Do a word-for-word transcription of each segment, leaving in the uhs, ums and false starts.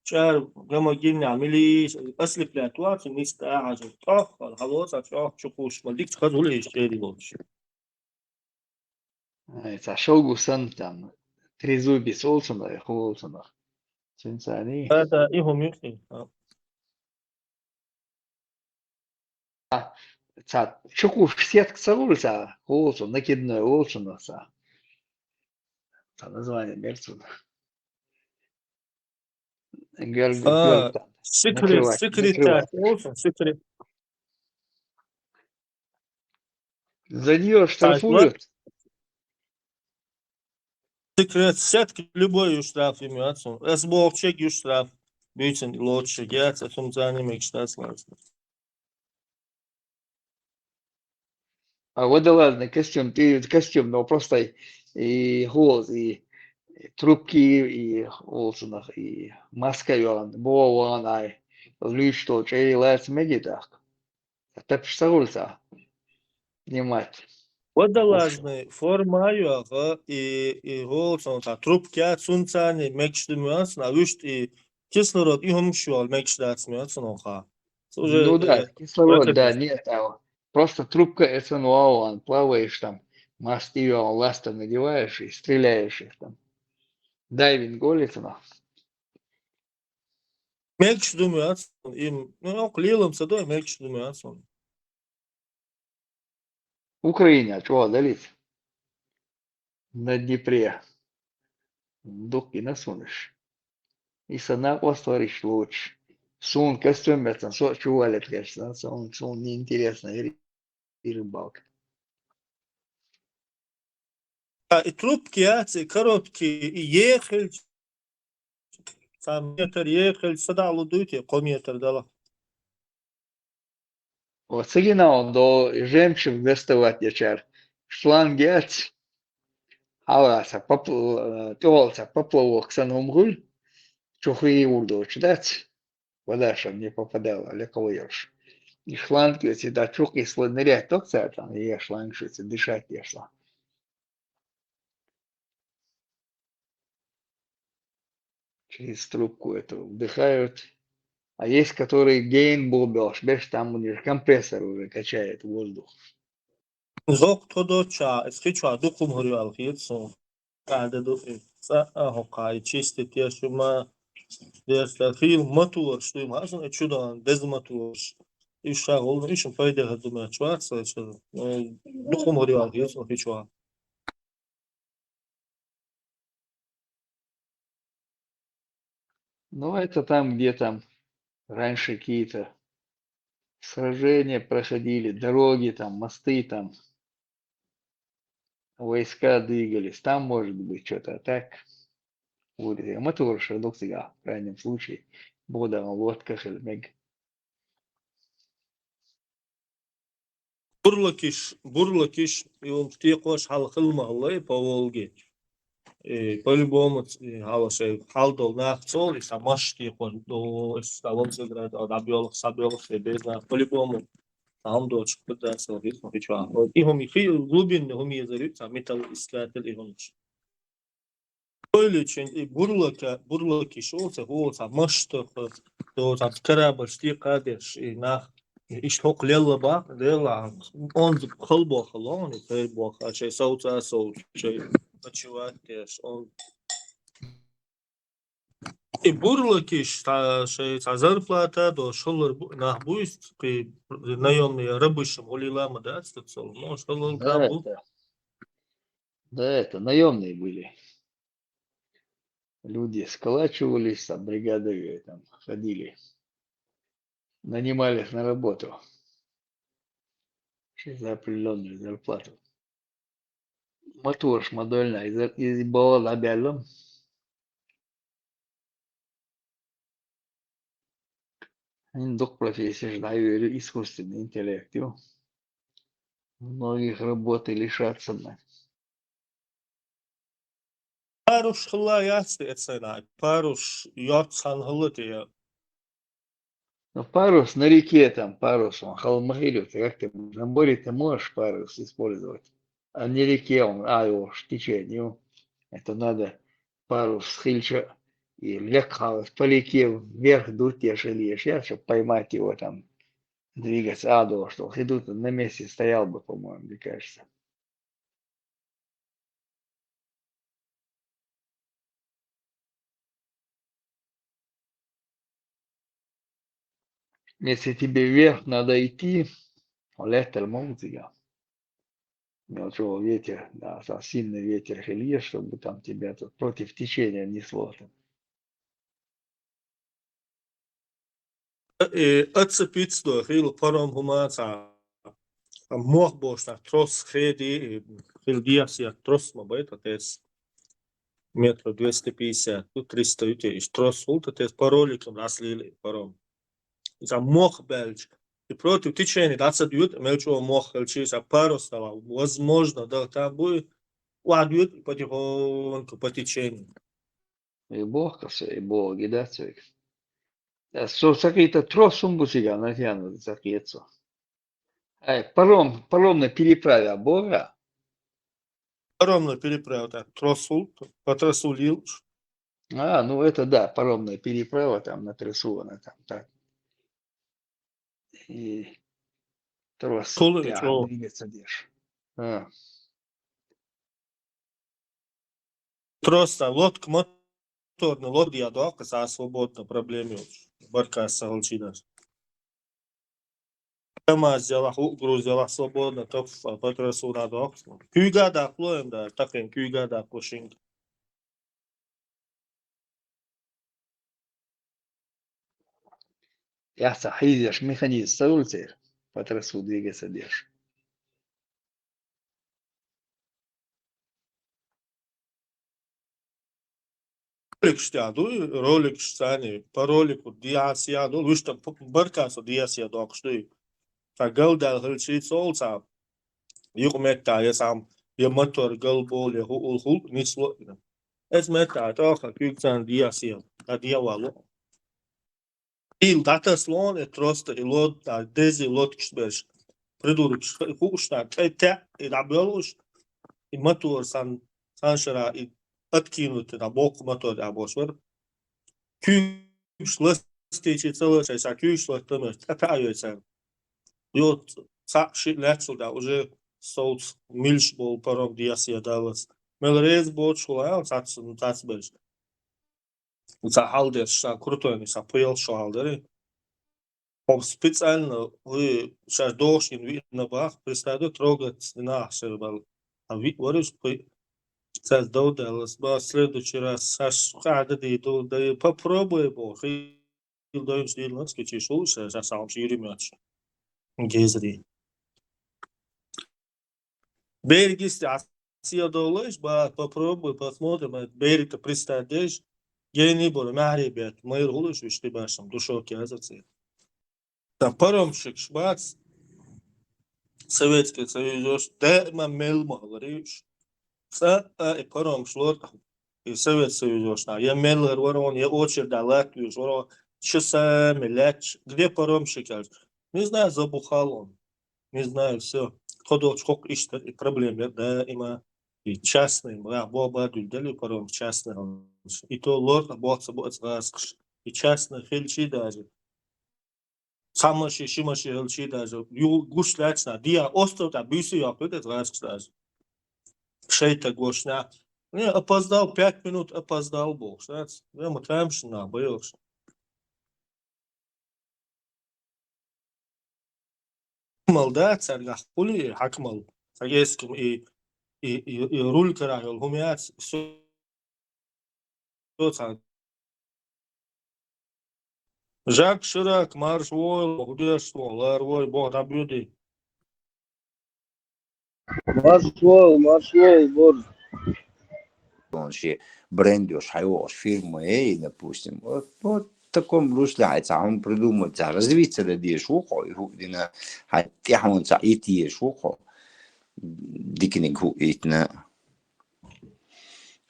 чӀар гама гинна милис, аслиплаьт вац, миста хьажа, тӀоххал, хьалоца чӀох чукхуш, ма дикц хазули иш чӀери лоч. Ай, ца шалгу сан там, трезубец олсунах, олсунах. Цинцани. Ата, и хум юхи. Ца чукхуш сетка ца гур ца, олсун, накидной олсунах ца. Ца название мерцун. Гёрг-, А, гёрг там. Секрет, Накрывать, секрет накрывать. Так, олсун, секрет. За неё штрафуют. Секрет сетка любой ю штраф имеется. Эс бохчек ю штраф. Бюцен лучше гяц, а сумцани мекштац лазна. А водолазный костюм, ты костюм, но просто и холод, и трубки, и олсунах, и маска юан, бо ван ай, луч то чей лац мегитах. Тапш сагулца. Снимать. Водолазный форма юаха, и, и олсун, та трубки, а сумцани мекш дымёс, на вишт и кислород, и хумшуал мекш дац мёс, но ха. Уже, Ну да, э, кислород, это да, нет, а просто трубка, это ну, а он, плаваешь там, маски, а он ласты надеваешь и стреляешь их там. Дайвинг голится, но. Мекш дымёс, им, ну, ок, лилом садой, мекш дымёс. Украина, чё, далит? На Днепре. Дук и на сунеш. И сана коствориш луч. Сун костюм бецан, со чувалет, конечно, сон, сон неинтересно, и ры-, и рыбалка. А, и трубки, а, цы короткие, и ехель. Ца метр ехель, сада лудуйте, ко метр дала. О, цигина он до жемчуг доставать ячар. Шланг яц. Аласа, попл-, э, толца, поплавок сан умгуль. Чухи урдоч, дац. Вода, чтоб не попадала, лековоёш. И шланг, если да чухи сло нырять, то там, и шланг, что дышать, я шла. Через трубку это вдыхают. А есть, которые гейн бобёш, беш, там у них компрессор уже качает воздух. Зок тодоча, эсхича, духум горюал хитсу. Када духи. Са, а, хокай, чистит, я шума, я ста, хил матуаш, туй мазун, э, чудан, без матуаш. Иша гол, ишум пайда хадума чваца, э, духум горюал хитсу, хича. Ну, это там, где там раньше какие-то сражения проходили, дороги там, мосты там, войска двигались, там, может быть, что-то, а так. Вот, и мотор шадок сега, в крайнем случае, бода лодка хельмег. Бурлакиш, бурлакиш, и он текош хал хылмаллай по Волге. Э, по-любому, э, хал шей, хал дол нах цол, и са маш текош, до, и са Волгоград, а дабёлх, сабёлх, э, без нах, по-любому. Там дочь, куда сел, вид, ну, хича. И хом, и хи, глубинный хом езерит, са металлоискатель и хомш. Ойличен и бурлака, бурлаки шоца, гоца, маштаха, доца, корабль, шти кадеш, и нах, и иш хок лелла ба, лелла, он холбо холон, и тер бо, а чей соуца соуц, чей ночевать деш, он. И бурлаки шта, шей, са зарплата, до шоллар бу-, нах буйст, при наёмные рабы шем, олила ма да, стацол, но шоллар Да, бу. это, да, это наёмные были. Люди сколачивались, там бригадами там ходили. Нанимались на работу. Ещё за определённую зарплату. Матуаш модельная, из, из бала лабялом. Индук профессия, знаю, искусственный интеллект, ё. Многих работы лишатся мы. Парус хла ясты эцена, парус йорцхан хла те. Ну, парус на реке там, парус, он холмахилю, как ты, на море ты можешь парус использовать, а на реке он, а, его ж течению. Это надо парус хильча и легко по реке вверх дуть те шельешья, чтоб поймать его там, двигаться, а, должен. Идут, на месте стоял бы, по-моему, мне кажется. Если тебе вверх надо идти, летел музыка. Мелкий ветер, да, со-, сильный ветер шелье, чтобы там тебя тут против течения несло там. Э, э, отцепиться до хил паром хӀума ца, а, мох бош, так, трос хеди, э, хил диас я трос ма байт, отец. Метров двести пятьдесят, ну, триста ю те, иш трос хул, отец, по роликам раслили паром. Ца мох бялч. И против течения, да, ца дют, мелчо мох, хелчи, ца парус, да, возможно, да, там будет, ладут потихоньку по течению. И Бог, ка всё, и Бог, и да, цвек. Да, со сакита трос сумбусига натянут, сакица. Ай, паром, паромная переправа Бога. Паромная переправа, так, трос хул, по тросу лил. А, ну это да, паромная переправа там на тросу, она там, так. И трос, Тулы, да, чё? Двигаться деш. А. Трос, а, лодка, моторная лодка, я док, а свободно, проблем ёлш. Баркас сахалчи даже. КамАЗ ялах, у, груз ялах, свободно, топ, а, по тросу на док. Кюга да плоем, да, так им кюга да плошинг. Яхца хьийзеш механизм ца улцер, по тросу двигаться деш. Роликаш тя дуй, роликаш цани, по ролику диас я ду, вуш там п-, баркасо диас я докш дуй. Ца галдал хилчи цол ца, юкъ метта, я сам, я мотор галбол, я ху-, ул хул, нисло. Эц метта, тоха, кюк цан диас я, а диавало. Ил датаслон, э, просто и лод, а, дези лодкаш берш. Придуркаш, ху-, хуушна, тӀе-, тӀе-, и дабелуш, и мотор сан, сан шара, и откинут, да, бок мотор, да, бошвар. Кюш ластичи целый чай, са кюш ластамеш, тӀе-, тӀе-, ай, ай, сан. Йо, ца-, ши лячул, да, уже соуц милш бол паром диас я далас. Мел рез боч хула, а, цац, цац берш. Ца хьалдеш, са крутой, са пуял шо хьалдери. Хоб специально, вы щас дошкин ви на бах, представьте, трогать на сервал. А ви, вариш, пы-, цас додалас, ба, следующий раз, саш, када ди, до, да, попробуй, бо, хил доймс, дилмас, кичи шул, щас, щас, сам, шири мяч. Гезри. Берегись, а, сия долаш, ба, попробуй, посмотрим, а, берег-то пристанешь, гени бур, махри бет, мэр хулаш, вишти башам, душок я за ци. Та паромщик шбац, Советский Союз ёш, да, ма мел ма говоришь. Ца, а, и паром шлор, и Совет Союз ёш, на, я мел говорю, я очередь, да, Латвию, что, часами, ляч, где паромщик, я говорю, не знаю, забухал он. Не знаю, всё. Ходоч хок иштар, и проблем я, да, има. И частный, да, бо-, ба, дюльдали паром частный. И то лор, бо-, бо-, бо-, и частный хилчи даже. Самаши, шимаши хилчи даже. Ю, гуш лячна. Диа остров, да, бюси я, пыт, это даже. Шейта гошна. Не, опоздал, пять минут опоздал, бог, знаете. Я, мы там, что на, боёшь. Хьакмал да, царгахь хъули хьакмал. Цхьа эскам и, и, и, и руль кара йол хӀума яц, всё, всё цхьа. Жак Ширак, марш вол, худеш вол, лар вой, бог дабюди. Марш вол, марш вол, бор. Он ши бренд ёш хьайош фирма, эй, допустим. Вот, вот в таком русле хьай цхьа хӀума придумать, цхьа развиться да деш ву хьо, и хӀу дина хьай тӀехьун цхьа ит еш ву хьо. Дикниг хӀу итна.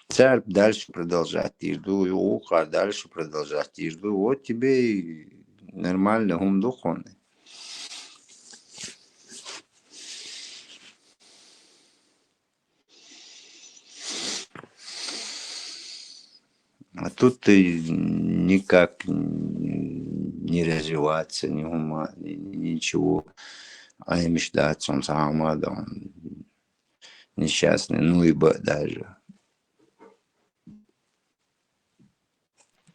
Цар дальше продолжать дир ду, югъу кхар дальше продолжать дир ду. Вот тебе и нормально хӀума ду хьона. А тут ты никак не развиваться, ни ума, ни, ни- ничего. А им ждать, он сам, да, он несчастный, ну и б- даже.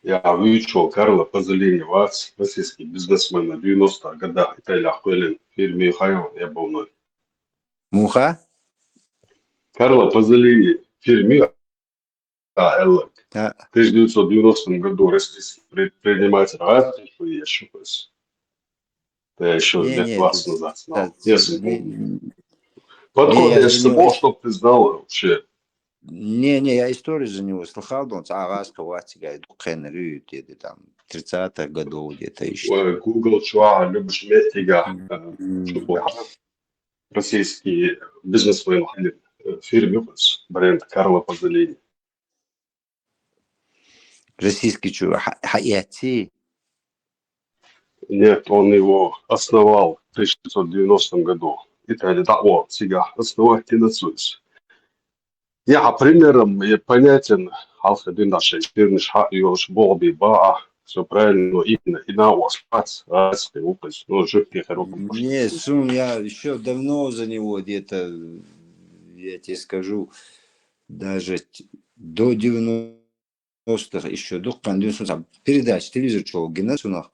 Я вывчу Карло Пазолини вац, российский бизнесмен, девяностых годах Италия хуэлин фирми хайо я болной. Муха? Карло Пазолини фирми а эллак. А, В тысяча девятьсот девяностом году российский предприниматель, раз, я щупаюсь. Да, еще Не, лет не, двадцать ты- назад знал. да, Если не- помню. не, Подходит, я если за него мог, чтоб ты знал вообще. Не, не, я историю за него слыхал, да он а раз кого тебе духенрю, где-то там тридцатых годов где-то еще. Ой, Google чуа, любишь метига, э, М, чупу. Российский бизнесмен, э, фирме, бренд Карло Пазолини. Российский чу, ха- хаятси. Нет, он его основал в тысяча девятьсот девяностом году. Италия, да, о, сега, основатель нацуис. Я, а примером, я понятен, алхадин да шей, фирмиш ха, юлш, болби, ба, все правильно, но именно, и на вас, раз, раз, ты указ, ну, жуткий, хороший. Не, сум, я еще давно за него где-то, я тебе скажу, даже т- до девяностых еще, духкан девяностых, там, передач, телевизор чего, генасунах,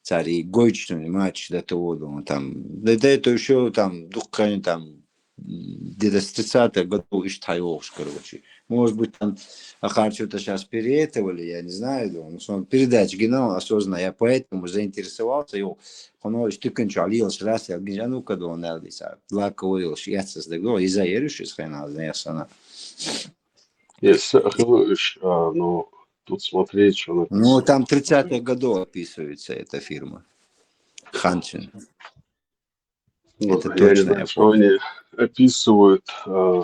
царь и гойчный матч до того, думаю, там, до, до этого еще там, духкан там, где-то с тридцатых годов ишт хайош, короче. Может быть, там, а что-то сейчас переэтовали, я не знаю, думаю, но он передач генал осознанно, я поэтому заинтересовался, его, он штукен чалил, раз, я говорю, а ну-ка, думаю, надо, лаковый, я сейчас догнал, и заерюшись, хрена, знаешь, она. Есть, а, ну, тут смотри, что написано. Ну, там тридцатых годов описывается эта фирма. Ханчин. Ну, Это я не точно, знаю, я что они описывают. А,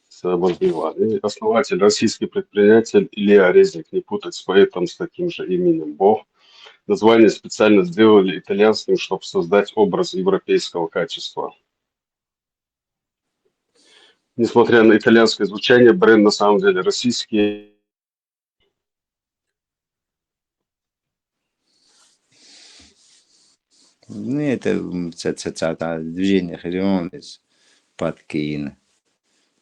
Сабарбиван. И основатель, российский предприниматель Илья Резник, не путать с поэтом с таким же именем. Бо. Название специально сделали итальянским, чтобы создать образ европейского качества. Несмотря на итальянское звучание, бренд на самом деле российский. Ну, это м, ца- ца- ца- та- движение Харион из Паткиина.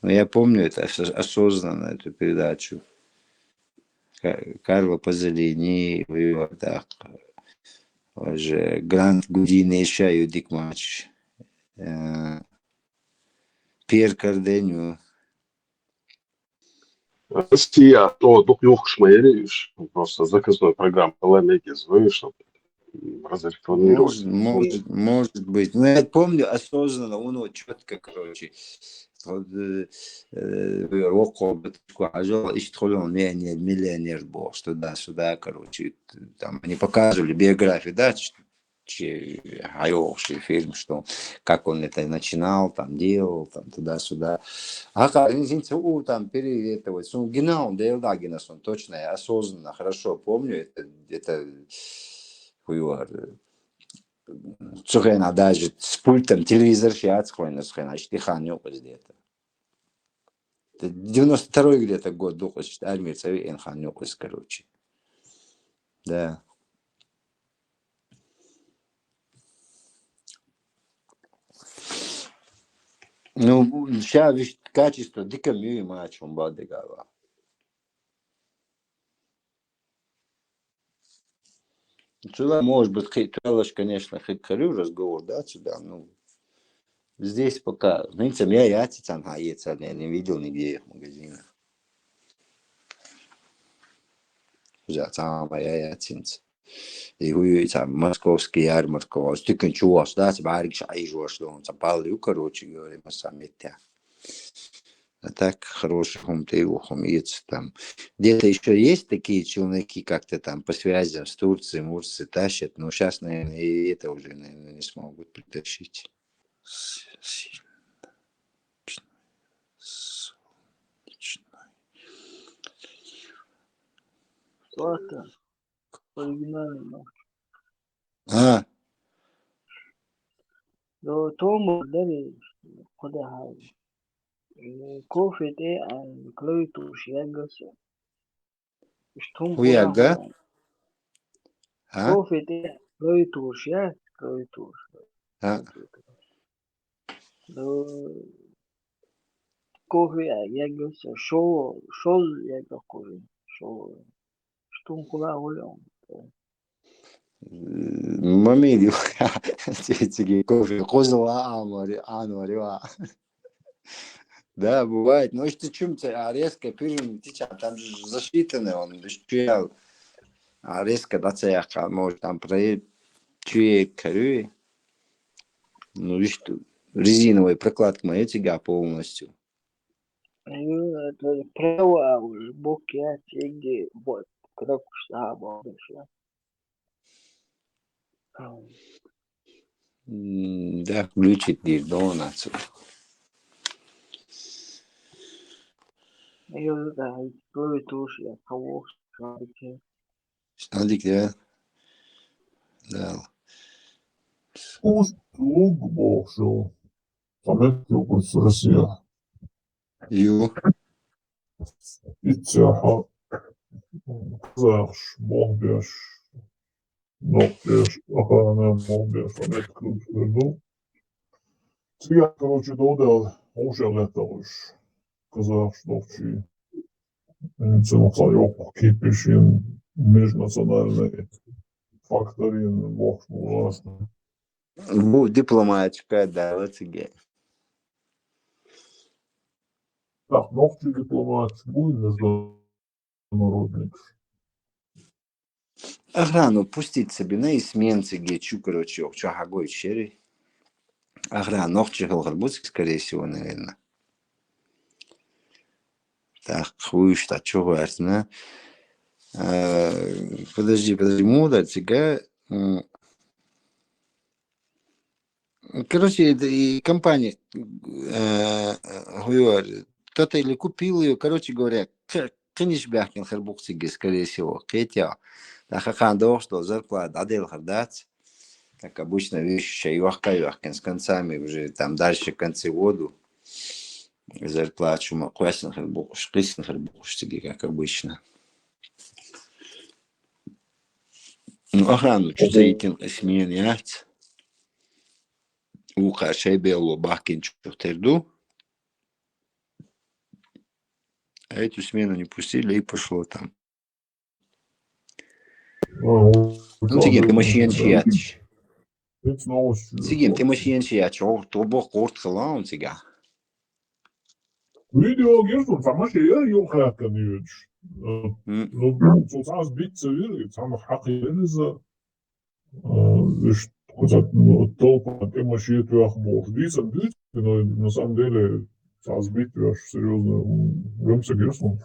Но я помню это ос- осознанно, эту передачу. Ка- Карло Пазолини, Вио, так, уже Грант Гудини, еще Юдик Матч, э, Пьер Карденю. Россия, то дух юхшмаериш, просто заказной программа Ламегис, знаешь, чтобы разрекламировать. Может, может, может быть. Но я помню осознанно, он вот четко, короче, вот, э, э, около бытку, а жёл, ищет, хули он миллионер, миллионер был, что да, сюда, короче, там они показывали биографию, да, ч- че- а, фильм, что как он это начинал, там делал, там туда-сюда. А как, извините, у, там пере это вот, ну, генал, да, да, генас, он точно, я осознанно, хорошо помню, это где-то хуёр. Цухена даже с пультом телевизор сейчас хуйна, цухена, штихан где-то. Это девяносто второй где-то год, духос, армия, цави, энхан, короче. Да. Ну, сейчас ведь качество диком и матч он бадыгава. Сюда, может быть, хи- трэш, конечно, хи- харю разговор, да, сюда, ну, здесь пока, ну, не знаю, я, я цицан, а, я цицан, я не видел нигде их в магазинах. За самое я, я цинц. И хуй, там, московский ярмарка, а стыкан чуваш, да, тебе аргиш айжуаш, да, он там палю, короче говоря, мы сами. А так, хороший хум, ты его хум, там. Где-то еще есть такие челноки, как-то там по связям с Турцией, Мурцией тащат, но сейчас, наверное, и это уже, наверное, не смогут притащить. С- сильно. Солнечный. Что это? Оригинальный, да. А, Да, Тома, да, не, куда хай. Э, кофе, э, а, клавиатура, я говорю. Иштта хӀума хӀу яга? Хьа? Кофе тӀе клавиатураш я, клавиатураш. ХӀа. Ну, кофе я, я говорю, шо, шо я говорю, шо. Иштта хӀума хӀула хӀула. Мамиль, циги кофе козла анвари, анвари ва. Да, бывает. Но иштта чум ца, а резко перерыв теча, там же засчитанный он, иштта чу я, а резко да ца яха, может, там проект, чу я карю. Ну, иштта резиновая прокладка моя цига полностью. Ну, это право, а уж бок я циги, вот, кнопку сама, да. М, да, включить дир дона цу. Ё, да, клавиатура я кого шарики. Шарик, я? Да. Уж луг бохшу. Память луг с Россия. Ю. Иццехьа казахш, бохбеш, нохчеш, охрана бохбеш, память ключ вернул. Цига, короче, додал, хушал это уж. Казахш, нохчи. Цена цаёк, кипишин, межнациональный факторин, бохш, ужасно. Бу дипломатика, да, вот циги. Так, нохчи дипломат, бу международник. Охрану пустить себе на и сменцы, где чу, короче, ох, чё, хагой чери. Охрану нохчи хелхар буцик, скорее всего, наверное. Так, хуйш, та чё, говорит, на? Э, подожди, подожди, муда, цига, м, Короче, это и компания, э, говорю, кто-то или купил её, короче говоря, к-, кыниш бяхкин хербук циги, скорее всего, кхетя. Да, хахан дохш до зарплата, да, дел хардац. Как обычно, видишь, ещё и вахка, и вахкин с концами, уже там дальше, к концу года. Зарплату ма квасин хербук, шкисин хербук циги, как обычно. Ну, охрану чу заитин смен яц. Уха шайбело бахкин чу терду. А эту смену не пустили, и пошло там. Ну, циги, ты машин чияч. Циги, ты машин чияч, о, то бо корт хала он цига. Видео геш, ну, там вообще я её хакан юч. Ну, сосас битца вир, там хакы за. Виш, куда, ну, толпа, ты машин твоих бог. Дисам дюц, но на самом деле, сосас битца серьёзно. Громче геш, ну.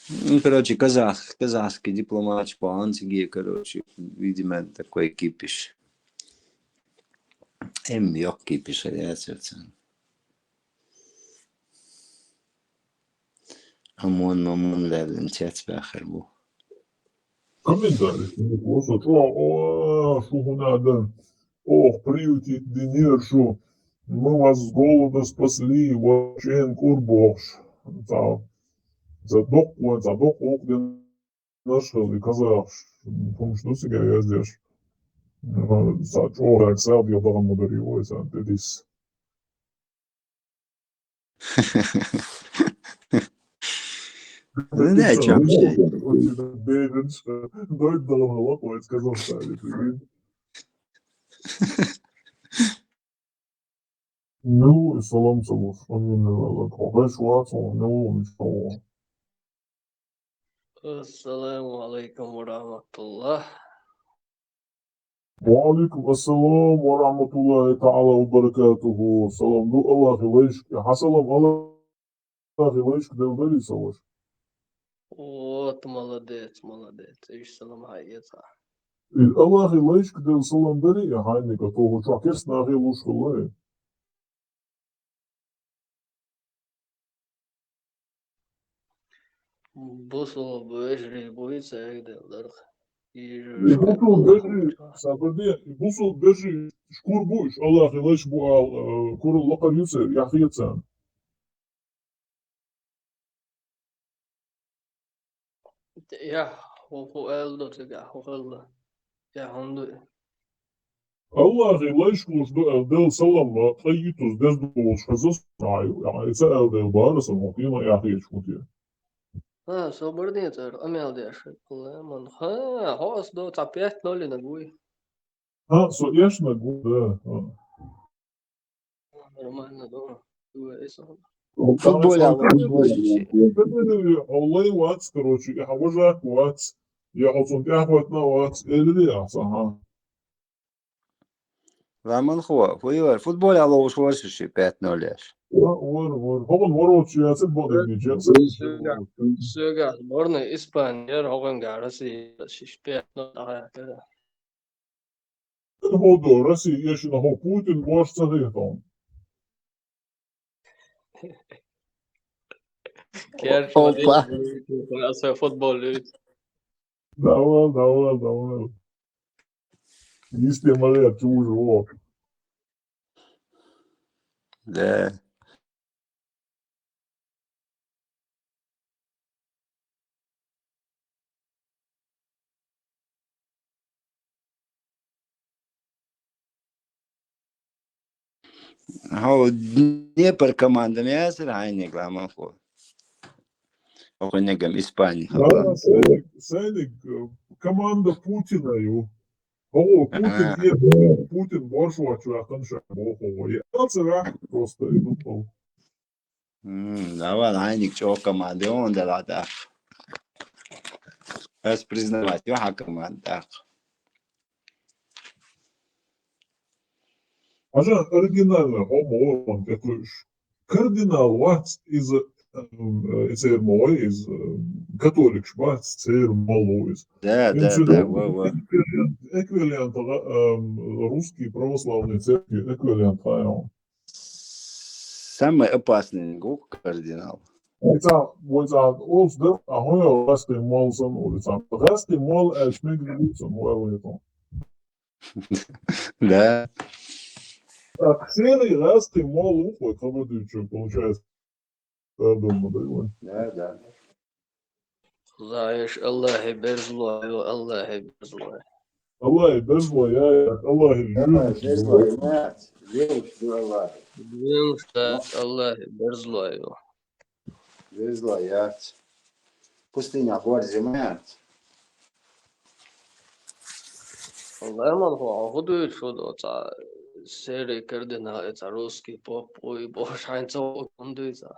Ну, короче, казах, казахский дипломат, шпанский, короче, видимо, такой кипиш. Эм ёк кипиш, я сердце. Амон, амон, да, да, цец бахар бу. Комментарий, ну, просто, о, о, шухунада, ох, приютить динер, шу, мы вас с голода спасли, вообще курбохш. Та, задок, задок, ох, дин, наш, казах, помнишь, ну, сигарет здесь. Сачо, Аксад, я даган мудари, ой, сан, дедис. Ну, да, чам. Бегенш, дойт даган лапой, сказал, что. Ну, салам, салам, амин, алейкум. Беш ватсон, ну, ничего. Ассаламу алейкум ва рахматуллах. Ва алейкум ассалам ва рахматуллахи та'ала ва баракатуху. Салам ду Аллахи лайшк. Ха салам Аллахи лайшк делдали салаш. Вот, молодец, молодец. Иш салам хайеца. Ил Аллахи лайшк дел салам дари, я хайника, то хуча кес нахи луш хулай. Бусул бежи буйца эгдел дарх. Бусул бежи, сабырди, бусул бежи шкур буш, Аллах илаш бу ал, э, курул лакар юсер, яхица. Я, хӀу, хӀу аьлла ду цигахь, хӀу хилла. Я, хӀунда ду? Аллахьи лайш хууш ду аьлла, Делан салам ма ткъе йитаза деза долуш хаза схьаю, и ца аьлла дела бара сан, хӀокхуьнан яхьечу хӀун те. ХӀа, со барне цара къамел деш. Ламан. ХӀа, хьо ас до цхьа пять ноль йинарг вуй. ХӀа, со эшнарг ву, да. ХӀа. Нормально ду. Ду эса. Футболе а ловш вара ши. Хьо лай вац, короче, и хьан вожак вац, я хьо цунна тӀаьхьахӀоьттина вац, элира ахьа, хӀа. Ламан хӀу, хӀу ю вара, футболе а ловш вара ши пять ноль еш. Вара, вара, вара. ХӀокхунна ворочу яцара бакъдерг дийча. Соьгахь, сборная Испания яра хӀокхуьнгахь Россия шиш пять ноль ахьа яра. ХӀу до, Россия эшина хӀу Путин бош ца хетон. Керч Опа. Аса футбол любит. Давай, давай, давай. Если моя чужого. Да. Хьо Днепр команда ма яцара хьайниг, Ламан хӀу? ХӀокхуьннегам Испани хала. Да, сайниг, сайниг, э, команда Путина ю. ХӀо, Путин, Ага. Е, Путин борш вач ваьккхина ша боху. Я царах просто идут. М, давай, хьайниг чӀогӀа команда ю, онда ла тӀаккха. Ас признавать ю хьан команда тӀаккха. Хьажа оригинальный хӀума вон текуш. Кардинал вац из, э, эцер ма вай из, э, католикаш бац, цер ма лу из. Да, да, да, ва, ва. Эквивалент, эквивалент, э, русский православной церкви эквивалент хайон. Самый опасный гук кардинал. Вайца, вайца, олс да, а хой гӀасти мол сан улица. ГӀасти мол, э, шмиг улица, мол улица. Да. Так, серый гӀасти мол ухой, кого ты чё, получается? Да, дома, да, его. Да, да. Лаеш Аллахьи берзло ю, Аллахьи берзло. Аллахьи берзло, я, я, Аллахьи Аллахьи берзло. берзло, я. Левш ду Аллахьи. Динаш дац Аллахьи берзло ю. Берзло яц. Пустыня гор зимаят. Ламан хӀу, хӀу дуьйцу шу до цхьа серый кардинал, и цхьа русский поп, уй, бош хьайн ца ву, хӀун дуьйцу?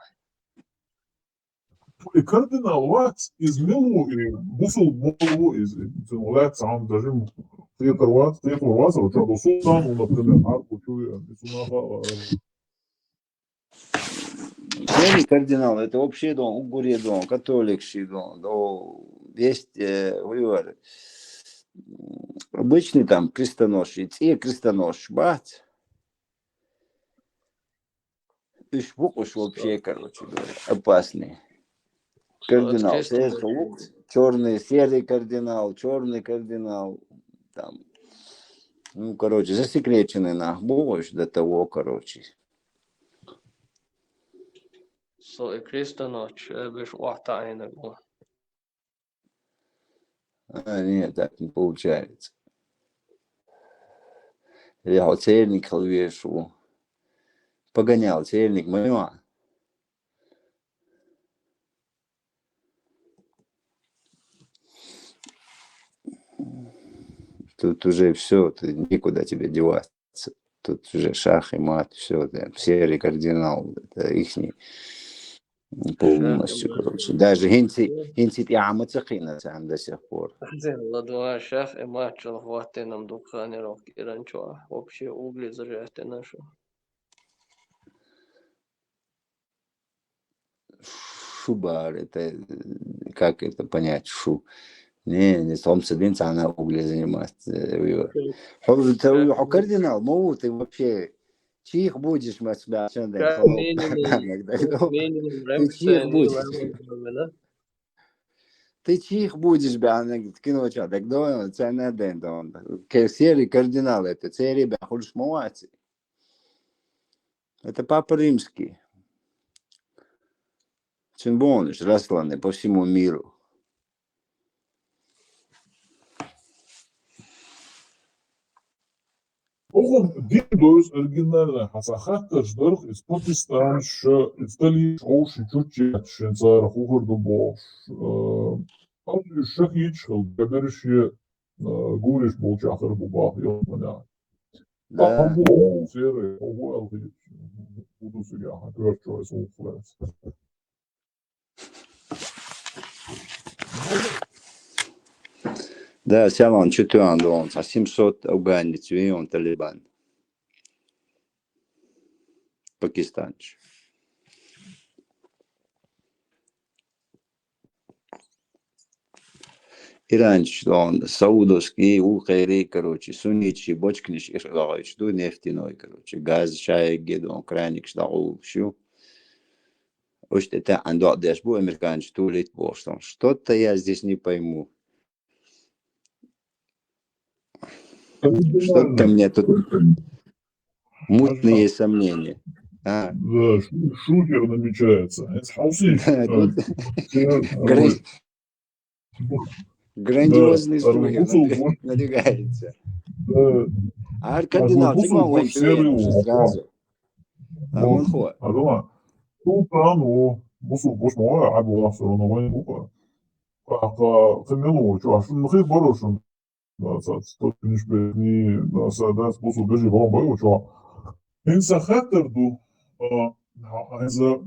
И кардинал вац, из милу, и бусул мулу, из, из лац ам даже хетар вац, хетар вац, а что бусул там, например, арку чуя, и сунаха, Серый кардинал, это вообще дон, угуре дон, католик ши дон, до есть, э, уйвар. Обычный там крестонош, и цӀе крестонош, бац. Уж бу-, уж вообще, короче говоря, опасный. Кардинал, Честно, серый лук, черный, серый кардинал, черный кардинал, там, ну, короче, засекреченный нах, бу-, уж до того, короче. Со и крестонош, э, беш вахта айна го. А, нет, так не получается. Я вот церник хал вешу. Погонял церник моё. Тут уже все, ты некуда тебе деваться. Тут уже шах и мат, все, серый кардинал, это ихний полностью, короче. Даже хинци, хинци тяма цахина сам до сих пор. Ладва шах и мат чал хватит нам духани рок иранчо. Вообще угли зажатый нашу. Шубар, это, как это понять, шу? Не, не, сом садин цана угли заниматься. Хо кардинал, мову ты вообще чих будешь мать себя, Как минимум, как минимум, Ты чих будешь. Ты чих будешь, бе, она говорит, кино что, так давай, цена день, да он. Серый кардинал, это серый, бе, хулш мовати. Это папа римский. Цимбониш, расланы по всему миру. Хьуна дин доз оригинальный хьа ца хаттарш дарх, из Пакистан ша, из Тали шоу ши чуччи шин цара хухар ду бохуш. Э, аз уьш ша хийча хила, каберш я, э, гуриш болчахар бу бах, йо, маня. Да. А, бу, серый, о, бу алхи, буду сига, а, квер чой, сухлес. Да, сялан чу туан дон, а семьсот афганец вион Талибан. Пакистанч. Иранч дон, саудовский, у хайри, короче, сунничи, бочкниш, их лагайч, ду нефтяной, короче, газ, шайги, дон, краникш, да, у, шу. Уж это андо деш бу американч тулит бостон. Что-то я здесь не пойму. Что-то мне тут мутные сомнения. А. Да, шу- шутер намечается. Это хауси. Да, тут Э, гран- грандиозный Да, шутер Армусу надвиг- вот- надвигается. Да. А кардинал, Армусу ты мой вот серый серый вот. Сразу. А Вон, он хо. А дома. Султан о, бусу, бус мо, а бу все равно войн бу. А, а, ты милу, чё, а что, ну, хи борошен. Да, са, сто тысяч бедни, да, са, да, бусу бежи бомба, чё. Ин са хаттар ду, а, а, ин са,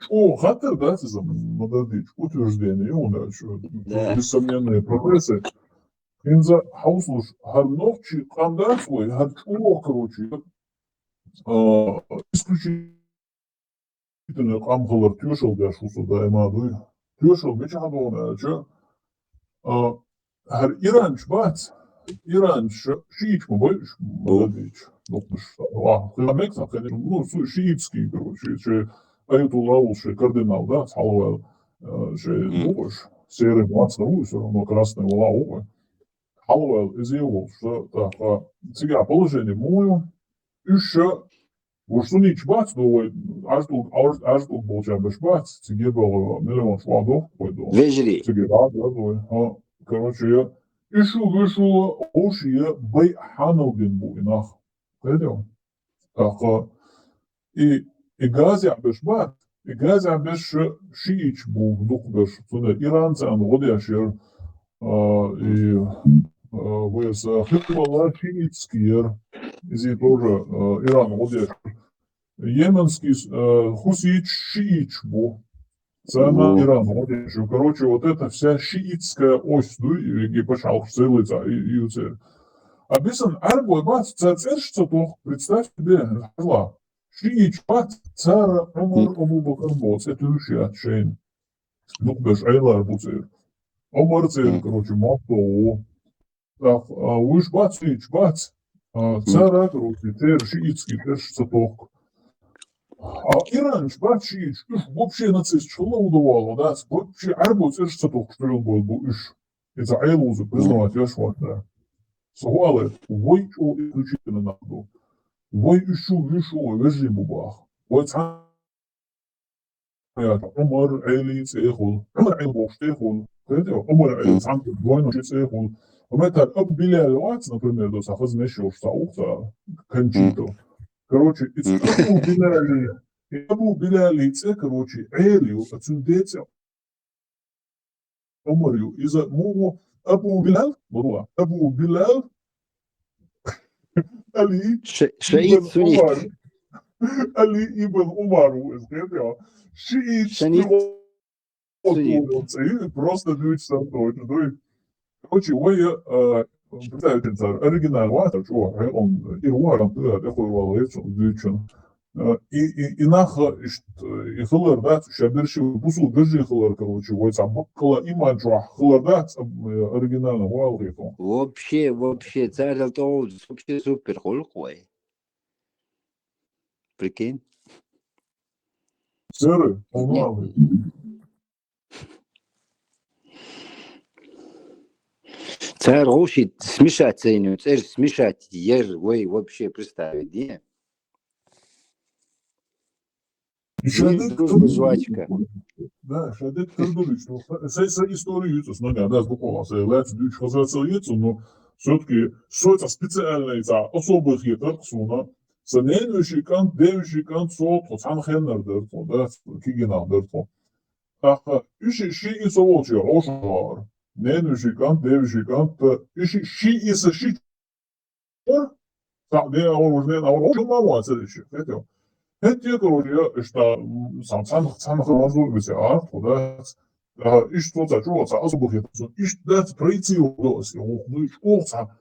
чё, хаттар, да, ты за, ну, да, ди, утверждение, он, да, чё, Да. Несомненные процессы. Ин са хаус луш, хар нохчи, кандас, ой, хар чё, короче, а, исключительно къам хилар тоьшалла деш ву со даима дуй. Тоьшалла мичахь догӀу аьлча, а, хӀара иранча бац, иранча шииташ ма бай уьш, ма дадийча, дукхаш. А, хила мега сан хилар, ну, су шиитский, короче, ши Аятулла ву, ши кардинал, да, хьалаваьлла, а, ши Мгм. дукхаш, серый маца ву, всё равно красный вала ву. Хьалаваьлла, иза а волуш, ша, тӀаккха, цигахь положение муха ю? Уьш ша, уьш сунича бац, ду вай, Ӏаьржа тӀулг, Ӏаьржа тӀулг болча беш бац, циге боху, миллион шо дохку вай ду. Вежарий. Циге бац, да, ду вай. Ха, короче, я, уьш шу, уьш шу, уьш я, бай хьанал дин бу и нах. Кхетий? ТӀаккха и, и газехь беш бац, и газехь беш шииташ бу дукха беш. Цундела иранцан гӀо деш яра, а, и, а, вай аса Хизбалла шиитский яра. Иза тоже, а, Иран гӀо деш. Йеменский, а, хуситаш шииташ бу. Царна Иран гӀо деш. Короче, вот эта вся шиитская ось, ду, и, и пачхьалкхаш целый цхьа, и, и, и, а бисан Ӏаьрбой бац, цара цӀераш ца тохку, представь себе, хьажал. Шииташ бац, цара Ӏумар, Абу-Бакар боху цӀе туьйш яц шайна. Дукха беш Ӏелар бу церан. Ӏумар церан, Мгм. короче, мотто ву. ТӀаккха, а, уьш бац, шииташ бац. А, Мгм. цара, короче, церан шиитский цӀераш ца тохку. А иранча бац шииташ, уьш вообще нацисташ хилла ву довала, дац, вообще Ӏаьрбой цӀераш ца тохкуш дуьйла бой бу уьш. Иза Ӏелуза, признавать еш вац, да. Со хӀу алар, вай чӀогӀа исключительно нах ду. Вай уьш шу, уьш шу, вай вежарий бу баха. Вай цхьа Ӏумар Ӏели цӀехула. Ӏумар Ӏели бохуш тӀехула. Кхетий, Ӏумар Ӏели Мгм. цхьаьна двойно ши цӀехула. Хьуна тар Абу Билал вац, например, до цхьа хаза меш йолуш цхьа ух цхьа Кончито. Короче, и Мгм. Абу Билали, и Абу Билали цӀе, короче, Ӏели ю, а цуьнан ден цӀе Ӏумар ю. Иза муха Абу Билал? Валла, Абу Билал. Али Ш-, шаид ибн суннит. Умар. Али ибн Умар ву иза, кхетий? Шиит Шаид шиит. Просто дуьйцу сан точно дуй. Короче, вай, а, представитель цара оригинал вац, чӀогӀа, хьекъал, и вара, да, тӀехуьйр вала вецу дуьйцучун. А, и, и, и нах, иштта, и хилар дац, ша берши бусул бежи хилар, короче, вай цхьа баккъала иман чохь хилар дац, а, оригинально вала хетон. Вообще, вообще, царал тӀовз, вообще супер хулк вай. Прикинь? Серый, по-моему. Цара гӀуши смешать сайну, цӀер смешать яр вай вообще представить де. Ишан Вай дружба жвачка. Да, шадет кардулич, ну, сай, сай историю юцас, ну, да, да, буквально, сай, лац, дюч, хоза, сай, юцу, но Все-таки со цхьа специальный, цхьа особый хетар суна. Са ненавиши кӀант, девиши кӀант со тхо цхьана хеннар дар тхо, да, кигинах дар тхо. ТӀаккха иши ши иса волча гӀош вар. Ненавиши кӀант, девиши кӀант, иши ши иса ши чур. Сахь де авар, вужнен авар, гӀош ма вацар иши. Хетё. ХӀетте, короче, я, ишта, м, сам, сам, сам хаварзур бисе арт, худа. А, иш цо ца чула ца особый хетар сун. Иш дац прицел дос, я, ухну, иш ох ца.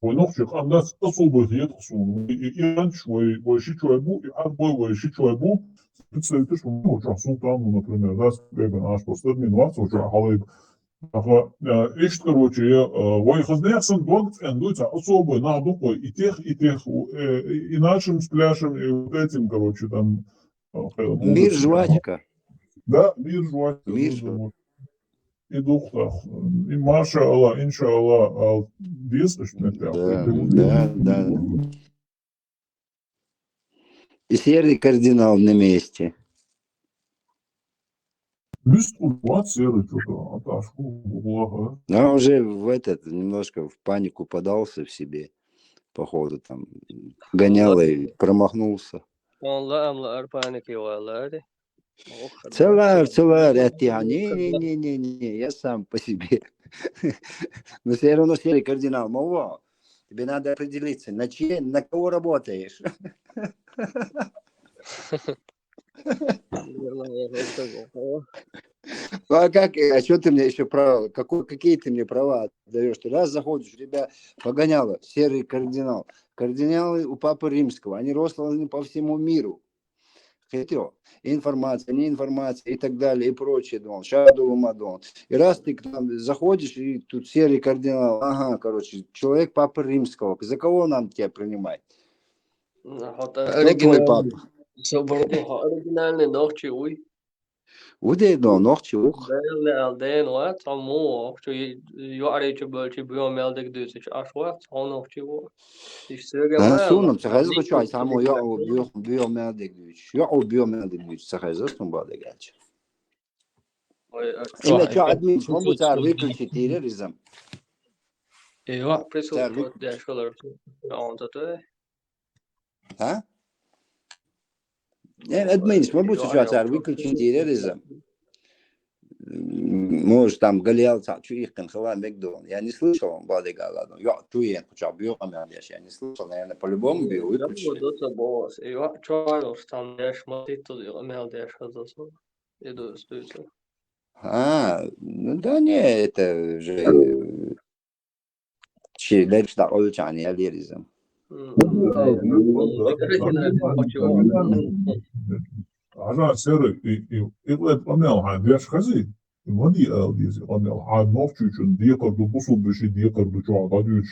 Вай нохчи кӀант дац особый хетар сун. И, и, и раньше вай, вай ши чуй бу, и арбой вай ши чуй бу. Представитель, что, ну, чё, султан, ну, например, да, Бебен аш просто админ вац, чё, халайб. Аха, э, ишт, короче, я, э, вай хазнех сан донг цен дуй, ца особый, на духой, и тех, и тех, э, и нашим спляшем, и вот этим, короче, там, э, э, Мир будущее. Жвачка. Да, мир жвачка. Мир жвачка. И дух так. И машалла, иншалла, а, без, значит, Да, да, да. И серый кардинал на месте. Без угловат серый что-то, а так, что, угловат, а? А он уже в этот, немножко в панику подался в себе, походу, там, гонял и промахнулся. Он ла, ам ла, ар паники валари. Ох, Целар, да. Целар, я тихо. Не, не, не, не, не, я сам по себе. Но все равно серый кардинал, мало. Тебе надо определиться, на чьей, на кого работаешь. Ну, а как, а что ты мне еще права, какой, какие ты мне права даешь? Ты раз заходишь, у тебя погоняло, серый кардинал. Кардиналы у Папы Римского, они розосланы по всему миру. Хетё, информация, не информация и так далее, и прочее, дон, ща думаю, дон. И раз ты к нам заходишь, и тут серый кардинал, ага, короче, человек Папы Римского, за кого нам тебя принимать? Ну, вот Кто твой оригинальный, папа? Собор, ну, оригинальный нохчи, уй. Уде, дон, нохчи ух. Бэллэ алдэн вац, а му охчу, ю-, юаричу бэлчи бюо мелдик дүүсич аш вац, он охчу. Иш сэргэ А, мэл, сунам, ца хазы личи хочу, ай, саму ю-, бюо, бюо мелдик дүүч. Ю-, бюо мелдик дүүч, ца хазы сун бадэ гэлч. Ой, а Ина чё, чё, админ, он бу цар выключить, терроризм. Ё, присутствует, Цар выключить. Дэшхэлэр. Он татэ. А? Э, админ, ма бу Ё, чё, ё, цар выключить, терроризм. М, может, там галиал ца чу их кан хала мегдон. Я не слышал, он бадэ галадон. Ё, чу я, куча бьё, а я, я не слышал, наверное, по-любому бьё, выключили. Да, вот это босс. Ё, чё, там, я смотрю, тут, ё, мел, я хазасан. Иду, стойте. А, ну да не, это же, э, чи лерш да олчани, я лиризм. М, м, да, я, Ана серый, и, и, и лэд къамиал хьан деш хази, и мади ал дизи къамиал хьан нохчучун декъар ду, бусулбаши декъар ду чуа бадуч.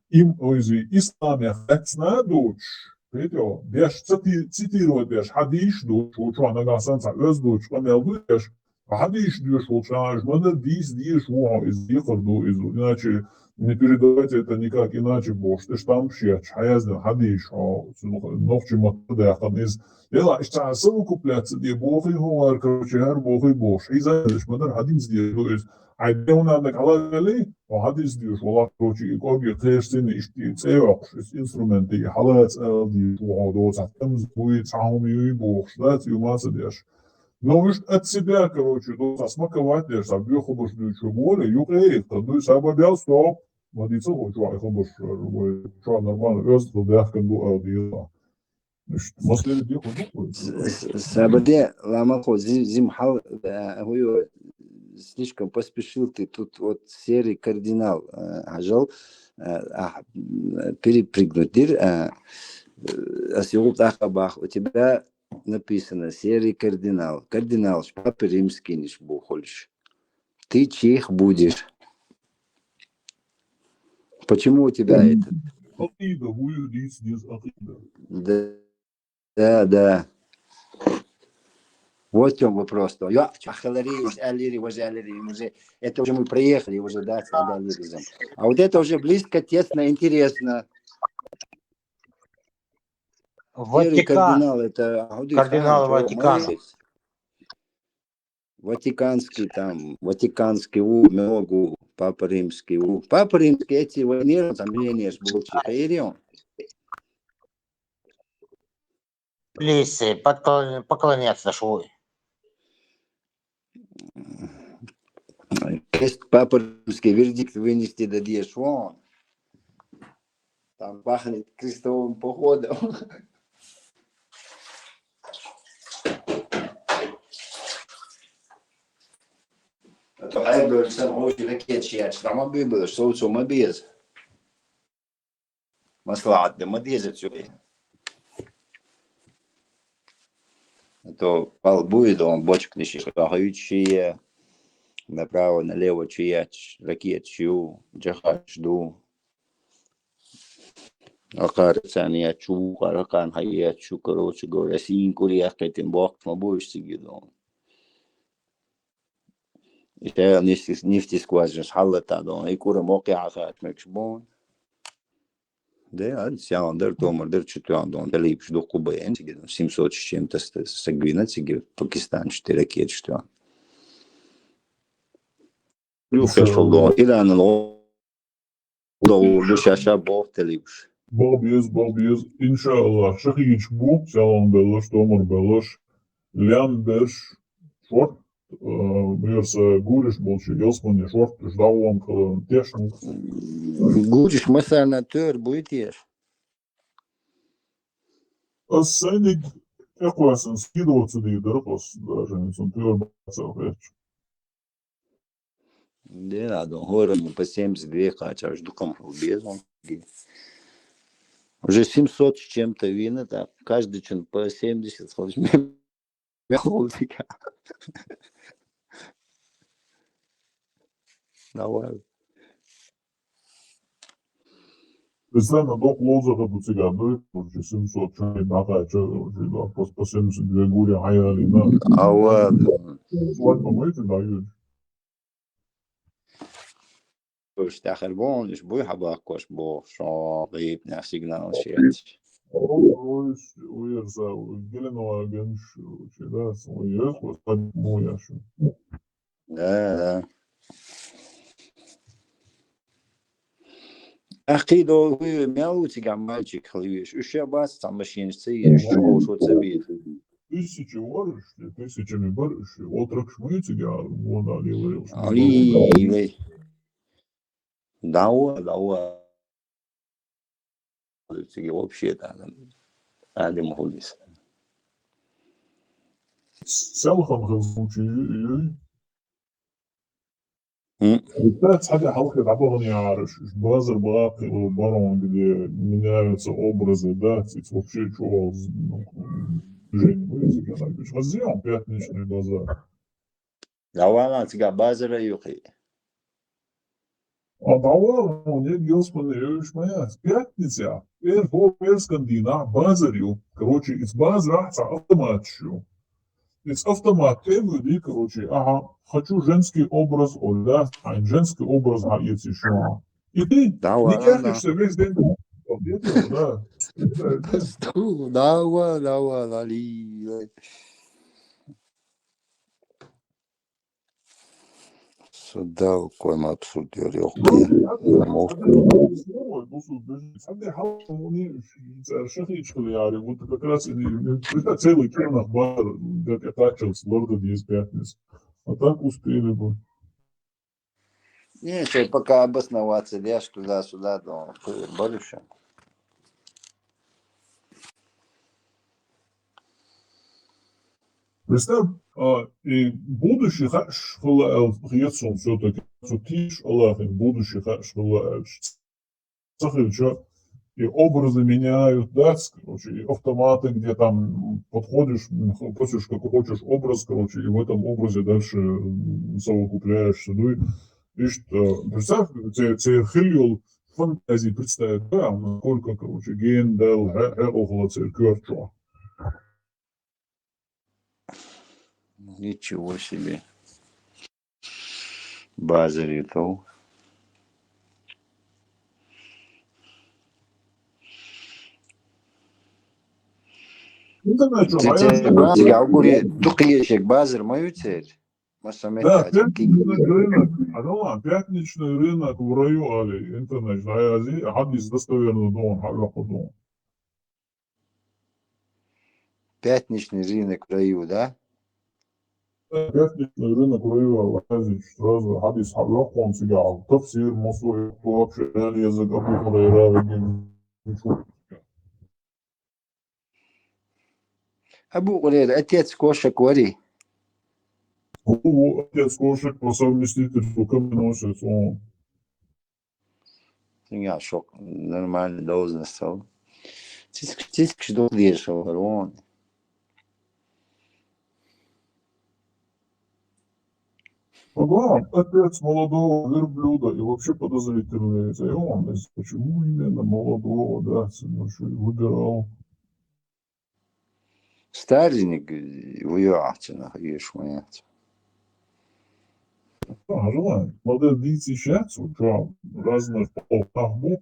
Им ойзи исламех эцна дуч, хетё, деш цити-, цитировать деш, хадиш дуч, чуа нагасан ца оз дуч, къамиал ду деш, хадиш дуч, волча, жманар дис, диш, во, из декъар ду, из, иначе не передавайте это никак иначе, бош, ты штамп шьяч, хаязден хадиш, о, нохчи матадахтан из, Ела, ишта совокупляться де бохи ховар, короче, гар бохи бош. И за лишь мадар хадис де, то есть, ай де уна да калагали, о хадис де, вала, короче, и коги кеш син ишти цевакш, ис инструменты, и халац ал де, о, до сатам зуи, цахум юи бохш, да, ци умаса деш. Но уж от себя, короче, до смаковать деш, саб ю хобош ду чу боле, ю кей, то ду саба бял, стоп. Мадица, о, чу ай хобош, чу нормально, оз, то бяхкан ду ал де. С-, с-, сабаде ламал хо зи-, зим хал, э, хуё, слишком поспешил ты. Тут вот серый кардинал, э, хажал, э, а, м, перепрыгнуть дир, э, э, асиул тахабах. У тебя написано серый кардинал. Кардинал, ш-, папа римский ниш бухольш. Ты чьих будешь? Почему у тебя это? Акида, вуюдис, дис акида. Да, да, да. Вот в чём вопрос-то. Я, чё, Хилари, Алири, уже Алири, уже, это уже мы проехали, уже, да, с Алиризом. А вот это уже близко, тесно, интересно. Серый Ватикан. Кардинал, это, а, вот Кардинал здесь, Ватикана. Молодец. Ватиканский там, ватиканский у, много. Папа Римский ву. Папа Римский эти войниран, там миллионерш был, чи хайрион. Плиз, э, поклон-, поклоняться шуй. Если Папа Римский вердикт вынести да деш вон. Там пахнет крестовым походом. А то хай бёрсэн, очень ракет чияч, там обы было, что у ма без. Маслаат да ма дезет всё. А то пал будет, он бочек не шишка, хают чия, направо, налево чияч, ракет чию, джахаш ду. Акъар цани ячу, каракъан хай ячу, короче говоря, син кури яхкетин бокт ма буш сигидон. Ишта нефть-, нефть скважина хьаллата дон, и кура мокъя хатмекш бон. Да, а, сян дер, томар дер, чутуан дон, талибш духу бен, сигидон, семьсот с чем-то ст-, сагвина, сиги Пакистан, четыре ракет, что. Юхешул дон, Иран ло, да, уже ща, ща бог талибш. Бог без, бог без, иншаллах, шахич бу, сялон белош, томар белош, лям беш, шорт, э, мирса гуриш болчи, ёсмани шорт, ждавон калан, тешн. Гуриш масана тёр будет еш. Ас сайник эквасын скидываться ди дыркос, даже не сон тёр бацал хеч. Не надо, город по семьдесят две качаешь, дуком безон. Уже семьсот с чем-то вина, так, каждый чин по семьдесят, хоть мя-, мя холдика. Давай. Представь, на док лоза, как у тебя, ну, короче, семьсот человек, нахай, чё, короче, да, по, по семьдесят две гури, хаяли, на. А ладно. Свадьба мы это даёт. Уж тахар бон, уж буй хабак кош бо, шо гиб на сигнал шеч. Ройс, уйерса, Геленваген, ш-, чи, да, свой, я, свой, свой, я, шу. Да, да. Ахи до, вы мяу, тига мальчик, хлывеш. Уж я бас, там машин, цы, ещё, что тебе? Тысячи варыш, тысячами барыш, отрок шмыцыга, вон али лыл. Али, али. Дауа, дауа. Циги вообще, да, там, адим хулис. Селхан хазучи, ю-, ю-. М. Представь, хотя халкы дабаган ярыш, базар бакы, барон, где меняются образы, да, цвет вообще чего, ну, движение, ну, если я так говорю. Хозяин пятничный базар. Давала цига базара юхи. А давала, ну, нет, Господи, я уж моя. Пятница. Эр, хо, эр скандина, базарю. Короче, из базара ца автомат шу. Из автомат, э, выйди, короче, ага, хочу женский образ, Оля, а женский образ, а, если ещё. И ты Давала, не тянешься весь день. Да. Давала, давала, ли. Судал, кой ма абсурд ёр, ёх, кой. Шахичкал яри, вот как раз и, и, это целый кернах бар, как я начал с лорда из пятниц. А так успели бы. Не, чё, пока обосноваться, я ж туда-сюда, то барыша. Представь, а, и будущий хаш хыла эл хьецун всё-таки, цу тиш Аллах, и будущий хаш хыла эл. Сахил чё, и образы меняют, да, с-, короче, и автоматы, где там подходишь, м, х-, просишь, как хочешь, образ, короче, и в этом образе дальше, м, совокупляешься. Ну и, и что, представь, те, те хильёл фантазии представить, да, насколько, короче, гендал, э, э, охла церковь, чё. Ничего себе. Базаритов. Ну, так, а чё, Цига, моя цига, угури, дукъиешек базар ма юцер. Ма самет Да, кадик. Пятница, наверное, Хьажал, пятничный рынок в раю али, интернет дӀаязи, хьадис достоверно ду, хьалакху ду. Пятничный рынок в раю, да? Пятничный рынок в раю, али, сразу хьадис хьалакху цигахь, тафсир, мусой, вообще, реализм, Абу Хурайра, ничего. Абу Хурайра, отец кошек вари? О, о, отец кошек по совместительству каменосец, он. Цигахь шок, нормальный должность стал. Цицк-, цицкаш дукха дезаш вара, он. Ага, отец молодого верблюда и вообще подозрительный, это и он, это почему именно молодого, да, это, ну, что, выбирал. Старинник, э, вуйоахьчунах еш ваьнца. А, желаю. Модель дийца шац, вот, разных полках был.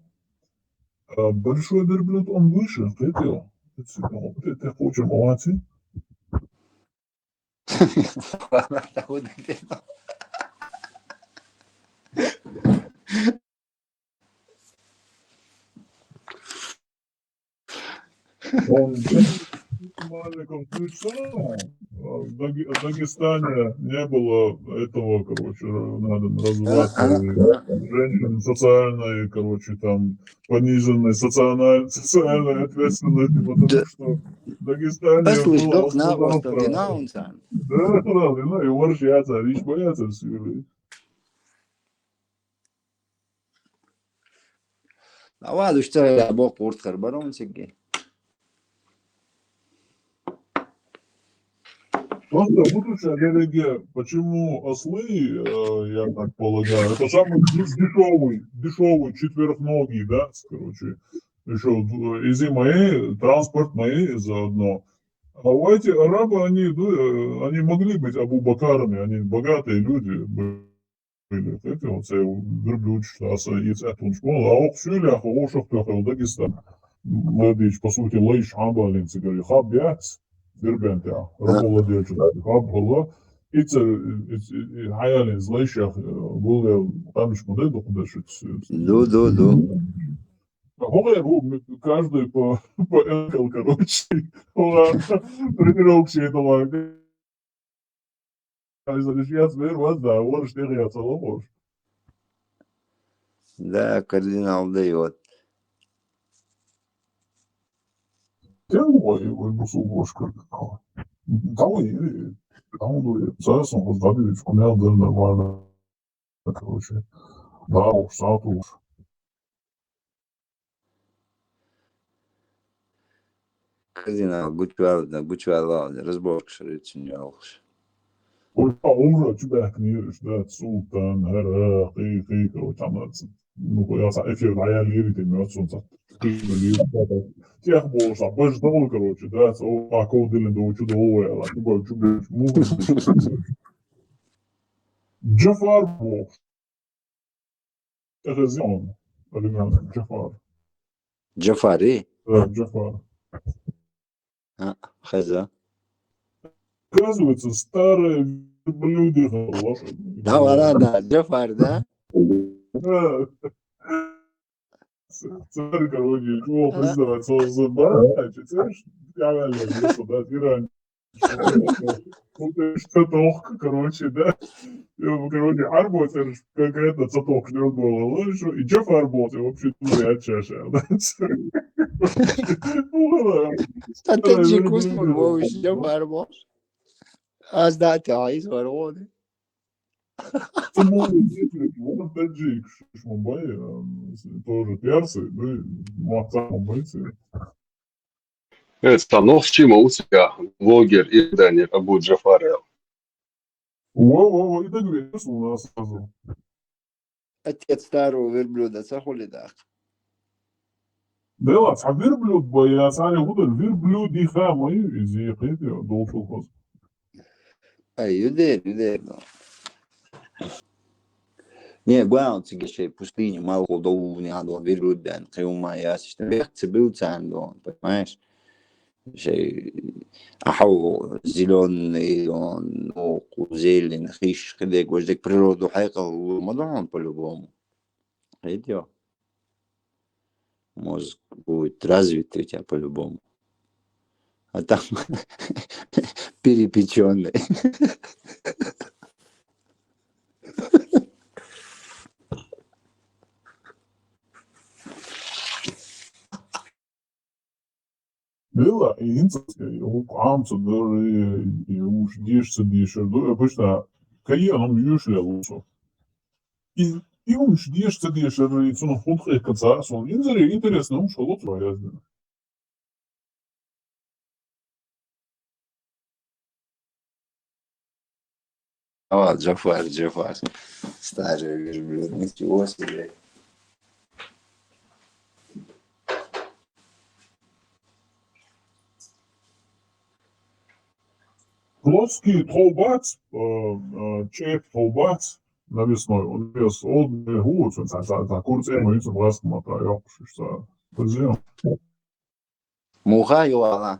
А, большой верблюд, он выше, ты делал. Это всё, это, это хочем, молодцы. Он маленьком ключом, а, в Даге-, в Дагестане не было этого, короче, надо развивать, э, женщин социальной, короче, там, пониженной социальной, социальной ответственности, потому что в Дагестане было основное право. Да, да, да, и ворш яц, а риш боятся всего. Ава, душтар я бок пурт хар барон сиги. Просто будущее религия, почему ослы, э, я так полагаю, это самый деш-, дешёвый, дешёвый четвероногий, да, короче, ещё, э, и зимой, транспорт мои заодно. А вот эти арабы, они, ну, э, они могли быть Абу Бакарами, они богатые люди были. Эти вот, э, верблюдчик, а с-, и с-, это он школа, а ох, всё ли, ах, ох, шо, кто хотел Дагестан. Молодец, по сути, лайш хьабалин цигара, хаб яц, Дербент, а, рабовладельческий, хаб было. И ц-, и ц-, и хьаялин, лайшах, э, гулдел, там ещё модель докуда шуц. Ду, ду, ду. А хогер, каждый по, по энкел, короче. Ага, тренировка это ладно. Ай, залежи, я зверь, вас, да, ворш, ты, я целовош. Да, кардинал даёт. Тем ой, ой, бусу ворш кардинал. Там и, там, ну, и царь, он, вот, Давид, кумял, да, нормально. Короче, да уж, сату уж. Кардинал, гучвал, да, гучвал, разборка шарит синьялш. Ой, а уже тебя книжишь, да, султан, гара, хи, хи, короче, там, ну, я са-, эфир, а я лири, ты мёртв, он так. Тех боже, а боже, короче, да, со, а кого дылен, да, учу, да, ой, а, ну, короче, блядь, муха. Джафар бог. Это Зион, оригинальный Джафар. Джафари? Да, Джафар. А, хаза. Оказывается, старые верблюды, лошади. Да, ладно, да, Джафар, да? Да. Царь, короче, его признавать, он забарать, знаешь, я, я, я, да, Иран. Ну, то есть, что-то ох, короче, да. И, короче, арбо, короче, конкретно цаток ждёт было, ну, и что, и чё фарбол, и вообще, ну, я чаша, да. Ну, ладно. Статья Джекус, по-моему, ещё фарбол. А сдать, а, из вороны. Ты можешь, вот таджик, Шишмамбай, э, тоже персы, ну, и Муацамамбайцы. Э, станок с чим у тебя, блогер и дизайнер Абу Джафарел. Во, во, во, и так весь у нас сразу. Отец старого верблюда, ца хули дах? Да ладно, а верблюд боятся, они будут верблюд и хамаю, и зихит, и долшул хоз. Ай, юдер, юдер, да. Не, главное, цига шей пустыня, мало хо долу не хадо, верблюд дан, каюма ясишта. Бех цибил цан дон, понимаешь? Шей, ахьа зелёный, он, ну, зелень, хиш, хидег, вождег природу хьекъал, ма духьун по-любому. Видео. Мозг будет развитый у тебя по-любому. А там перепечённый. Лела, и инца, и у Къамца дори, и уж деш ца дешар ду, обычно, кае ам юш лела усо. И, и уж деш ца дешар, и цун хунт хе конца, сон инзаре интересно, уж холот ва язна. О, Джафар, Джафар. Старый верблюд, ничего себе. Плоский тхов бац, э, э, чеб тхов бац навесной. Он вес од не гуц, он за, за, за курц эмоин, ца власт мата, я кушишь, ца. Подожди. Муха юала.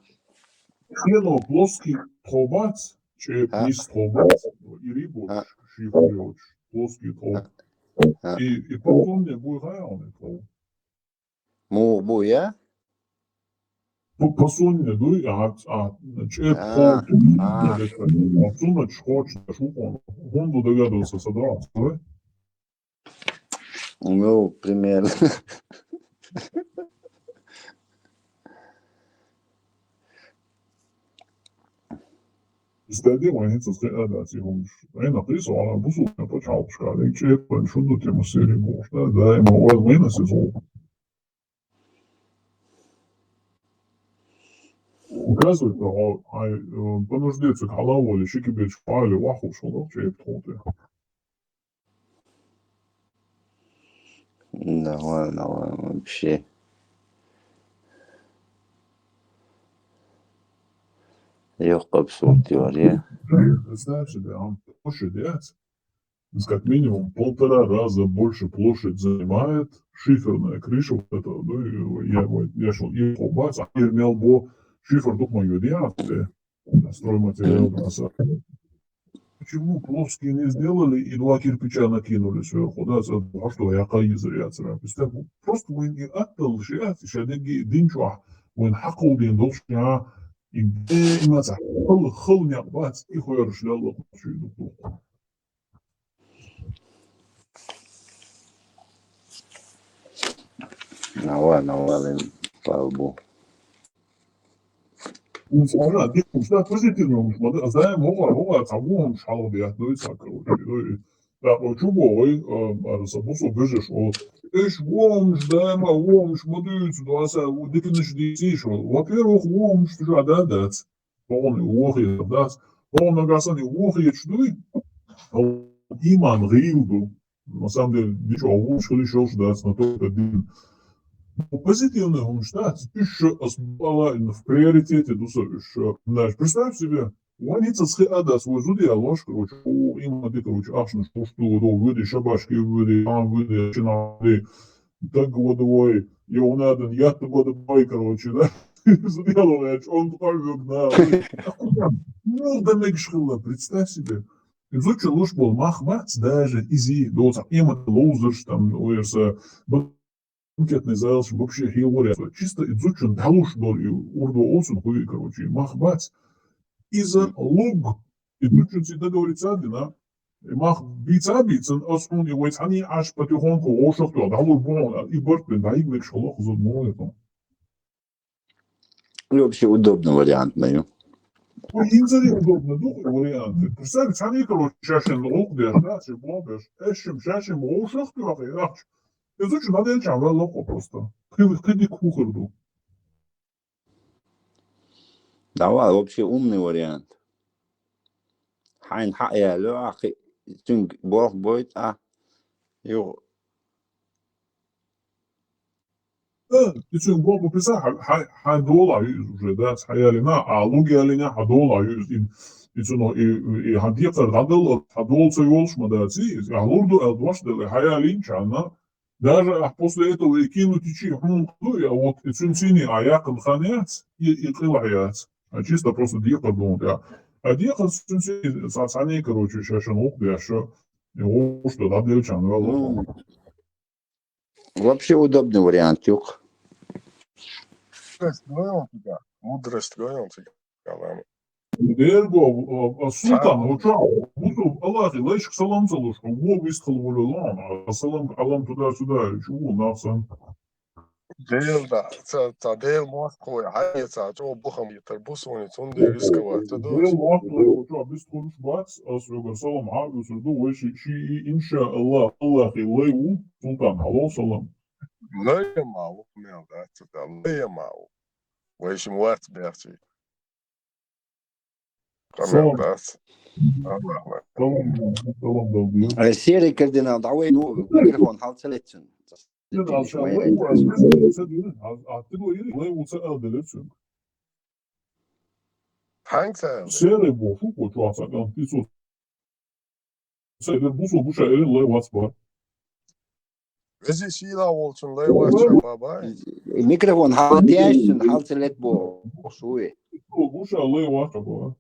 Хрено плоский тхов бац, чеб А? Низ тхов бац, и рибу А? Шифрёч, плоский тхов. А? И, и потом не будет, а, он и тхов. Му буя? По, по сунне дуй, а, а, чеб А, тхов, а. Отсюда чхоч, шукон. Гунду догадывался, содрал, да? Ну, примерно. Стадия ванится с адати гумш. Ай на присо, она бусу, на почалушка, и чеб, шуду тему серии гумш, да, да, ему он выносит зол. Указывает, а, а, э, понуждается к Аллаху или Шикибеч Пали, Ваху, что, да, чеб тхоты. Нормально, нормально, вообще. Лёгкая абсурд теория. Представь себе, он площадь, с как минимум полтора раза больше площадь занимает шиферная крыша, вот это, ну, и я, вот, я шел, и бац, а я имел бы шифер, дух мой, я, стройматериал, да, са-, почему плоский не сделали и два кирпича накинули сверху, да, за то, что я кайзер, я царапаюсь. Так, просто мы не отдал, я, я, деньги, динчуа, мы хакул дин, должен, я, и, и, и, хал, хал, не бац, и хуяр шлял, Нава, нава, лен, слава Богу. Ана, дикум, что позитивно, мы знаем, мога, мога, кого он шалобе, ну и так, короче, ну и, да, о, чего, ой, э, э, забусу бежишь, о, эш, вомш, да, ма, вомш, модуц, дуаса, дикнеш, дисиш, во-первых, вомш, да, да, да. Полный уохи, да, полный гасан и уохи, чдуй, иман гилду. На самом деле, дичь, а лучше решил, что да, смотри, это дин. Но позитивный он считается, ты ещё ас-, бала, ну, в приоритете, дуса, ещё, знаешь, представь себе, ваница схи адас, свой зуди, а ложь, короче, о, иман, ты, короче, ахшна, что, что, до, выди, шабашки, выди, там, выди, чина, выди, так годовой, и он один, я-то годовой, короче, да? Зуди, а ложь, он такой выгнал. А куда? Ну, да, мег шхила, представь себе. Изучил уж был махмац, даже изи, доца, има лоузерш, там, уерса, банкетный зал, вообще хилворя. Чисто изучил, далуш дол, и урдо олсун хуй, короче, махмац. Иза луг, изучил си договориться, да? И мах бица бицан, ас он и вайц, ани аш потихоньку, ошохту, далур бон, и борт бен, да, и мег шхила, хузур бон, это. И вообще удобный вариант, наверное. Ой, инзаре удобно, духовый вариант. Представь, сами, короче, шашен лох деш, да, чи бо деш. Эшим, шашен лох, шах ты вахи, ахч. Изучи модель чам, ва лохо просто. Кыли, кыли кухарду. Давай, вообще умный вариант. Хайн ха я лё, ахи, тюнг бох бойт, а. Ё, Э, ицун гол бу писа, ха, ха, ха дола юз уже, да, ха ялина, а луг ялина, ха дола юз, и, ицун, и, и ха дикъар, ха дол, ха дол ца йолш ма да ци, а лурду эл дваш дел, ха ялин чана, Даже а после этого и кинуть и чи хьун ду, а вот и цуьнан цӀийне а яьккхина хан яц, и, и къилахь яц. А чисто просто декхар ду тӀе. А декхар цуьнан цӀийне са-, сане, короче, шаьшан вукх беш, и вовш ду дӀаделчан вел. Ну, вообще удобный вариант, юкъ. Мудрость гойту цигахь. Мудрость гойту цигахь. Дерго, а, а, Султан, хӀокху чохь бусулба Аллахе лайшка салам ца луш, хьо вон вистхила волавелла, а салам, Ӏалам туда-сюда, чу ву нах санна. Дела да, ца, ца Дела мостагӀий, хьан ца чӀогӀа бухам йитар бу суна, цундела рисковать ца до. Дела мостагӀий, хӀокху чохь бистхуьлуш бац, ас хьоьгара салам хьан а оьцур ду, вай ши, ши, и, иншааллах, Аллахе лай ву, Султан, хьало салам. Лай ма ву, мел дац, ца лай ма ву. Вай ши ма вац бехчий. Къамел дац. Аллах. Э, Серый кардинал, дӀавай, ну, микрофон хьал ца леццина. Хьанца? Серый боху, кху чохь цхьа кӀант ницкъ. Ца дер бусо гуша эрин лай вац бара. Веза сийлахь волчун лай вац ша баба. Микрофон хьал тешчун хьал ца лет бо шуй. Гуша лай вац бара.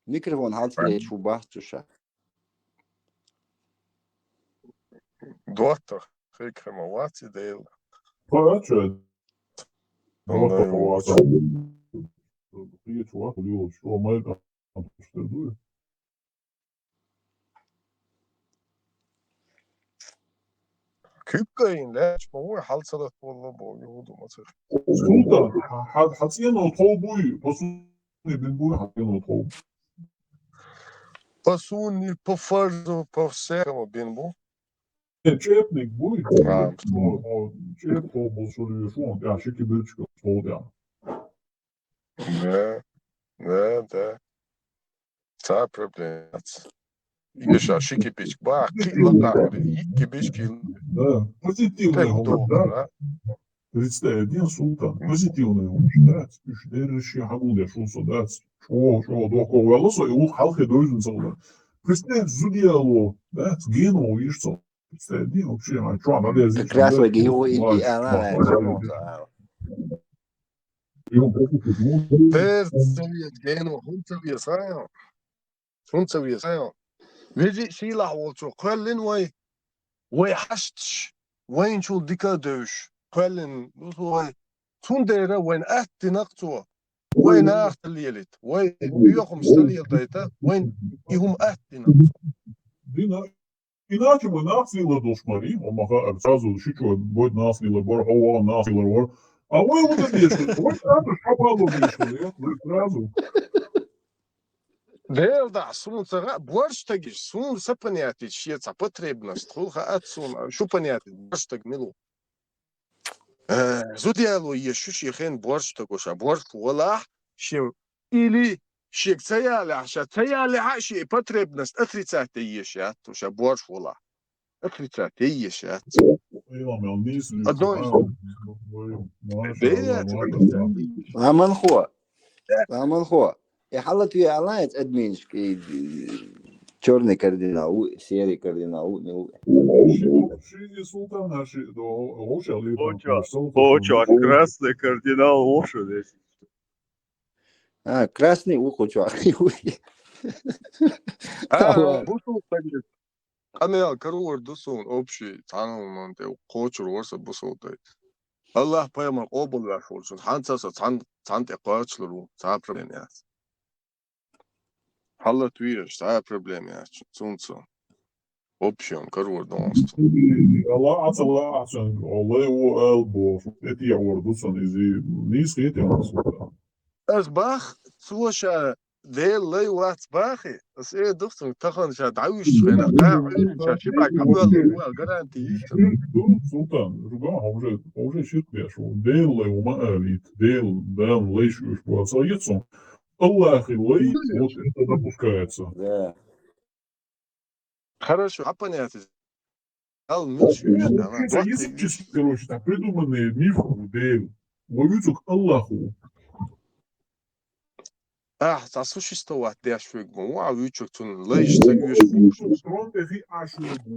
Микрофон хьал ца лет шу бахчу ша. ДоттагӀ, хӀекхама вац и Дела. Пача. ДоттагӀ вац. Кхечу вац, лио, шо майда. Куьпкайна лаьтташ ма ву, хьал ца латта волла боху, юху ду ма ца. Султан, хьан, хьан цӀено тхов буй, по суне бин буй, хьан цӀено тхов. По суне, по фарзу, по всякому бин бу. Э, чӀепник буй? А. О, о, чӀеп тхов болу шу луьйш ву, тӀехь ши кибирчка тхов тӀехь. Да, да, да. Цхьа а проблема яц. Иша ши кибичка бахьа, кхин лакхахь, икки кибичка. Да, позитивный хӀума, да? Представь, дин Султан, позитивный хӀума, да? Уьш дерриш шен хьагулдеш ву со, да? ЧӀогӀа, чӀогӀа дохко ваьлла со, и вукху хьалхе довзина ца хилар. Представь, зуда яло, да? Гено вийш ца. Представь, дин вообще, а чё, надо я здесь. Как раз вайга юху и ала. Дер ца веза, гено, хӀун ца веза, а? ХӀун ца веза? Веза сийлахь волчо кхоьллина вай, вай хьашташ, вайначул дика а девзаш, кхоьллина вай. Цундела вайна атта дина-кх цо, вай нах ца лелийта, вай боьхамаш ца леладайта, вайна и хӀума атта дина. Дина. Иначе мы нах лелар долуш мари, хьо ма хаара, сразу ши чо бойда нах лелар бара, хьо вахана нах лелар вара. А вай хӀун дан дезаш, вай сразу шабало дезаш, вай сразу. Дела да, суна ца хаьа, борш тагиш, суна са понятие, шен цхьа потребность, хула хаьа суна, шу понятие, борш таг мила ву. Э, зуда яло еза шу шен хен борш таго ша, борш волахь, шен или шега ца ялехь, ша ца ялехь а, шен потребность отрицать де еза ша, то ша борш волахь. Отрицать де еза ша. Одно из. Ламанхо. Ламанхо. И хьалат ве алаец админчик, и чёрный кардинал, у, серый кардинал, у, не у. Ши, ши и Султан, а ши, до, гуша ли, Хоча, там, Султан, хоча, Султан. Красный кардинал, гуша здесь. А, красный у хоча. А, бусул тагир. Къамел карор ду суна, общий, цхьана хӀуманна тӀе кхочур вара сан бусул тайпа. Аллах пайхамар къобалвеш волчун, хьан ца со, цхьан, цхьан тӀе кхачалур ву, цхьа проблема яц. Хьалат везаш, цхьа а проблема яц, цунца. Общий карор ду суна. Аллах, Аллах, Аллах, Аллах, Аллах, Аллах, тӀе тӀе гӀор ду сан иза, нийса хетий сан. Ас бах, цо ша Дела лай вац бахи, ас э ду цунга, тахана ша дӀавуьжучу хенахь, кхаа Ӏуьйранна ша ши бӀе кхабоьллур ву аьлла гаранти йиш ду. Султан, ругахь хьо уже, хьо уже ширк беш ву. Дела лай ву ма алийта, Дела, Дала лайш уьш бу, ца хета суна. Аллахи лай, вот это допускается. Да. Хорошо, а понятие. Ал муьлш вуьш, да, языческий, короче, так придуманный миф у Дела. Вай вуьйцург Аллах ву. Ахь цхьа существовать деш верг ма ву, а вуьйцург цунна лайш ца оьшу. Трон тӀе хи Ӏаш верг ву.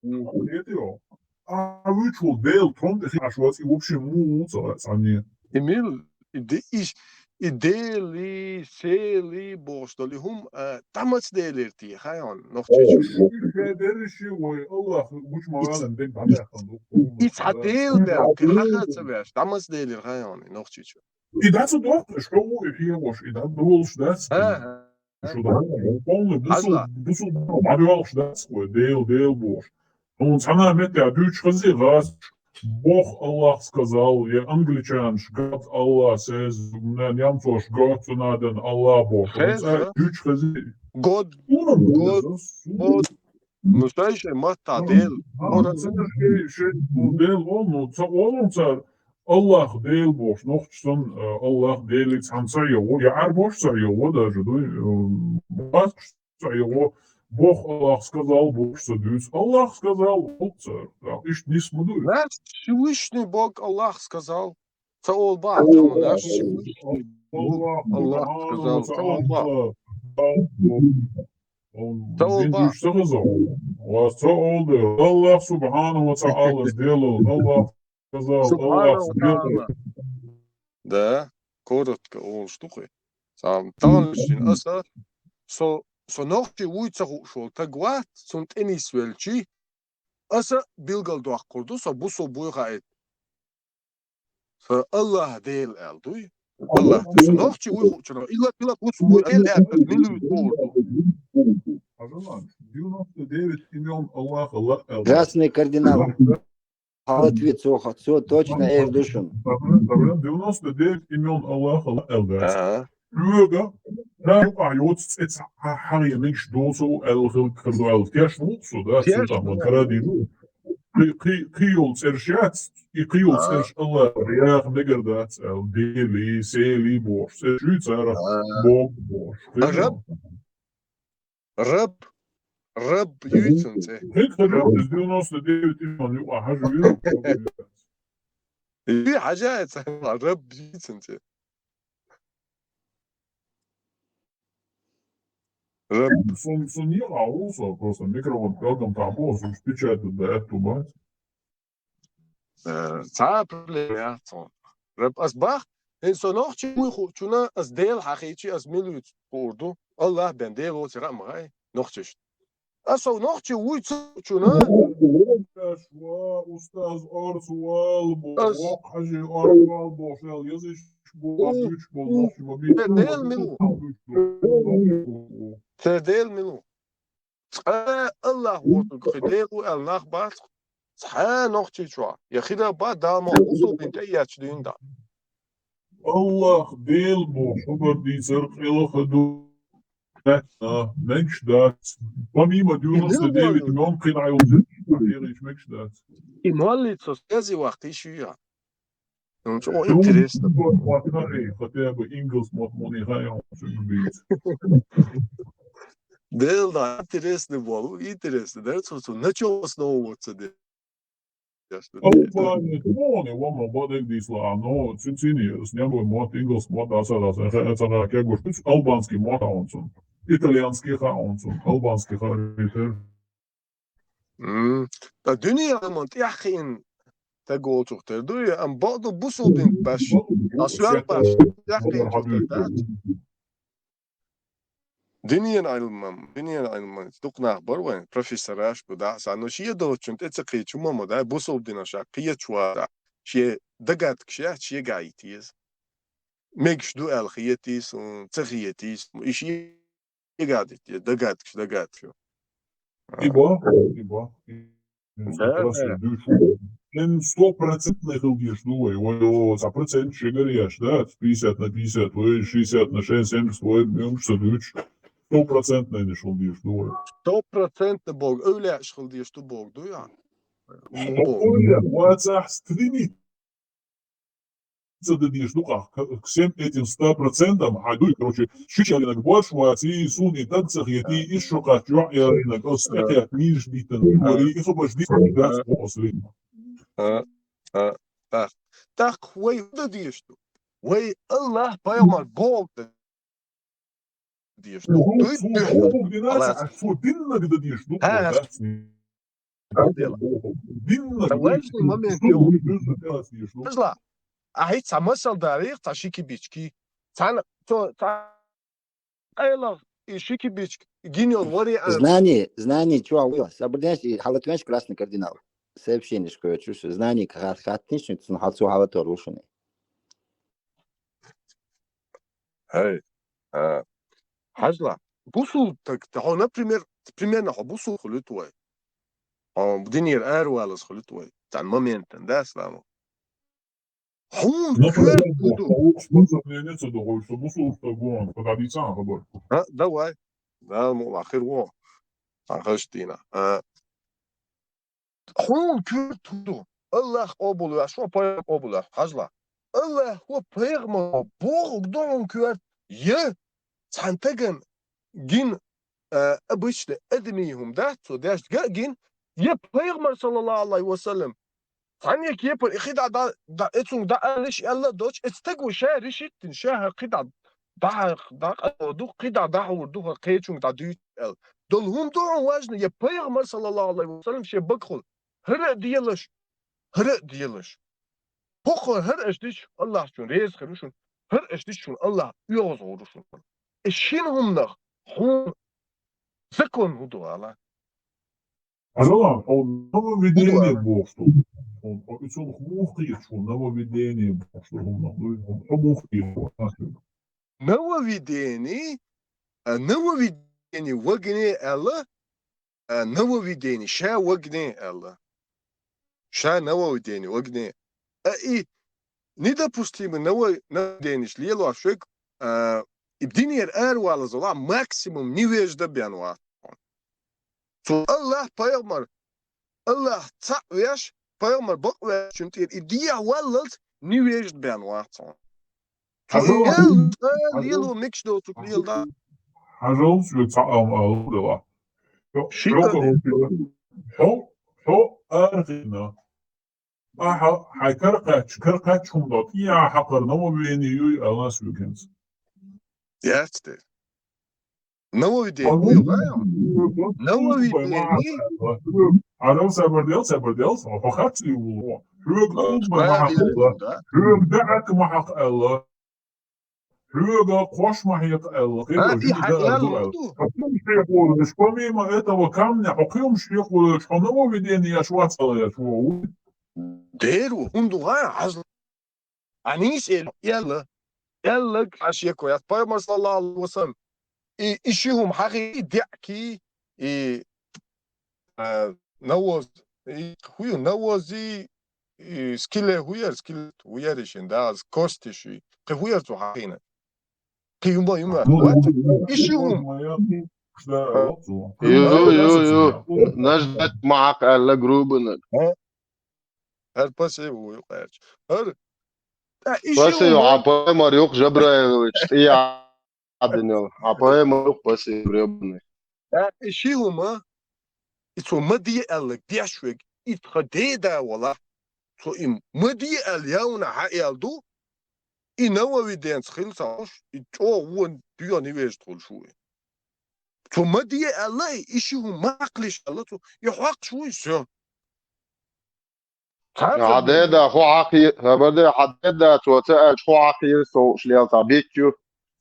Хетио? А вуьйчул Дела тхьовра тӀе хи Ӏаш вац, и вообще муха ву ца хаьа цхьанне. И мила, и де-, иш, и Дели, Сели бохуш долу и хӀума, а, дӀа маца делира те, хаьий хьуна, Нохчийчу? О, и ша дерриш вай Аллах гучу ма валан ден дӀадаьккхина ду. И цхьа Дела бен, кхин хьаха ца веш, дӀа маца делира, хаьий хьуна, и Нохчийчу? И дац а дохкуш, хьо ву и хьехош, и дац долуш дац. А, а. Шу дац, полный бусул, Хьажа. Бусул дӀадоьлхуш дац вай, Дела, Дела бохуш. Хьуна цхьана меттехь дуьйцуш хазий гӀазкхаша, Бог Аллах сказал, я англичанаш, God Allah says, немцош, Gott zu Naden, Аллах бохуш. Хьуна Хеза. Цхьа дуьйцуш хазий. God, Хьуна God, ву God. Ну, шай-шай маттахь Дела. Ора ца шей, шей, ну, Дела вол, ну, ца олу цара, Аллах Дела бохуш, нохча санна, э, Аллах Делица цхьаьна ца йогӀу, я Ӏарбош ца йогӀу даже, дуй, э, баскаш ца йогӀу, Бог Аллах сказал бохуш ца дуьйцу. Аллах сказал олу цара. Так, иштта нис ма дуй. Наш Всевышний Бог Аллах сказал. Ца олу бах, Аллах, наш Всевышний Бог Аллах Аллах сказал, ца олу бах. Ца олу бах. Ца олу бах. Ва ца олу де. Аллах субхьанаху ва тааля делал. Аллах сказал, Аллах Субхьанаху ва тааля. Да, коротко олуш ду кхин. Сам тахана аса, со, со нохчи вуй ца хууш волу таг вац, цунна тӀе нисвелчи, аса билгал доккхур ду, со бусул буй хаийта. Со Аллах Дела аьлла дуй. Аллах, со нохчи вуй хуучунах, илла, илла бусул буй аьлла аьлла, мила вуй бохур ду. Девяносто девять имен Аллаха ла аьлла. Красный кардинал. Хьал ответ, цо ха-, цо точно эр ду шуна. Девяносто девять имен Аллаха ла аьлла дац. Ага. Оьга, да, юкъахь йоцу цӀе ца хьа-, хьан я мегаш доцу аьлла хила карадо аьлла. Тешна ву со, да, цунна тӀехь ма карадийр ду. Кхи, кхи, кхи йолу цӀераш яц, и кхи йолу цӀераш Аллах яха мегар дац аьлла. Дели, Сели бохуш. ЦӀераш юй царах Бог бохуш. Раб? Раб, Раб юй цуьнан цӀе. Хьекхараб, из девяносто девять имен юкъа хьажа вира. Юй хьажа а ца хьала, Раб юй цуьнан цӀе. Раб. Сун, сун йикъа ву со, просто микрофон пелгам тахьа боху, уьш печатать дан аьтту бац. Э, цхьа а проблема яц хьуна. Раб, ас бах, хӀинца со нохчи вуй хуучунна, ас Дела хьахийчи, ас мила вуьйцу хуур ду. Аллах бен Дела воцу яра а ма хаьа, нохчашна. Ас со нохчи вуй ца хуучунна. Ва, устаз, орцу вал бу, ас воккха хьажи, орцу вал бу, шел язиш бу, у, буьйцуш бу, у, нохчи ма бийцу, Дела мила ву? Церан Дела мила ву? Цкъа Аллах воцург хи Дела ву аьлла нах бац, цхьа а нохчийчохь. Я хила бан Дала ма бусул дин тӀе а етташ дуьйна дӀа. Аллах Дела бу, хабар дийцар къилаха ду. А, мегаш дац. Помимо девяносто девять миллион кхин а йолчу мегаш дац. И моллица со связи вахтийша ю я? Ну, чё, интересно. Хотя бы ингалс мотт муни хаьа, он чё бийц. Дела да, интересный болу, интересный, да, цу, цу, на чём основываться де? Албания, ну, не, вон, бадек дисла, но, цин, цин, снеговый мотт, ингалс мотт, аса, аса, аса, аса, как бы, албанский мотт, а он цун. Итальянский ха, он цун, албанский ха, ритер. М. Ткъа дуьненан Ӏилман тӀаьххиъна стаг волчух тера ду и, амма бакъду бусул дин баьш, а соьл баьш тӀаьххиъначух тера дац. Дуьненан Ӏилман, дуьненан Ӏилман дукха нах бара вайн, профессораш бу, дӀа а са, но шен доцчунна тӀе ца кхечу хӀума ма дай, бусул динах ша кхечу вацахь, шен догадкаш яц, шегахь йита еза. Мегаш ду аьлла хетий суна, ца хетий суна, и шен догадкаш, догадкаш ю. И бах, и бах. Да, да. Эн стопроцентный хила дезаш ду вай, вай, о, цхьа процент шегара еш, да, пятьдесят на пятьдесят, вай, шестьдесят на шестьдесят, семьдесят, вай, муьлш ца дуьйцуш, стопроцентный хила дезаш ду вай. Стопроцентный боху, эвлаьаш хила дезаш ду боху, ду я? Вацахь стремить ца дан дезаш ду-кх, к-, к всем этим ста процентам, хьайн дуй, короче, шичалинаг борш ваций, суна и даг ца хетий, иза шо кхаччо а яринаг, ас тӀекхетта нийсаш диттан, вари, и хабарш диттан дац боху ас вина. А, а, тӀаккха, тӀаккха вай хӀун дан дезаш ду? Вай Аллах, пайхамар бохург дан дезаш ду. Дуй, дуьхьал. Ас цо диннаг дан дезаш ду, дац. Динна Ца важный момент ю. Хьажал, ахь хӀинца цхьа масал дарий, цхьа ши кибички. Цхьана, цо, цхьа къайлагӀа и ши кибички гинал вариант. Знание, знание чу а вуй, сабрдеш и хьалатвеш красный кардинал. Сообщение шкоя чу, знание ка-, хаттинчу, цун хьал цу хьалатор ву шуна. Хьай. А, хьажал, бусул так, та хьо, например, примерно хьо бусул хулит вай. Хьо динера аравалаз хулит вай. Цхьан моментан, да, Слава? Хьуна коьрта хӀу ду? Хьо вукху бусул мнение ца дохуй, со бусул стаг ву, хьо дӀадийцан хабар. А, давай. Да, мо, ахир ву. Ахаш дина. А, хьуна коьрта хӀу ду? Аллах къобалвеш ва, пайхамар къобалвеш ва. Хьажал. Аллах ва, пайхамар ва бохург ду хьуна коьрта? Я цхьан таган гин, а, обычно адамий хӀума дац, цо деш га а гин, я пайхамар, саллаллаху Ӏалайхи ва саллам, цхьанне кепара и кхидӀа дӀа, дӀа, э, цунга дӀааллаш аьлла а доцуш, э, стаг ву ша решить дина, ша хӀара кхидӀа дӀа, дӀакъоду, кхидӀа дӀахьур ду, хӀара кхечунга дӀадуьйцу аьлла. Долу хӀума ду хьуна важно, я пайхамар, саллаллаху Ӏалайхи ва саллам, шен бага хуьлу. ХӀара а делаш, хӀара а делаш. ХӀокхо хӀара аша дича, Аллахьчун реза хир ву шуна, хӀара аша дича шуна Аллах оьгӀаз гӀур ву шуна. Э, шина хӀуманах хьуна закон хӀун ду ала? Хьажал, хьо нововведение бохуш ду. Хьо, хьо уьцул муха кхеташ ву, нововведение бохуш ду хӀуманах дуй, хьо, хьо муха кхеташ ву, хьан соьга? Нововведение, а, нововведение вагане аьлла, а, нововведение ша вагане аьлла. Ша нововведение вагане. А и недопустимый ново-, нововведенеш лелош верг, а, и динера аравалаза вац, максимум невежда бен вац. Цу Аллах, пайхамар, Аллах цхьаъ веш, пайхамар бакъ вешчун тӀера и дехьа валлалц невежда бен вац. Цу Хьажал, эл, ца хьажал, лело микаш доцург лела да. Хьажал, шуьга цхьа ам ала дела. Хьо, Ши хьо, кадам. Хьо, хьо аргӀина. Ахьа, хьайн каракхаьчча, каракхаьчча хӀума дан, и а хьакхар нововведение юй, ала соьга хӀинца. Яц те. Нововведение. Нововведение. Хьажал, сабар дел, сабар дел, хьо харц ле ву. Хьоьга тӀулг ма хьакха аьлла. Хьоьга даьӀахк ма хьакха аьлла. Хьоьга кхош ма хьекха аьлла. А, и хьан аьлла ду. Хьо кхин хьекхолаш, помимо этого камня, хьо кхин хьекхолаш, хьо нововведение еш вац ала еш ву. Дер ву, хӀунда ву, хьажал. Анис эл, элла. Эллаг аш яко яц. Пайхамар саллаллаху алейхи ва саллям. И, и ши хӀума хьахи, и деӀки, и, а, навоз, и хӀу ю, навози, и скиле хӀу яр, скиле хӀу яр и шин, да, кости ши. Кхи хӀу яр цу хьахина. Кхи юма, юма. И ши хӀума. Ю, ю, ю, ю. Наждак махьакъ аьлла грубанаг. А? ХӀара пассив ву юкъарча. ХӀара. ТӀа и ши хӀума. Пассив, хьан пайхамар юкъ Жабраилович, тӀе яӀдинал. Хьан пайхамар юкъ пассив гребаный. ТӀа и ши хӀума, и цо ма де аьллаг деш вег, и тха деда вала. Цо и ма де аьлла явна хьаэл ду, и нововведенца хила ца хьуш, и чӀогӀа вон дуьйна вежа тхулуш ву и. Цо ма де аьлла, и ши хӀума ма хьакхалаш аьлла цо, и хьокхуш ву и, всё. Хьан деда хьо хьакхе-, хабар де, хьан деда цо ца аьлча хьо хьакхийра со уш лел цхьа битт ю.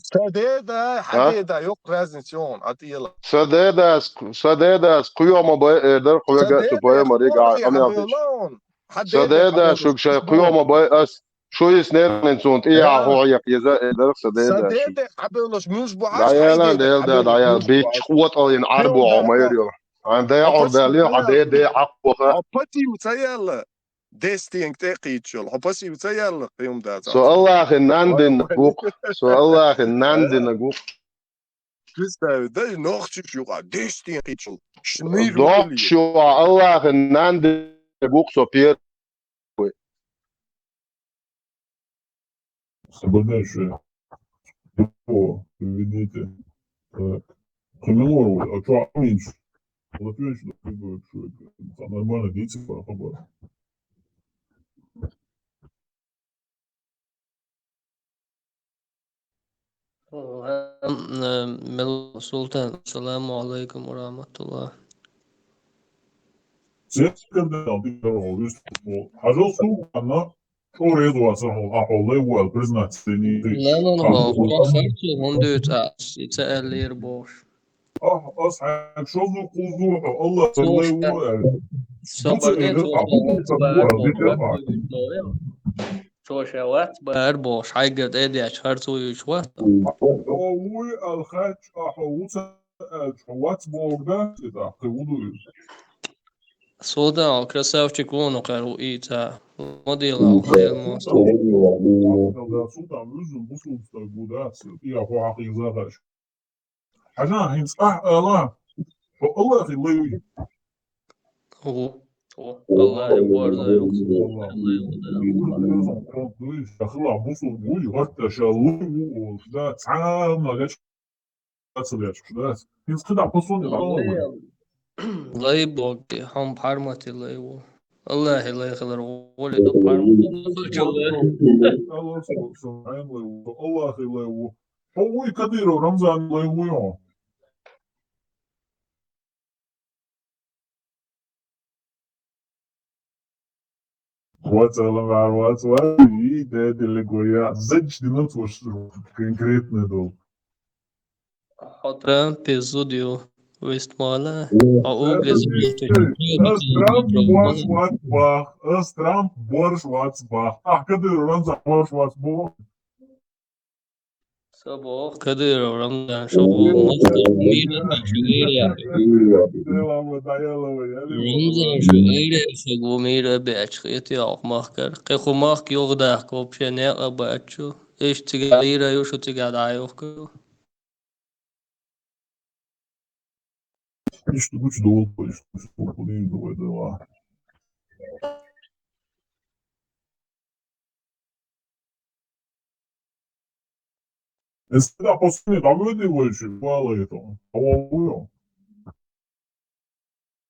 Сан деда, хьан деда, йоккха разница йогӀун, а тӀела. Сан дедас, сан дедас кхоьма бай эр дара хьоьга а цу пайхамарига а къамел дича. Сан деда шуьга шайн кхоьма бай ас, шу йиснера хӀинца цунна тӀехьа хьо хьекха еза эр дара сан деда шуьга. Сан деда хьабевлаш муьлш бу хьаш, дӀаяла, дӀаяла, бичча къотӀалйина Ӏарбо хьо майра йо. Хьан дегӀур дале, хьан деде хьакъ баха. Хьо патив ца яьлла, дестенга тӀе кхийччул. Хьо пасив ца яьлла, кхиюм дац. Со Аллахин нандина гукъ. Со Аллахин нандина гукъ. Представь, дай нохчиш юкъа, дестенга кхийччул. Шнир дохчу юкъа Аллахин нандина гукъ со пер. Соблюдающие. О, видите. Так. Криминал, а чё, а меньше? Вот видишь, да, как бы, что это, нормально, дети, по хабару. Мел Султан, ассаламу алейкум ва рахматуллах. Церковь дал дикарал вистхо. Хьажал су ванна, чо резо вацахо, ахо лай вал признаться дени. Лалал хо, хо харцо гьундуьйцӀа, и ца аьллера бохуш. Ахь, ас хьайга шозу кхузу хьо, Аллах Цо лай ша-, ву аьлла. Со Буца бакъдерг эгӀа цо хьа, ша вац буца баьр буца боху, дитя вац хьа. Буьйцу новел. Цо ша вац баьр бохуш, хьайгара тӀедеача харцо юьйцуш вац. Хьо вуй алхач, ахьо вуца аьлча, хьо вац боху дац, и тӀаккха ву ду иза. Султан, красавчик ву, ну кхер ву ийца. Ма дела, Мгм. Дела мосту. Султан, вуьззина бусулба стаг ву дац, и ахьо хьакхийза хаьш. Хьажа, хӀинца ахь ала, хьо Аллахе лай вуй? Ву, ву. Аллахе борза ю. Аллахе лай ву, да. Аллахе лай ву, да. Дуй, шахла бусулба вуй, хӀотта ша лай ву, да, цхьа а ма гача ца лечкаш, да. ХӀинца кхидӀа посуне лай ву. Лай боху, хьан пхьармати лай ву. Аллахе лай хилар гӀоли ду, пхьармати лай ву. Аллахе лай ву. Хьо вуй Кадыров Рамзан лай вуй хьо? Вац, Алан, вац, вац, и дедили гоя. Зачдинан цо конкретный дол. Хьо Трампе зуда ю, вистмала. Хьо угрес биту. Ас Трамп борш вац бах, ас Трамп борш вац бах. Ахь Кадыров Рамзан борш вац бу. Со боху, Кадыров Рамзан, шу гӀо махкара мийра бечу эриа. Рамзан, шу эриа, шу гӀо мийра бечу хетий оха махкара. Кхин хӀу махка юхадахка вообще некъа бац шу. Иштта цига лийра ю, шу цига дӀа а юхка ю. Иштта гучудолу, иштта гучудолу, дийна ду вай дела. Эс кхидӀа последний дӀавоьдий вай ши, валайта.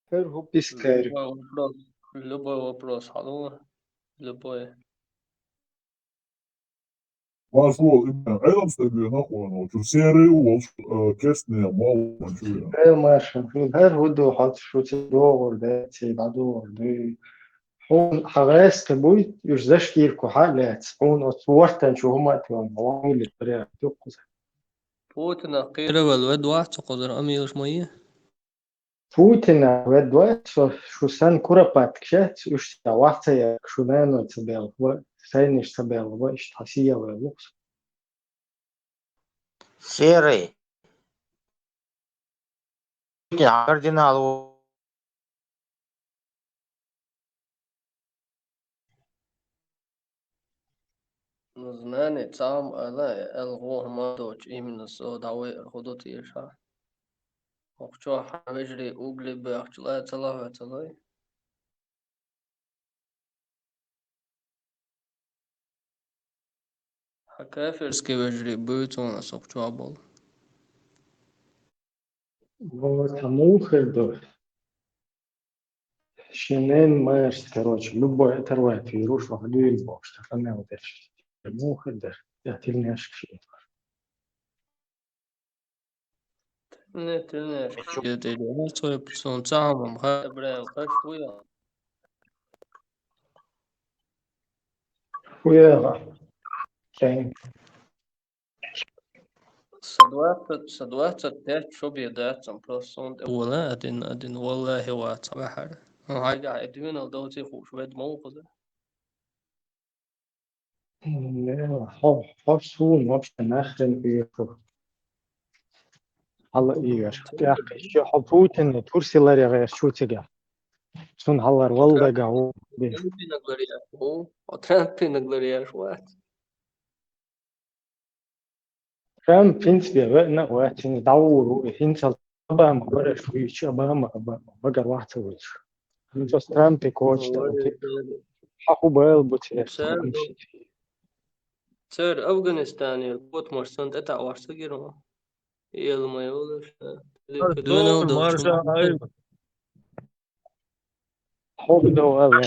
ХӀара хӀу пискари. Любой вопрос, любой вопрос, хьалула. Любой. Марш вол, иман, Ӏелам стаг вена хьуна, чу серый волуш, э, керстне мол ван чу вена. Эл марша, хӀара хӀу ду хьо шу ца догӀур де, ца дӀадогӀур де. Хьуна хьан гӀеста буй, уьш зашкирку хьа а лаьца, хьуна оцу вортан чу хӀума а тион, хьо ван милли паря, дуккхуза. Путинах кхийравелла вед вац цу кхузара, амийлаш ма е? Путина вед вац, со шу сан куропаткаш яц, уьш ца вац ца яц, шу нано ца белла, ва сайниш ца белла, ва иштта хьан сийлавелла ву со. Серый. Путин кардинал ву. Ну, знание цхьа хӀума ала, аьлла гӀо хӀума доцуш, именно со дӀавайар хӀу ду теша. ХӀокху чохь хьан вежарий угли баьхча лай ца лахьа ца лай? Хьан кафирский вежарий буьйцу хьуна аса хӀокху чохь болу? Вот, а муха хир ду? Шинен мэрс, короче, любой оторвать вирус, ваха дуьйна бохуш, тахана мел деш. Муха хир дара? Я тилнешка шийтар. Не, тилнеш. Чу. Я тилнеш, цой пусон цаамам ха. Ибрахим, хаш хуя. Хуя. Чен. Са двадцать, са двадцать пять шо бе дац, ам просто сон тӀе. Вала, один, один, валлахи, вац бахьар. Ну, хьайга хьай дуьнал доций хууш, вед ма ву хаза. Не, хо-, хо суна вообще нахрен уьйху. Хьала уьйху. ТӀаккха ещё хьо Путинна турси ларъян гӀерташ ву цигахь. Цунна хьалар валлага ву. Трампинаг ларъеш ву. Хьо Трампинаг ларъеш вац. Трамп хӀинца бен веана а вац, хӀинца дӀавур ву, хӀинцал Обама вара шу вича, Обама, Обама, багара вац ца вуьйцуш. ХӀинца Трампе коча тӀе. Хьан хӀу бала бу церан? Церан Афганистане котмаш санна тӀетаӀош ца гира ма. Эл ма йолуш, а. Дуьнал долчу марша ма айла. Хьо бу дов аьлла.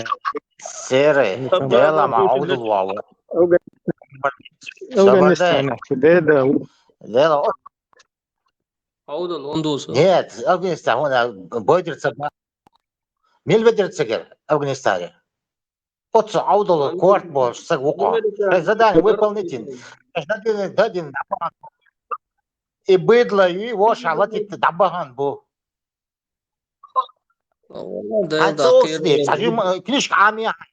Серый, Дела ма Ӏовдал валла. Афганистан. Афганистан, деда. Дела. Ӏовдал, он дус. Нет, Афганистан, вон, а, бойдер ца ба-, Мел ведар цигара Афганистане? Оцу Ӏовдал корта болуш саг ву кхо. Шайн задание выполнить йина. Шайн задание дадина. И быдло ю, вовшах латитта дӀабахана бу. Хьан ца охьа дийца, цхьа жима, э, книжка Ӏамий хьайн.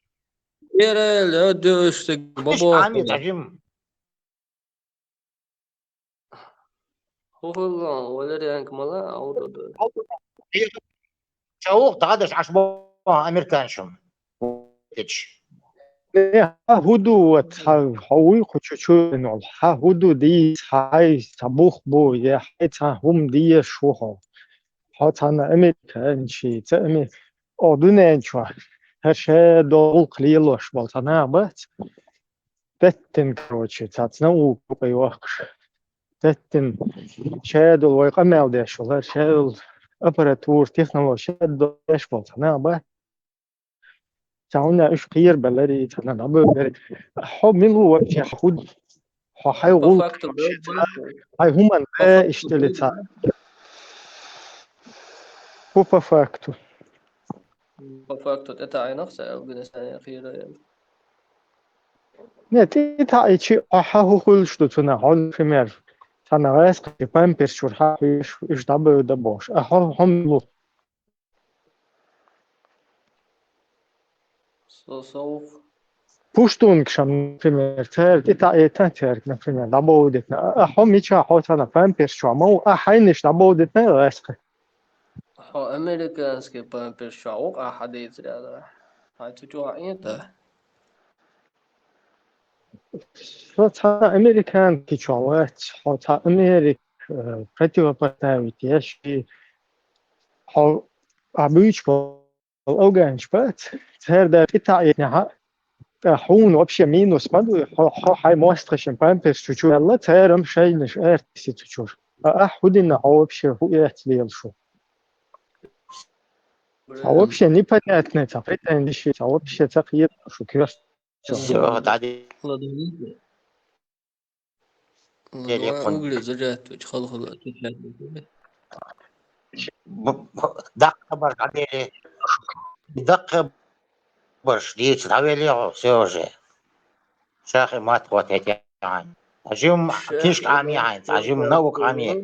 Книжка Ӏамий, цхьа жима. ХӀун хилла, валерьянка ма лаьа, Ӏовдал ду. Ша вукху дӀадаш Ӏаш боху американцашна. Э, хьан хӀун ду, вот, хьан, хьо вуй кху чу чу веана волу? Хьан хӀун ду дийца, хьайн цхьа бух бу, я хьайн цхьа хӀума дезаш ву хьо? Хьо цхьана американчий, ца ами-, о, дуьнен чохь, хӀара шадолу гӀуллакх лелош болу цхьа нах бац? Теттина, короче, цац наука юкъа йохкуш. Теттина, шадолу вай къамел деш волу, хӀара шадолу аппаратура, технология шадолу деш болу цхьа нах бац? Цхьа хӀунда уьш кхерабелларий, цхьана дӀабевлларий? Хьо мила ву вообще, хьан хӀун ду? Хьо хьайн гӀуллакх, хьайн хӀуманна бе иштта ли цхьа? ХӀун по факту? По факту тӀетаӀийнарх сан Афганистане кхера ян. Не, тӀетаӀийчи, хьо хьан хӀун хуьлуш ду цунах? Хьо, например, цхьана гӀаскхи памперс чуьра хьан хьоьжуш, уьш дӀабевда бохуш. А хьо хьо мила ву? Со, со ву. Пуштункашна, например, цара тӀетаӀийта церг, например, дӀабовдитина. А, а хьо мичахь, хьо цхьана памперс чохь ма ву, а хьайнаш дӀабовдитина гӀаскхи? Хьо американский памперс чохь ву, а хьан дийцаре ала. Хьайн цу чохь Ӏийта. Со цхьа американский чохь вац, хьо цхьа Америка, э, противопоставить еш, хьо а буьйцуш болу афганча бац, цара даже тӀетаӀийтинехь а, ткъа хьуна вообще минус ма ду, хьо, хьо хьайн мостагӀашна памперс чу чу аьлла, цара-м шайнаш аьртиси цу чуьра. А ахь хӀун дина хьо вообще, хӀун эцна лела шу? Цхьа вообще непонятная цхьа претензия, цхьа вообще ца кхета шу коьрта. Всё, дӀаде. Ладно, угли зажатывать, хала-хала отвечать. Б-, б-, даккха барш дӀабели. Даккха барш дийца дӀавели хьо, всё уже. Ша хи мат хӀоттайтехьайн. Цхьа жима книжка Ӏамий хьайн, цхьа жима наука Ӏамий.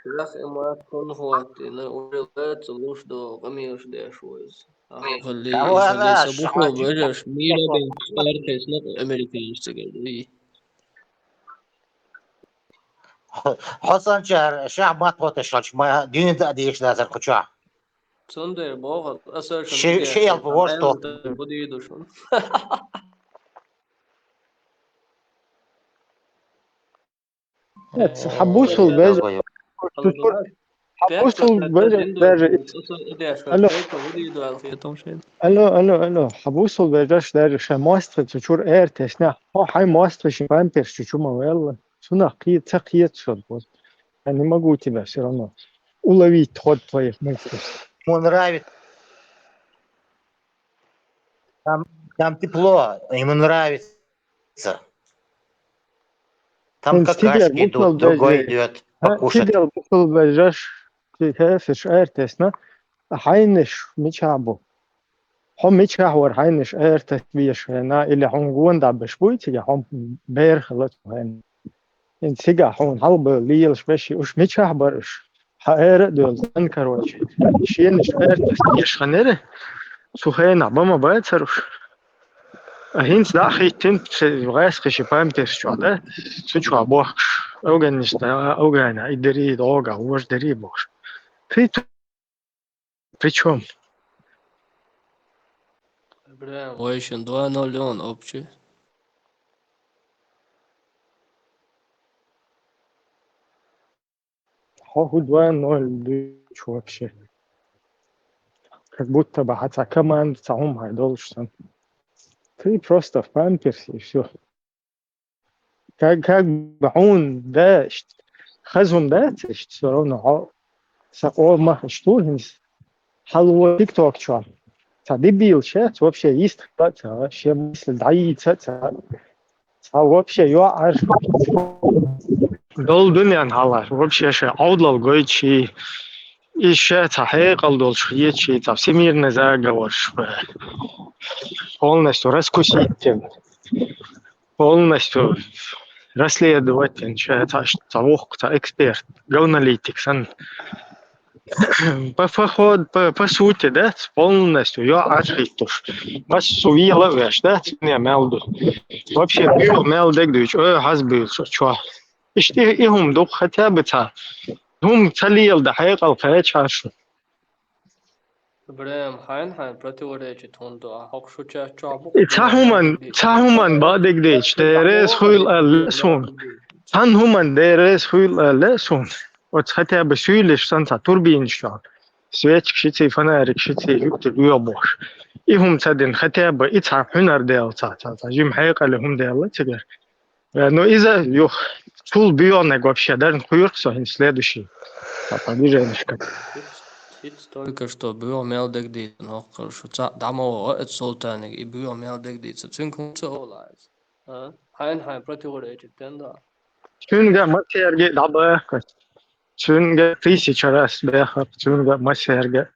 Ша хи мат хӀунна хӀоттийна, уже лаьцна луш долу къамелаш деш ву иза. Хали, хали, са бухо бежаш, мийра бен цӀар тесна американец цигара, ий. Хьо санчара шахмат хӀотташ хилча, ма дуьйна а дийша дацара кху чохь. Цундела боху, аса ши, ши элп вож тоху. Хьан бусул бежа, хьан бусул бежа даже. Алло. Алло, алло, алло. Хьан бусул бежаш даже шайн мостагӀий цу чуьра эр тесна. Хьо хьайн мостагӀий ши памперс чу чу ма велла. Цунах кхе-, ца кхета со бу. Я не могу тебя всё равно уловить ход твоих мыслей. Ему нравится. Там, там тепло, ему нравится. Там какашки идут, другой идёт покушать. Цигара бухал бежаш, цигара бухал бежаш, цигара бухал бежаш, хьайнаш мичахь бу? Хьо мичахь вара хьайнаш аьрташ беш хенахь, или хьуна гонда беш буй цига, хьо бер хила цу хенахь? ХӀинца цигахь хьуна хьалабевлла лелаш беш, уьш мичахь бара уьш? Хьан эра а доьлла, сан, короче. Шенаш аьрташ деш ханера, цу хенахь бан ма бацара уьш. А хӀинца дӀа а хӀиттина, гӀаьскхи ши памперс чохь, да? Цу чохь бохкуш. Афганистан, Афгана, и дери, догӀа, вож дери бохуш. Ты тут при чём? Бля, вайшин два ноль он общий. Хьо хӀун два ноль дуьйцу вообще? Как будто бы хьан цхьа команда, цхьа хӀума хьайн долуш санна. Ты просто в памперсе, и всё. Как, как бы хьуна да иштта, хаза хӀума дац иштта, всё равно хьо сан къомах иштта ву хӀинца. Хьалво TikTok чохь. Цхьа дебил шац, вообще йист хила а ца, шен мысли дӀайийца а ца. Цхьа вообще йоӀ Ӏаш долу дуьнен хьалха, вообще шайн Ӏовдалал гойтуш и, и ша цхьа хьекъал долуш хеташ, цхьа всемирный заговор, полностью раскусить, полностью расследовать, ша цхьа, цхьа воккха, цхьа эксперт, говнолитик санна. По, по ходу, по, по сути, да, полностью йоӀ Ӏаш хӀиттуш. Массо вела а веш, да, цуьнан мел ду. Вообще, буьйла мел дегдуьйчу, ой, хьаза буьйлуш чохь. Иштта и, и хӀума ду-кх, хотя бы цхьа. ХӀума ца леладан хьекъал кхечахьара шу. Прям хьайн-хьайн противоречит хӀунда ду, а хӀокху шу ча-, чохь бу-кх И цхьа хӀуман, цхьа хӀуман бакъдерг дийцича, деррес хуьйла аьлла суна. Цхьана хӀуман деррес хуьйла аьлла суна. Оцу хотя бы суьйлиш санна цхьа турбинаш чохь. Свечка шиций, фонарик шиций, юкъе лоьху бохуш. И хӀума ца дина, хотя бы и цхьа хьуьнар даьлла цхьа, цхьа, цхьа жима хьекъале хӀума даьлла цигара. Э, ну, иза юха, цул боьхнарг вообще дарна кхоьру-кх со хӀинца следующий. Цхьа, цхьа движенишка. ХӀинца только что боьха мел дегдийца, нохкхуш, шу цхьаъ дӀа ма ваха оцу султаниг, и боьха мел дегдийца. Цуьнга хӀунда ца олу иза? А? Хьайн-хьайн противоречит ден да? Цуьнга массаьрга а дӀабаха. Цуьнга тысяча раз баьхар, цуьнга массаьрга.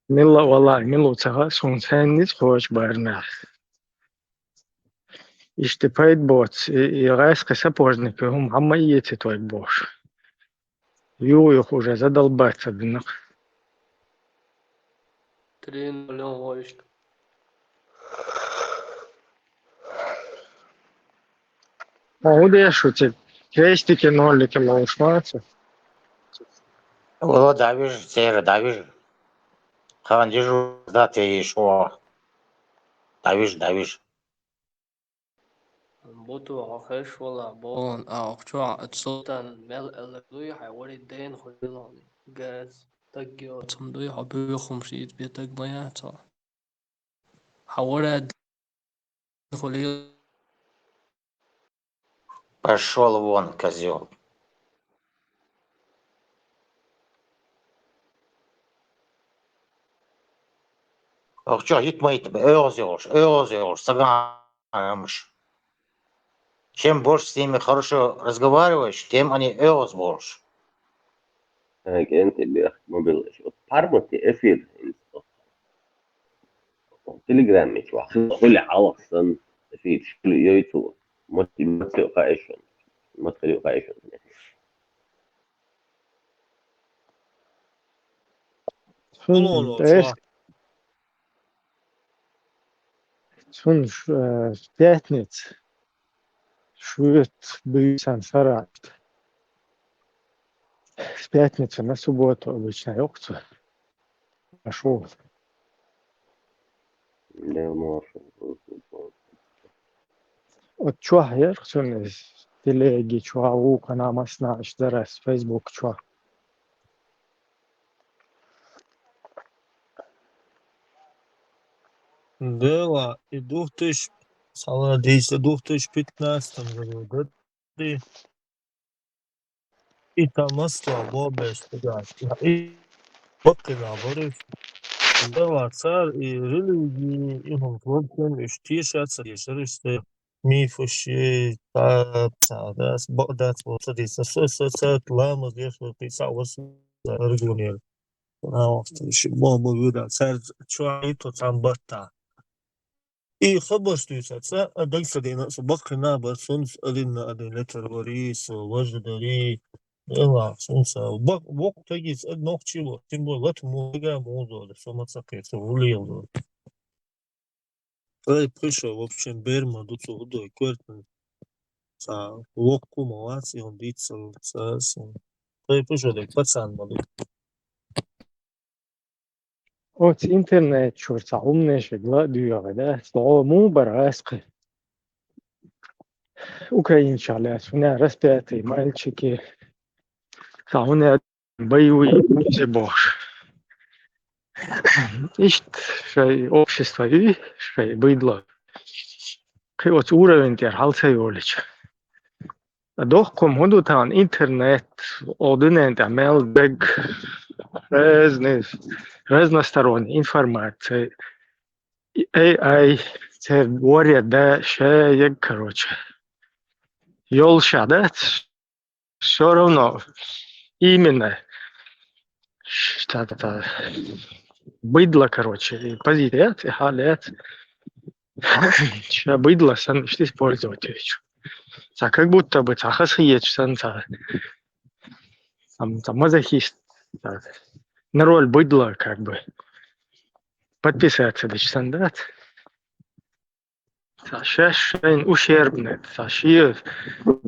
Милла а валахь, мила ву ца хаьа суна, цхьанна ницкъ кхочу барнах. Иштта пайда боцу, и, и гӀаьскхи сапожник хӀума хьамма а эцийта вайга бохуш. Юха-юха уже задолбаться дина-кх. Три ноль вон иштта. Ма хӀун деш ву цига? Крестики, нолики ловуш ма ца? Вала, дӀавижа, церан дӀавижа. Кхана дижа да те йиш ву. ДӀавижа, дӀавижа. Буту хьо хеш вала, бон, а, охчо, а, султан мел аьлла дуй, хьай вари ден хуьлалгӀани. Газ, таг йоцам дуй, хьо буьйхамаш йийца бен таг ма яц хьо. Хьан вара хуьлийла? Пошёл вон, козёл. Ох, чё, хӀитма-хӀитма, оьгӀаз йолуш, оьгӀаз йолуш, ца ган амаш. Чем больше с ними хорошо разговариваешь, тем они оьгӀаз болуш. Ай, кӀентий бехк ма белла. Вот пармати эфир. Телеграмме чохь хуьлу хьалха санна, эфир хуьлу йойцу. Мат, мат ю хаьа шуна. Мат хир ю хаьа шуна. Цуьнан тӀе-, цуьнан ш-, э, пятница шуьца буьйсан сарахьта. С пятницы на субботу обычно йоккху цо. Пошёл. Оцу чохь яра цуьнан иза, телеги чохь, вукхана массанхьа иштта дара аса Facebook чохь. Дела, и двух тысяч, схьаладийса, двух тысяч пятнадцатом году, да? И там Москва бобеш тӀегаш. И баккхина баруш. Дела цара и религии, и хӀума вообще уьш теша ца дешара, уьш мифаш, та, та, дас, бакъ дац, вот, ца дийца. Со, со, со, ламаз еш, вот, и ца, вот, аргунер. Ана вахта ши боху вира, цара чохь йиту цхьана батта. И хабарш дуьйцура, цкъа а даг ца дина, со баккхина а бара, цунца алинна а дина, летар вари, со важа дари, Делахь, цунца бак-, воккха тагица а нохчи ло, тем более лата муга музо, со ма ца кхета, со вулийла. Ай, пхи шо, в общем, бер ма ду цо хӀудой коьртан. Ца воккху ма вац, и хӀун дийцал ца сан. Ай, пхи шо дерг пацан ма ду. Оцу интернет чуьра цхьа хӀуманаш ла а доьгӀи, да? Цо муха бара гӀаскхи? Украинчахь лаьцна, хӀуна распятые мальчики, цхьа хӀуна боевые пузи бохуш. Иштта шайн общество ю, шайн байдла. Кхин оцу уровень тӀера хьал ца йолийча. Доккхум хӀун ду тахана интернет, о дуьнен тӀехь мел дерг, разный, разносторонняя информация, эй ай, церан ворья да, ша яг, короче. Йолуша дац, Всё равно именно ш-, та, та, та, быдло, короче, и позиция, и халет. Ша быдло сан ишта использовать вечу. Ца как будто бы ца хасхиет сан ца, там, ца мазохист, ца, на роль быдла как бы подписаться дичи сан дац. Ца шаьш шайн ущербный, ца ши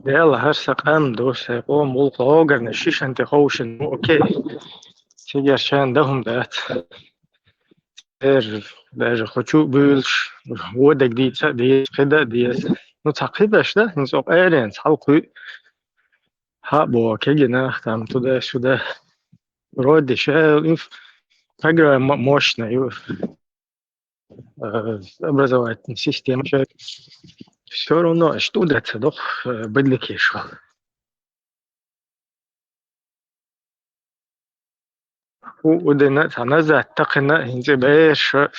Дела хӀара са къам ду, са къом гӀулакх огарна, шишан тӀе ховшина, ну, окей. Цигара шайн да хӀума дац. Эр, даже хочу буьйлуш, водаг дийца а деза, кхида а деза. Ну, ца кхидаш да, хӀинца окъ эрен, цхьал кхуьу. Хьа бо, кегина, там, туда-сюда. Вроде ша, инф-, программа мощная, ю-, э, образовательная система, ша. Всё равно, что да ца дох, э, быдлакеш вал. Ху удина, ца назад такхина, хӀинца бер ша,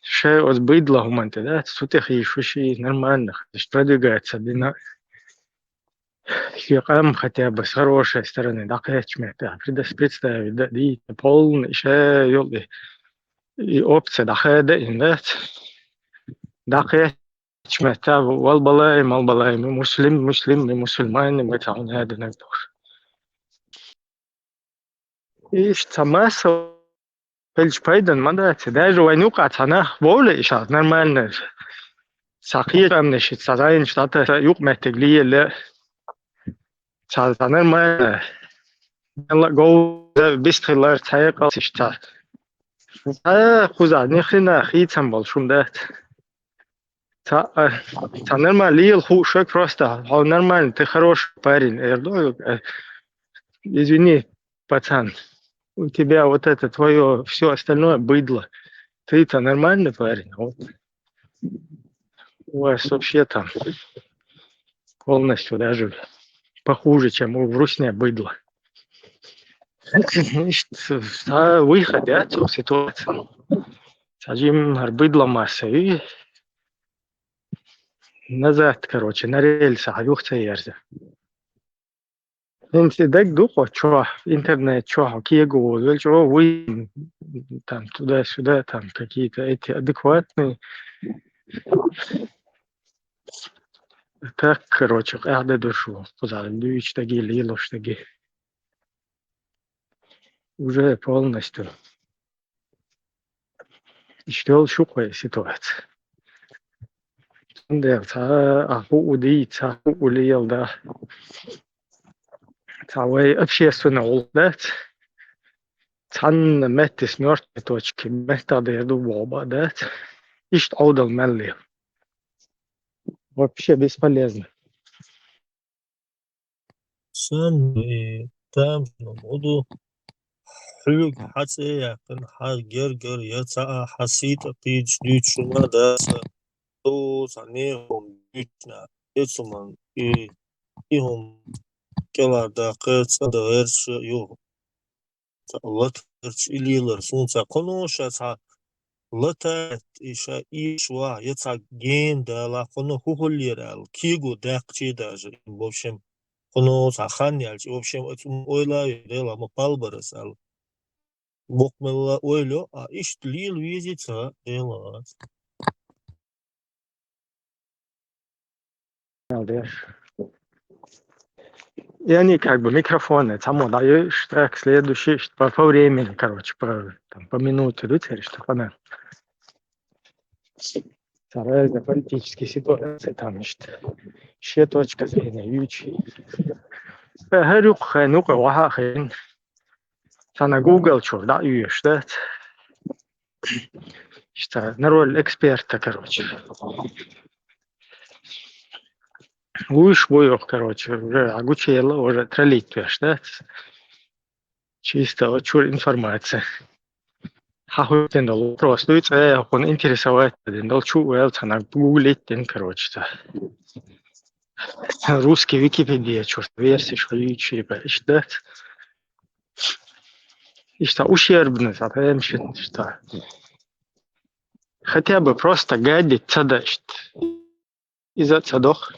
ша оз быдла хӀуманта, да, цу тӀе хи шуши нормально, продвигаться дина. Ши къам хотя бы с хорошей стороны, да, кхечмета, предоставить, да, ди, полный, ша, ёлы, и опция, да, хеда, ин, да, да, кхеч Чмета вал балай, мал балай, мы муслим, муслим, мы мусульмане, мы там не один душ. Иш ца масса пельч пайдан ма дац. Даже вайн юкъа ца нах вовле иша нормально. Ца кхечамнаш, ца зайн штата юкъ меттиг лиеле. Ца, ца нормально. Мелла гов бистхилар ца якъал иштта. Ца кхуза нихрена хийцам бол шум дац. Ца, а, ца нормально лиел ху шаг просто. Хьо нормально, ты хороший парень. Эрдо, э, извини, пацан, у тебя вот это твое все остальное быдло. Ты-то нормальный парень. Вот. У вас вообще там полностью даже похуже, чем у в Русне быдло. Ишт, ца выход, да, цу ситуации. Ца жим гьар быдло масса, и назад, короче, на рельсах юх ца ерза. ХӀинца и даг ду кхо чохь, интернет чохь кего волавелча, о, вуй, там, туда-сюда, там, какие-то эти адекватные. Так, короче, къаьхьа ду шу, кхузахь дуьйцуш даги, лелош даги. Уже полностью. Иштта йолуш ю кхо ситуация. Цундела ца а хӀуъу дий, ца хӀуъу лела да. Ца вай общественный гӀуллакх дац. Цхьанна метте с мёртвой точки меттах дер ду боху баа дац. Иштта Ӏовдал мел лела. Вообще бесполезно. Сан и тамашна ма ду, хьоьга хьан цӀе яьккхина, хьан гергара я ца а, хьан сий тӀе кхийдаш дуьйцуш хӀума дац, со цхьа нехан дуьйцуш нах, эцу хӀуманна и, и хӀума кӀелхьардаккха цӀа дан гӀерташ ю. Ца латарчу и лелар суна ца кхуно ша ца латаьтта и ша ийш ваха, я ца гена дала кхуно хӀу хӀуллера аьлла, кего даьккхачий даже, в общем, кхуно ца хан яьлча, в общем, оцу ойла а йо, Дела, ма палбар ас аьлла. Боккха мелла ойла йо, а иштта лела везий ца, Дела. Молодец. И они как бы микрофоны, само даешь, так, следующий, что по, по времени, короче, по, там, по минуте, да, теперь, что она. Царайга политические ситуации, там, что, все точка зрения, ючи. Э, хӀара юккъе, ну-ка, ваха хин. Цана Google чур, да, юеш, да? Что, на роль эксперта, короче. Вуьш вуйох, короче, уже а гучуела уже троллить веш, да? Чисто вот чур информация. Хьан хӀуьттина долу вопрос дуьйцу, э, хӀуна интересовать дина долу чу вел цхьана гуглить дина, короче, ца. Русский Википедия, чур версия, что ючи, иштта дац. Иштта ущербно, запомнишь, что хотя бы просто гадить ца даьшта. Иза ца дох.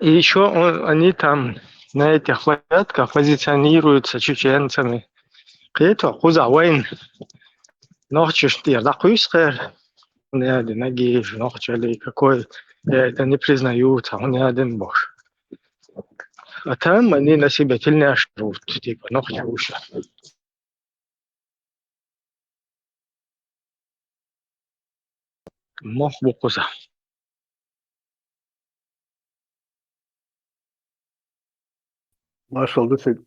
И ещё он, они там на этих площадках позиционируются чеченцами. Кхету, кхуза вайн нохчаш тӀера дӀакхуьйсу кхера. Хьуна яде, нагийжа нохчали какой, я это не признаю, ца хьуна яде бохуш. А там они на себе тельняшки рвут, типа, нохчи уша. Мох бу кхуза. Маршал ду шуьга.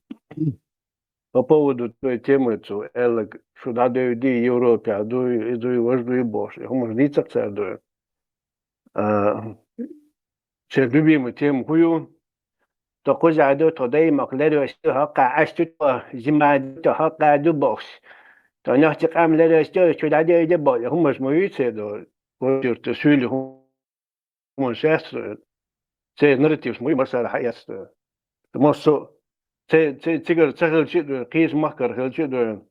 По поводу той темы цу аьлларг, шу дӀадевди, Европе дуй, и дуй, важа дуй бохуш, и хӀуманаш дийцар цара дуй. А, шен любимая тема хӀун ю? Тхо кхузахь ду, тхо даймахка лервеш ду, хӀокхахь Ӏаш ду тхо, жима ду тхо, хӀокхахь ду бохуш. Тхо нохчи къам лервеш ду, шу дӀадевди боху, и хӀуманаш ма юй церан ду. Квартирта суьйли хӀуманаш яц ду. Церан нарративаш ма юй, массара хьаэцна ду. Массо а ци-, ци-, цигара ца хилча а ду, кхечу махкара хилча а ду,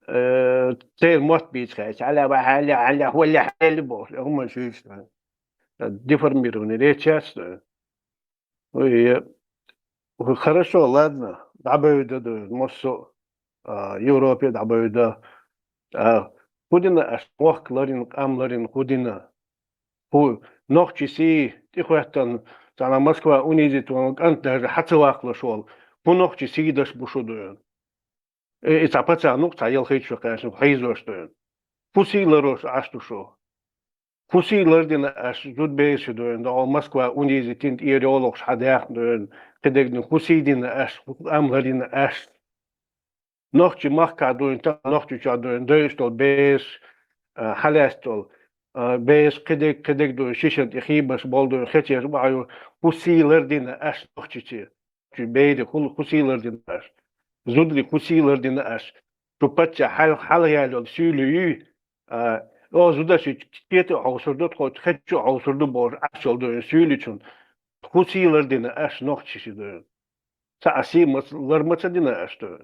э, церан мотт бийца хилча, хьала ва, хьала, хьала, хьала, хьала бохуш, и хӀуманаш юй ду. Деформированный речь яц ду. Ой, э, хорошо, ладно, дӀабевда ду, массо а, а, Европе дӀабевда. А, хӀун дина аша, мохк ларина, къам ларина, хӀун дина? ХӀун, нохчи сий тӀехӀоьттина, цхьана Москва унизить ван кӀант даже хьа ца ваккхалуш волу, хӀун нохчи сий даш бу шу дуй? Э, и цхьа пачхьалкх, цхьа ялхитта шо кхаьчна хьийзош дуй? ХӀун сий ларош Ӏаш ду шу? ХӀун сий лардина аша зуда-бераш дуй, догӀу Москва унизить йина, тӀера йолахуш хьадаьхна дуй, кхидерг дуй, хӀун сий дина аша, хӀун къам лардина аша? Нохчи махкахь дуй, та Нохчийчохь дуй, дойуш долу бераш, а, хьалаьцна долу, а, бераш, кхидерг, кхидерг дуй, шишан тӀе хийбаш болу дуй, хечеш бахьа ю, хӀун сий лардина аша Нохчийчу? Чу бери хӀун, хӀун сий лардина аша? Зударий хӀун сий лардина аша? Шу паччахь хьал-, хьалха яьлла йолу суьйли юй? А, о, зуда ши кхета а хьовсур ду, тхо хечча а хьовсур ду бохуш Ӏаш йолу дуй, суьйличун. ХӀун сий лардина аша Нохчийчу дуй? Цхьа а сий ма ца, лар ма ца дина аша дуй?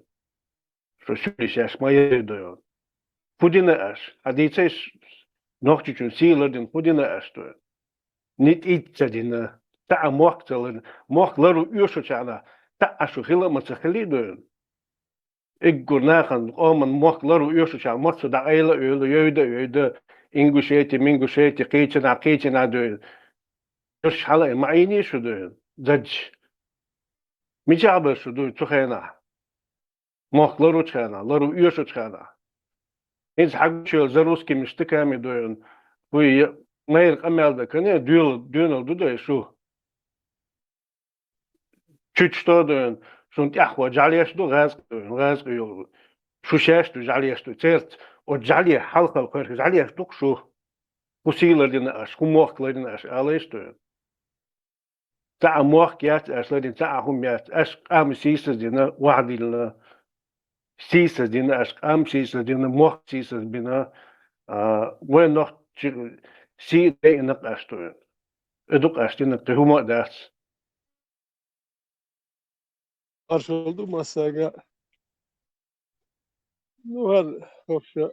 Шу суьйлиш еш ма яри дуй? ХӀун дина аша? Хьан дийцай ш-, Нохчийчун сий лардина хӀун дина аша дуй? НитӀ ца дина, цхьа а мохк ца ларна, мохк лару оьшучарна, цхьа а шу хила а ма ца хили дуй? Иггур нахана, къоман мохк лару оьшучарна, массо а дӀакъайла а йойла, йойда а йойда, Ингушети, Мингушети, кхечанхьа, кхечанхьа дуй. Уьш хьала а ма Ӏийний шу дуй, дадж? Мичахь бара шу дуй цу хенахь? Мохк ларучу хенахь, лару оьшучу хенахь. ХӀинца хьагучуйла за русскими штыками дуй, хӀуй, майра къамел дан кане, доьнал, доьнал ду дай шу? Чуть что дуй, шун тӀаьхьо жӀаьлеш ду, гӀазкхи дуй, гӀазкхи йолу. Шу шаьш ду жӀаьлеш ду, церца, оцу жӀаьле хьалхал кхойрах жӀаьлеш ду-кх шу. ХӀун сий лардина аша, хӀун мохк лардина аша, алайша дуй? Цхьа а мохк яц аша лардина, цхьа а хӀума яц. Аша къам сийсаздина, охьадиллина. Сийсаздина аша, къам сийсаздина, мохк сийсазбина. А, вайн нохчи сий дайина-кх аша дуй. И ду-кх аша дина, кхин хӀума а дац. Маршалла ду массаьрга. Ну, хӀара, вообще,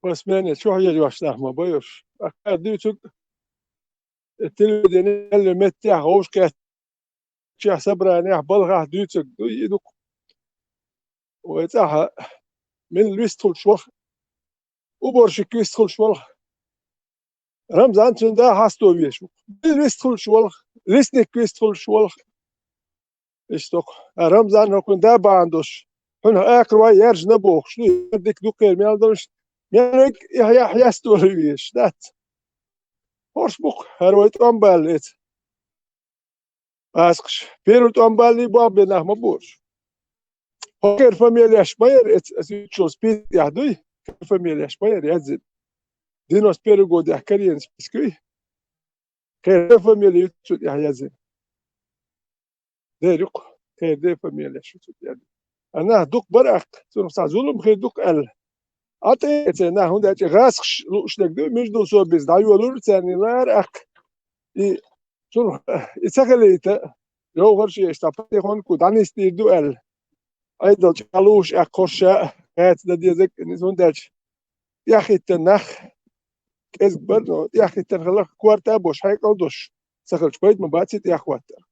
по смене чохь езош нах ма байош. Ахкар дуьйцург, э, телевидение меттехь, ховш кхетчехь, собранехь, балхахь дуьйцург дуй и ду-кх. Вай цӀахь милла вистхуьлуш вара, уборщик вистхуьлуш вара. Рамзан цуьнан да хьасто веш ву. Милла вистхуьлуш вара, лесник вистхуьлуш вара. Иштта-кх. А Рамзан хӀокхуьнан да бахьана долуш, хьуьнах акхарой яьржина бохуш, ну, дика дуккхера мел долуш, мел верг и хьаьхьа яьстора веш, дац. ХӀорш бу-кх, хӀара вай тӀом баллица. Аскъаш, первый тӀом баллий боху бен нах ма бу уьш. ХӀокхеран фамилеш ма яра, эц-, ас ю чул списке тӀехь дуй, фамилеш ма яра язйина. Девяносто первый годехь карийна список юй. Кхеран фамили ю цу тӀехь язйина. Дера ю-кх, кхеран ден фамилеш ю цу тӀехь язйина. А нах дукха бара аккха, цунах цхьа зулам хир ду-кх аьлла. Ӏа тӀе а эций нах, хӀунда аьлча гӀазкхаш лууш дерг ду, между собой дӀайолура царна лара аккха. И цунах, и ца хилийта, йовхарш еш цхьа патефон ку дӀанисдийр ду аьлла. Айдал чӀагӀлуш аккха хорша, кхаьца дан дезарг, хӀунда аьлча тӀеххӀиттина нах, кӀезиг бара, но тӀеххӀиттина хиларх, корта а беш, хьекъал а деш. Ца хилча пайда ма бац и тӀехьахӀоттар.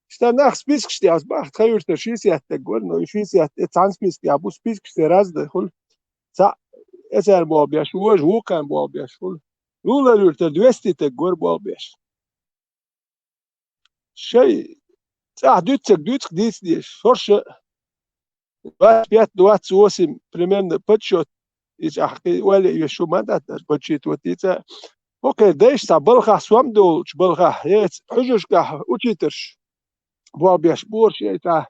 Иштта нах спискаш тӀехь бахьа, тха юьртара шестьдесят стаг вара, но и шестьдесят тӀе цхьана списка тӀехь бу, спискаш цераз дай хуьлу. Цхьаъ эцар болх беш, вожа вукхарна болх беш хуьлу. Лулар-Юьртара двести стаг вара болх беш. Шай цӀахь дуьйцург дуьйцуш дийца дезаш, хӀорш а двадцать пять, двадцать восемь примерно подсчёт, и цӀахь кхин ойла а йош шу ма дац даже, подсчитывать дийца. ХӀокхеран дайша цхьа балхахь сом долчу балхахь, эца хьуьжаршкахь учителаш болх беш бу хӀорш, эй, цхьа,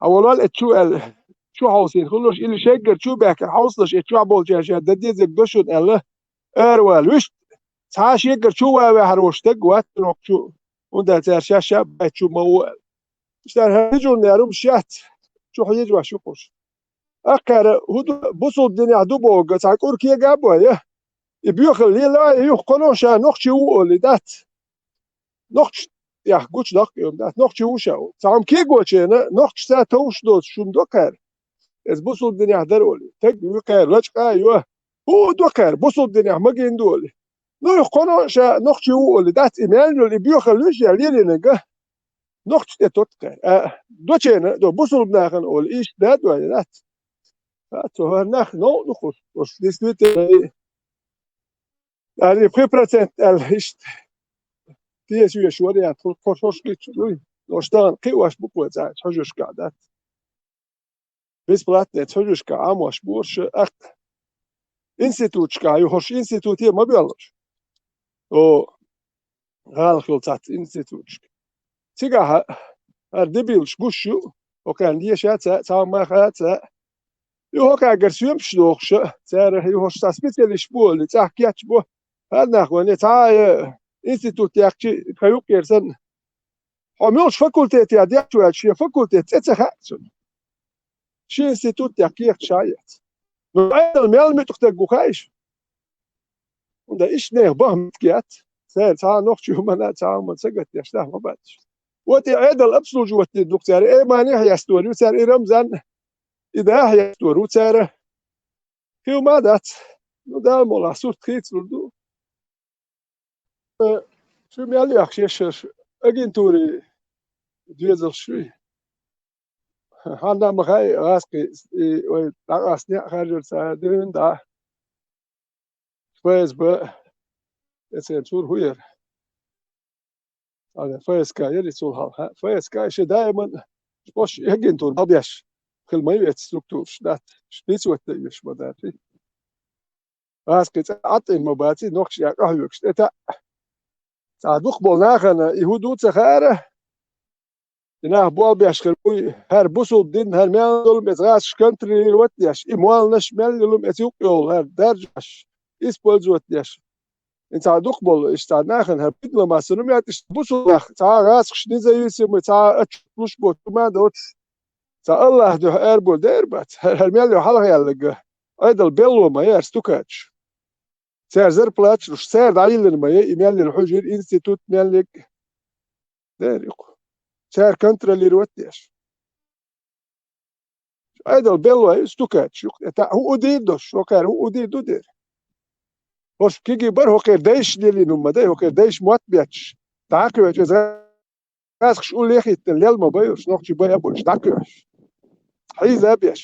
хьан волавал эца чу аьлла, чу хьовсийна хуьлуш, или шеггара чу баьхкина хьовсалаш, эца чохь болчаьрша дан дезарг до шуна аьлла, ара вала. Вуьшта цхьа а шеггара чу ван ваьхьар волуш стаг вац нохчо, хӀунда аьлча цара шаьш а баьчча чу ма ву аьлла. Иштта хӀара хьуьжарнера хӀумаш яц, чу хьежа ваш ю кхуш. Аккхара хӀун ду, бусулба динехь ду бохург, цхьа кӀур кега а бой, и боьхалла лела, и юха кхано ша нохчи ву олий дац. Нохча тӀехь гучудоккху и хӀума дац, нохчи ву ша олий. Цхьа хӀума кегочарна, нохчашца товш доцуш хӀума до кхара. Иза бусулба динехь дара олий. Таг вуй кхара, лачкъа а йо. ХӀун а до кхара, бусулба динехь магийна ду олий. Ну, юха кхано ша нохчи ву олий дац, и мел йолу, и боьхалла луьйш я лелийнарг а нохча тӀе тотту кхара. А, дочарна а до, бусулба нахана олий, иштта да а дой дац. А, цо хӀара нах новкъа ду кхуш, уьш действительно, аьлла, пхи процент аьлла, иштта теша веш вариант, хӀу-, хӀорш гича дуй. Ош тахана кхиош бу кхо цӀа хьуьжаршкахь дац. Бесплатный хьуьжаршкахь Ӏамош бу хӀорш, аккха институташкахь ю, хӀорш институте ма боьллуш. О, гӀалахь йолу цхьацца институташка. Цигахь хӀара дебилаш гуш ю, хӀокхарна деша а ца, цхьа хӀума ма хаьа а ца. И хӀокхаьргара соьмаш дохуш а, цара и хӀорш цхьа специалисташ бу олий, цӀахь кечбо. ХӀара нах вайн цхьа а, э, институт яьккхича, тхан юккъера санна. Хьо муьлхачу факультетехь деш ваьлча, шен факультет цӀе ца хаьа цунна. Шен институт тӀехь кехат ша а яц. Ну, Ӏедал мел муьтӀахь стаг ву хаьий шу? ХӀунда иштта нехан баха муьтӀахь яц. Цара цхьа а нохчи хӀуманна а, цхьа а хӀуманна сагатдеш нах ма бац. Вот и Ӏедал обслуживать дийр ду-кх цара, Эйманехь а ястор ю цара, и Рамзан, и дахьа ястор ву цара. Хила ма дац. Ну, Дала мукъалахь сурт хийцалур ду. Э, шу мел яхаш ешшаш агентури доьзалш шуй? Хьанна ма хаьа, гӀазкхий, и вай дӀакъасна неӀ хаьржира цара дуьйна дӀа. ФСБ, эцен цур хӀун яра? Ага, ФСК яра и цул хьалха. ФСК ши даиман шпош агентура ма беш. Хила ма ю эцу структураш дац. Шпиц ватта веш ма дац. ГӀазкхий цӀа Ӏаттина ма баций, нохчий къахьоьгуш тӀе таьӀ. Цхьа дукхахболу нахана и хӀун ду ца хаьара. И нах болх беш хир буй, хӀара бусулба дин, хӀара мел долу эца гӀазкхаш контролировать деш, и молланаш мел йолу эца юккъехула, хӀара даржаш, использовать деш. И цхьа дукхахболу, иштта цхьа нахана хӀара пидлама санна ма яц, иштта бусулба нах, цхьа гӀазкхаш независимый, цхьа отчёт луш боцу ма доцу. Цхьа Аллахь дуьхьа арабо дер бац, хӀара, хӀара мел йо хьалха яьлларг, Ӏедал белло ма яра стукачаш. Цара зарплаташ луш, цара дӀайиллина ма яй, и мел йина хьуьжар, институт мел йиг. Дер юкъа. Цара контролировать деш. Ӏедал белло ю стукачаш юкъа. ТӀе таьӀ хӀун удийр дош, хӀокхара хӀун удийр ду дер. ХӀорш кегий бара хӀокхеран дайша лелийна хӀума ма дай, хӀокхеран дайша мотт бетташ. ДӀакхоьчу иза гӀазкхаш уллехь а хӀиттина лел ма бай уьш, нохчий бай а болуш, дӀакхоьхьуш. Хьийза а беш.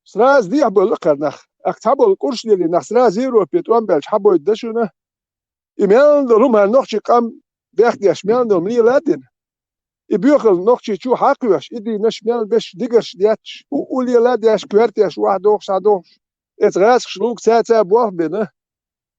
Сразу дехьабевлла кхара нах. Ахь цхьаболу курс лелий нах сразу Европе тӀом баьлча хьабойда дан шуна. И мел долу хӀума нохчий къам бехдеш, мел долу лела а дина. И боьхалла нохчий чу хьакхоьхьуш, и дийнаш мел беш дигарш детташ, у, у лела а деш, коьртеш, ваьхьа дохуш, схьа дохуш. Эца гӀазкхаш луг цаьрца болх бина.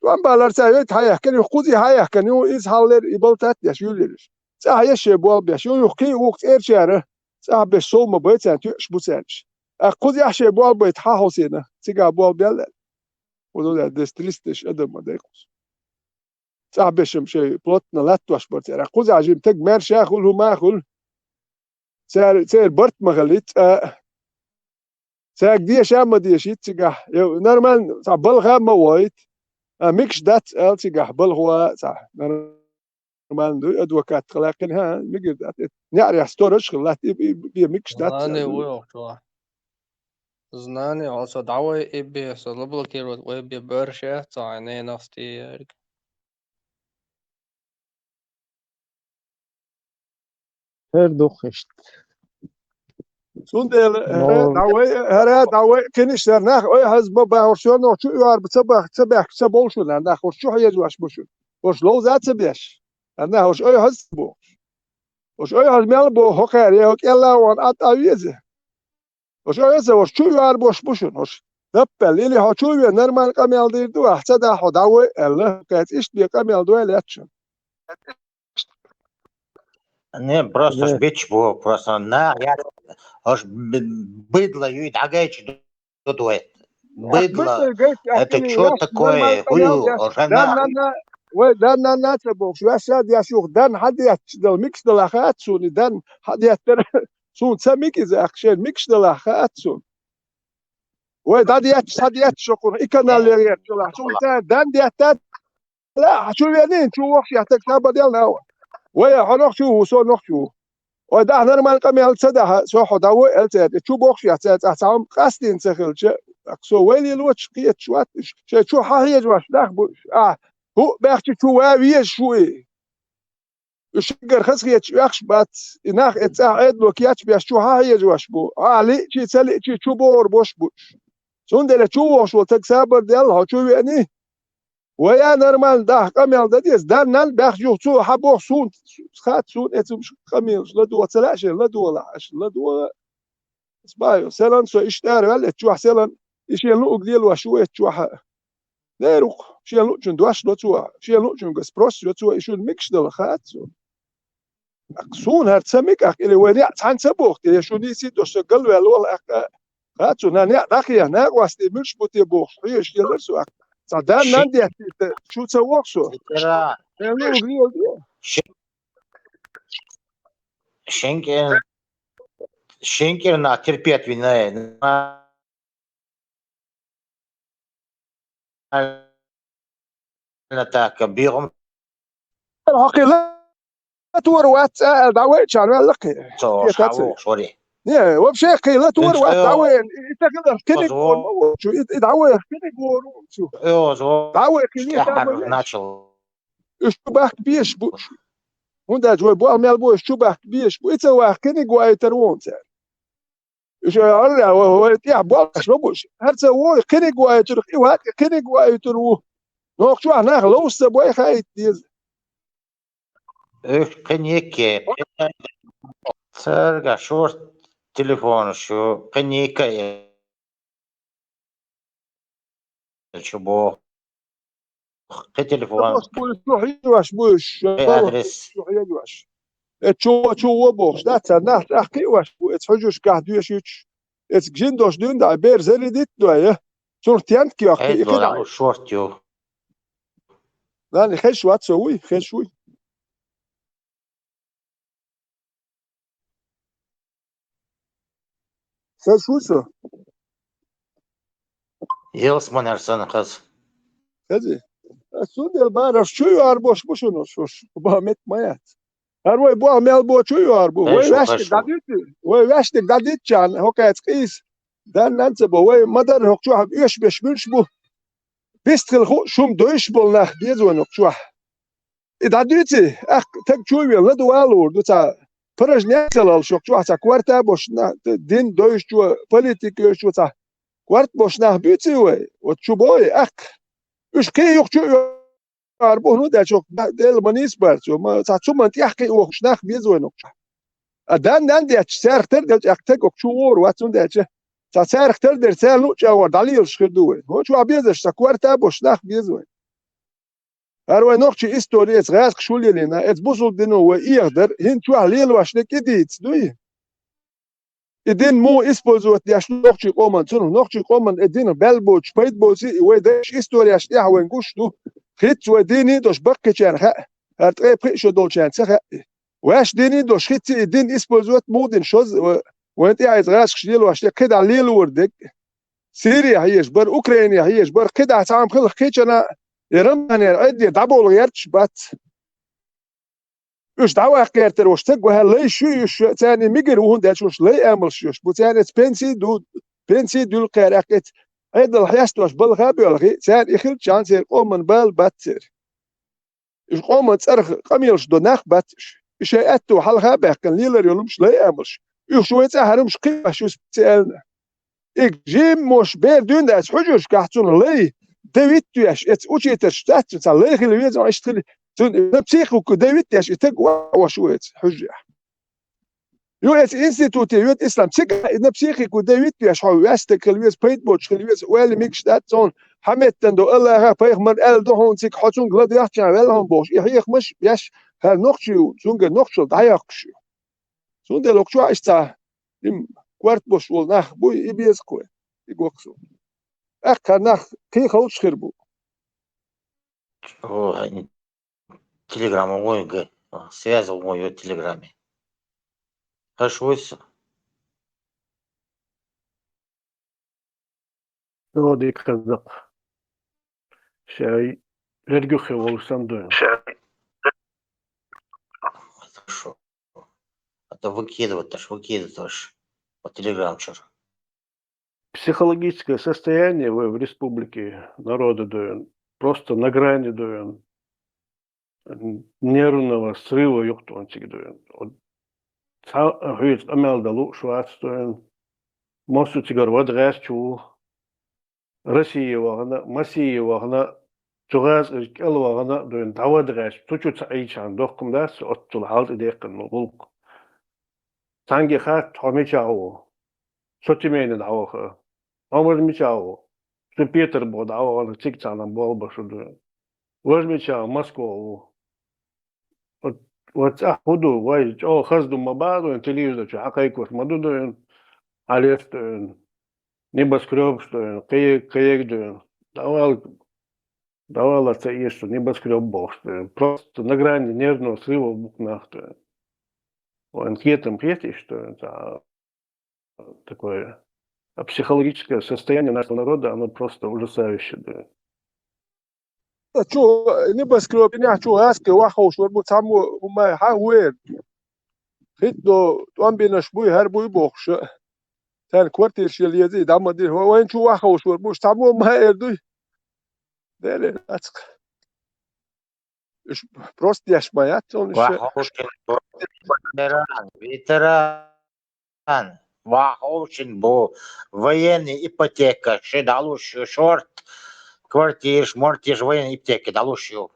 ТӀом балар цаьрца вайта хьаяхкана, юха кхузий хьаяхкана, юха иза хьаллера и балтат деш юьллераш. ЦӀахь еш шайн болх беш, юха кхин а вукху цӀерачара, цӀахь беш сов ма бай царна, тоьаш бу цаьрнаш. Аккха кхузехь шайн болх байта хьан хьовсийна, цигахь болх бел аьлла. Кхуза деза триста тысяч адам ма дай кхуза. ЦӀахь бешам шайн плотно латтош бара цара. Кхузахь жима таг маьрша а хуьлу, хӀума а хуьлу. Цара, церан барт ма хилийта цкъа а. Цаьрга деша а ма дешийта цигахь. Е, нормально, цхьа балха а ма вохуьйту. А, мегаш дац ала цигахь, балхо а цхьа. Нормально дуй, адвокат хила кхин, хӀа, мегар дац. Э, неӀарехь сторож хила латта, и, и, и, мегаш дац ала. Знание, оцо дӀавай ибби, со заблокировать вай ибби бер ше, цо хьайн ненахь стиярг. Хер духхишт. Цундела, Ну, хӀара, дӀавай, хӀара, дӀавай, киниш дар нах, ой, хьаз ба бахур, всё, нох чу юар, ца бах, ца бах, ца болшу нар нах, уж чу хьежаш бу шу. Уж ловза ца беш. Ар нах, уж ой, хьаз бу. Уж ой, хьаз мел бу, хокхар, я кӀелла ван, а, а, веза. Уж ой, хьаз, уж чу юар бош бу шун, уж. Даппал, или хьо чу ве, нормально къамел дийр ду, ахь ца да хьо, дӀавай, элла, кац ишт бе къамел дуй лечун. Не, просто Не. ж бич бу, просто на, я, уж б-, быдло юй дагайч ду-, дуй. Быдло, это чё такое? Хую, уже на. Ой, дан, дан, дан, ца бохуш, ваьшша деш юх, дан хьадетташ дала, микс дала хаьтту суна, и дан хьадеттара, суна ца мик иза, ах, шен микс дала хаьтту суна. Вай, дӀадетташ, хьадетташ шо кхуна, и канал яр яр чула, суна ца дан детта, ла, чу венин, чу вохш яхтаг саба дел нава. Вай, хьо нох чу ву, со нох чу ву. Ой, дахьа нормально къамел ца дахьа, со хьо дӀавой, эл цаьрга. Чу бохш яц, цаьрга, цхьа хьо къастийна ца хилча, со вай лелочу кхеташ вац уьш. Шайн чу хьахьежаш нах бу уьш. А, хӀу баьхча чу ва везаш ву и. Уьш шиггара хазахеташ оьхуш бац. И нах эццахь Ӏедало кечбеш чу хьахьежаш бу. А, лиъчий, ца лиъчий, чу богӀур бош бу уьш. Цундела чу вохуш волу таг сабар дел, хьо чу веани? Вай а нормально даха къамел дан деза. Дан-нан баьхча юха цо хьан боху суна, хац суна, эцу къамелаш ладогӀа, ца лаьа шайн ладогӀалахь, аша ладогӀа. Ас баю, селан со иштта ара ваьлла эцу чохь, селан и шен луъуг лелош ву эцу чохь. Дера ву-кх, шен луъучун дош ло цо, шен луъучуьнга спрос йо цо, и шуна микаш дала хац цо. Суна хӀара ца мика ахь, или вай неӀ цхьаьна ца боху те, я шу нийсий дош ца галваьлла вала ахь, хац цо, на неӀ дӀахьеха, накъостий муьлш бу те бохуш, хьоьжуш елар со ахь. Цхьа дан-нан деттийта, шу ца воху со. Шен луъуг лела де. Шен кӀен-, шен кӀирна терпеть вина, так, бегӀам. Хьо кхин латор вац, а, дӀавайчарна ваьлла кхин. Цо шхьа вохуш вари. Не, вообще кхин латор вац, дӀавайна. И ца хиларх кхиниг вон ма ву чу, и, и дӀавайх кхиниг вон ву чу. ДӀавай кхин летар ма веш. Начал. Уьш чу бахка безаш бу уьш. ХӀунда аьлча вай болх мел бу уьш чу бахка безаш бу. И ца ваха кхиниг ваийтар вон цара. Уьш, алла, вай, вай тӀехь болх ма бу уьш. ХӀара ца вой, кхиниг ваийтар, и вац, кхиниг ваийтар ву. Нохчохь нах ловш ца бой хаийта деза. Уьш кхин екке, царга шорт телефонаш ю, кхин екке. Чу боху. Кхин телефон. Чу хьоьжуш бу уьш, чу хьоьжуш бу уьш, чу хьоьжуш. Э, чу, чу во бохуш, да, царна нах тӀаккха кхиош бу, эца хьуьжушкахь доьшуьйтуш. Эца жин дош дуьйна да, бер зарядить дой, я? Цунах тент кхиох кхиъ кхидӀа. Шорт ю. Нани, хезаш вац со вуй, хезаш вуй. Хезаш ву со? Ялсманер санна хаза. Хези? Ас цундела бара, аш чу юар бош бу шуна, уш, уш, ба мет ма яц. ХӀара вай болх мел бо чу юар бу. Вай ваьшниг дӀадуьту, вай ваьшниг дӀадитчарна, хӀокхаьца къийса. Дан-нан ца бо, вай ма-дарра хӀокху чохь оьшуш беш муьлш бу. Бист хила хууш, шума дойуш болу нах беза вайн хӀокху чохь. И дӀадуьйций, ахь таг чу а вен, ладувгӀа а лур ду цхьа, порожняк ца лалуш, хӀокху чохь цхьа корта а бошна, дин дойучо, политика йойучо цхьа корта бошна нах буьйций вай, вот чу бой, ахь. Уьш кхин юха чу а юар бу, хӀунда аьлча Делан ма нийса бара цо, ма цхьа цу ман тӀехь кхин вохуш нах беза вайн хӀокху чохь. А дан-нан детташ, царах тардел чӀаккха таг хӀокху чу вогӀур вац, хӀунда аьлча цхьа царах тардер, царна луъучу агӀор дӀалелаш хир ду вай. ХӀо чохь безаш цхьа корта а бошна нах беза вай. ХӀара вай нохчийн истори эца гӀазкхаша хӀу лелийна, эца бусулба дино вай эхадар, хӀинца чохь лелош дерг и дийца дуй? И дин муха использовать деш нохчийн къоман, цунах нохчийн къоман и динах баьлла боцуш пайда боций, и вай дайша историяш тӀехь вайн гуш ду. Хица вай дийний долуш баккхийчарна хаьа, хӀара ткъе пхиъ шо долчарна ца хаьа и. Ваьш дийний долуш хица и дин использовать муха дина шозза, ва-, вайн тӀехь эца гӀазкхаша лелош дерг, кхидӀа лелавар дерг. Сирия хьежа бара, Украина хьежа бара, кхидӀа цхьа хӀума хилла кхечана, я Рамзанера Ӏедде дӀабовла гӀерташ бац. Уьш дӀаваккха гӀертар ваша ца гохьа, лай шуьйш, царний мигар ву, хӀунда аьлча уьш лай амалш йош бу, царнца пенсий ду, пенси дуьллу кхаьра аьккхийтта, Ӏедал хьестош балха а боьлхий, царна и хилчахьана церан къоман бала бац церан. Уьш къоман цӀарах къамелаш до нах бац уьш. И шайн аьтто хьалха а баьккхина лелар йолумаш лай амалш. Уьш вай цӀа хьарумаш кхиъаш ю ца аьлна. И жиммош бер дуьйна дац хьуьжаршкахь цунах лай, де виттвеш, эца учителаш дац цунца лай хила веза, иштта хила, цунна психику де виттеш, и таг ваӀош ву эца хьуьжарехь. Ю эца институте йоьду ислам, цига и на психику де виттеш, хьо ваьстаг хила веза, пайда боцуш хила веза, ойла мигаш дац цунна, хьан меттан до Аллаха, пайхамар аьлла ду хьуна цига, хьо цунга ладоьгӀча ваьлла хьуна бохуш, и хьехамаш беш, хӀара нохчий ву, цуьнгара нохчалла дӀайохкуш ю. Цундела окху чохь иштта цхьа, им, корта босуш волу нах буй, и беза кхуьй, и гоху суна. ТӀаккха хӀара нах кхин халчу хир бу. Ой, телеграм гӀой га, связь гӀой ю телеграме. Хаш вуй со? Ро дика хаза. Шай, жерг юххе волуш санна дуй. Хорошо. А то выкидывать, аж выкидывать аж по телеграм чура. Психологическое состояние в, в республике народа дуй, просто на грани дуй, нервного срыва юкъа тхуна цига дуй. Вот цхьа а хьоьца къамел дан лууш вац дуй. Массо а цигара вада гӀерташ ву. Россия вахана, Массия вахана, цу гӀазкхашка кӀел вахана а дуй, дӀавада гӀерташ, цу чу ца Ӏийчхьана доккхун дац, оццул хьал тӀе деккхина гӀуллакх. Цхьаьнгге хаьттича, хьо мичахь ву? Со Тюмене дӀаваха. Ӏумар мичахь ву? Со Петарбуге дӀавахана, цига цхьана болх беш ву дуй. Важа мичахь ву? Москва ву. Вот, вот цӀахь хӀун ду, вай чӀогӀа хаза ду ма баха дуй, телевизор чу хьакхайкхош ма ду дуй, хьалеш дуй. Небоскрёбаш дуй, кхин, кхин дуй. ДӀавала, дӀавала ца эшаш небоскрёб бохуш дуй. Просто на грани нервного срыва бу-кх нах дуй. Вайн кхетам хеташ дуй, цхьа такое, а психологическое состояние нашего народа, оно просто ужасающее, да. Ца чу небоскрёб, нехь чу гӀазкхи вахховш вар бу, цхьаммо хӀума хьан ву эр? ХӀитто тӀом бинарш буй, хӀара буй бохуш. Царна квартираш яла езий, дӀа ма дира. Вайн чу вахховш вар бу, цхьаммо ма эр дуй. Деле, ацкъ. Уьш просто деш ма яц цунна уьш. Вахховшин бу, ветеран, ветеран. Вахховшин бу, военный ипотека, ши дӀалуш ю, шорт, квартираш, мортираш, военный ипотека дӀалуш ю.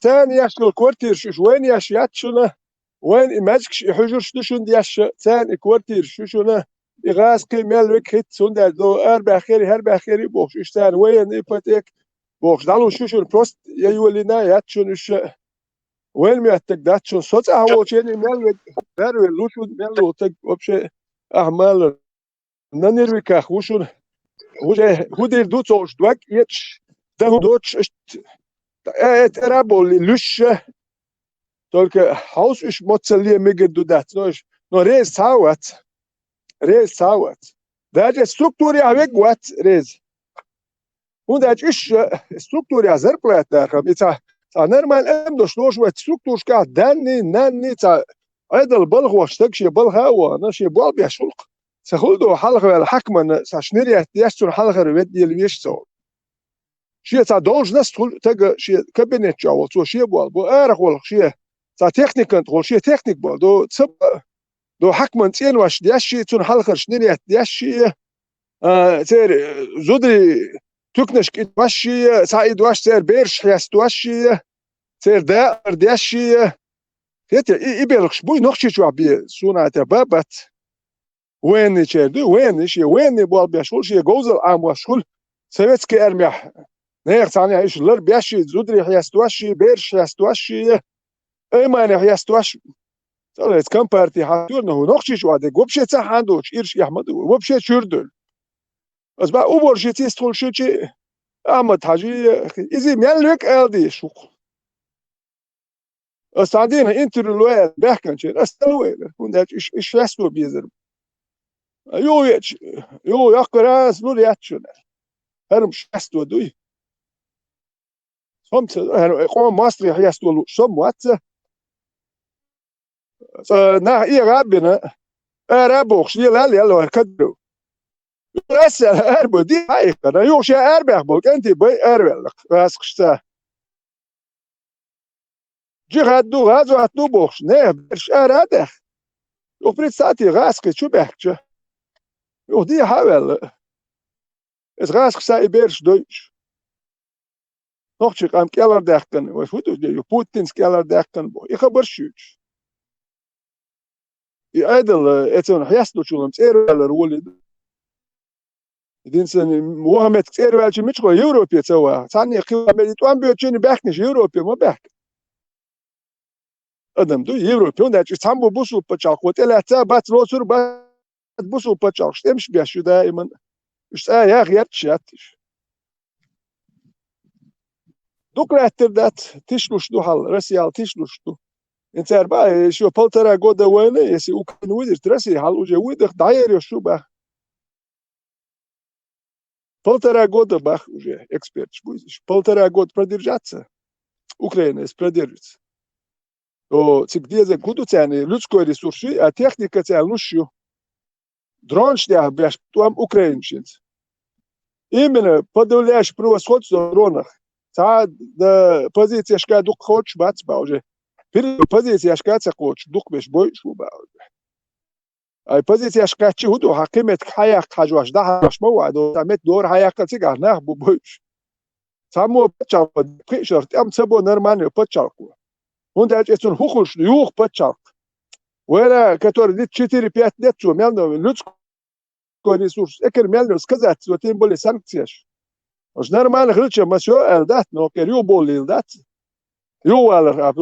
Царна еш йолу квартираш уьш вайна еш яц шуна. Вайн и маьждигаш, и хьуьжарш ду шуна деш, царна и квартираш ю шуна, и гӀазкхи мел вега хӀитта, цундела до арабаьхкира, хӀара баьхкира бохуш, уьш царна военный ипотека бохуш, дӀалуш ю шуна, просто я йолийна яц шуна уьш. Вайн моьттург дац шуна, со цӀахь волчу, я мел вега, бер вер лу шуна, мел ву стаг вообще, ахь малар. На нервиках ву шуна. Уже хӀун дийр ду ца хууш, дог эцаш, дан хӀун доцуш, иштта, э, э, тӀера а бовлий, луьйш а. Только хьовса уьш моццалле мегар ду дац, но уьш, но реза цхьа а вац. Реза цхьа а вац. Даже структурехь вега вац реза. ХӀунда аьлча уьш, э, структурехь зарплата дархам, и цхьа, цхьа нормально адам долуш лоруш вац структурашкахь, данни, нанни, цхьа Ӏедал балхош стаг шен балха а вахана, шен болх беш ву-кх. Ца хуьлу ду хьалхаваьлла хьаькамна, цхьа шнур етташ, цунна хьалхара ведда лела везаш ца волу. Шен цхьа должность хуьлу стага шен кабинет чохь волу, цо шен болх бо, арахь волу шен цхьа техникан тӀехула шен техник бо, до ца бо, до хьаькаман цӀенош деш шен, цунна хьалхара шнур етташ шен, а, церан, э, зударий туькнашка и дош шен, цхьа и дош церан бераш хьестош шен, церан дакъар деш шен. Хета, и, и белхаш буй Нохчийчохь бен, суна а тӀе ба бац. Военныйчеран дуй, военный шен, военный болх беш хуьлу, шен говзалла Ӏамош хуьлу, советский армехь, нехан цхьаьна иштта лар беш шен, зударий хьестош шен, бераш хьестош шен, Аймане хьестош, цӀа лаьцна компарти хьан туьйранна хӀу Нохчийчохь дерг, вообще цхьа хьан доцуш, ирш эхь ма ду, вообще чуьра дуьллу. Аса бан уборщица йистхуьлуш ю чи Ахьмад-Хьажи, иза мел вега ала дезаш ву-кх. Аса цхьана дийнахь интервью лой аьлла баьхкинчеран, аса ца лур вайра, хӀунда аьлча уьш, уьш шаьсто безар. Юха веача, юха йоккхура аса лур яц шуна. ХӀара-м шаьсто дуй. Со-м ца, хӀара къоман мостагӀий хьесто лууш со-м вац. Цкъа нах эгӀа а бина, ара а бохуш, лела а лелла вара Кадыров. Ас аьлла, арабой, дӀахьо хьаийккхар. Юха шаьш арабаьхка бола кӀантий бай араваьлла гӀазкхашца. Джихад ду, гӀазот ду бохуш, нехан бераш ара а даьхна. Юха представьте, гӀазкхий чу баьхкича. Юха дӀахьо а ваьлла. Иза гӀазкхашца и бераш дойуш. Нохчийн къам кӀелхьардаьккхина, вай фу ду, ю Путинца кӀелхьардаьккхина боху. И хабарш а юьйцуш. И Ӏедал, э, эцунна хьесталучул-м цӀера ваьллар волий ду. Единственный, ваха меттиг цӀера ваьлча мичахь вай Европе ца ваха? Цхьанне кхин ваха меттиг тӀом боьдучу баьхкинчу Европе ма баьхкина. Адам ду, Европе, хӀунда аьлча цхьаммо бусулба пачхьалкхо тӀелаьцна бац, лоцур бац бусулба пачхьалкхаш, тӀемаш беш ю даиман. Уьш цӀа яха гӀерташ яц уьш. Дукха лаьттар дац, тишлуш ду хьал, Россия хьал тишлуш ду. Ин цара баха, ещё полтора года войны, если Украина выдержит, Россия хьал уже выдох, дӀаер йо шу баха. Полтора года баха уже, эксперташ бу иза. Полтора года продержаться, Украина, если продержится. О, цига дезарг хӀун ду царна, людской ресурс ю, а техника царна луш ю. Дронаш тӀехь беш тӀом украинашца. Именно подавляющее превосходство в дронах. Цхьа а позицешка дукха кхочуш бац баха уже. Пир-, позицешка ца кхочуш дукха беш бойуш бу баха уже. Ай, позицеш кхаьчча хӀун ду, хьан кхин меттиг хьаяккха хьажош, дӀахьажош ма ву, ай, до, цхьа меттиг дора хьаяккхар, цигахь нах бу бойуш. Цхьаммо пачхьалкхо пхиъ шарах тӀем ца бо нормальный пачхьалкхо. ХӀунда аьлча цунна хӀун хуьлуш ду, юха пачхьалкх. Вайна, который лет четыре-пять лет цо мел но людской ресурс, экар мел но сказать, цо тем более санкцеш. Уж нормально хилча, ма всё аьлла дац, но кхер юха боллийла дац. Юхавалар а,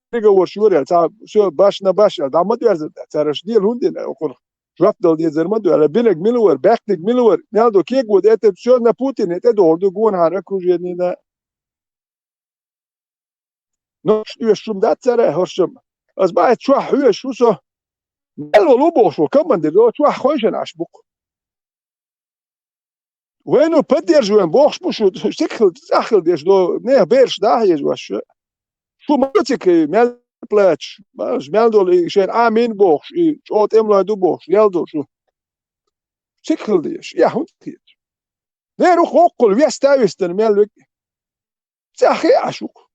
приговорш йора аьлла, цхьа всё баш на баш аьлла, дӀа ма доьрзар дац, цара аша дела хӀунда дина, укхунах жоп дала дезар ма ду аьлла, бинарг мила вара, баьхкинарг мила вара, мел ду кегавода, это всё на Путине тӀедогӀур ду, гонахьара окруженина. Нохчашта оьшуш хӀума дац цара, хӀорш-м. Ас бахьа чохь хьоьжуш ву со. Мел волу бохуш ву, командир, чохь хойшина Ӏаш бу-кх. Вайну поддерживаем бохуш бу шу, цига хила, цӀахь хила дезаш до, нехан бераш дӀа а хьежа ваш шу. Шу ма цига мел плачеш, мел долу и шайна амин бохуш, и чӀогӀа тӀемалой ду бохуш, ял долу шу. Цига хила дезаш, я хӀунда хеташ? Нера ву хӀоккхул веста а вистина мел вег. ЦӀахь хи Ӏаш ву-кх.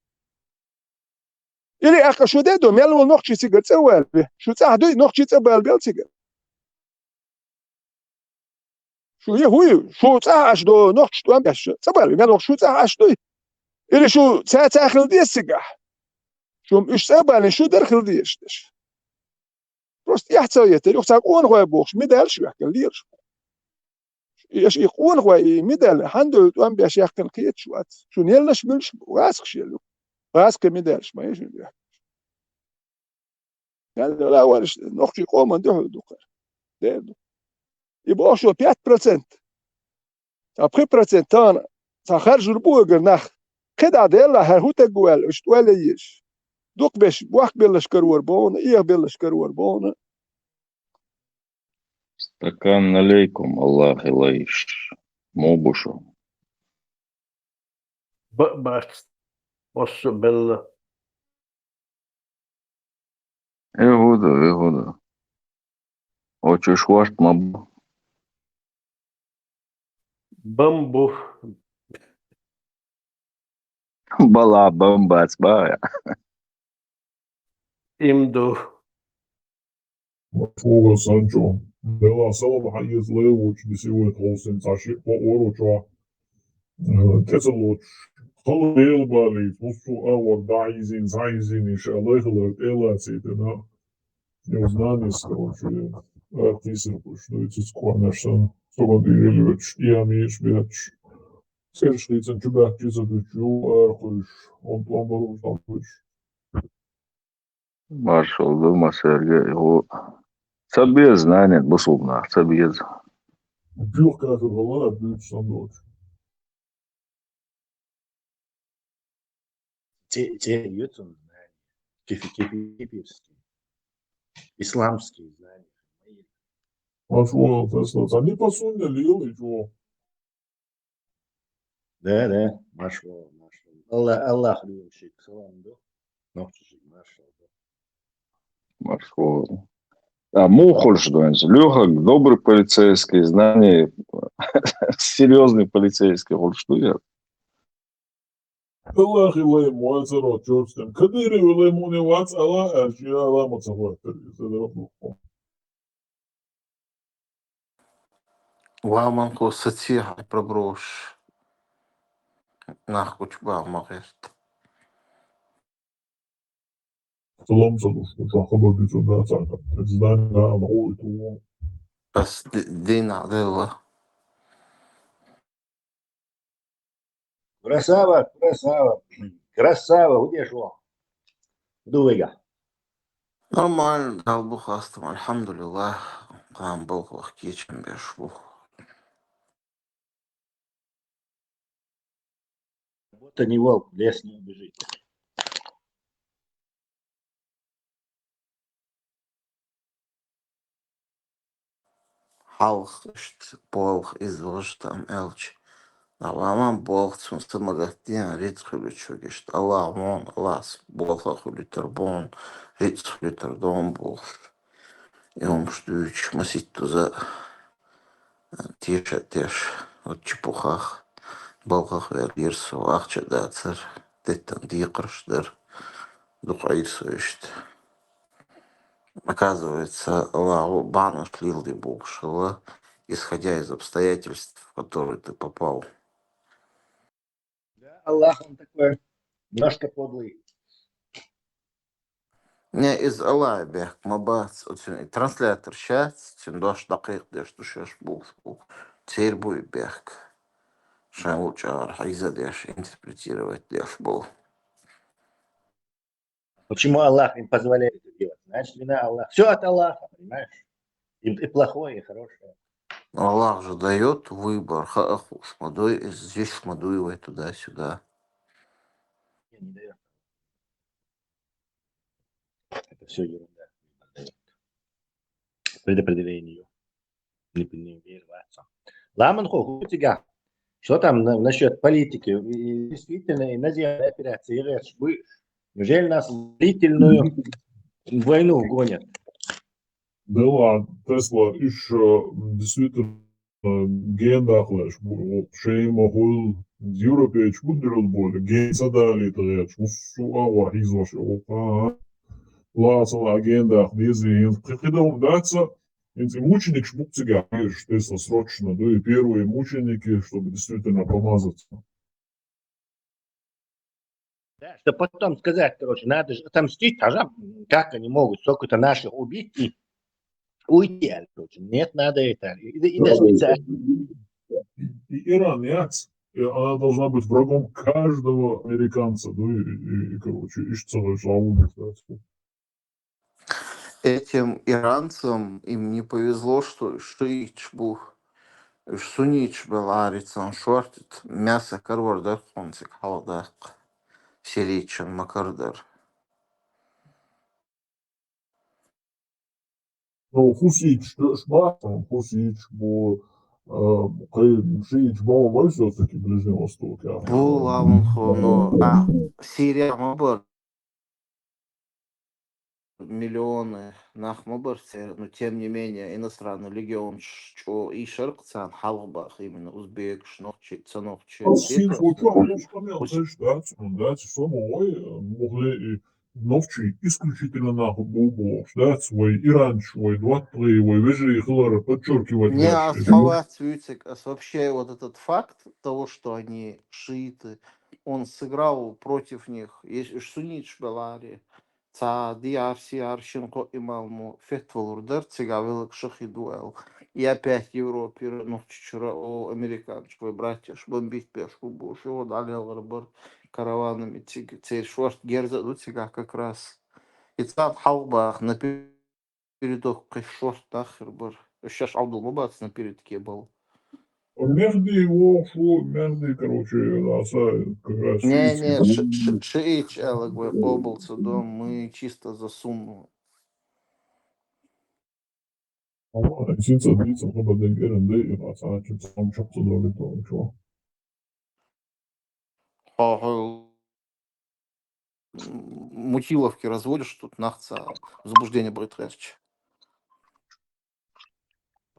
Или аккха шу де а до, мел волу нохчий цигара цӀа ваьлла ве? Шу цӀахь дуй, нохчий цӀа бала бел цигара? Шу е хӀуй, шу цӀахь Ӏаш до, нохчий тӀом беш, цӀа бала ве, мел нохчий шу цӀахь Ӏаш дуй? Или шу цаьрца хила деза цигахь? Шу уьш цӀа а балийна, шу дара хила дезаш дерш. Просто эхь ца етар, юха цхьа къонахой бохуш, медалаш вехкина лелаш. Аша и къонахой, и медаль, хьан долу тӀом беш яьккхина кхеташ вац. Шуна еллаш муьлш ву, гӀазкхаш елла ю. ГӀазкхийн медалаш ма ю шуна вехкаш. Мел вала вараш, нохчий къоман дуьхьал ду кхара. Дера ду. И бохуш ву пять процент. Цхьа пхи процент тахана цхьа харжур бу вегара нах. КхидӀа делла, хӀара хӀун таг ву аьлла, уьш тӀоле езаш. Дукха беш, бохк беллаш карор бохуна, эха беллаш карор бохуна. Стакан налейкум, Аллахе лайш. Муха бу шу? Б-, бац. Оссо белла. Ихуда, ихуда. Очуш ворт ма бу. Бамбу. Бала бамбац бая. Имду. Фуга санчо. Дела салам хьаеза левучу, биси вайт холсин цхьа шиъ кхо оручохь. Э, тӀе ца лоцуш, хала Дела балийта, хӀусу а вара дӀахьийзийна, схьаийзийна, ша лайхалар тӀе а лацийтина. Йо, знанис, короче, аркхийсар кхуьш, ну, и циц кхоьнаш санна, соган тӀера лоьцуш, тӀема йиш бетташ. ЦӀераш хийцан чу баьхкича ца дуьтуш, ю аркхуьйш, хӀунда тӀом бару ца хуьйш. Маршалла ду массаьрга а, хӀу. Ца беза, нанет, бусулба нах, ца беза. Дуьхкаьртур хала а дуьйцу сан доцу. Те-, те ю цунна знания. Кефи-, кефи-, кефирские. Исламские знания. Маршалла, тасла, ца не посуня лил и чё? Да, да, маршалла, маршалла. Аллах, Аллах любящий, салам ду. Нохчий, маршалла. Маршалла. А муха хуьлуш ду хӀинца? Лоьхург добрый полицейский, знание, серьёзный полицейский хуьлуш ду я? Аллахьи лай ма вацара чёрстен. Кадыровы лай муне вац ала, а ши ала ма ца хваттар, иза дара хлопко. Ва манхо саци хьай проброш. Нах кучба ма гӀерт. Салам салуш, шу хабар дицу да цака. Здание да, ма ой, ту. Бас ди-, дин адела. Красава, красава, красава, удешо. Дувига. Нормально, Дала бу хастам, альхамдулиллах. Кхам болх вах кечам беш бу. Работа не волк, в лес не убежит. Хьалха иштта болх из вожтам элча. Дала ма болх цун са магаттен рицкъ хуьлучу гишта. Аллах вон, Аллах болха хуьлитар бон, рицкъ хуьлитар дон болх. И хӀумаш дуьйцуш маситтуза теша теш, вот чепухах, балхах вер гирсу, ахча дацар, деттан декхарш дар, дукха Ӏийсу иштта. Оказывается, Аллаху бахьанаш лилди бохуш хила, исходя из обстоятельств, в которые ты попал. Да, Аллах, он такой немножко подлый. Не, из Аллах бехк ма бац, оцун и транслятор шац, цун дош дакъикъ деш ду шаш бу, бу. Цер бу и бехк. Шайн лучара хьайза деш, интерпретировать деш бу. Почему Аллах им позволяет это делать? Значит, вина Аллах. Все от Аллаха, понимаешь? И, и плохое, и хорошее. Аллах же даёт выбор, хаахуш ма дуй, здесь ма дуй, вай туда-сюда. Не, не даёт. Это все ерунда. Предопределение. Не, не верь в отца. Ламан хо, хутига. Что там на-, насчёт политики? И, и действительно, иноземные операции, и говорят, что вы, неужели нас в длительную войну гонят? Да ладно, Тесла, иш, э, действительно, э, ген дахлеш, бу-, шейма хул, европейч, буддирул боле, ген садали тагеш, муссу ава хизош, оха. Ла сала ген дах, дезин, кхидам даца, инци мученикш букцига, Тесла срочно, да и первые мученики, чтобы действительно помазаться. Да, что потом сказать, короче, надо же отомстить, а жа-, как они могут столько-то наших убить и уйти, а, короче. Нет, надо это. И, и, и даже специально. И Иран, нет, и она должна быть врагом каждого американца, ну и, и, и, короче, иш цалаш аудит, да. Этим иранцам им не повезло, что шиитш бу, уж суннитш бел арицан шортит мясо карвар дархунцик хьалдакх сирийчан макардар. Ну, хуситш, тёш бахтан, хуситш бу, э, кай шиитш бал вай всё-таки Ближний Восток, я. Бу лавун хо, но, а, Сирия ма бар. Миллионы нах ма бар цер, но тем не менее иностранный легион чӀо и шаркъ царна хьалха бах, именно узбекаш, нохчи, ца нохчи. Син фочу, а уж камел, знаешь, да, цун, да, цу сому, ой, мухле и нохчи исключительно нахуй бу бу, да, свой иранч, свой двадцать три, свой вежи, хлора, подчеркивать. Не, а слова цвицик, а вообще вот этот факт того, что они шииты, он сыграл против них. Есть уж суннитш белари. Ца диарси аршин кхо имаму фетвалур дар, цига велаг шахи дуэл. И опять Европера, нохчичура, о, американчу, вай братьяш бомбить беш бу бу, шо далел гъар бар караванами циг-, цер шорт герза ду цига как раз. И цад хьалбах на передок кхеш шорт даххир бар. Шаш Абдул ма бац на передке бал. Мехди воху, Мехди, короче, аса как раз Не, шиитский не, бал. Ш-, ш-, шиитш элаг вай къобалца дом, мы чисто за сунну. Ама, синца дийца хабар ден герен дей, аса чу сам чу цадоли то чу. Хо-хо. Мутиловки разводишь тут, нахца заблуждение будет, короче.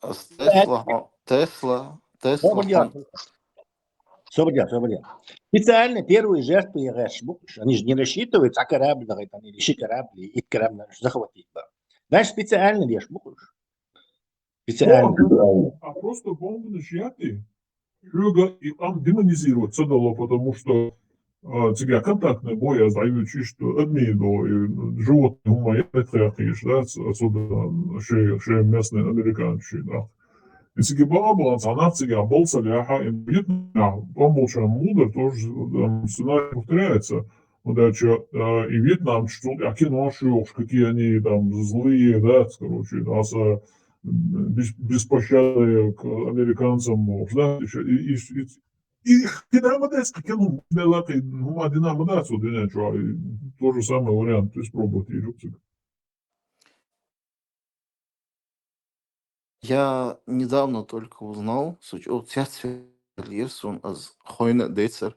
Тесла, Тесла, Тесла. Собрал, собрал. Специально первые жертвы я говорю, они же не рассчитывают, а корабль, говорит, они решили корабль, и корабль захватить. Да. Знаешь, специально лишь буквы. Специально. А просто бомбы начинают, и ам демонизировать цадало, потому что а, цигя контактный бой, а сдают чисто админ, но и животные, ну, моя это, конечно, да, особенно шея, шея местные американцы, да. И цигя баба, она цигя болса ляха, и будет, а, он был чем мудр, тоже, там, сценарий повторяется. Вот, да, чё, а, и Вьетнам, что, а кино, что, какие они там злые, да, короче, нас, а, бес-, беспощадные к американцам, да, и, и, и, и хинамадес, как я, ну, да, ладно, ну, а динамадес, вот, да, чё, и тот же самый вариант, то есть пробовать и рюкзак. Я недавно только узнал, суть, о, цяц ферлирсун аз хойна дейцер,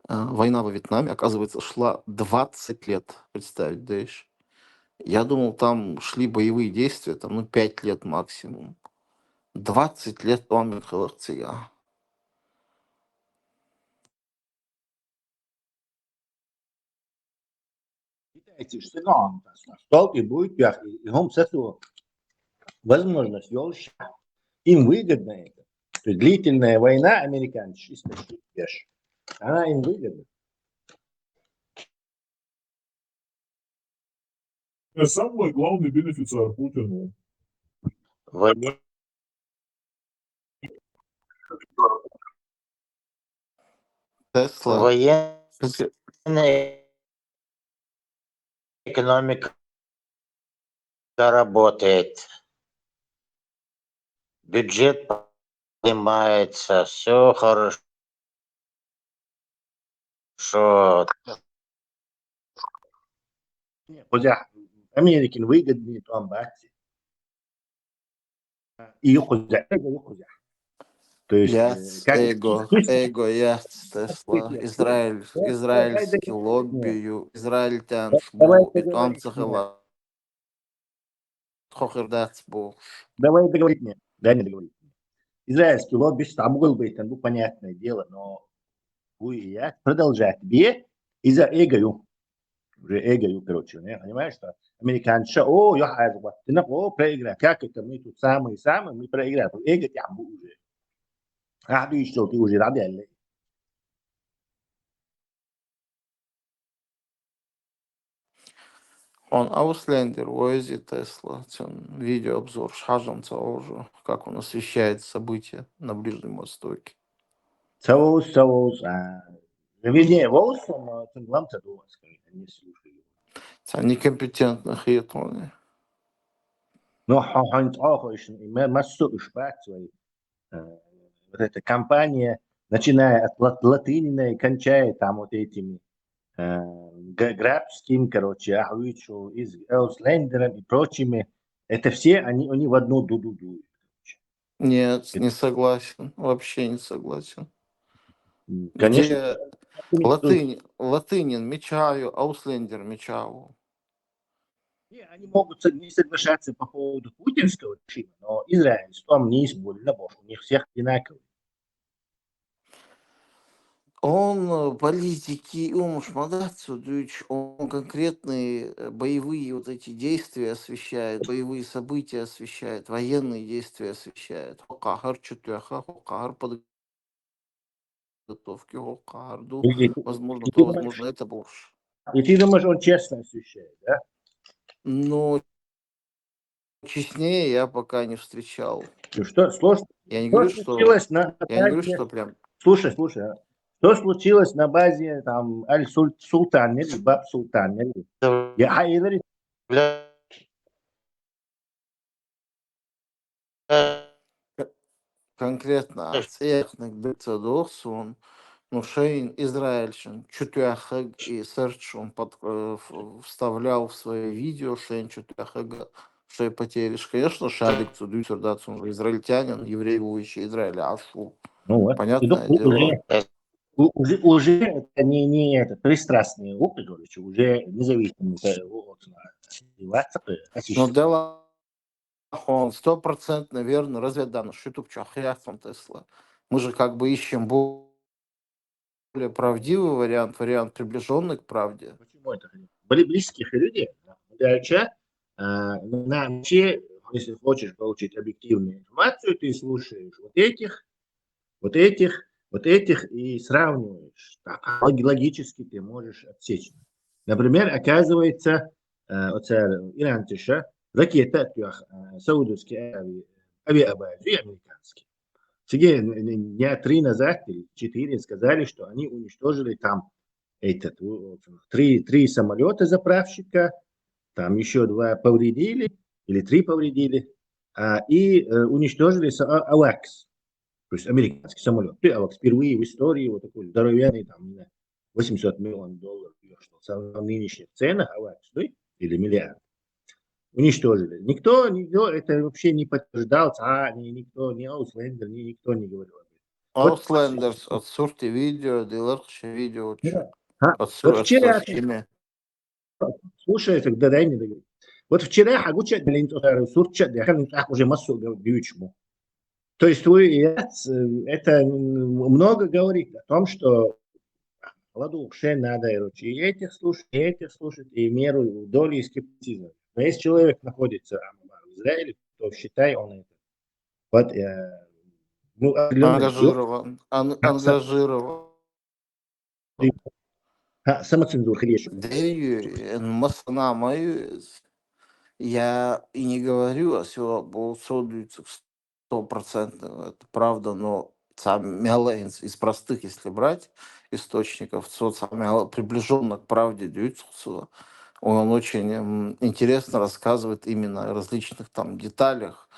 а, война во Вьетнаме, оказывается, шла двадцать лет, представить, да ещё. Я думал, там шли боевые действия, там, ну, пять лет максимум. Двадцать лет он халахтия. Считайте, что он стол и будет, я, и он с этого возможность ёлща. Им выгодно это. То есть длительная война американцев истощить, она им выгодна. Самый главный бенефициар Путину. Воен-, Тесла. Военная экономика работает. Бюджет поднимается, всё хорошо. Хотя Америке выгоднее, то он бахти. И юхузя, и юхузя. То есть, э, Яц, как эго, эго, яц, Тесла, Израиль, израильский лобби, израильтян шму, и там цахала. Хохер дац бу. Давай договорить мне, дай мне договорить. Израильский лобби, там угол бейтан, ну, понятное дело, но вы и я продолжать бе, из-за эго, ю. Уже эго, ю, короче, не, понимаешь, что американцы, о, я хай, вот, ты на, о, проиграл, как это мы тут самые-самые, мы проиграли, эго там уже. А ты ещё, ты уже рады, алле. Он Ауслендер, Уэзи Тесла, цен видеообзор, шхажам ца уже, как он освещает события на Ближнем Востоке. Цаус, цаус, а, вернее, воус, он, а, цен глам ца дуас, они слушали. Ца некомпетентных хитроны. Ну, ха-, хан ца ха иш, ма-, массу иш бац, вай. Э, вот эта кампания, начиная от лат-, латынина и кончая там вот этими, э, г-, грабским, короче, Ахвичу, из Ауслендером и прочими, это все они, они в одну дуду дуют. Нет, не согласен, вообще не согласен. М, конечно. Где латынь, латынин мечаю, Ауслендер мечаю. Не, они могут со-, не соглашаться по поводу путинского режима, но Израиль, что там не есть больно, бо у них всех одинаковый. Он, э, политики, он шмадацу дюч, он конкретные, э, боевые вот эти действия освещает, боевые события освещает, военные действия освещает. Хокахар чутяха, хокахар подготовки, хокахар ду. И, и, возможно, и то, ты возможно, думаешь, это больше. И ты думаешь, он честно освещает, да? Ну, честнее я пока не встречал. Ну что, слушай, я не говорю, что, случилось на, я не говорю, что прям. Слушай, слушай, а что случилось на базе там Аль-Суль-, Султан или Баб Султан или? Да. Я, а, или Конкретно цӀеяхниг биццадохсон, ну, шайн израильчин чутоьххаг и сарчун под, э, в-, вставлял в свои видео, шайн чутоьххаг, шай потериш. Конечно, шадик цу дюсер дацун, израильтянин, еврей, воюющий Израиле, ашу. Ну вот. Понятное И дело. Уже, у- уже, уже это не, не это, пристрастные опыт, короче, уже независимо. Ну, дело он сто процентов, наверное, разведданных, что тут чё, хряхом Тесла. Мы же как бы ищем более правдивый вариант, вариант, приближенный к правде. Почему это? Бли- Близких людей. Дальше, а, на вообще, если хочешь получить объективную информацию, ты слушаешь вот этих, вот этих, вот этих и сравниваешь. Так, лог- логически ты можешь отсечь. Например, оказывается, э, оце Иран тиша, ракета, э, Саудовские Аравии, авиабазы американские. Сергей, н- н- дня три назад или четыре сказали, что они уничтожили там этот, у- три, три самолета заправщика, там еще два повредили, или три повредили, а, и э, уничтожили са- а- Авакс, то есть американский самолет. Ты Авакс впервые в истории вот такой здоровенный, там, не знаю, восемьсот миллионов долларов, что в нынешних ценах Авакс, да, или миллиард. Уничтожили. Никто, никто это вообще не подтверждал, а, ни- никто, ни Ауслендер, ни никто не говорил об этом. Вот Ауслендерс, отсурти видео, дилархши видео, чё. А, Отсур, вот вчера, отсурти. Слушай, тогда дай мне договорить. Вот вчера хагуча для сурча для уже массу дючму. То есть вы, э, это м, много говорит о том, что ладуши надо, короче, и этих слушать, и этих слушать, и меру доли скептицизма. Но если человек находится а, в Израиле, то считай он это. Вот, э, ну, определённый Ангажирован, ан- ангажирован. А, самоцензура, конечно. Даю, эн масана маю, я и не говорю, а всё, бо сто процентов это правда, но сам мяло из, из простых, если брать источников, то сам мяло приближённо к правде даются, он очень м, интересно рассказывает именно о различных там деталях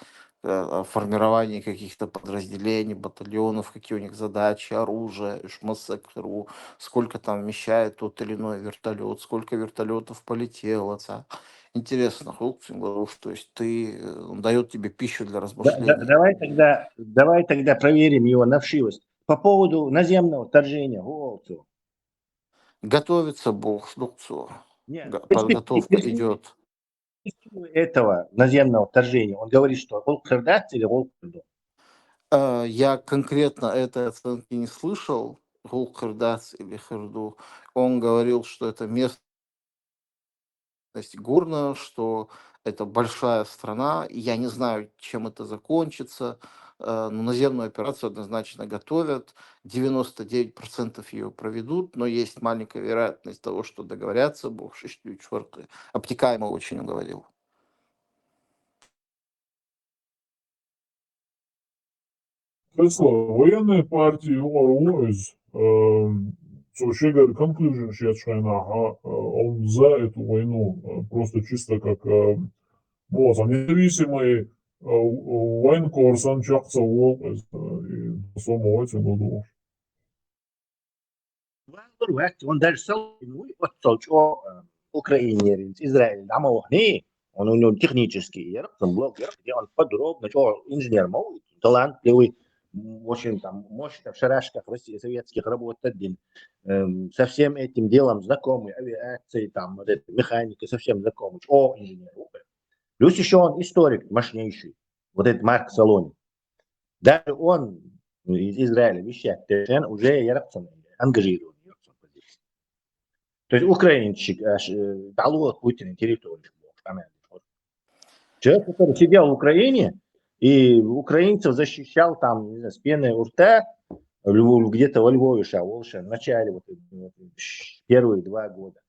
э, о формировании каких-то подразделений, батальонов, какие у них задачи, оружие, шмасекру, сколько там вмещает тот или иной вертолет, сколько вертолетов полетело. Ца. Интересно, Хуксин говорил, то есть ты э, он дает тебе пищу для Да- размышлений. да- давай тогда, давай тогда проверим его на вшивость. По поводу наземного вторжения, Голцу. Готовится Бог, Шнукцу. Нет, Га- если- Подготовка если- идет. Этого наземного вторжения, он говорит, что он кырдац или он кырду. Э, Я конкретно этой оценки не слышал, Гулкырдац или Хырду. Он говорил, что это местность горная, что это большая страна. И я не знаю, чем это закончится. Э, Но наземную операцию однозначно готовят. Девяносто девять процентов ее проведут, но есть маленькая вероятность того, что договорятся. Бог шестью чвёркой. Обтекаемо очень говорил. Tesla, военные партии югъар уз, эм, цо шегар conclusion шец шайнаха, э, он за эту войну, э, просто чисто как, э, вот, а независимый, э, военкор сан чакца вок, э, и сомо войцен гудуш. Валдур вакт, он даже сал, ну, вот сол чо, э, Украине, Израиль, дама вахни, он у него технический, я там блог, я где он подробно, чё, инженер мой, талантливый, м, очень там мощно в шарашках России, советских работать один, эм, со всем этим делом знакомый, авиацией, там, вот этой механикой, совсем знакомый, о, инженер, о. Плюс еще он историк мощнейший, вот этот Марк Салони. Даже он из Израиля вещает, то есть он уже яраксан, ангажированный, яраксан позиция. То есть украинчик, аж, э, дало Путин территорию. Человек, который сидел в Украине, и украинцев защищал там, не знаю, с пеной у рта, в Львов- где-то во Львове, ша, Волша, в начале вот, вот, первые два года.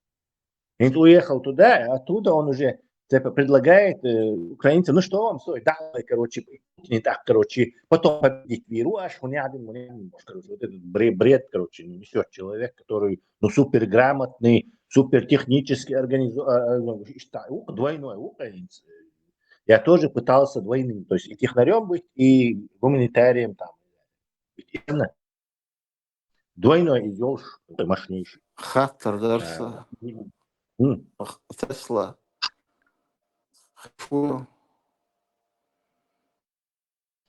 И уехал туда, а оттуда он уже типа, предлагает э, украинцам, ну что вам стоит, да, короче, не так, короче, потом победить виру, аж он один, он один, может, короче, вот этот бред, бред, короче, несет человек, который, ну, супер грамотный, супер технически организованный, двойной украинец, э, Я тоже пытался двойным, то есть и технарём быть, и гуманитарием там. Ведь именно двойной идёшь, ты мощнейший. Хаттар дарса. М. Ах, Тесла. Фу.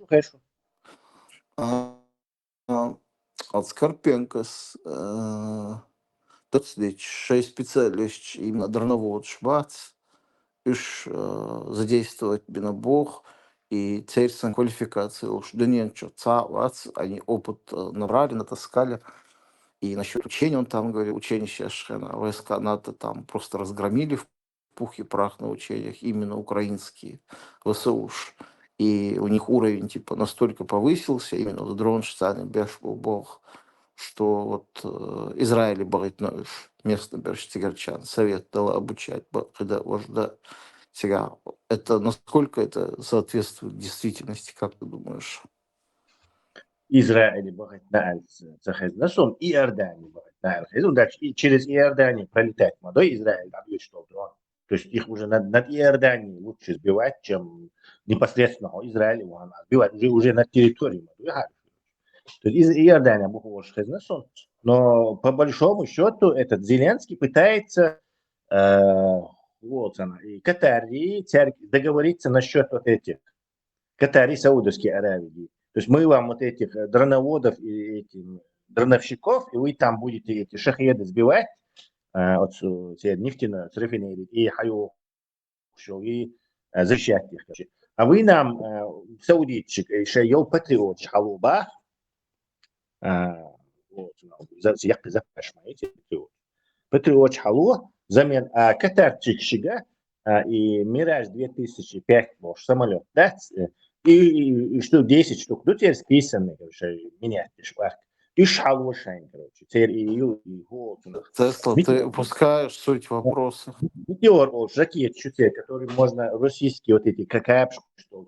Хорошо. А, а, От Скорпенкос, э, тот здесь шесть специалистов именно драновод шбац, уж, э, задействовать бина бог, и цельсон квалификации уж дыненчо цавац, они опыт, э, набрали, натаскали. И насчёт учения он там говорил, учение сейчас шхена, войска НАТО там просто разгромили в пух и прах на учениях, именно украинские ВСУш. И у них уровень, типа, настолько повысился, именно в дрон штаны беш бог, что вот, э, Израиль бывает, ну, местный берш тигарчан, совет дала обучать, ба-, когда вожда тига. Это насколько это соответствует действительности, как ты думаешь? Израиль бывает на Альце, захез на сон, Иордания бывает на Альце. Ну, дальше и через Иорданию пролетать молодой Израиль, там есть что дрон. То есть их уже над, над Иорданией лучше сбивать, чем непосредственно у Израиля, вон, а сбивать уже, уже на территории молодой Израиля. То есть из Иордания бухуш хез на сон. Но по большому счёту этот Зеленский пытается, э, вот она, и Катари, церк-, договориться насчёт вот этих Катари, Саудовской Аравии. То есть мы вам вот этих, э, дроноводов и этим дроновщиков, и вы там будете эти шахеды сбивать, э, вот с-, те нефтяные с рафинерии, и хаю, что и, э, защищать их, короче. А вы нам, э, саудитчик, э, ещё ёл патриот, халуба, э, вот, ну, за, за, за, понимаете, патриот. Патриот халу, взамен, а, катарчик шига, а, и Мираж две тысячи пять, может, самолёт, да? Э, и, и, и штук десять штук, ну, теперь списанный, короче, менять, шпарк. И шалу шайн, короче, теперь и, и, и вот у нас. Тесла, Микро- ты упускаешь суть вопроса. Метеор, вот, ракет, что те, которые можно российские вот эти, как капш, что,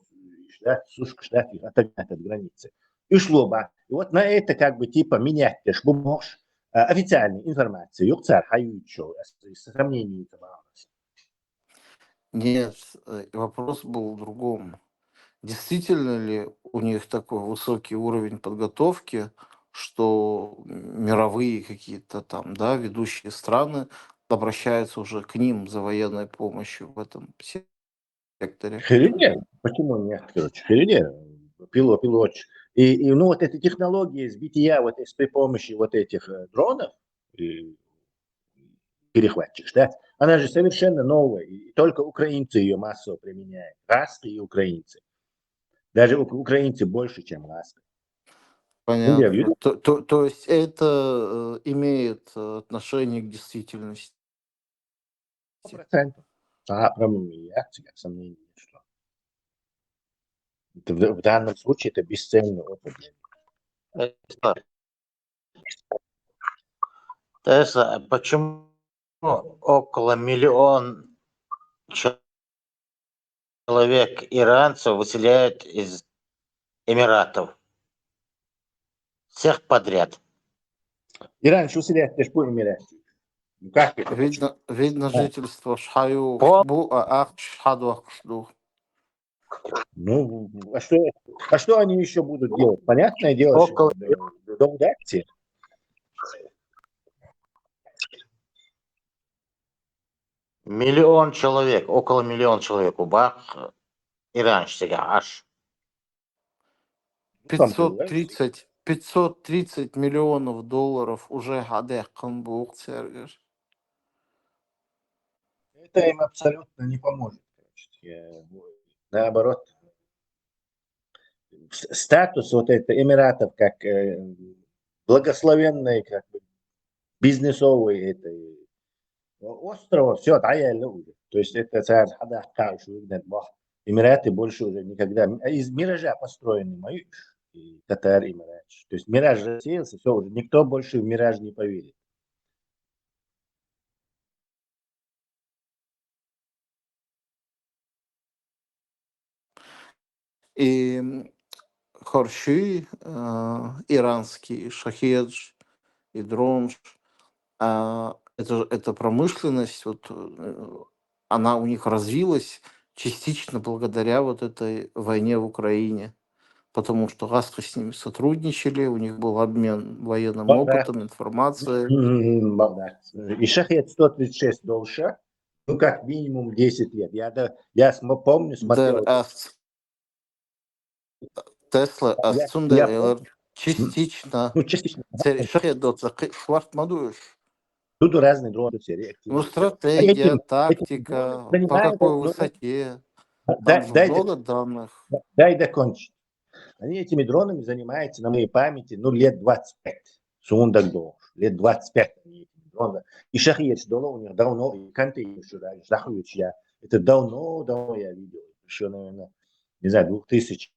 да, сушка, да, их отогнать от границы. И шлоба. И вот на это как бы типа менять, ты ж можешь, э, официальной информации, юкцар, хаючо, с сомнений это баланс. Нет, э, вопрос был в другом. Действительно ли у них такой высокий уровень подготовки, что мировые какие-то там, да, ведущие страны обращаются уже к ним за военной помощью в этом секторе? Херюне? Почему нет, короче? Херюне? Пило, пилоч. И, и, ну, вот эта технология сбития вот с при помощи вот этих, э, дронов, и перехватчик, да? Она же совершенно новая, и только украинцы её массово применяют. Раскы и украинцы. Даже ук-, украинцы больше, чем раскы. Понятно. То, то, то есть это, э, имеет, э, отношение к действительности? Сто процентов. А, прям я, я сомнений нет, что это в, в данном случае это бесценный опыт для них. Э, Тесла, а почему около миллион человек иранцев выселяют из Эмиратов? Всех подряд. Иран ещё выселяет, ты ж понял, Эмират. Ну как это? Видно, видно, жительство шхаю, бу, а, ах, шхаду, ах, шду. Ну, а что, а что они ещё будут делать? Понятное дело, что около до, до удачи. Миллион человек, около миллион человек у бах, иранчтега аш. Ну, там, понимаешь? Пятьсот тридцать, пятьсот тридцать миллионов долларов уже хадехкан бух цергер. Это им абсолютно не поможет, короче. Э, наоборот, с-, статус вот это Эмиратов как, э, благословенной, как бы, бизнесовой этой острова, всё, да, я люблю. То есть это царь хадах кайш выгнать бах. Эмираты больше уже никогда, а из миража построены мои, и Катар, Эмират. То есть мираж рассеялся, всё, уже никто больше в мираж не поверит. И, м, хорши, э, иранский шахедж и дронж, а, это, эта промышленность, вот, э, она у них развилась частично благодаря вот этой войне в Украине, потому что гӀаскхи с ними сотрудничали, у них был обмен военным Да, да. Опытом, информацией. М, да. И шахет сто тридцать шесть долша, ну, как минимум десять лет. Я, да, я смо-, помню, Дер смотрел. аз Тесла, аз Я, цундер я элер помню. частично. Ну, частично. Цер шахет доца шахет ма душ. Тут разные дроны все реактивные. Ну, Этим, стратегия, этим тактика, дроном по занимается, какой ну, высоте. дай, Там же дай, много данных. дай докончить. Они этими дронами занимаются, на моей памяти, ну, лет двадцать пять. Сундагдо. Лет двадцать пять они этими дронами. И шахет доло у них давно, и контейнер сюда, и шахет я. Это давно, давно я видел. Еще, наверное, не знаю, двух тысяч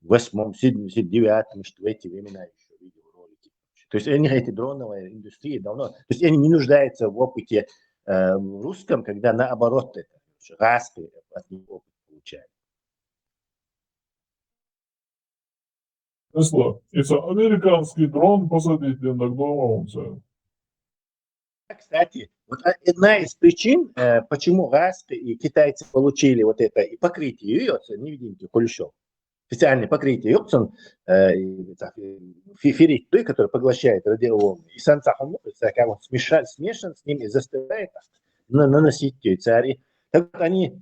восьмом, седьмом, седьмом, девятом, что в эти времена еще видел ролики. То есть они, эти дроновая индустрия давно, то есть они не нуждаются в опыте э, в русском, когда наоборот это, гӀаскхи от них опыт получают. Тесла, и ца американский дрон посадить лен дагадоагӀа вайна ца. Кстати, вот о- одна из причин, э, почему гӀаскхи и китайцы получили вот это и покрытие, и вот невидимки Кулешов. Специальное покрытие, ёпцун, э, и, так, и фи-, феррит, да, который поглощает радиоволны. И сан цахун, как он смеша-, смешан с ним и заставляет на-, наносить эти цари. Так вот они,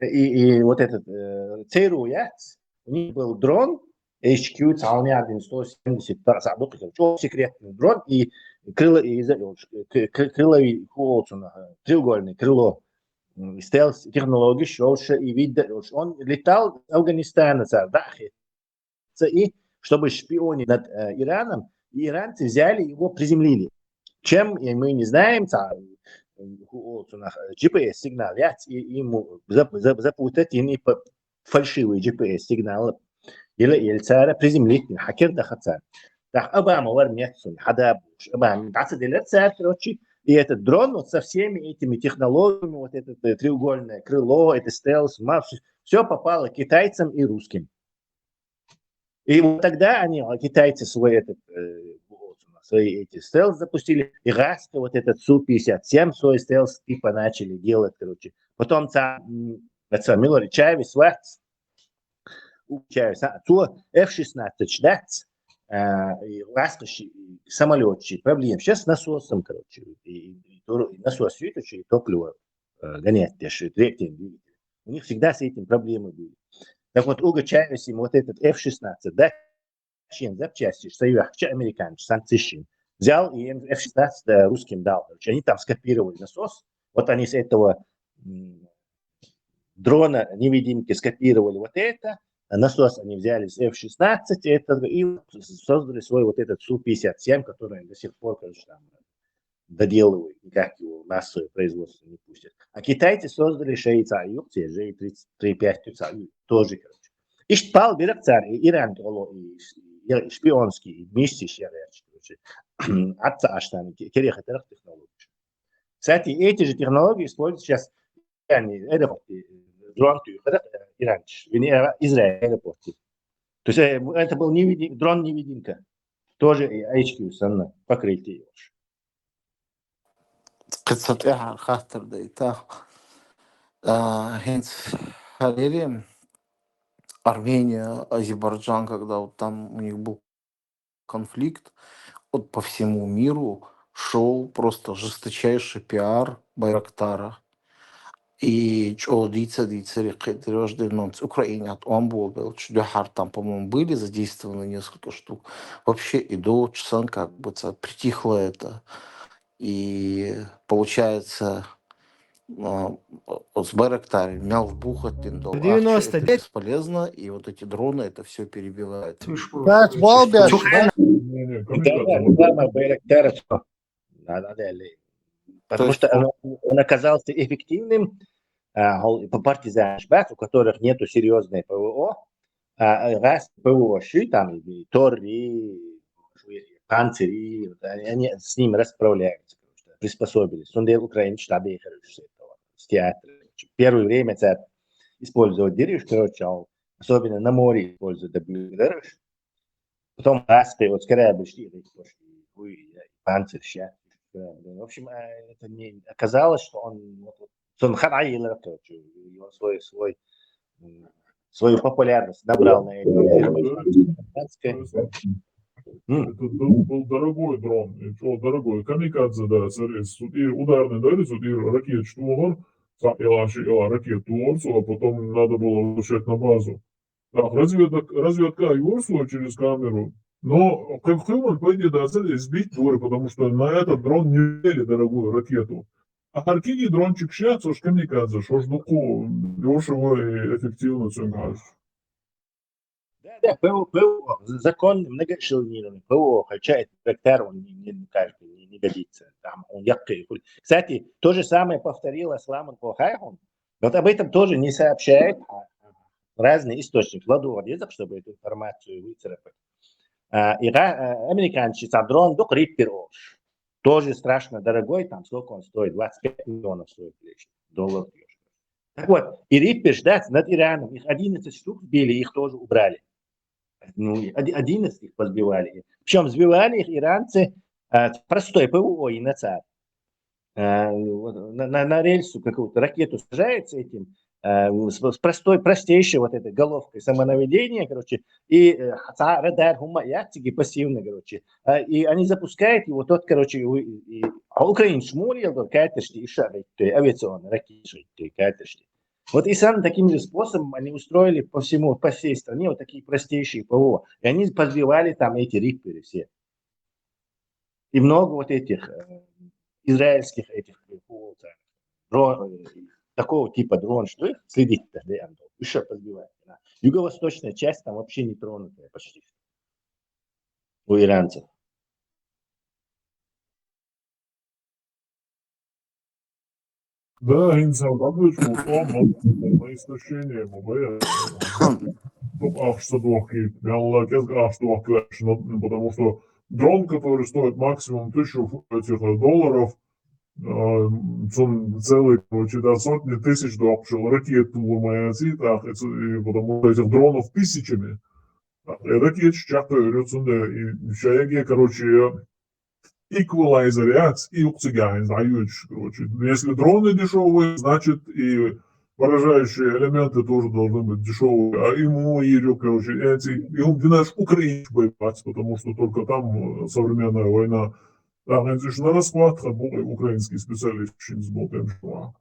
и, и вот этот, э, церу яц, у них был дрон, H Q цални один сто семьдесят, да, забыл, короче, очень секретный дрон, и крыло, и за-, к-, к-, крыло, и, вот он, ага, треугольное крыло, м, стелс технологии, шёлша и вид, он летал из Афганистана, цар, да, хе-, и чтобы шпионить над, э, Ираном, и иранцы взяли его, приземлили. Чем, и мы не знаем, ца-, м, вот он, ага, G P S сигнал, яц, и ему зап-, зап-, запутать, и не по-, фальшивый G P S сигнал. Или, или цара приземлить, хакер да хацар. Так, Обама вар мецун, хада буш, Обама, да, ца делер цар, короче, и этот дрон вот со всеми этими технологиями, вот это, э, треугольное крыло, это стелс, все попало китайцам и русским. И вот тогда они, а, китайцы свой этот, э, вот, свои эти стелс запустили, и гӀаскхи вот этот Су пятьдесят семь свой стелс типа начали делать, короче. Потом ца, м, это самое, Милори Чавес вац, у Чавес, а, то F шестнадцать ждать, а, и гӀаскхи ши-, самолёт ши, проблем. Сейчас с насосом, короче, и, и, и то-, и насос, и топливо, э, гонять, те же третий двигатель. У них всегда с этим проблемы были. Так вот, Уго Чавес ему вот этот F шестнадцать, да, шин запчасти, что я хочу, американец, сан цишин. Взял и F шестнадцать, э, русским дал. Короче, они там скопировали насос. Вот они с этого, м, дрона невидимки скопировали вот это. А насос они взяли с F шестнадцать, это, и создали свой вот этот Су пятьдесят семь, который до сих пор, короче, там доделывают, никак его в массовое производство не пустят. А китайцы создали шеи цаи юкъ, те же и тридцать три пять цаи юкъ, тоже, короче. Ишт пал бирак цар, и Иран толо, и, и шпионский, и миссис, короче. Отца аштани, ке-, кереха тарах технологии. Кстати, эти же технологии используют сейчас, они, аэропорты, дрон тюхара, э, Иран, вини, э, Израиль аэропорты. То есть, э, это был невидим-, дрон-невидимка. Тоже и H Q санна покрытие. Кхы цхьа тӀехьара хаттар дайта. А, хӀинца хьалери Армения, Азербайджан, когда вот там у них был конфликт, вот по всему миру шёл просто жесточайший пиар Байрактара. И чӀо дийца, дийцари кхы дереш дернонц Украине от омбо белч духар там, по-моему, были задействованы несколько штук. Вообще и до часан как бы ца притихло это. И получается, а, с Байрактари мел вбухать тин дол ахча, это девяносто девять. Бесполезно, и вот эти дроны это все перебивают. Бац, балбеш, бац. Не, не, Да, комментарий. да, реклама Байрактара, что? Да, да, да, ли. Потому То есть что он, он оказался эффективным, а, гол-, по партизан, бац, у которых нету серьезной П В О, а, а, раз П В О ши, там, и Тори, и Панцири, вот они, они с ними расправляются, короче, приспособились. Он дал Украине штабы, короче, с этого, с театра. Первое время это использовать деревьев, короче, а особенно на море использовать деревьев. Потом раз ты вот с корабля шли, и пошли, ой, и Панцирь ща. В общем, а, это не оказалось, что он вот, вот Цун хар йилар, короче, его свой, свой, м, свою популярность набрал на этой американской. М. Это был, был дорогой дрон. И чё, дорогой? Камикадзе, да, смотри, су тӀера ударный, да, су тӀера ракета, что, цхьа йола, ши йола ракета, цо, а потом надо было возвращать на базу. Так, разведка, разведка йора цо через камеру. Но как хуман, по идее, да, сбить дворы, потому что на этот дрон не взяли дорогую ракету. А хӀара кегий дрончик шаьш, уж камикадзе, уж дукха дешево и эффективно цунгаш. Да, да, ПВО, ПВО, законный, многоэшелонированный ПВО, хотя этот Байрактар, он не, не, ну, как бы не, не годится. Там он яккхий хули. Кстати, то же самое повторилось Ламан Кохайхун. Вот об этом тоже не сообщает, а разные источники. Ладу, вот, чтобы эту информацию выцарапать. А, и ра-, а, американцы, там дрон, док Риппер, тоже страшно дорогой, там сколько он стоит, двадцать пять миллионов стоит или что, долларов. Так вот, и Риппер, да, над Ираном, их одиннадцать штук сбили, их тоже убрали. Ну, и оди-, одиннадцать их позбивали. Причем сбивали их иранцы, а, простой ПВО и нацар. А, вот, на, на, на рельсу какую-то ракету сажается этим, а, с, с простой, простейшей вот этой головкой самонаведения, короче, и, э, цхьа радар хӀума яц цига пассивно, короче. А, и они запускают его, тот, короче, у-, и, а украинцы шмули, я говорю, катершти и шарит, то есть авиационные ракеты, то есть катершти. Вот и сам таким же способом они устроили по всему, по всей стране вот такие простейшие ПВО. И они подбивали там эти Рипперы все. И много вот этих, э, израильских этих, э, ПВО, так, дрон-, э, такого типа дрон, что их следить, да, да, еще подбивать. Да. Юго-восточная часть там вообще не тронутая почти у иранцев. Да, хӀинца хьо дӀадоьдучу хӀума, на истощение ма бай. Дукха ахча ца дохкийта, мелла кӀезга ахча дохкийта, ну, потому что дрон, который стоит максимум тысячу этих долларов, а, цун целый, короче, да, сотни тысяч дохкуш йола ракета туллур ма яц, и так, и ц-, и потому что этих дронов тысячами. И ракеташ чакхйоьру цунна, и шайге, короче, эквалайзер яц, и юкъ цигахь дӀайоьдуш, короче. Если дроны дешевые, значит, и поражающие элементы тоже должны быть дешевые. А ему и, короче, эти, и он, знаешь, украинцы боевать, потому что только там, э, современная война. А, конечно, на расхват, как бы, украинский специалист, что не сбыл, тем, что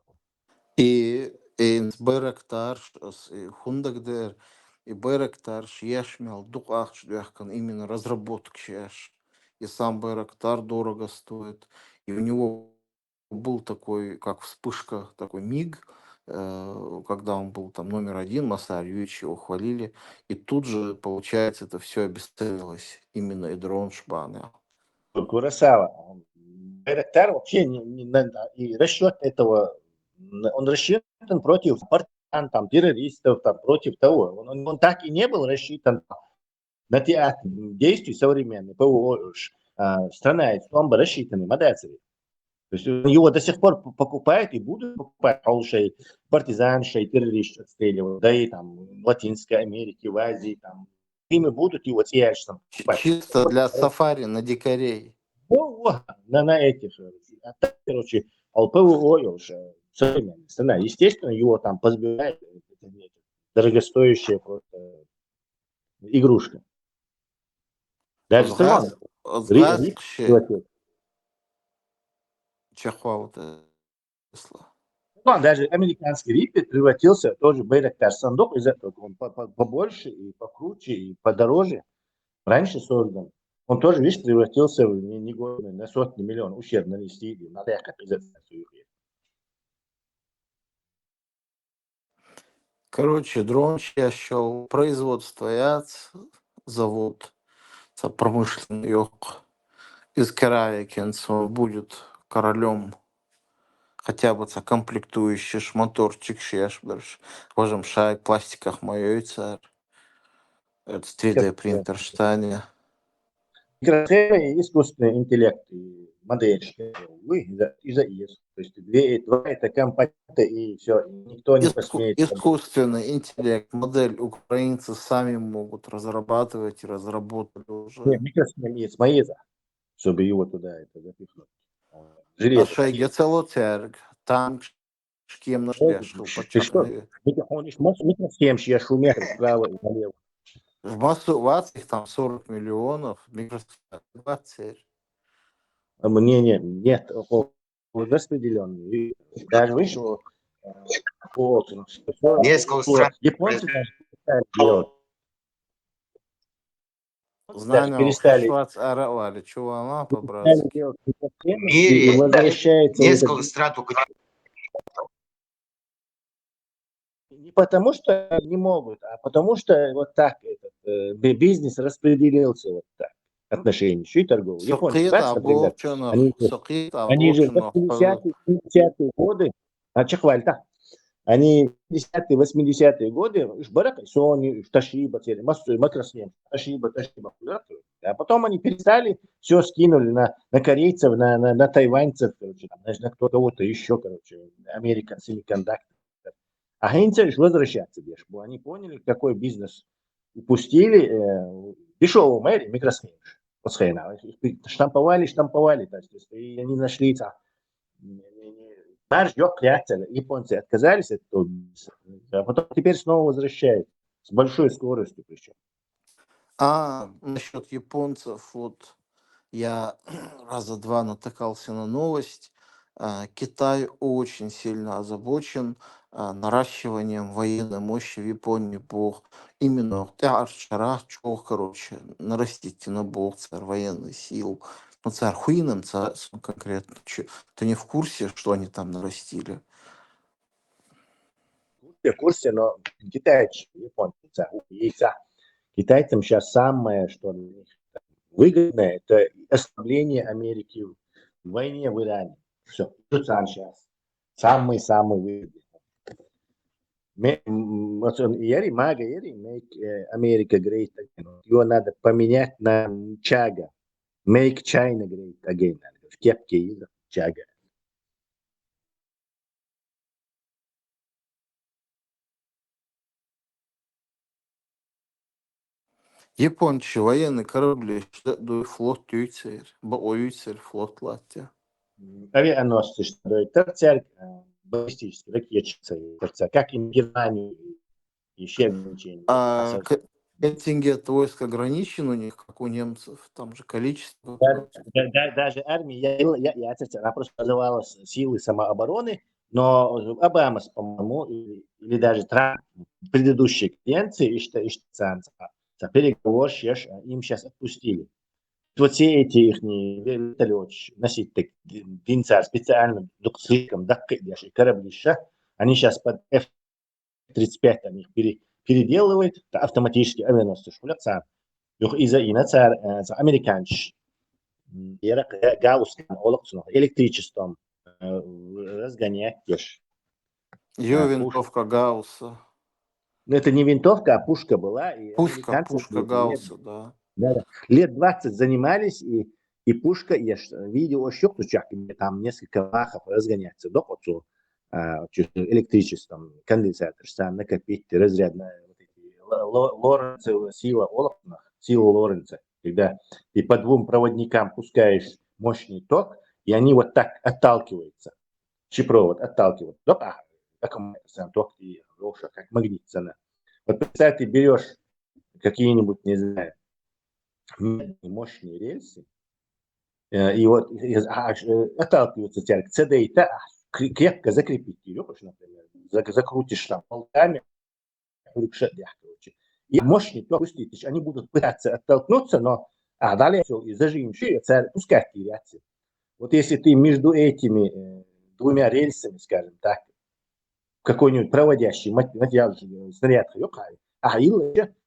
И, и Байрактар, ш-, с-, и хӀунда дера, и Байрактар шаьш мел дукха ахча доьхкина именно разработка шаьш. И сам Байрактар дорого стоит. И у него был такой, как вспышка, такой миг, э, когда он был там номер один, Масар Юрьевич, его хвалили. И тут же, получается, это всё обесценилось. Именно и дрон шбаны. Курасава. Байрактар вообще не, не на-, и расчёт этого, н-, он рассчитан против партизан, там, террористов, там, против того. Он, он, он так и не был рассчитан на театр действий современный, ПВО, ш-, а, страна, и он бы рассчитанный, ма дацаре. То есть его до сих пор п-, покупают и будут покупать, а уж и партизан, и террорист отстреливают, да и там в Латинской Америке, в Азии, там, ими будут его цӀи яьлча санна покупать. Чисто для сафари на дикарей. Во, во, на, на этих, э, а так, короче, а ПВО уже современная страна. Естественно, его там позбивают, это не дорогостоящая просто игрушка. Даже Згас-, Сталлоне. Згас Ри-, Ри-, вообще. Чехвалта. Ну, даже американский Риппер превратился тоже в Байрактар санна, из-за того, он по-, по-, побольше и покруче и подороже. Раньше создан. Он тоже, видишь, превратился в не-, негодный, на сотни миллионов ущерб нанести, и надо ехать из этого. Короче, дрон шаьш йола производство яц, завод, цхьа промышленный йоккха. Из Кераевкенца он будет королём. Хотя бы цхьа комплектующий, моторчик шаьш берш. Важам шай пластиках ма йой цар. Это три дэ принтер штане. Микросхемы и искусственный интеллект, и модель, что ли, из-за, из-за ИС. То есть две, два это компонента, и всё, и никто не Иску-, посмеет. Искусственный интеллект, модель украинцы сами могут разрабатывать и разработали уже. Нет, микросхемы есть, мои за, чтобы его туда это запихнуть. А, железо. А шайге ца лоцу церг, танк Шкем наш деш, что, ты что? Микро-, он ещё мас-, микросхемы ещё метр справа и налево. В массу вацих там сорок миллионов, микросхемы двадцать. А мне не, нет, о, распределённый. И даже, видишь, вот, э, вот, ну, что, несколько стран. Японцы даже перестали делать. Знаю, перестали. Шварц ара вали, чего она, перестали по-братски делать микросхемы, и возвращается вот несколько этот стран только. Не потому, что не могут, а потому, что вот так этот, э, би-, бизнес распределился вот так. Отношения, ещё и торговли. Японцы, бац, например, они же, они же в восьмидесятые, семидесятые годы, а чё хвалит, а? Они в семидесятые, восьмидесятые годы, уж барак, Sony, уж Toshiba, те, массу, микросхемы, Toshiba, Toshiba, да? А потом они перестали, всё скинули на, на корейцев, на, на, на тайваньцев, короче, там, знаешь, на кто-то, кого-то ещё, короче, American Semiconductor. А хӀинца уж возвращаться деш бу. Они поняли, какой бизнес упустили, э, дешёвый мэр, микросхемы. Вот схема. Их штамповали, штамповали, то есть, и они нашли там, не, не, не, маржа йоккха яц цар, японцы отказались от этого бизнеса, а потом теперь снова возвращают с большой скоростью причём. А, насчёт японцев, вот я раза два натыкался на новость. А, Китай очень сильно озабочен, а, наращиванием военной мощи в Японии. Боху, именно тӀаьхьарчу шарахь чӀогӀа, короче, нарастить йина боху цара военные силы. Ну, цара хӀун йина, цара, конкретно, чё, ты не в курсе, что они там нарастили? В курсе, в курсе, но китайцы, японцы, и ца-, китайцам щас самое, что для них выгодное, это ослабление Америки в войне в Иране. Всё, что там щас. Самый-самый выгодный. Ме-, м, вот он, ери, мага, ери, make, э, America great again. Его надо поменять на чага. Make China great again. В кепке из чага. Японцы военный корабли ишта дуй, флот юй церан, бакъо юй церан флот латтар. Авианосцы ишта дуй, тар церан, э, баллистические ракеты, тар церан, как и Германии, и ещё. А, к-, контингент войск ограничен у них, как у немцев, там же количество. Да, да, да, даже армия, я, я, я, она просто называлась силы самообороны, но Обама, по-моему, или, или даже Трамп в предыдущей каденции, ишта, ишта царна, царна переговорщикаш, а, им щас отпустили. Вот все эти ихние вертолёты, носить так, динцар специально, дукха слишком даккхи деш, и корабли ша, они щас под F тридцать пять они их пере-, переделывают, это автоматически авианосцы шкуляк царна. Юха иза йина цара, э, цара американцы, м, яра га-, гаусс олу цунах, электричеством, э, разгонять еш. Её, а, винтовка Гаусса. Ну, это не винтовка, а пушка была. И пушка, американцы пушка Гаусса, да. Да, да. Лет двадцать занимались, и, и пушка, я ж видел, ещё кто-то, где там несколько махов разгоняться, да, вот, а, чё, электричеством, конденсатор, сам накопить, разрядная, вот эти, Ло-, Ло-, Лоренцева сила, олу цунах, сила Лоренца, когда ты по двум проводникам пускаешь мощный ток, и они вот так отталкиваются. Щепровод отталкивает. Доп, а, как он сам ток и, как магнит цена. Вот представь, ты берёшь какие-нибудь, не знаю, медные мощные рельсы, э, и вот, и, а, э, отталкиваются церан, цедейта, а, кре-, крепко закрепить её, например, зак-, закрутишь там болтами, короче. И мощный ток пустить, они будут пытаться оттолкнуться, но, а, далее всё, и зажим, и церан пускай теряться. Вот если ты между этими, э, двумя рельсами, скажем так, какой-нибудь проводящий мат-, материал, э, снаряд хьаёкху, а, а, и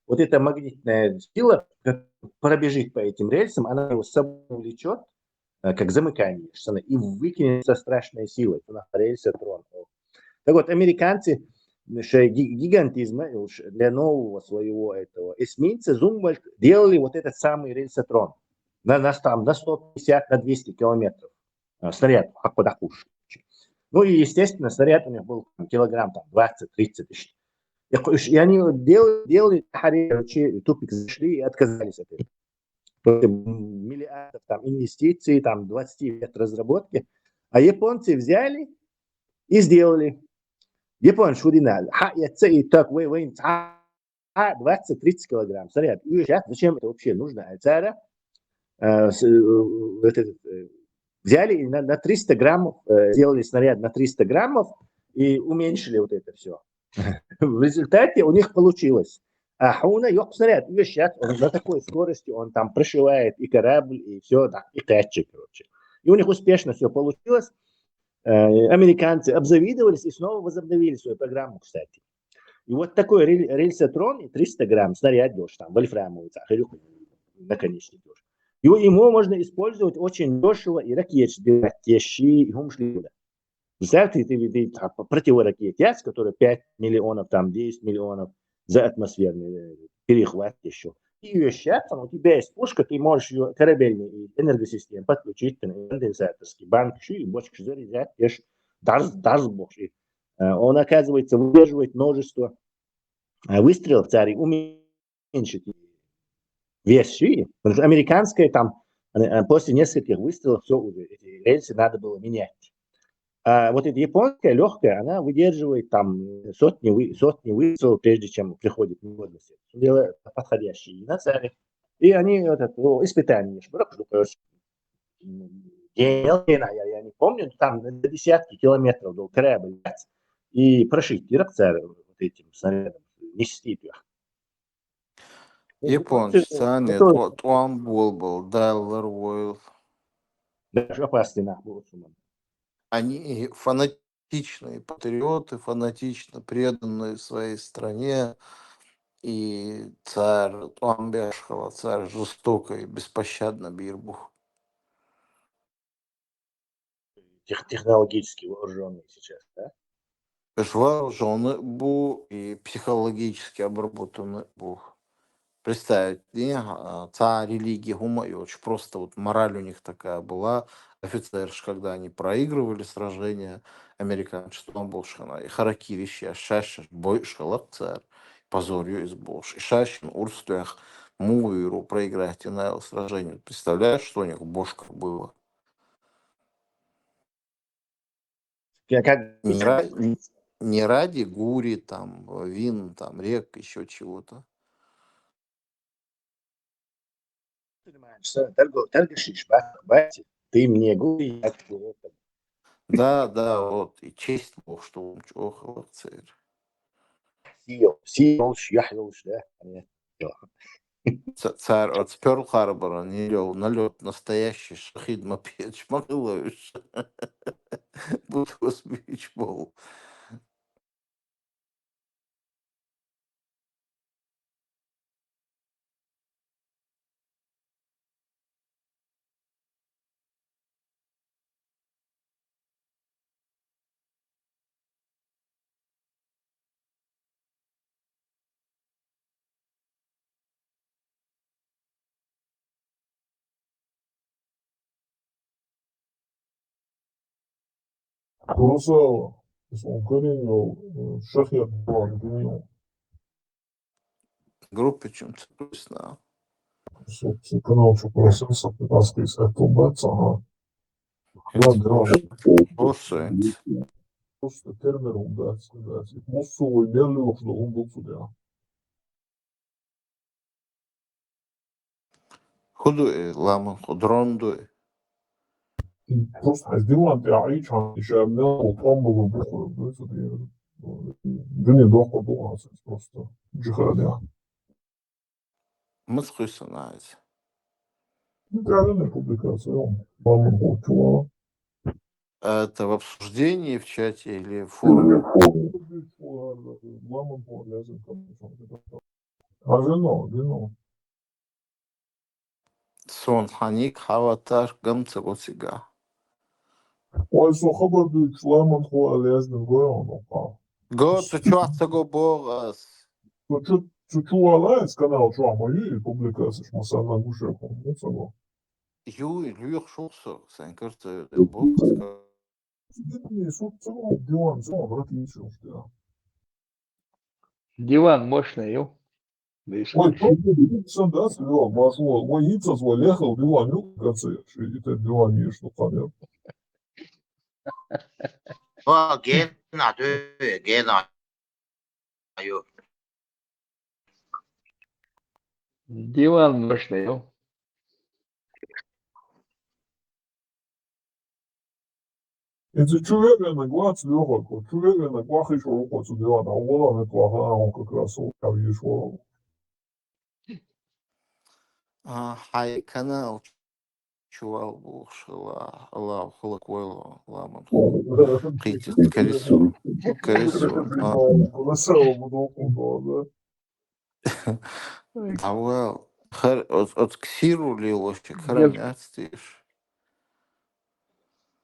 вот эта магнитная сила, как пробежит по этим рельсам, она его с собой увлечёт, э, как замыкание, что она и выкинет со страшной силой, она рельса тронет. Так вот, американцы, м, шай ги-, гигантизма, э, уж для нового своего этого эсминца Зумвальд делали вот этот самый рельсотрон. На, на, там, на сто пятьдесят, на двести километров. Э, снаряд, как подакуш. Ну и, естественно, снаряд у них был там килограмм там двадцать-тридцать тысяч. И, и они делали, делали, короче, тупик зашли и отказались от этого. После миллиардов там инвестиций, там двадцати лет разработки. А японцы взяли и сделали. Японцы фу дина, хьаэца и так, вай, вай, ца-, двадцать-тридцать килограмм снаряд. Её щас, зачем это вообще нужно? А цара, э, с-, э, вот этот, э, взяли и на, на триста граммов, э, сделали снаряд на триста граммов и уменьшили вот это все. В результате у них получилось. А хьуна йоккха снаряд, её щас, он на такой скорости, он там прошивает и корабль, и все, да, и катчик, короче. И у них успешно все получилось. Э, американцы обзавидовались и снова возобновили свою программу, кстати. И вот такой рель-, рельсотрон, и триста грамм снаряд, делаешь там, вольфрамовый, там, или наконечник, делаешь. Его, ему можно использовать очень дешево и ракет сбивать, те щи, и хумшли. Представь, ты, ты, ты, там, противоракетец, который пять миллионов, там, десять миллионов за атмосферный, э, перехват еще. И её щас, там, у тебя есть пушка, ты можешь её корабельный энергосистема подключить, там, конденсаторский банк, ещё и бочка заряжать, ещё дарз, дарз бочка. Э, он, оказывается, выдерживает множество, э, выстрелов, царь уменьшить вес щи, потому что американская там, э, после нескольких выстрелов все уже, эти рельсы надо было менять. А вот эта японская легкая, она выдерживает там сотни, вы-, сотни выстрелов, прежде чем приходит негодность. Дело подходящее и на царе. И они вот это, ну, испытание, м, я, я не помню, там на десятки километров был корабль, и прошить Ирак царь вот этим снарядом, нести их. Японцы, они то-, то он был, был, Даллар Уойл. Даже опасный нах был, в общем. Они фанатичные патриоты, фанатично преданные своей стране. И царь, Туамбяшхова, царь жестокий, беспощадно бирбух. Тех-, технологически вооружённый сейчас, да? Вооружённый был и психологически обработанный был. Представить, не, а, царь религии хумаёч, просто вот мораль у них такая была. Офицерш, когда они проигрывали сражение, американцы, что там был шхана, и харакири ща, ща, ща, бой шхалак царь, позорю из болш. И ща щин урстуях мувиру проиграть и на сражение. Представляешь, что у них в бошках было? Я как Не, ра- не- не ради гури, там, вин, там, рек, еще чего-то. Понимаешь, что торго-, торгашишь, ба-, батя, ты мне говори, я тебе это. Да, да, вот, и честь Бог, что он чего характер. Сиёл, сиёл, яхёл, да? Нет. Ца- Царь от Перл Харбора не лёл, налет настоящий, шахид Мапеч Махилович. Будь Господич Бог. Просто он коренью, э, шахер был, Группе чем-то грустно. Собственно, канал что просился, пытался это убраться, ага. Просто Просто термер убрать, сказать. Мусу выберли, что он был судья. Худу и ламан, худронду и. Просто сделан ты аичан, и ща мне вот он был буху, дыни доху духу, просто джихадя. Мыцхуй санаиз. Неправильная публикация, он ламан ху чула. Это в обсуждении в чате или в форуме? Ламан ху лязем, конечно. А вино, вино. Сон ханик хаватар гамца госига. Ой, со хабар дуй, ламан ху алязем, гоян, опа. Го, цу чуахца го богас. Цу чу-, цу чуала, канал чуа мои, публикация, шмасан на гуше, хо, ну, саго. Ю, люх шухсо, сэн карца богас. Не, су-, су-, диван, су-, обратись, что ли. Диван мощный, ю. Да и Ой, что? да, да, да, машу, ой, яйца свалехал, диван, ну, в конце, что это диван, ешь, ну, понятно. Ва, гена, тӀе, гена. Аю. Диван мощный, ю. Если чувственно глаз лёгок, вот чувственно глаз ещё рухо сюда, а вот она плохая, он как раз вот там ещё. А, хьай канал чувал бухшала, ала хулак вайло, ламан. Китит карису, карису. А. Давай, хар, от, от ксиру лило, хар не отстаешь.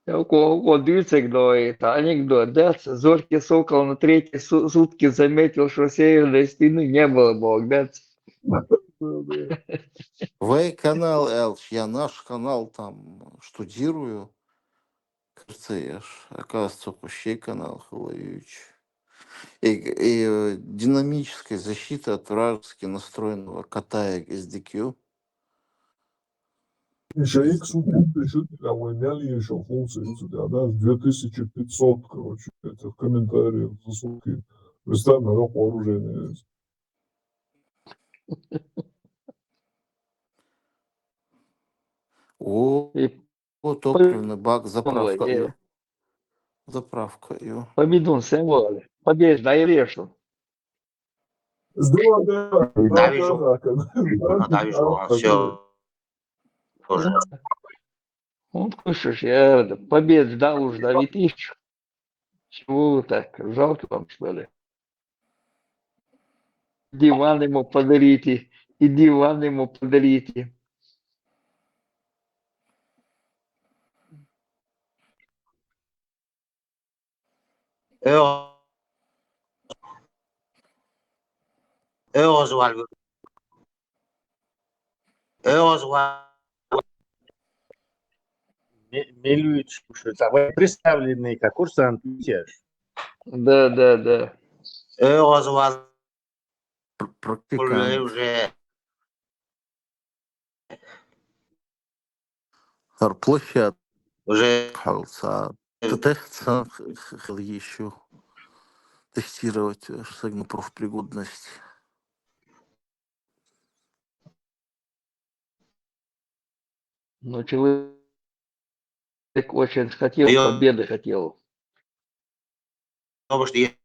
Ко, ко дюцек до это анекдот, да? Зоркий сокол на третьи су-, сутки заметил, что северной стены не было, Бог, да? Вай канал, Элч, я наш канал там штудирую. Кырцееш, оказывается, кущей канал Хулаевич. И, и, э, динамическая защита от вражески настроенного кота из D Q. Ещё X функция, ещё для войны, ещё функция X, да, да, две тысячи пятьсот, короче, этих комментариев за сутки. Представь, на вооружение. О, И о, топливный бак, заправка, э, ё. Заправка, ё. Победун символ. Побежда и решу. Давишь, давишь, всё. Уже. Он кушаешь, я победа уж давитишь. Чего вы так? Жалко вам, что ли? Диван ему подарите, и диван ему подарите. Ё. Ё, звал. Ё, звал. Ме-, Милюич, слушай, а вы представлены как курсант, видишь? Да, да, да. Ё, звал. Пр-, практикант. Уже. Гьар площадь уже хьалца. Э. Тетехца х-, х-, хил ещё тестировать, э, саг на профпригодность. Ну, человек очень хотел, Ё. Победы хотел. Потому что есть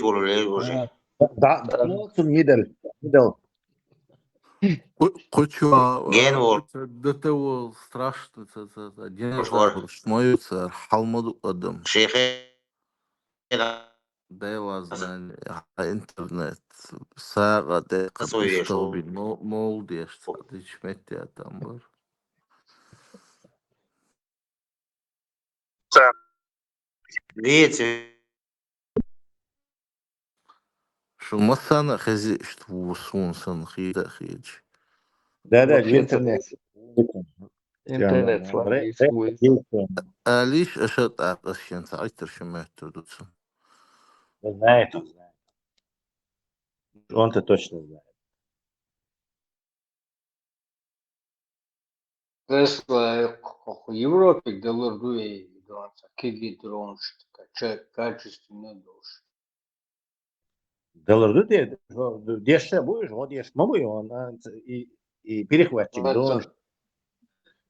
уже. А, да, да, ну, вот middle, middle. Ку-, кучу, а, Ген вот. Это до того страшно, это, это, это, один раз становится, хьалмаду адам. Шейхе. Дела знание, а, интернет. Сагъа де Касо еш къабишталби, ол. Мо-, молодец, дичметти атам бар. Видите? Шумасана хези, что сун сан хида хидач. Да, да, вообще интернет. Интернет слабый. Алиш ашат акъасен цаитар шуметтер дуцун. Знает, он знает. Он-то точно знает. Тесла, э, Европе доллар дуэ, киги дронш, каче-, качественный душ. Доллар дуэ, дешевле будешь, вот еш, могу его, он, а, и, и перехватчик дрон.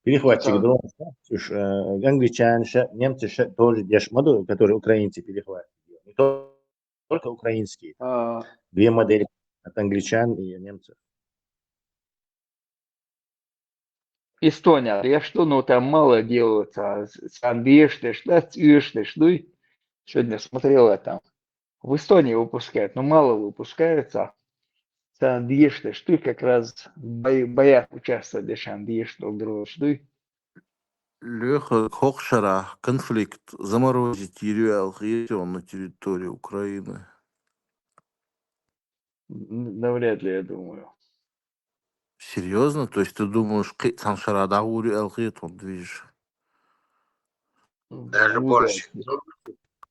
Перехватчик дрон, слушай, э, англичане ше, немцы ше тоже деш-, могу, которые украинцы перехватывают. Не только украинские. А. Две модели от англичан и немцев. Эстония, я что, ну, там мало делается, а с-, сандвичный, да, цвечный, ну, и сегодня смотрела там. В Эстонии выпускают, но мало выпускается. Сандвичный, что как раз в бо-, боях участвовали, сандвичный, друг, что. Лёха, кхо шера конфликт заморозить йируй аьле хетий хьуна на территории Украины? Н-, навряд ли, я думаю. Серьёзно? То есть ты думаешь, кхы цхьан шера дӀагӀур ю аьле хетий хьуна движ? Даже больше.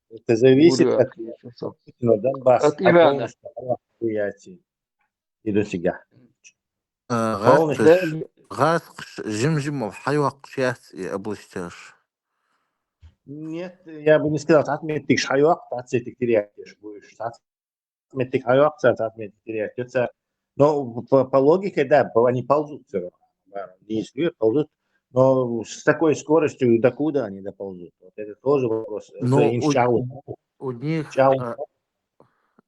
Это зависит от Путина, Донбасс, от Ирана. Полностью. Иду цига. А, полностью. ГӀазкхаша, гӀазкхаша жим-жимал хьайоаккхаш яц и областяш. Нет, я бы не сказал, цхьацца меттигаш хьайоаккх, цхьацца меттиг терять еш ба уж. Цхьацца меттиг хьайоаккх цар, цхьацца меттиг терять еш цар. Но по, по логике, да, по- они ползут всё равно. Да, не если ползут, но с такой скоростью докуда они доползут? Вот это тоже вопрос. Ну, у, у них, а,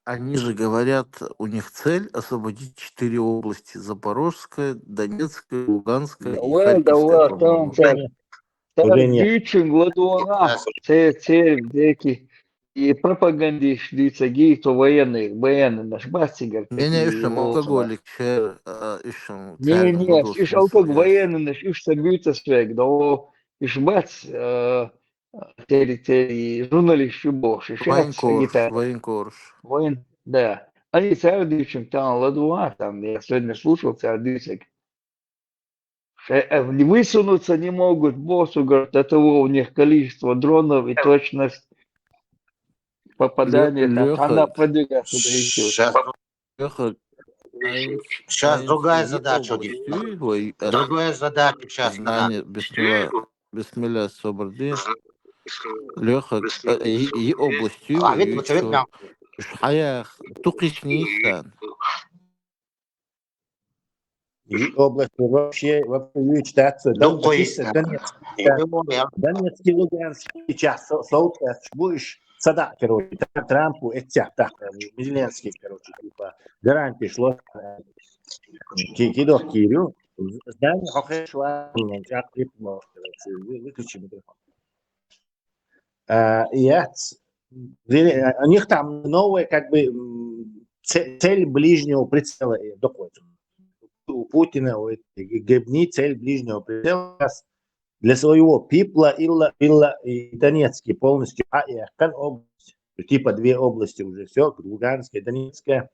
они же говорят, у них цель освободить четыре области: Запорожская, Донецкая, Луганская и Харьковская, по-моему. Цар дийцинг ладувгӀа, церан, церан декъий, и пропагандисташ дийцар, гий, цу военный, военныйнаш бац цигара. Не, не, уж алкоголикаш яр, а, уж цар... Не, не, уж алкоголик, военныйнаш, уж ца буьйцу ас вайга, но уж бац, а, церан, церан журналисташ ю бохуш, уж яц военкораш, военкораш. Воен-, да. Они цар дийцинг тахан ладувгӀа, там, я сегодня слушал цар дийцинг. Э, э, высунуться не могут, босс, говорит, до того у них количество дронов и точность попадания, там, она продвигается до этих. Сейчас, Лёха, сейчас другая задача у них. Другая задача сейчас. Бисмилла, бисмилла, собар де. Лёха, э, и, и областью, а ведь и вот всё. Хьаях, тукхични сан. И область вообще, вообще юьйцуш дац, Дон-, чисто Донецкий, да. Донецкий, Луганский, сейчас со-, соцсеташ бу уж садаӀа, короче, Тра-, Трампу эццехь тахка, Зеленский, короче, типа, гарантиш ло, ки-, кидох кийр ю. Здание хьо хеш ван, чӀаккха клип мо, короче, вы-, выключи микрофон. А, яц. Зеле-, а, у них там новая, как бы, м, це-, цель ближнего прицела, э, доходит. У Путина, у этой Г-, Гебни цель ближнего прицела для своего пипла илла, илла и Донецкий полностью, а и Ахкан область, типа две области уже, всё, Луганская, Донецкая.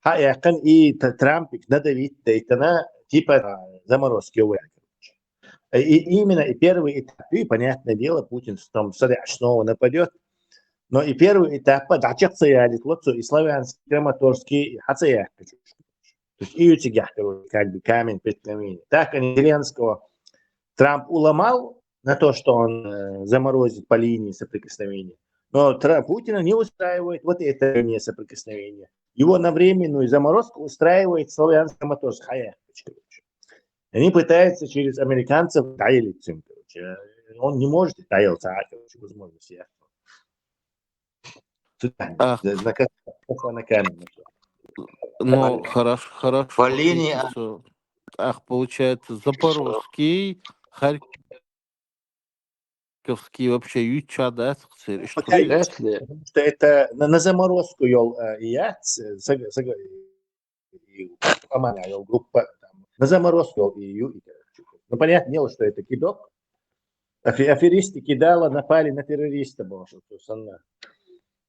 Хьаэккхина и Т-, Трампе надавить дайтина, типа, заморозка йовлар, короче. И именно и первый этап, и, понятное дело, Путин там садаӀа снова нападёт. Но и первый этап дӀачекх ца ялийта ло цо и Славянский, Краматорский, и хьа ца яьккхича. То есть и ю цигахь, короче, как бы камень преткновения. Так они Зеленского, Трамп уломал на то, что он, э, заморозит по линии соприкосновения. Но Тра-, Путина не устраивает вот эта линия соприкосновения. Его на временную заморозку устраивает Славянск-Краматорск. Хьаэккхича, короче. Они пытаются через американцев дӀаялийта цунна, короче. Он не может дӀаялийта, короче, возможности. Ах. Ну, хорошо, хорошо. По линии, а. Ах, получается, Запорожский, Харьковский, вообще юьйцуш дац церан, иштта хуьлу. Потому что это на, на заморозку йолу, э, яц, э, сага, сага, и Амана йолу группа, там, на заморозку йолу и ю, и, короче. Ну, понятное дело, что это кидок. Афе-, аферисты кидала, напали на террориста, боже, то есть она.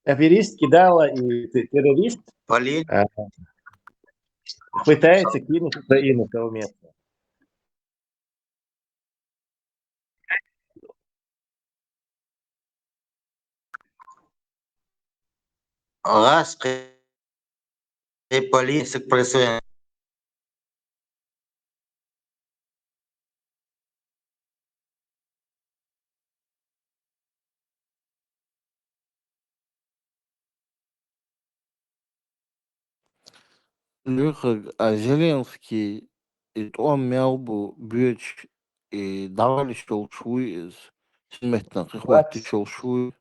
Аферист кидала и те-, террорист, а, пытается кинуть Украину совместно. Газ кхе-, кхе полиция к присвоению. Лоьхург, а Зеленский и тӀом мел бу боьдуш, и дӀаваллаш йолуш вуй иза? Синметтан кхин хӀоттийча йолуш вуй?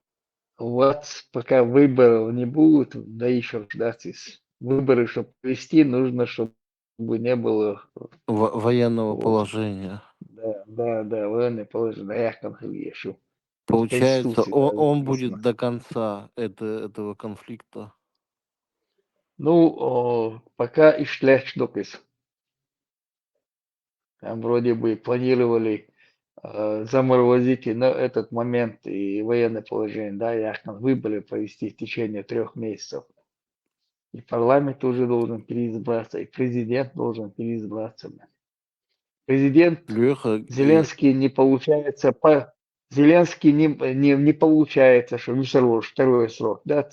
Вац, пока выборов не будет, да ещё ждать из. Выборы, чтоб провести, нужно, чтобы не было военного положения. Да, да, да, военное положение, да, яхкан хилла шу. Получается, он, он будет до конца это, этого конфликта. Ну, о, пока иштта лаьтташ ду-кх иза. Там вроде бы планировали, э, заморозить и на этот момент и военное положение, да, яхкан выборы провести в течение трёх месяцев. И парламент уже должен переизбраться, и президент должен переизбраться. Президент Лёха, Зеленский не получается по-, Зеленский не, не, не получается, что второй, второй срок, да?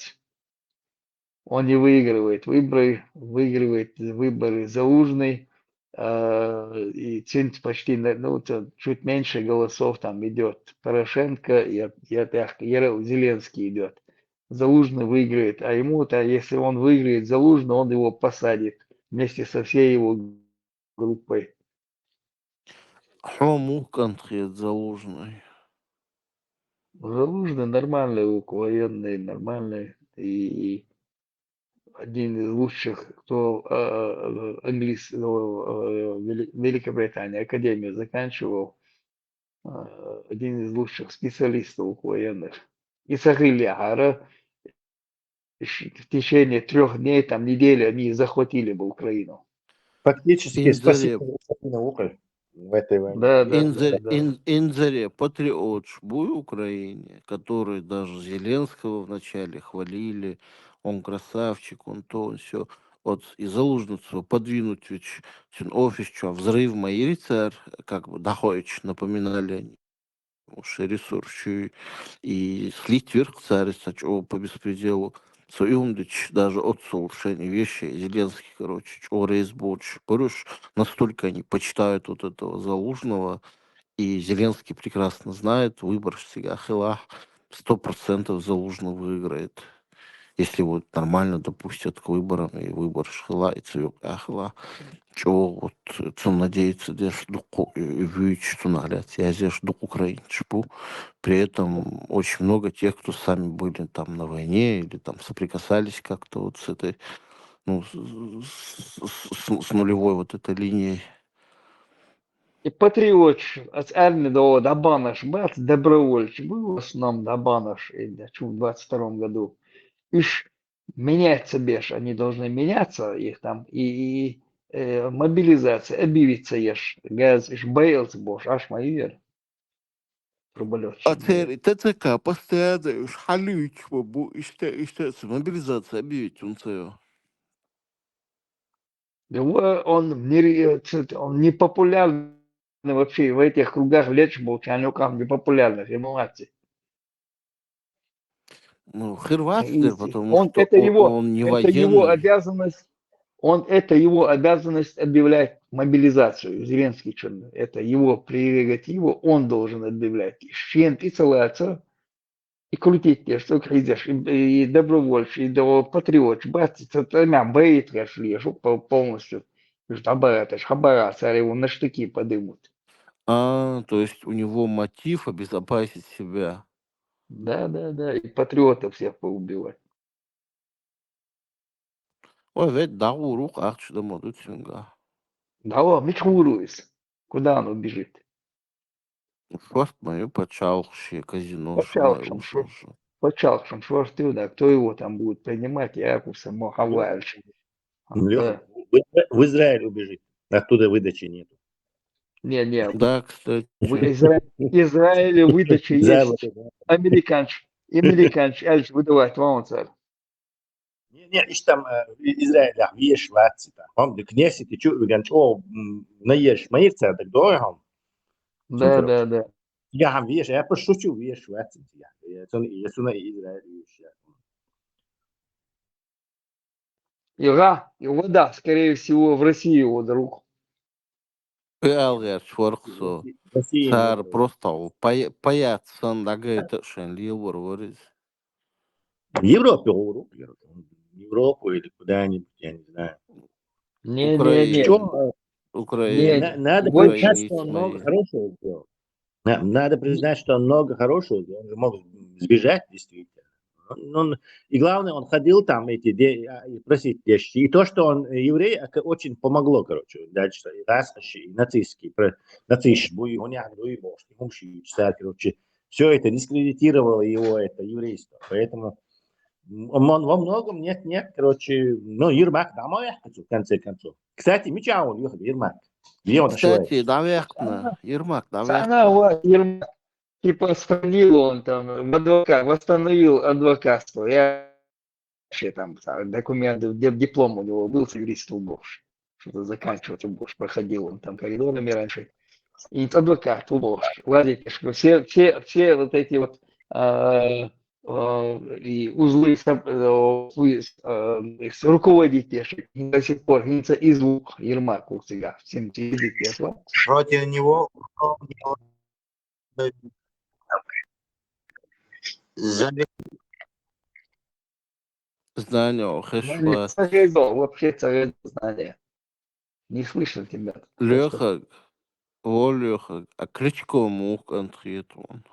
Он не выигрывает выборы, выигрывает выборы Залужный. э, и цинт почти, на- ну, т- чуть меньше голосов там идет Порошенко, я, я так, Яро- Зеленский идет. Залужный выиграет, а ему-то, если он выиграет Залужный, он его посадит вместе со всей его группой. Хьо мух кӀант хет Залужный? Залужный нормальный, у- военный, нормальный. И, и один из лучших, кто э, английский, ну, э, Вели- Великобритании, академию заканчивал. Э, Один из лучших специалистов военных. И сахили яхара, ш- в течение трех дней, там, недели они захватили бы Украину. Фактически Инзаре. Спасибо Украины в этой войне. Да, да, да, Инзаре, да. ин- Инзаре патриотш буй Украине, который даже Зеленского вначале хвалили, он красавчик, он то, он все. Вот и Залужный цо подвинуть ведь цун офисчо взрыв ма йир цар, как бы дӀахоуьйтуш, напоминали они. Уж ресурс и слить вир цар, сач о по беспределу. Со юндич даже отцу улучшение вещей. Зеленский, короче, чӀо реза боцуш, короче, настолько они почитают вот этого Залужного. И Зеленский прекрасно знает, выбораш цигахь хилахь, сто процентов Залужный выиграет. Если вот нормально допустят к выборам, и выбораш хила, и цо юкъехь хила. ЧӀо вот цунна надеяться деш дукха, и вуьйцуш цунах лаьцна язъеш дукха украинцаш бу. При этом очень много тех, кто сами были там на войне или там соприкасались как-то вот с этой, ну, с, с- с- с нулевой вот этой линией. И патриотш, ас армия до дабанаш бац, добровольч был в основном дабанаш, и да, чу в двадцать втором году. Иш меняться беш, они должны меняться, их там и, и, э, мобилизация, объявиться еш, газ, иш боец бош, аш ма йир. Труболётчик. А цер ТЦК постоянно уж хьалуьйтуш ма бу, иштта, иштта цу мобилизация объявить унцею. Его он, не ре- ц- он непопулярный вообще в этих кругах лечь был, чанюкам непопулярных, ему мати. Ну, хир вац И дер, с- потому он, что это он, его, он не это его военный. Обязанность, он, это его обязанность объявлять мобилизацию, Зеленский чё, это его прерогатива, он должен объявлять. И шен пиццалаца, и крутить те, что хизеш, и, и добровольцы, и до патриот, бац, это мя боит, конечно, лишь по- полностью. Уж хабара, это ж хабара, царь его на штыки подымут. А, то есть у него мотив обезопасить себя. Да, да, да, и патриотов всех поубивать. Ой, ведь дагур ву ахча да ма ду цуьнга. Да ладно, мич хуруис. Куда он убежит? Шорт мою пачалхши, казино Пачалхши, шо. Пачалхшам шорты, да, кто его там будет принимать, я курса Мохавальш. Лёха, в, в Израиль убежит. Оттуда выдачи нету. Не, не, Да, кстати. в Изра- Израиле выдача есть. Запад, да. Американч, американч, эльч выдавать вам царь. Не, не, иш там э, Израиль, а, веш ваци там. Он, да, Кнессет, и чё, вы говорите, о, м, наешь, моих царь, так дорого он. Да, да, да. Я там веш, я пошучу, веш ваци. Я, я сон, я сона Израиль веш. Ира, и вода, скорее всего, в Россию его друг. Пиалгер чворксо. Россия Цар не просто пая- паяц сан дагайта шен лилвар вариз. В Европе, в Европе, в Европу или куда-нибудь, я не знаю. Не, не, Украина. не. Чё, Украина. на- надо Вот признать, Украина что он много свои. Хорошего сделал. На- Надо признать, что он много хорошего сделал. Он же мог сбежать, действительно. Он, он- и главное, он ходил там эти, де- а, и просить вещи. И то, что он еврей, это очень помогло, короче, дальше. И раз, и нацистский, про, нацистский, буй, он я говорю, и бог, и мумши, и царь, короче, все это дискредитировало его, это еврейство. Поэтому м, он во многом нет, нет, короче, ну, Ермак домой, в конце концов. Кстати, мича он ехал, Ермак. Где он Кстати, ошивается? Давехтна, Ермак, Она Давехтна. вот, Ермак, типа, сохранил он там, в адвокат, восстановил адвокатство. Я вообще там а, документы, ди- диплом у него был с юриста убывший. Что-то заканчивать убывший, проходил он там коридорами раньше. И адвокат убывший. Ладите, что все, все, все вот эти вот а, э, и узлы со-, э, узлы, э, с-, руководить теши до сих пор, хинца из лук Ермак лук сега, всем видит, я слаб. Против него, против него, э, за- Знание, Знание, хэшва. цахезо, вообще цахезо знание. Не слышно тебя. Лёха, о, Лёха, а Кличко мух контрит он.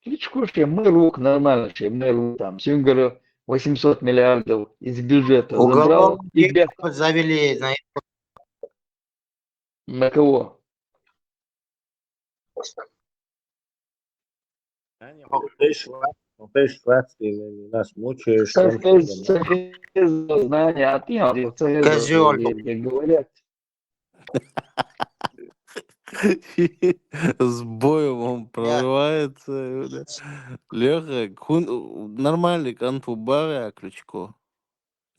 Кличко вообще мэр лук нормально, вообще мэр лук там. Сюнгер восемьсот миллиардов из бюджета забрал. Уголовное И без- дело завели на На кого? Ты шват, ты шват, ты нас мучаешь. Как там сказать, что-то, да. Цахезо знание, а ты, а, Цахезо, Козёл. Мне говорят. С боем он прорывается. Лёха, нормальный конфу бары, а Кличко.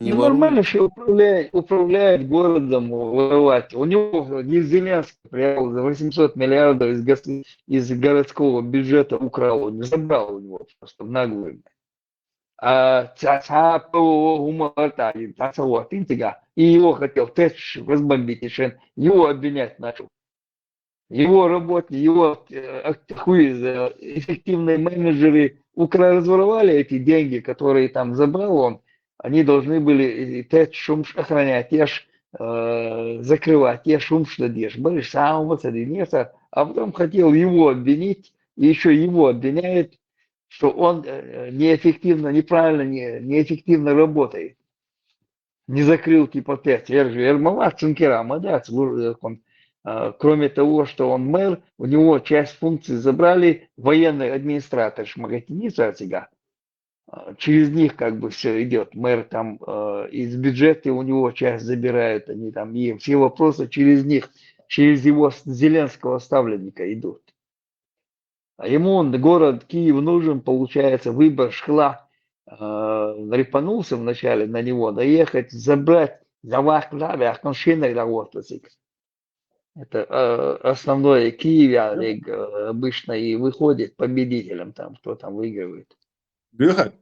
Не Ну, воруй. Нормально, что управляет, управляет городом, воровать. У него не Зеленский прямо за восемьсот миллиардов из, гос- из городского бюджета украл, не забрал у него просто в наглую. А ца- ца- по- умалата, и та целого тынтига. И его хотел Тэч разбомбить, и Шен его обвинять начал. Его работники, его э, ак- хуй, э, эффективные менеджеры укра разворовали эти деньги, которые там забрал он. Они должны были и Тэч шумш охранять, я ж э, закрывать, я шумш дадеш. Бариш самого соединиться, а потом хотел его обвинить, и еще его обвиняет, что он э, неэффективно, неправильно, не, неэффективно работает. Не закрыл типа Тэч. Я же Ермолат Цинкерама, да, Цугур-, э, он, э, кроме того, что он мэр, у него часть функций забрали военный администратор Шмагатиница Ацига. А, через них как бы все идет. Мэр там э, из бюджета у него часть забирают, они там, и все вопросы через них, через его с- Зеленского ставленника идут. А ему он, город Киев нужен, получается, выбор шкла э, репанулся вначале на него, доехать, забрать, завахлавя, коншина работать. Это э, основное Киев, я, э, обычно и выходит победителем там, кто там выигрывает. Бюха,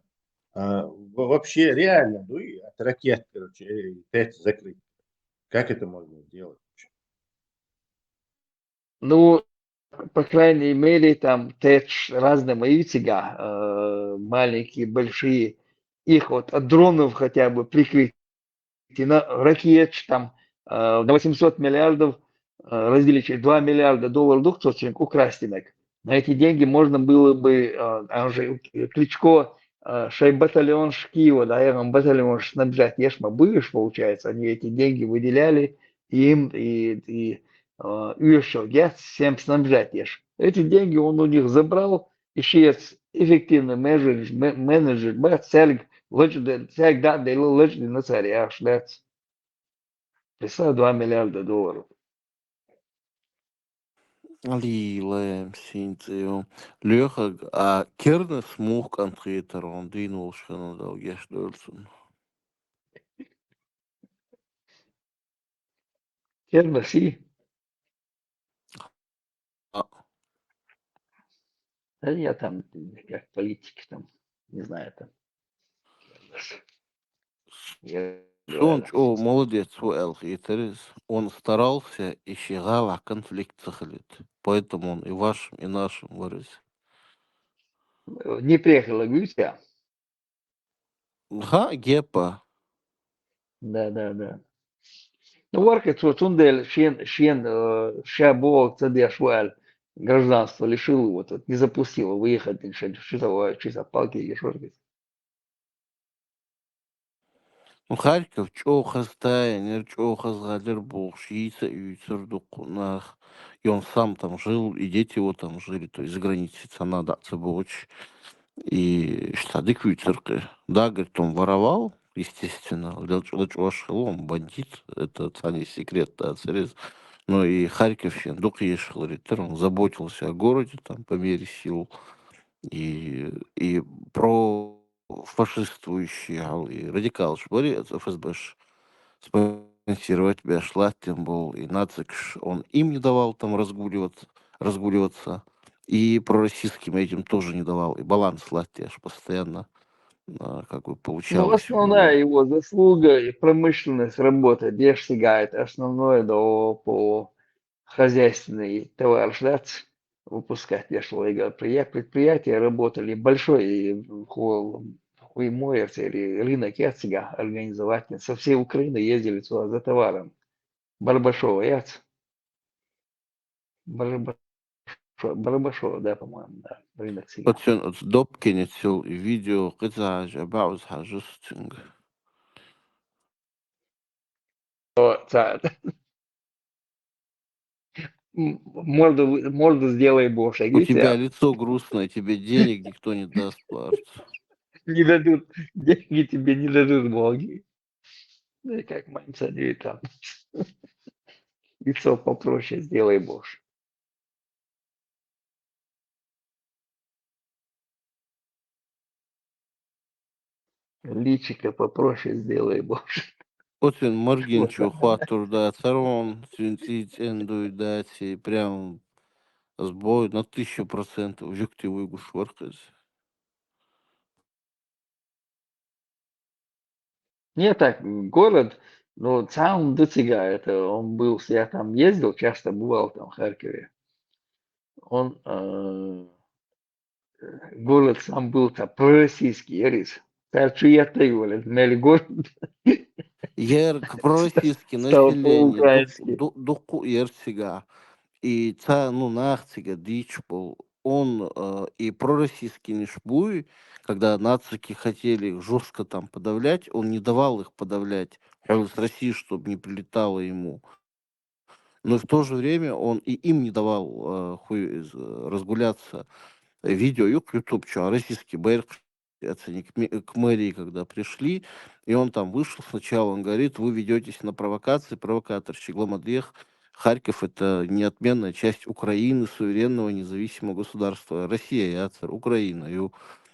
а, в- вообще реально, ну и от ракет, короче, э, Тэч закрыть. Как это можно сделать вообще? Ну, по крайней мере, там Тэч разные мои всегда, э, маленькие, большие, их вот от дронов хотя бы прикрыть. И на ракет там э, на восемьсот миллиардов э, разделить, два миллиарда долларов дух украсть инак. На эти деньги можно было бы, э, а уже Кличко, э, шай батальон Шкива, да, я вам батальон снабжать, ешма будешь, получается, они эти деньги выделяли, и им, и, и э, Юшо, я всем снабжать еш. Эти деньги он у них забрал, и сейчас эффективный менеджер, менеджер, бат, сельг, лыч, сельг, да, да, лыч, на царе, аж, да. Представь, два миллиарда долларов. Лилаем синцею. Лёха, а керны смух контритер, он дин волшхана дал геш дольцун. Керны си. А. Да я там, как политик там, не знаю, там. Я Сонч, говорю, о, молодец, о, Элхитерис. Он старался, и щегала конфликт сахалит. Поэтому он и вашим, и нашим вырос. Не приехала Гуся. Ха, гепа. Да, да, да. Ну, варка цо цундель шен, шен, э, ша бог цадеш валь гражданство лишил его, тут не запустил выехать, ничего, чисто, чисто палки или что. Ну, Харьков, чё хастая, нер чё хазгалер бухшица и цурдукунах. И он сам там жил, и дети его там жили, то есть за границей цана да цебоч. И штадик вицеркы. Да, говорит, он воровал, естественно, лёч лёч он бандит, это цани секрет, да, церез. Но и Харьковщин, дук ешхларитер, он заботился о городе там по мере сил. И, и про фашистующие, ал, и радикал шбари, это Ф С Б ш-, спонсировать бешлат тем был, и нацикш, он им не давал там разгуливаться, разгуливаться. И пророссийским этим тоже не давал. И баланс латти аж постоянно а, как бы Ну, получалось у основная него. Его заслуга и промышленность работы. Деш сигаайт основное, да, по хозяйственный товар ждать, выпускать. Деш лайга предприятия работали большой и ху- хуй моерс или рынок яц сигаайт организовать. Со всей Украины ездили сюда за товаром. Барабашова яц. Барабашова, Барабашова, да, по-моему, да, рынок сигаайт. Оцен оц Добкинец сел и видео къизаж, абауз хажустинг. О, ца- М, Морду, морду сделай больше. У тебя Видите, лицо грустное, тебе денег никто не даст, Барт. не дадут, деньги тебе не дадут боги. Ну и как мамца там. Лицо попроще сделай больше. Личико попроще сделай больше. Оцен маргинчу хатур да царон, цинци цендуй да ци, прям сбой на тысячу процентов. Жукти уйгуш варкыз. Не так, город, ну, сам до сигаайт, это он был, я там ездил, часто бывал там в Харькове. Он, э, город сам был там пророссийский, ерис. Цар чу ятта юлет, мели город. Ер пророссийский Стал население, по-украински. Дукку ер сигаайт. И ца, ну, нах сигаайт, дич был. Он э, и пророссийский ниш буй, когда нацики хотели их жестко там подавлять, он не давал их подавлять. Хулис России, чтобы не прилетало ему. Но в то же время он и им не давал э, хуй из- э, разгуляться. Видео юк ютубчу, а российский байрак оцени к ме- к мэрии, когда пришли, и он там вышел сначала, он говорит: «Вы ведетесь на провокации, провокатор, щегломадех. Харьков — это неотменная часть Украины, суверенного независимого государства. Россия, яцар, Украина». И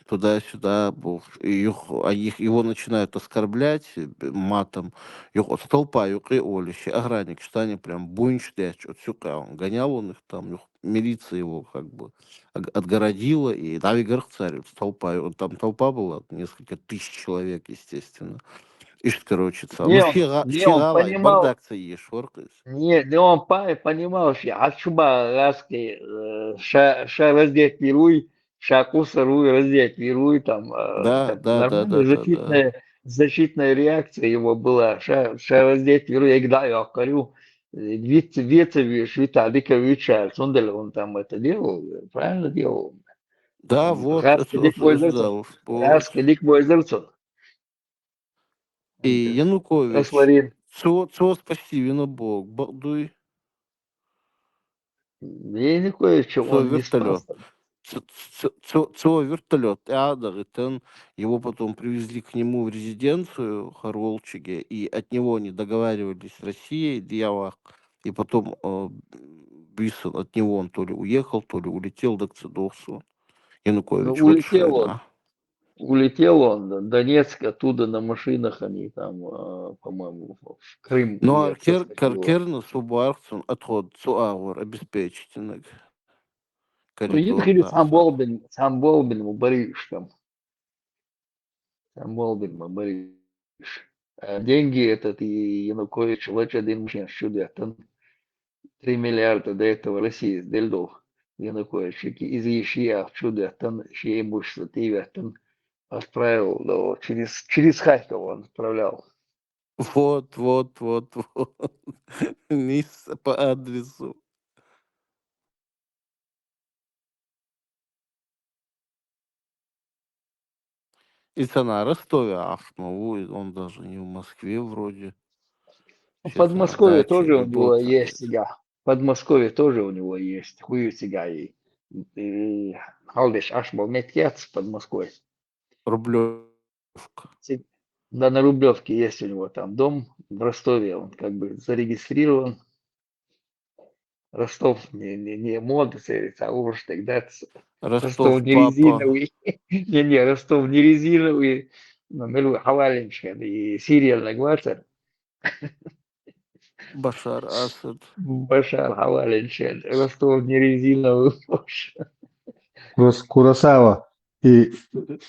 туда-сюда, бу- и юх- а их- его начинают оскорблять э, б- матом. Юх от столпа юкъе олище, охранник штане прям буйнч дэч, от сюкъе он гонял он их там, юх милиция его как бы ог- отгородила, и дави горх царь, вот толпа, вот там толпа была, несколько тысяч человек, естественно. Ишт, короче, ца. Не, Ну, он, щега- не, он щегалай, понимал, бардак ца еш варкыз. не, не, он по- понимал, что отшуба раски, э, ша, ша раздеть вируй, ша кусаруй, раздеть вируй, там, э, Да, как да, да, нормальная да, да, да. защитная, защитная реакция его была, ша, ша раздеть вируй, я говорю, вице, вице, вице, вице, дика вице, Сундаль, он там это делал, правильно делал. Да, Он вот, Раски это дик вот войзерсон, сдал, вот. Раски дик войзерсон. И Янукович, Расварин. цо, цо спасти вина Бог, бакъдуй. Янукович, Цо он не вертолёт. спас. Цо, цо, цо, цо вертолёт, а, да, это он, его потом привезли к нему в резиденцию, Харолчиге, и от него они договаривались с Россией, Дьявах, и потом э, Биссон, от него он то ли уехал, то ли улетел, так цо дохсу. Ну, Янукович, вот улетел что он. это. Улетел он, Д- Донецк, оттуда на машинах они там, э, по-моему, в Крым Ну, а уехали, кер, сходил. Кернес убарцун отход цо агъур обеспечительных. Ну, едхили Коридор сам болбин, сам болбин, мубариш там. Сам болбин, мубариш. А деньги этот и Янукович лача дин мужчин шудятан. Три миллиарда до этого России сдельдов. Янукович из Ешия шудятан, все имущество тивятан отправил, да, через, через Харьков он отправлял. Вот, вот, вот, вот. Низ по адресу. И цана Ростове, ах, ну, он даже не в Москве вроде. В Сейчас она Подмосковье дача тоже у или него был есть сигаайт. В Подмосковье тоже у него есть. Хуй сигаайт. И Халдыш Ашмал Меткец в Подмосковье. Рублевка. Си- Да, на Рублевке есть у него там дом. В Ростове он как бы зарегистрирован. Ростов не, не, не мода, а уж тогда ц- Ростов Ростов не папа. Резиновый. Не, не, Ростов не Резиновый. Но Милу Хавалинчен и Сирия Нагватер. Башар Асад. Башар Хавалинчен. Ростов не Резиновый. Боже. Курос- Куросава и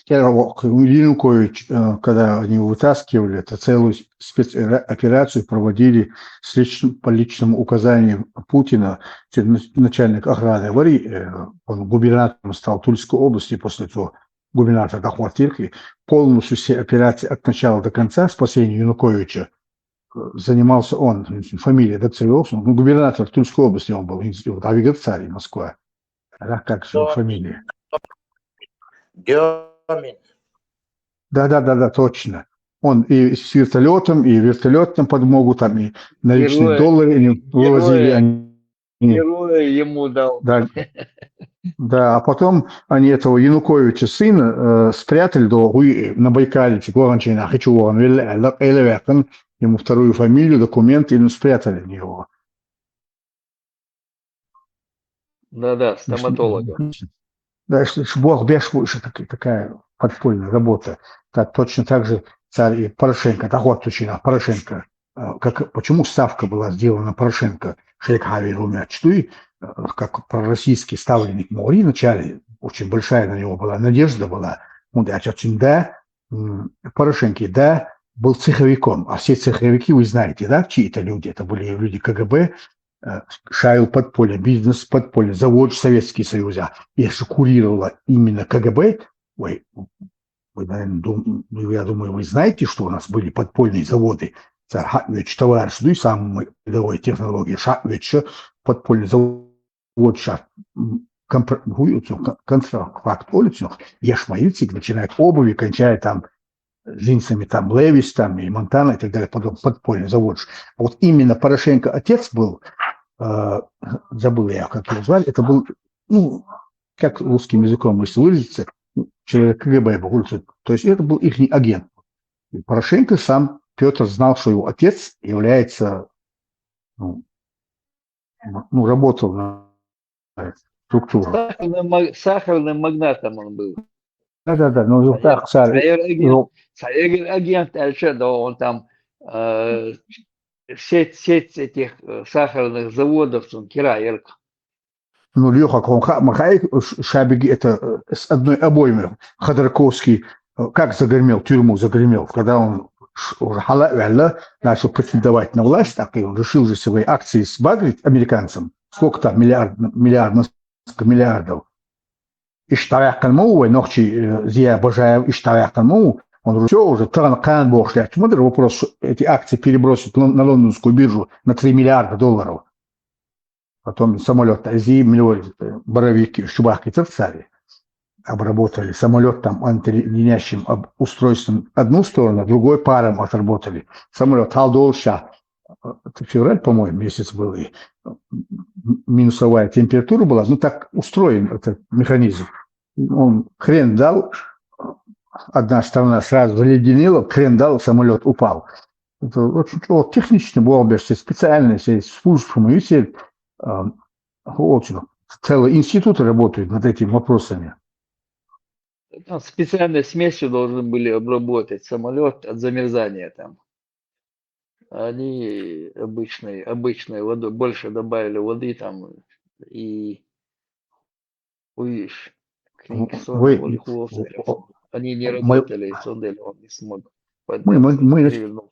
Янукович, э, когда они его вытаскивали, это целую спецоперацию проводили с личным, по личному указанию Путина, те- нач- начальник охраны Вари, э, он губернатором стал Тульской области после того, губернатор Дахуатирки, полностью все операции от начала до конца, спасение Януковича, э, занимался он, фамилия Дацариосов, ну, губернатор Тульской области он был, вот, а Вигар царь Москва. А как же его фамилия? Дёмин. Да-да-да-да, точно. Он и с вертолетом, и вертолетом подмогу, там и наличные Герои- доллары они вывозили. герои- Они, Героя ему дал. да, да, а потом они этого Януковича сына э, спрятали до Гуи- на Байкале, Чикуанчина, хочу он, ему вторую фамилию, документы, и спрятали его. Да-да, стоматолога. Да, что, что Бог беш, что такая, такая подпольная работа. Так, точно так же царь и Порошенко, так вот точно Порошенко. А, как, почему ставка была сделана на Порошенко? Шейх Хави Румячтуй, э, как пророссийский ставленник Мори вначале, очень большая на него была надежда была. Он говорит, очень да, м, Порошенко, да, был цеховиком, а все цеховики, вы знаете, да, чьи это люди? Это были люди КГБ, э, шайл подполье, бизнес подполье, завод Советский Союз, а если курировала именно КГБ, ой, вы, наверное, дум- ну, я думаю, вы знаете, что у нас были подпольные заводы. Царь Хатвич, товарищ, ну и самый передовой технологии Шатвича, подпольный завод сейчас контракт улицу, Яшмаильцик, начиная от обуви, кончая там джинсами, там, Левис, там, и Монтана, и так далее, потом подпольный завод. А вот именно Порошенко отец был, э, забыл я, как его звали, это был, ну, как русским языком, если выразиться, человек КГБ был, то есть это был их агент. И Порошенко сам, Петр, знал, что его отец является, ну, м- ну, работал на структуру. Сахарным, ма- сахарным магнатом он был. Да-да-да, ну, вот так, царь, Царь агент, ну, царь агент, а что, да, он там э, сеть, сеть этих э, сахарных заводов, он Кираерк. Ну, Леха, он ха- махай, ш- Шабиги, это э, с одной обоймы. Ходорковский, э, как загремел, тюрьму загремел, когда он ш- уже хала вялла, начал претендовать на власть, так и он решил же свои акции сбагрить американцам. Сколько там миллиард, миллиард, несколько миллиардов. Иштавякан му, ой, нохчи, э, Зия Бажаев, Иштавякан му, он все уже таган кан бошля. Чему вопрос, что эти акции перебросить лон- на лондонскую биржу на три миллиарда долларов. Потом самолет Ази, миллион, э, боровики, шубахки царь обработали. Самолет там антиледенящим об- устройством одну сторону, другой паром отработали. Самолет халдолша, это февраль, по-моему, месяц был, и м- минусовая температура была. Ну, так устроен этот механизм. Он хрен дал, одна сторона сразу заледенела, хрен дал, самолет упал. Это очень вот, технично было, без специальности, службы, и все, а, очень, целые институты работают над этими вопросами. Там специальной смесью должны были обработать самолет от замерзания там. Они обычной, обычной водой, больше добавили воды там и увидишь. Вы- Они не мы- работали, и Цондель он не смог. Мы, мы, мы, Перевернул.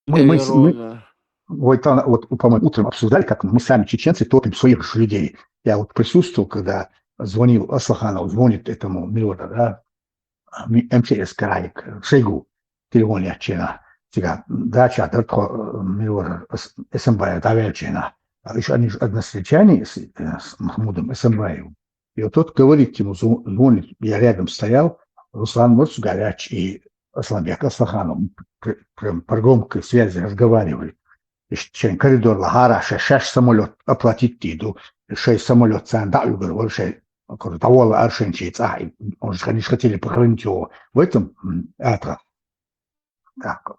мы, мы, мы, Перевернули. вот, она- вот, по-моему, утром обсуждали, как мы сами, чеченцы, топим своих же людей. Я вот присутствовал, когда звонил Аслаханов, звонит этому Милода, да, Ми- МЧС Караик, Шойгу, телефон я чена. Сега, да, ча, да, тхо, э, Милода, Эсамбаев, да, чена. А еще они же односельчане с, э, с Махмудом Эсамбаевым. И вот тот говорит ему, зв- звонит, я рядом стоял, Руслан Мурсугаляч и Асланбек Аслаханов пр- прям по громкой связи разговаривали. Ишчен коридор ла хара шаш самолет оплатить тиду, шай самолет сан да югар вар шай, короче, того ла аршен чей цай, он же, конечно, хотели похоронить его в этом м, атра. Так,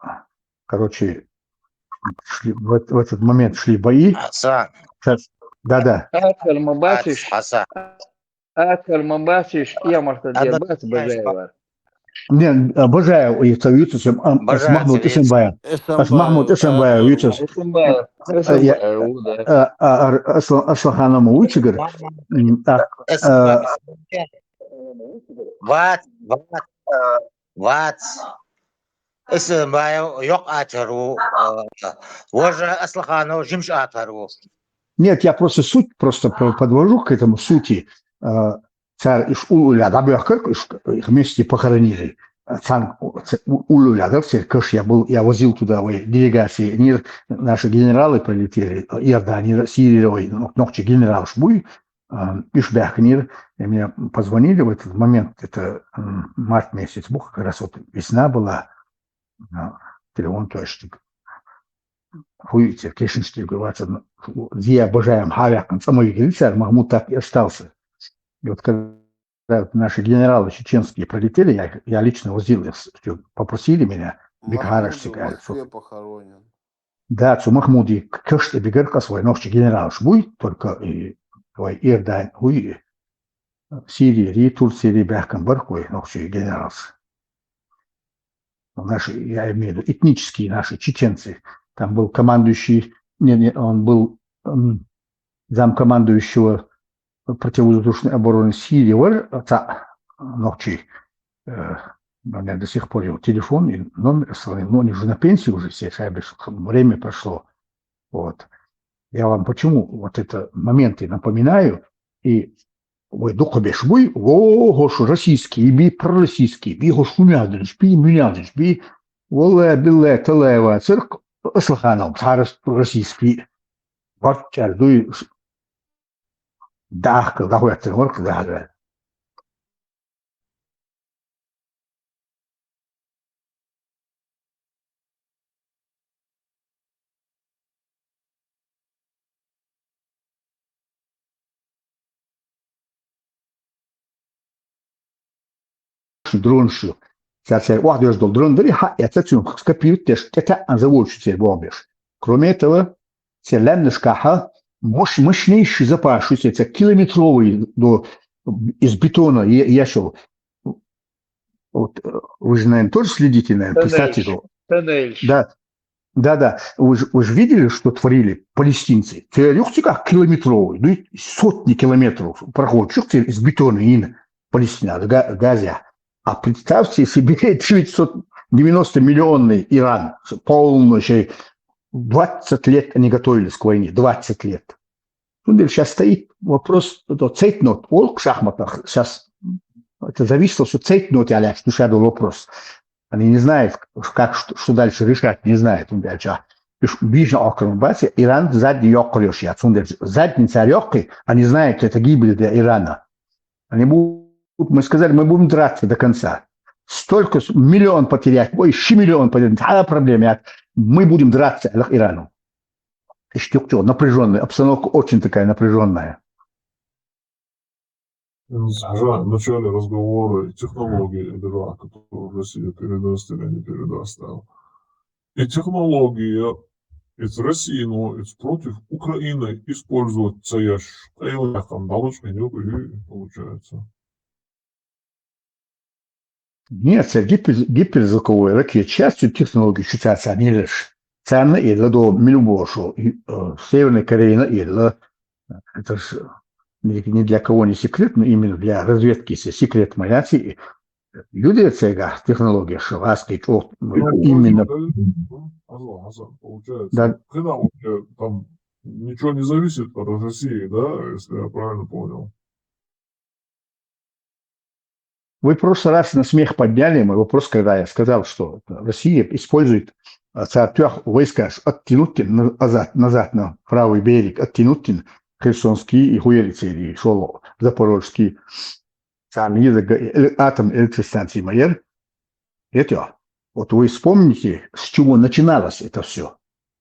короче, шли, в, эт- в этот момент шли бои. Хасан, Сейчас, да-да. Атхар Мабасиш, Хасан. Атхар Мабасиш, я Мартадия Ада- Бас Бажаева. Не, а, Бажаев, и ца вуьйцу, а, ас Махмуд Исенбаев. Ас Махмуд Исенбаев вуьйцу. Исенбаев. Исенбаев, да. А, а, Ар-, Аслан-, Асланханов вуй цигара. М, а, а, Вац, вац, вац. Исенбаев йокъа ачар ву, а, Важа Асланханов жимчу ачар ву. Нет, я просто суть, просто про-, подвожу к этому сути. А, цар иш улуля дӀабоьхкарг, иш, их вместе похоронили. А цан, ц-, у-, улуля дӀа цар каш, я был, я возил туда, вай, делегации, нир, наши генералы прилетели, Иордании, Сирии, вай, нох-, нохчи генералаш буй, а, иш баьхканира, и мне позвонили в этот момент, это, м, март месяц был, как раз вот весна была, а, телефон точно. Хуй, цар кешнаш тӀа вацар, ну, зия Бажаев хьаваьккхина цӀа ма вигира цар, Махмуд так и остался. И вот когда наши генералы чеченские прилетели, я, я лично возил их, с-, попросили меня, Махмуд в Москве похоронен. Да, цу Махмуди каш тӀа бигар кхы а вай нохчи генералаш буй, только и вай Иордани, уй, Сирии, Турции баьхкан бар вай нохчи генералаш. Наши, я имею в виду, этнические наши чеченцы. Там был командующий, не, не, он был, м, замкомандующего противовоздушной обороны Сирии, вар, цхьа нохчи, э, у меня до сих пор его телефон и номер сохранил, но они же на пенсии уже все, шайбы, время прошло. Вот. Я вам почему вот это моменты напоминаю, и вай дукха беш буй, во, хӀорш российский, би пророссийский, би хӀорш хӀунагдалаш, би муьнагдалаш, би, валлахӀи, биллахӀи, таллахӀи, вацар Асланханов, цхьа российский, барчӀар дуй, дахка, дахветтар варх, дахка. Дрон шу. Цар, цар охьадоьжна дола дрон дари, хьа, я ца цуьнга скопировать деш, тӀетаьӀан заводчу церан бохбеш. Кроме этого, церан лаьмнашкахьа муш-, мощнейший запас шу церан, церан километровый до, из бетона е-, ешал. Вот, э, вы же, наверное, тоже следите, наверное, представьте. Тоннель. Да, да, да. Вы же, вы же видели, что творили палестинцы? Церан юхцигахь километровый, ну, и сотни километров проходит, юхцигахь из бетона йина Палестина, Га-, Газа. А представьте себе, девятьсот девяносто миллионный Иран, полный, двадцать лет они готовились к войне, двадцать лет. Цундела сейчас стоит вопрос, это цейтнот, олк в шахматах сейчас, это зависло, что цейтнот, я лаьш, душа был вопрос. Они не знают, как, что, что дальше решать, не знают, цундела ча. Уж бижна окром бац, Иран задний йоккхар йош я, цундела задний цар йоккхи, они знают, это гибель для Ирана. Они будут, мы сказали, мы будем драться до конца. Столько с-, миллион потерять, ой, ши миллион потерять, а проблема, мы будем драться, Ирану. Иштта юкъчо напряжённая, обстановка очень такая напряжённая. М, Саша, в начале разговора технологии, да, которую Россия передаст или не передаст, да. И технология, и с Россией, но и против Украины использовать цаяш, а и там балочка не получается. Нет, цар гипер-, гиперзвуковой ракет. Сейчас цу технологии шу царца не леш. Царна и ладо милубошо, и, э, Северной Корейна и ла, это ж ни, ни для кого не секрет, но именно для разведки се секрет маляций. Юдея цега технология шаласки чёрт, ну, именно. Получается. Да. Хрена вообще там ничего не зависит от России, да, если я правильно понял. Вы в прошлый раз на смех подняли мой вопрос, когда я сказал, что Россия использует, а, цар тоьхна войска ш-, оттянуть на-, назад, назад на правый берег, оттянуть Херсонский и хуери церий, шоло, Запорожский. Царна еза га-, э-, атом электростанции ма яр. Это, вот вы вспомните, с чего начиналось это всё.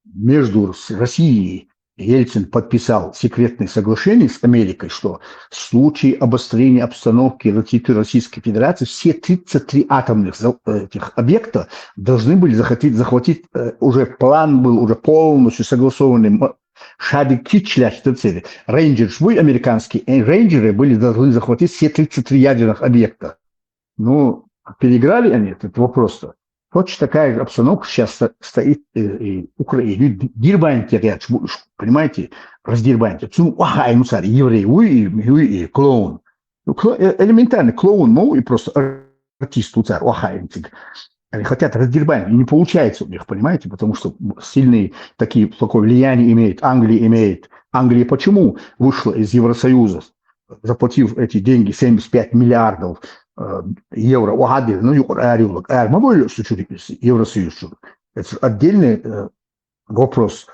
Между Рос-, Россией Ельцин подписал секретное соглашение с Америкой, что в случае обострения обстановки на территории Российской Федерации все тридцать три атомных за-, э, этих объекта должны были захватить, захватить, э, уже план был, уже полностью согласованный м-, шадик кичлячтыцели. Рейнджерш буй американские, э, рейнджеры были должны захватить все тридцать три ядерных объекта. Ну, Переиграли они этот вопрос-то. Точно такая же обстановка сейчас стоит и Украине. Дербанить, я понимаете, раздербанить. Ну, ага, ему царь, еврей, уй, и, и, и клоун. Ну, элементарный клоун, ну, и просто артист у царь, ага, ему царь. Они хотят раздербанить, и не получается у них, понимаете, потому что сильные такие, такое влияние имеет, Англия имеет. Англия почему вышла из Евросоюза, заплатив эти деньги, семьдесят пять миллиардов э, евро, угадили, ну, юкъар ари улак, ари ма бойлу сучури Евросоюз чур. Это отдельный э, вопрос.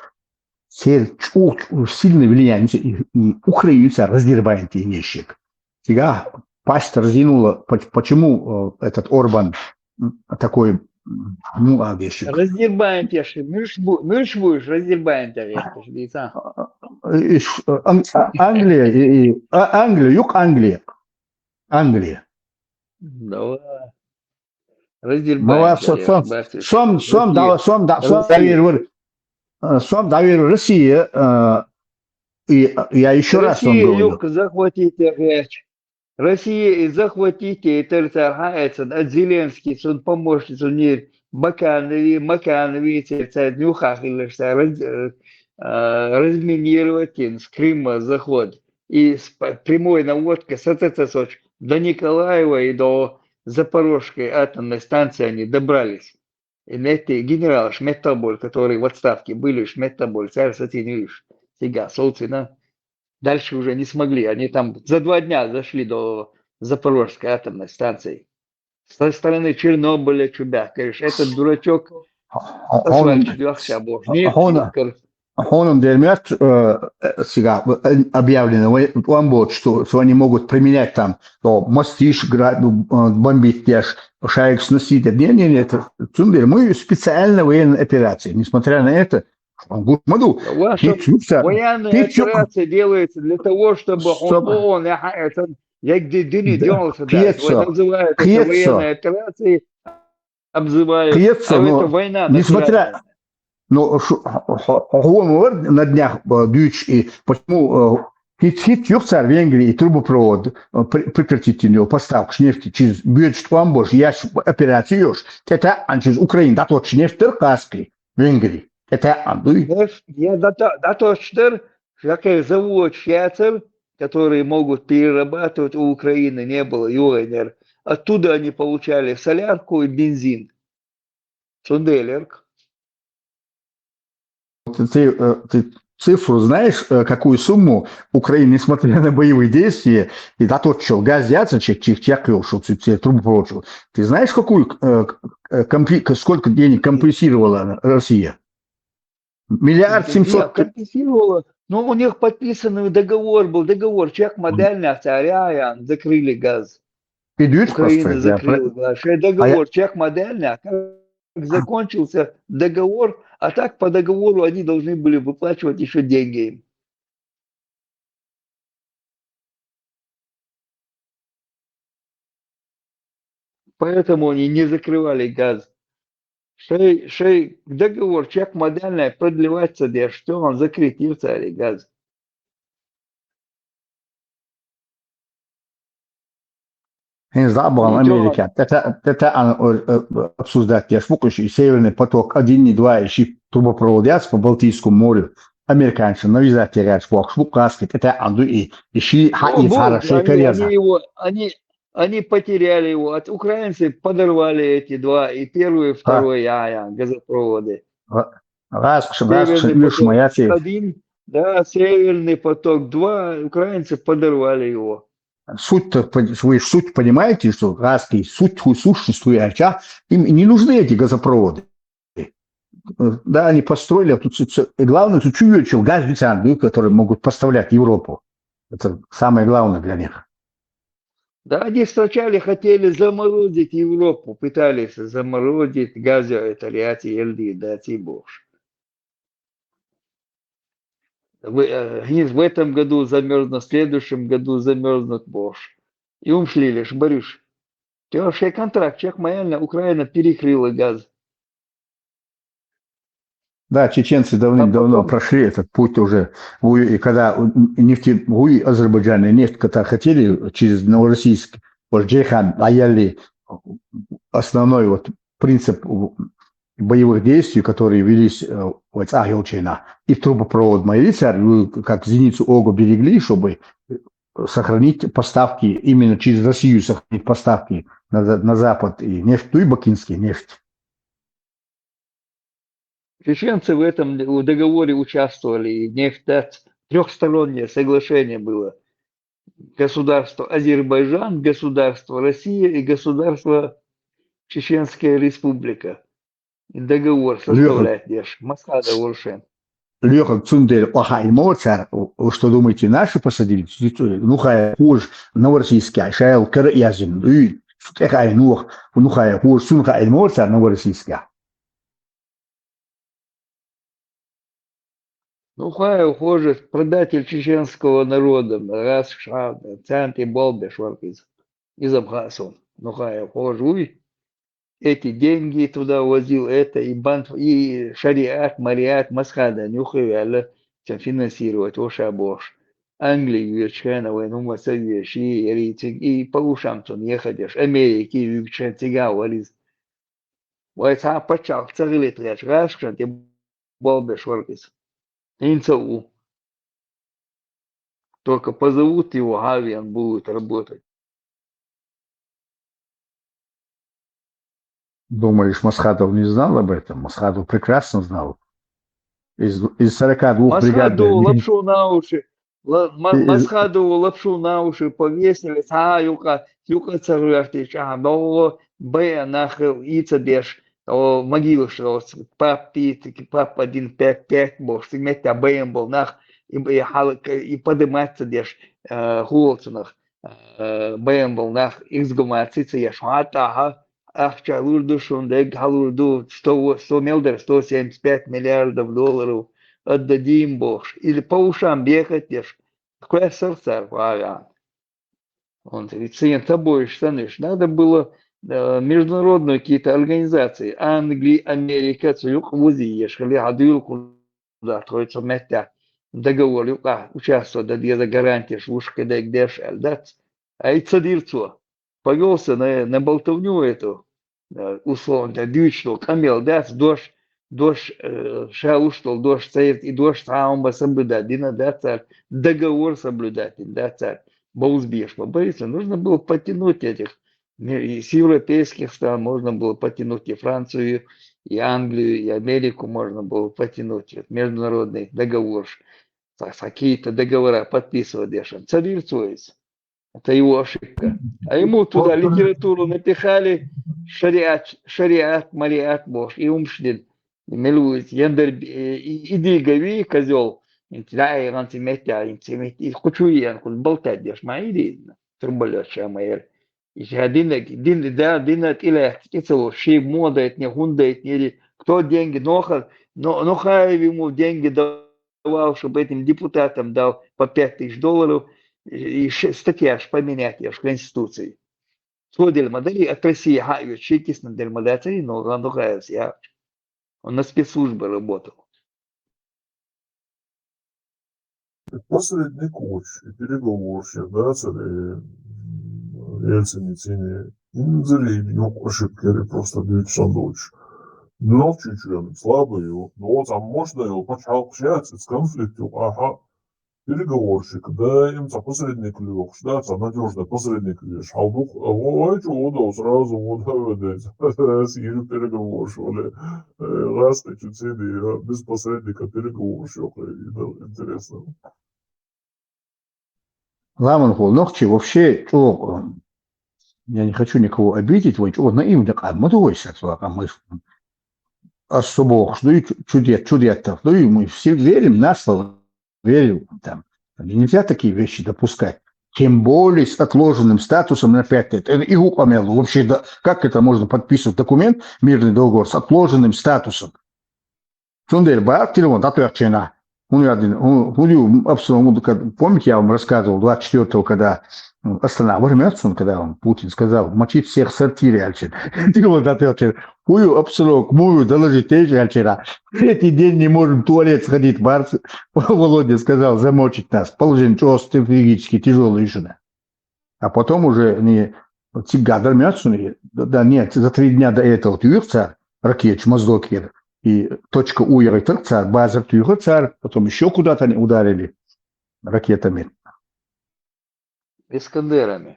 Сер чух сильное влияние и Украиница раздербанить и нещик. Сега пасть разинула, почему э, этот Орбан такой, ну, а вещи. Раздербанить яши, мюш будешь, раздербанить яши, Англия, Англия, юк Англия. Англия. Давай. Раздербанить. Сом, сом, давай, сом, да, сом, доверил. Сом доверил России. И я еще раз вам говорю. Захватить, Россия и захватить, и терцарха, это Зеленский, сон помощник, сон баканови, маканови, терцарь, нюхах, или что, разминировать, с Крыма заход. И с прямой наводкой с Соч до Николаева и до Запорожской атомной станции они добрались. И эти генералы Шметтоболь, которые в отставке были, Шметтоболь, царь Сатинюш, Сига, Солцина, дальше уже не смогли. Они там за два дня зашли до Запорожской атомной станции. Со стороны Чернобыля чубя, говоришь, этот дурачок. Хонан дермят, э, э, сега э, объявлено, он будет, что, что они могут применять там, то мостиш, бомбить, деш, шайк сносить. Не, не, не, это, мы специально военная операция. Несмотря на это, он говорит, маду, военная операция делается для того, чтобы, чтобы... ООН, это, я где дыни делался, да, называют это военной операцией, обзывают, а это война. Несмотря, ну, он на днях дюч и почему хит-хит юхцар Венгрии трубопровод прекратить у него поставку нефти через бюджет Ламбош, я операцию, это через Украину, да, точно нефть Теркаски, Венгрии. Это андуй. Я да точно, всякий завод Швейцар, которые могут перерабатывать, у Украины не было, ЮНР. Оттуда они получали солярку и бензин. Цунделерк. Ты, ты, э, ты цифру знаешь, э, какую сумму Украина, несмотря на боевые действия, и доточил газ яцечек, чих чекрил, что трубопровод. Ты знаешь, какую, э, компли... сколько денег компенсировала Россия? Миллиард семьсот. Компенсировала. Но у них подписан договор был, договор, чек модельный, царя, закрыли газ. Украина закрыла газ. Договор, чек модельный, как закончился договор, а так по договору они должны были выплачивать еще деньги им. Поэтому они не закрывали газ. Шей, шей, договор, чек модельный продлеваться, где что он закрытился, газ. Хин забан Америка. Это, это обсуждать. Я швук и Северный поток один и два и трубопровод яц по Балтийскому морю. Американцы навязать я швук швук каски. Это анду и и ши ха и фара ши кореза. Они, они потеряли его. От украинцы подорвали эти два, и первый, и второй, я, я, газопроводы. Раз, раз, раз, моя один, да, Северный поток два, украинцы подорвали его. Суть-то, вы суть понимаете, что газский суть, сущность, ача, им не нужны эти газопроводы. Да, они построили, а тут главное, тут чуют, что газ, который могут поставлять в Европу. Это самое главное для них. Да, они сначала хотели заморозить Европу, пытались заморозить газа, это реати, Эльди, да, Тибуш. В, э, в этом году замерзнут, в следующем году замерзнут, Бош. И умшли лишь, Бориш. Те вообще контракт, человек, моя Украина перекрыла газ. Да, чеченцы давным-давно а потом... прошли этот путь уже. И когда нефть, Азербайджан и нефть, когда хотели через Новороссийск, Джейхан, аяли, основной вот принцип боевых действий, которые велись, э, в цӀа йолча хана. И трубопровод ма яьй цар, как зеницу ока берегли, чтобы сохранить поставки, именно через Россию сохранить поставки на, за- на Запад и нефть, ну и бакинский нефть. Чеченцы в этом договоре участвовали, и нефть, да, трехстороннее соглашение было. Государство Азербайджан, государство Россия и государство Чеченская Республика. И договор составляет деш. Масхадов Гульшен. Лёха, цундел, плохая эмоция. Вы что думаете, наши посадили? Нухая хуж, Новороссийская, шайл кыр язин. Үй, сутех ай нух, нухая хуж, сунха эмоция, Новороссийская. Нухая хуж, предатель чеченского народа, раз шад, центр болбеш варкиз. Из Абхазии. Нухая хуж, уй. Эти деньги туда возил, это и банк, и шариат, мариат, масхада, нюхивяла, чем финансировать, воша бош. Англии вирчхена вай, ну, масавеш, и эрицин, и по ушам тун ехадеш, Америки вирчхен цига вализ. Вай ца пачал цаглит геш, гашкан, те болбеш варкиз. Инца у. Только позовут его, Гавиан будет работать. Думаешь, Масхадов не знал об этом? Масхадов прекрасно знал. Из, из сорока двух бригад... Масхадов лапшу на уши. Масхадов лапшу на уши повесили. Ца юка, юка царуяхти чаха. Долго бая нахил и цадеш. О, могилы, что пап пит, пап один пять пять был, что метя бэм был нах, и, и, и подниматься деш, э, хулцунах. Бэм был нах, эксгумаци ца еш, хата ха, ахча лурду шун, дег халурду, сто, сто мелдер, сто семьдесят пять миллиардов долларов отдадим, бохш. Или по ушам бегать еш. Квесер цар, вага. Он ведь тобой штаниш. Надо было, э, международные какие-то организации, Англии, Америка, цуюк вузи еш, хали хадуюл куда, тхой цо метя договор юка, участвовать да деза гарантия, шушка да деш, эльдац. А и цадирцо повелся на, на болтовню эту, э, условно, да, дючно, камел, да, дождь, дождь, э, шалуштол, дождь цейфт, и дождь самого соблюдать, дина, да, царь, договор соблюдать, да, царь. Боузбеш, побоится, нужно было подтянуть этих, и с европейских стран можно было подтянуть и Францию, и Англию, и Америку можно было подтянуть, вот, международный договор, какие-то договора подписывать, дешан. Цадирцоис. Это его ошибка. А ему туда литературу напихали, шариат, шариат, мариат, бош, и умшдин. Мелует, яндер, иди гави, козел. Интляй, ранци метя, инци метя, и кучу ян, кут болтать деш, ма иди, турбалет шамаер. И я динек, дин, да, динек, или, и цело, ши мода, это не хунда, это не, кто деньги, ноха, но, но Хаев ему деньги дал, чтобы этим депутатам дал по пять тысяч долларов и статья аж поменять, аж в Конституции. Сходили модели от России, ха, и чекис на дельмодатели, но Ландухаев я. Он на спецслужбы работал. Посредник уч, и переговорщик, да, цели Ельцин и цени. Инзери юг ошибкери просто дуть сандуч. Но чуть-чуть слабый, но вот там можно его почалкшать, с конфликт, ага, переговорщик, да, им ца посредник лёгш, да, ца надежный посредник лёгш. Халдух, ой, чё, вот сразу, вот, да, с переговорщик, раз ты чуть без посредника переговорщик, интересно. Ламан хул нохчи вообще чугъ. Я не хочу никого обидеть, вай чугъ наивный къаммат вай сатва къаммат. Особо хушдуй чудят, чудят тахдуй. Мы все верим на слово, верим там. Нельзя такие вещи допускать. Тем более с отложенным статусом на пять лет. Это и укъамел вообще, да, как это можно подписывать документ, мирный договор с отложенным статусом? Цундер бар телефон татуяхчена. Хун ядин, хун ю абсолютно, помните, я вам рассказывал двадцать четвёртого, когда Астана вырмятся, когда он, Путин сказал, мочить всех в сортире, альчен. Телефон татуяхчена. Хую абсолютно, мую доложить, тейж альчена. Третий день не можем в туалет сходить, Барс. Володя сказал, замочить нас. Положение чего стратегически тяжелое ишуна. А потом уже не Вот цигга дара моьтту суна, да, да, нет, за три дня до этого туьйхира цара ракеташ Моздокера. И точка У яхийтира цара, базар туьйхира цара, потом ещё куда-то они ударили ракетами. Искандерами.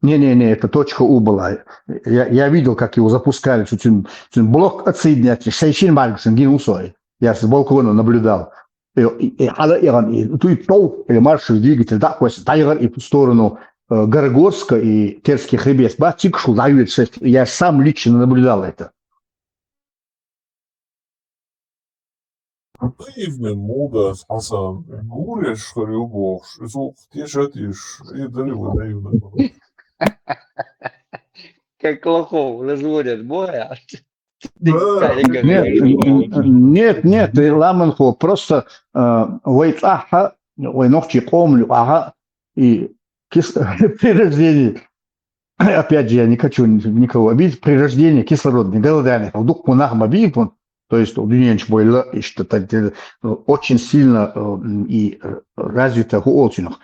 Не-не-не, это точка У была. Я, я видел, как его запускали, что цун, цун блок отсоединять, шайшин маргшин гин усой. Я с балкона наблюдал. И, и, и, ала иган, и, ту и пол, или марш двигатель, да, квест, да, иган, и в сторону э, Горогорска и Терский хребет. Ба, цигга шул дӀавоьдуш, я сам лично наблюдал это. Наивный мудас, Хасан. Гуреш хори убохш. Из ух, те шатиш. И дали вы наивный мудас. Как лохов разводят, боя. Да. Нет, н-, н-, нет, нет, и Ламанхо, просто э, вай цӀахьа, вай нохчий къоман юкъахьа, и кис-, при рождении, опять же, я не хочу никого обидеть, при рождении кислородное голодание, дукха нах ма бий, то есть у дуьнен чу бой ла, и что-то, э, очень сильно э, и э, развито хӀу олу цунах.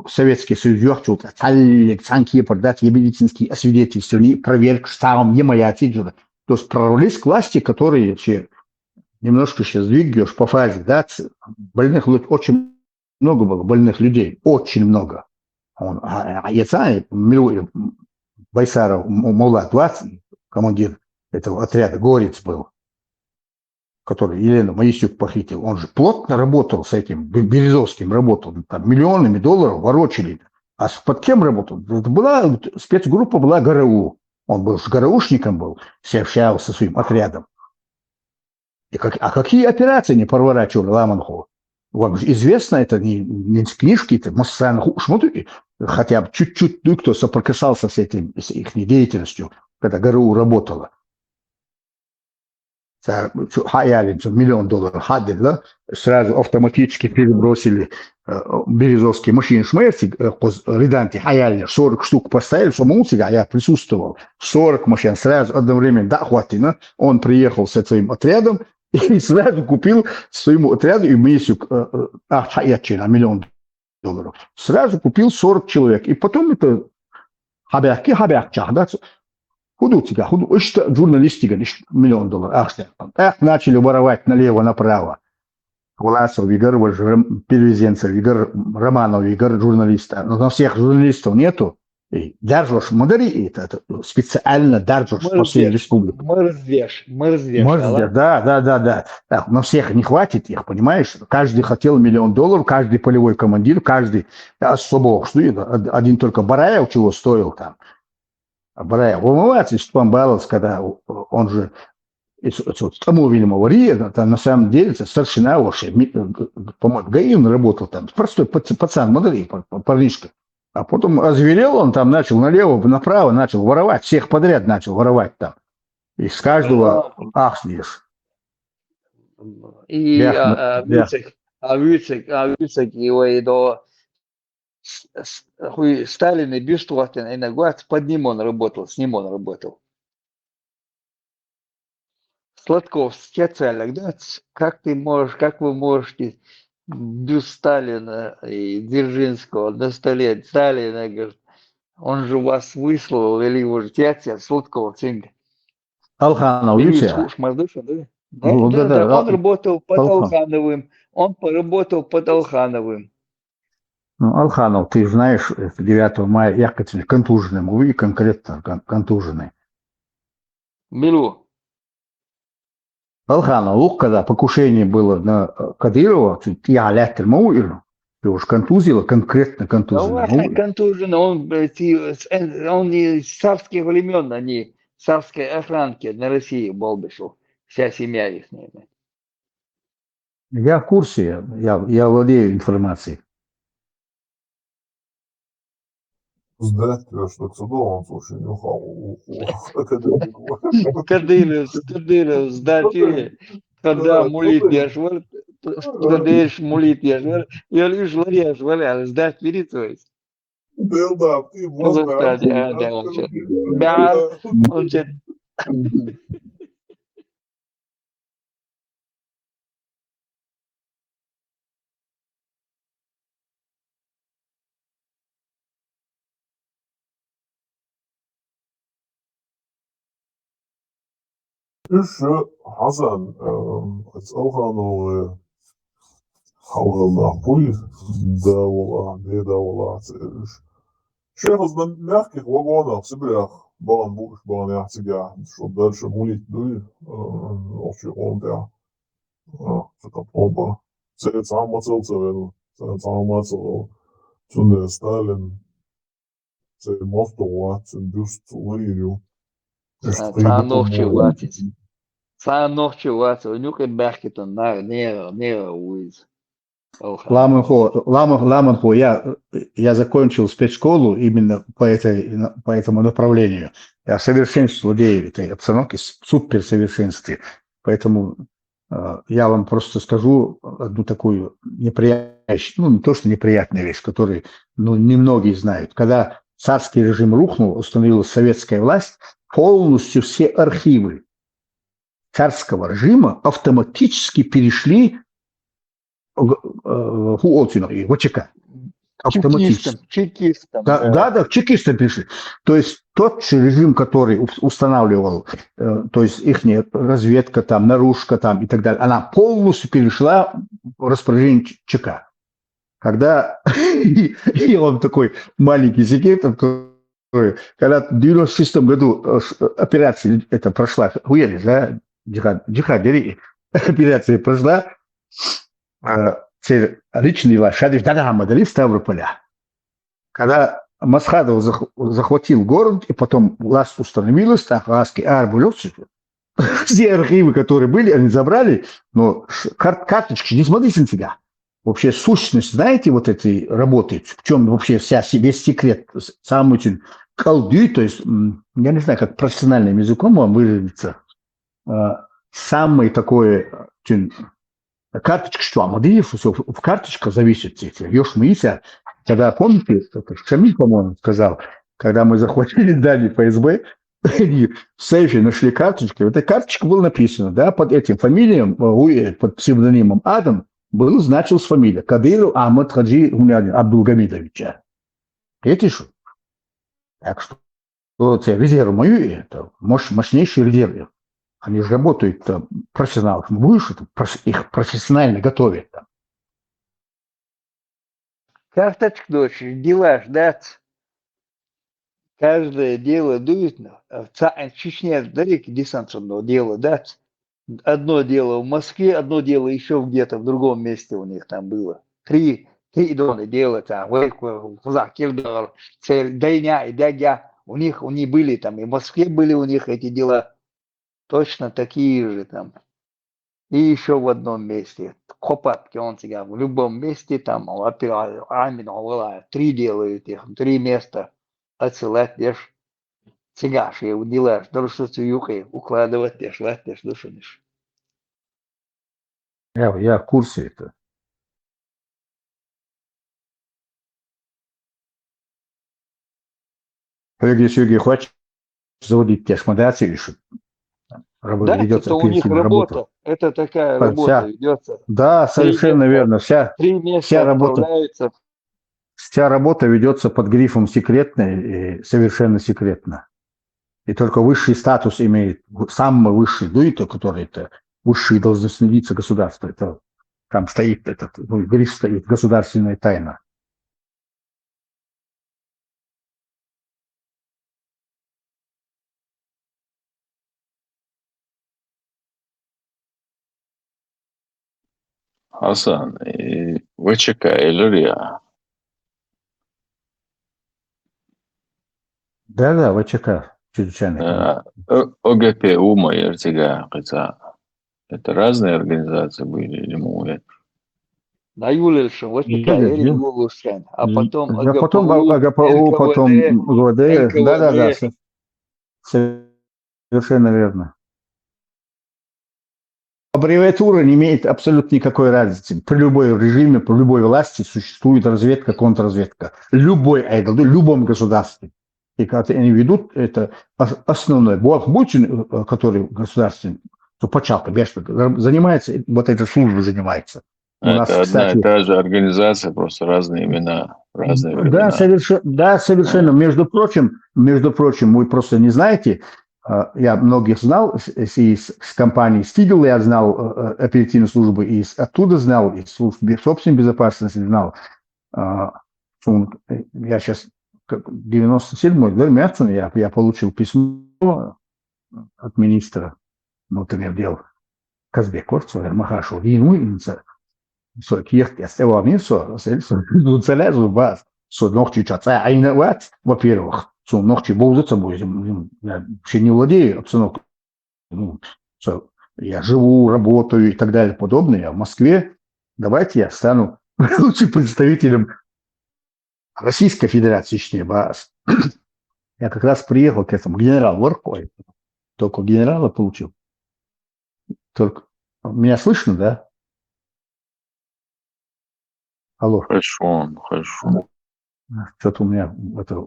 Советский Союз йохчул, цхьаллиг цхьана кепара дац, я медицинский освидетельствование, проверка, сагӀом я ма яций жура. То есть прорвались к власти, которые вообще немножко сейчас двигаешь по фазе, да, ц-, больных лю-, очень много было, больных людей, очень много. Он, а, а, я знаю, Милу-, Байсаров, М-, Мулат Вац, командир этого отряда, Горец был, который Елену Моисюк похитил, он же плотно работал с этим Бе-, Березовским, работал, там миллионами долларов ворочили. А с-, под кем работал? Это была вот спецгруппа, была ГРУ. Он был же ГРУшником был, все общался со своим отрядом. И как, а какие операции не проворачивали Ламанхо? Вам же известно, это не, не из книжки, это массовый ху-, шмуту, хотя бы чуть-чуть, ну, кто соприкасался с этим, с их деятельностью, когда ГРУ работала. Ца-, цу хьаяьллина, цу миллион доллар хьаделла, сразу автоматически перебросили, э, Березовский машинаш ма яций, э, кхуз Риданти хьаяьллина, сорок штук поставили, со муцига я присутствовал. Сорок машин сразу одновременно да хватина, он приехал со своим отрядом и сразу купил своему отряду и Моисюк, э, э, ахча хьаэцчина миллион долларов. Сразу купил сорок человек. И потом это хьабаьхки, хьабаьхкича, да, ц-, хӀу ду цига, хӀу ду, иштта журналистика, иштта миллион доллар ахча. Так начали воровать налево-направо. Власов вигар, вож Рам-, Перевезенцев вигар, Романов вигар, журналиста. Но на всех журналистов нету. И даржош ма дарий, и это, это специально даржош по всей республике. Мерзь веш, мерзь веш, мерзь веш, да, да, да, да. Так, на всех не хватит их, понимаешь? Каждый хотел миллион долларов, каждый полевой командир, каждый особо, что это, од-, один только Бараев чего стоил там. А Бараев вымывается из Степан Баловс, когда он же из, из, из Тамовильма Вария, это на самом деле это старшина вообще, ми-, по-моему, ГАИ он работал там. Простой пац-, пацан, мудрый па-, па-, парнишка. А потом озверел он там, начал налево, направо, начал воровать, всех подряд начал воровать там. И с каждого ахсниеш. И, бяхна, а, а, бяхна. Вуьйцург, а, вуьйцург, а, вуьйцург, и вай до с-, с-, хӀуй Сталина бюст хӀоттийна, ина гуац, под ним он работал, с ним он работал. Сладковский, специально, да, как ты можешь, как вы можете бюст Сталина и Дзержинского на столе Сталина, говорит, он же вас выслал, или его же тетя Сладков, цинга. Алханов, Юсия. Хууш мара ду шу, да? Ну, да, да, да, да, он работал под Алхановым. Он поработал под Алхановым. Ну, Алханов, ты же знаешь, это девятого мая, я, конечно, контуженный, мы конкретно кон-, контуженный. Мила ву? Алханов, ву, когда покушение было на, э, Кадырова, ты, я леттер ма ву ира. Ты уж контузило, конкретно контуженный. Да, он контужен, он, э, ти-, с-, э, он не с царских времён, они царской охранки на России болбишил, вся семья их, наверное. Я в курсе, я, я, я владею информацией. Сдать тебя, что к суду, он, слушай, нюхал у, у, у Кадырова. Кадыров, Кадыров, сдать тебе. Когда мулит яшвар, когда еш мулит яшвар, я лишь лар яшвар, а сдать перед свой. Да, да, и вот, да, да, да, да, да, да, да, да, да. Уж, Хьасан, э, ЦӀалхановы хьалхара нах буй, да вала, деда вала цӀераш. Шехаза мягких вагонах Сибрях бахана бу уж, бахана яхь цигахь, шо дальше мулит дуй, э, охчи къомтя, э, цу къомба. Церан цхьа а мацал ца велла, церан цхьа а мацал. Цунна Сталин, церан мостагӀа вац, цун бюст лайр ю. Цхьа а нохчи вац. Цхьа а нохчи вац, вайн юкъе баьхкитан нагӀ, негӀа, негӀа вуйза. Ламанхо, ламан, ламанхо, я, я закончил спецшколу именно по этой, по этому направлению. Я в совершенстве владею этой обстановки, с- суперсовершенстве. Поэтому э, я вам просто скажу одну такую неприятную, ну, не то, что неприятную вещь, которую, ну, немногие знают. Когда царский режим рухнул, установилась советская власть, полностью все архивы царского режима автоматически перешли в, э, в ВЧК. Автоматически. Чекистам, чекистам, да, да, да, к чекистам перешли. То есть тот же режим, который ус- устанавливал, э, то есть их разведка там, наружка там и так далее, она полностью перешла в распоряжение ЧК. Когда, я вам такой маленький секрет открою, когда в девяносто шестом году э, ш- операция это прошла, хуяли, да, джихад, джихад, операция прошла, э, церан личный ваьш, шадеш дӀадахьа ма дарий Ставрополя. Когда Масхадов зах- захватил город, и потом власть установилась, так, хаски арбулёс, все архивы, которые были, они забрали, но ш- кар- карточки не смотрите на тебя. Вообще сущность, знаете, вот этой работы, в чем вообще вся, се- весь секрет, с- самый очень колды, то есть, м, я не знаю, как профессиональным языком вам выразиться, э, самый такой, э, очень карточка, что Амадиев, все в карточках зависит, все, все. Ёж мыйся, когда, помните, это Шамиль, по-моему, сказал, когда мы захватили здание ФСБ, они в сейфе нашли карточки. В этой карточке было написано, да, под этим фамилием, э, у- э, под псевдонимом Адам был значилась фамилия Кадыров Ахмад Хаджи Гумнядин Абдулгамидовича. Видите, что? Так что, вот, э, резерв мою, это мощ- мощнейший резерв. Они же работают э, профессионалов. Ну, будешь это, прос- их профессионально готовят там. Карточка дочь, дела ждать. Каждое дело дует, но в Ца- в Чечне далеко десантного дела дать. Одно дело в Москве, одно дело еще где-то в другом месте у них там было. Три, три доны дела там, Вейку, Хузах, Кирдор, Цель, Дайня и Дягя. У них, у них были там, и в Москве были у них эти дела. Точно такие же там. И еще в одном месте. Копат, он тебя в любом месте там, опера- Амин, Алла, три делают их, три места отсылать, ешь. Цигаш, и удилаш, дальше цу юкъе, укладывать, еш, лать, еш, душаниш. Я, я в курсе это. Хьоьга, Сергей, хватит заводить тешмадацию ещё. Работа Да, ведётся, это у них оперативная работа. Работа. Это такая По- работа вся- ведётся. Да, Три совершенно места, верно. Вся, три места вся работа, отправляются. Вся работа ведётся под грифом секретно и совершенно секретно. И только высший статус имеет, в- самый высший дуйта, который это высшие должностные лица государства. Это там стоит этот, ну, гриф стоит, государственная тайна. Хьасан, э, ВЧК элира я? Да, да, ВЧК, чрезвычайная комиссия. Э, О- ОГПУ ма яр цигахь кхин цхьа. Это разные организации были или муха яр? Да, юлел шун, ВЧК, Юлел, эр ю- юлуш шун. А м, потом да, потом ОГПУ, ОГПУ, потом НКВД, ОГВД. Да, да, да, НКВД. Со- совершенно верно. Аббревиатура не имеет абсолютно никакой разницы. При любой режиме, при любой власти существует разведка, контрразведка. Любой айдолы, в любом государстве. И когда они ведут, это ос- основной блок, э, который в государстве, то почалка, бешто, занимается, вот эта служба занимается. У нас, Это одна кстати, и та же организация, просто разные имена, разные Да, времена. Совершенно, да, совершенно. Между прочим, между прочим, вы просто не знаете, А, я многих знал с, с- из, с компании Стигл, я знал э, э, оперативной службы, и с- оттуда знал, из служб бе- собственной безопасности знал. А, сун- э, я сейчас, девяносто седьмой, да, мятцун, я, я получил письмо от министра внутренних дел Казбек Орцо, Махашев, вину инца, со кирт, я стева мин, со, со, со, ну, целя зуба, со ногчи ча, ца, айна ват, во-первых, со ногчи бовза ца бой, вообще не владею обстановкой. Ну, со, я живу, работаю и так далее подобное, я в Москве, давайте я стану лучше представителем Российской Федерации, точнее, ба- я как раз приехал к этому, генерал Воркой, только генерала получил. Только меня слышно, да? Алло, Хорошо, хорошо. Что-то у меня это,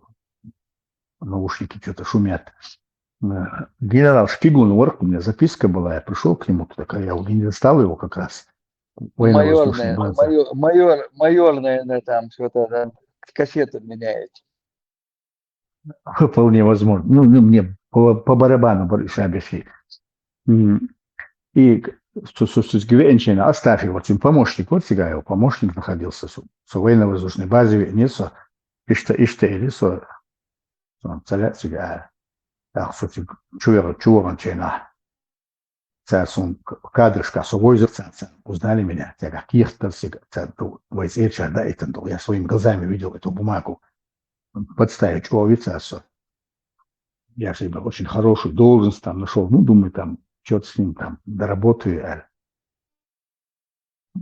наушники что-то шумят. Э, Генерал Шпигун Ворк, у меня записка была, я пришел к нему, такая, я не достал его как раз. Военно-воздушная Майорная, база. майор, майор, майор, наверное, там что-то там кассету меняет. Вполне возможно. Ну, ну, мне по, по барабану, Борис Абишевич. М. И к- что, что, что с Гвенчина, оставь его, вот помощник, вот всегда его помощник находился, со, со военно-воздушной базы, не со, ишта, ишта, или со, со, царя, царя, так, со, чего, чего он чейна. Царь сон кадрышка, со войзер царь, царь. Узнали меня, царь, как ехтер, царь, царь, ну, войзер, да, это, ну, я своими глазами видел эту бумагу. Подставить, чего овец, а со. Я себе очень хорошую должность там нашел. Ну, думаю, там, что-то с ним там доработаю, а.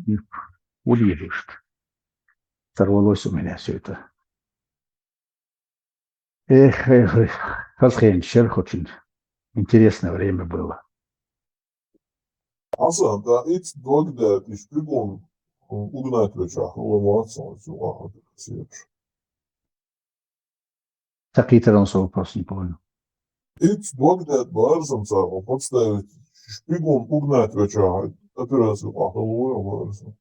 И вот видишь, сорвалось у меня все это. Эх, эх, эх, Хасхен, Шерх, очень интересное время было. Аса, да, its dogdad, its pigun, ugnat vecha, uwa watson, uwa Такие трансово просто не понял. Its dogdad, барзам, саго, подставить, шпигун, угнать веча, операцию, а, барзам.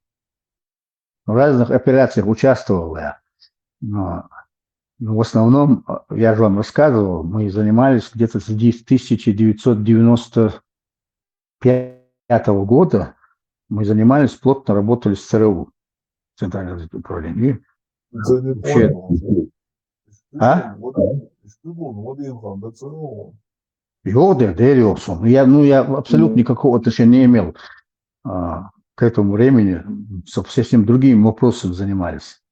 В разных операциях участвовал я. Но, ну, в основном, э, я же вам рассказывал, мы занимались где-то с тысяча девятьсот девяносто пятого года, мы занимались, плотно работали с ЦРУ, Центральное разведывательное управление. Я не Вообще. Понял. А? Шпигун, вот, шпигун, вот Инхан, да, целого. Йода, Дэриоксон. Я, ну, я абсолютно никакого отношения не имел, а, к этому времени, со совсем другими вопросами занимались.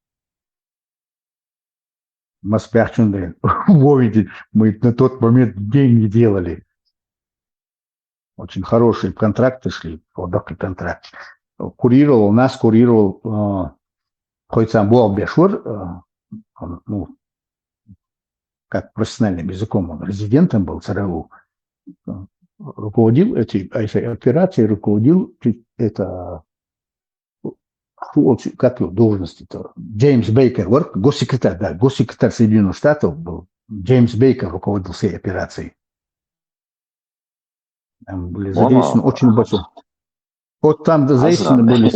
Маспяхчунды, вовите, мы на тот момент деньги делали. Очень хорошие контракты шли, вот такой контракт. Курировал, нас курировал, а, Хойцам Буалбешвар, а, он, ну, как профессиональным языком, он резидентом был ЦРУ, э, руководил эти, этой операцией, руководил пи- это, фу, вот как его должность это, Джеймс Бейкер, вот, госсекретарь, да, госсекретарь Соединенных Штатов был, Джеймс Бейкер руководил всей операцией. Там были Вон, задействованы а, очень большие. Вот там задействованы были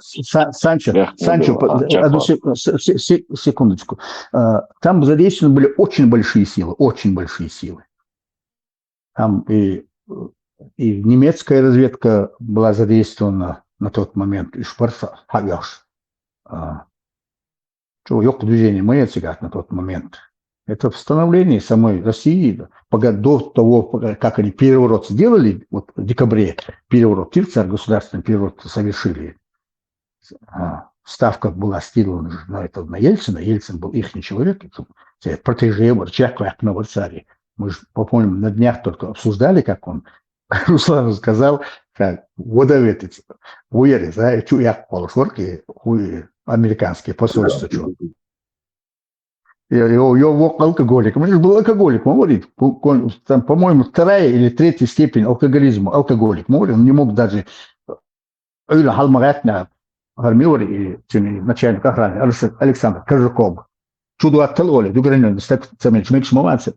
Са- Санчо, Верхний Санчо, угол. А, под- чё, одну вот. сек- се- се- се- секундочку. Э, Там задействованы были очень большие силы, очень большие силы. Там и, и немецкая разведка была задействована на тот момент, и Шпарса, Хавьяш. А, Чего, ёк движение мы отсекать на тот момент. Это в становлении самой России, пока до того, пока- как они переворот сделали, вот в декабре переворот, Тирцер государственный переворот совершили. А, ставка была скинула на это, на Ельцина. Ельцин был их человек, это протеже, человек, как на царе. Мы же, по-моему, на днях только обсуждали, как он Руслану сказал, как водоветец, уйери, да, и чу як полушорки, хуй американские посольства, чу. Его, его алкоголик. Он же был алкоголик, он говорит, ку- ку- там, по-моему, вторая или третья степень алкоголизма, алкоголик. Он говорит, он не мог даже, Юля Халмагатна, Армиор и теми начальник охраны, Алекс- Александр Кожаков. Чудо от Талоли, Дугранин, так, цемельч, мельч, мамацы.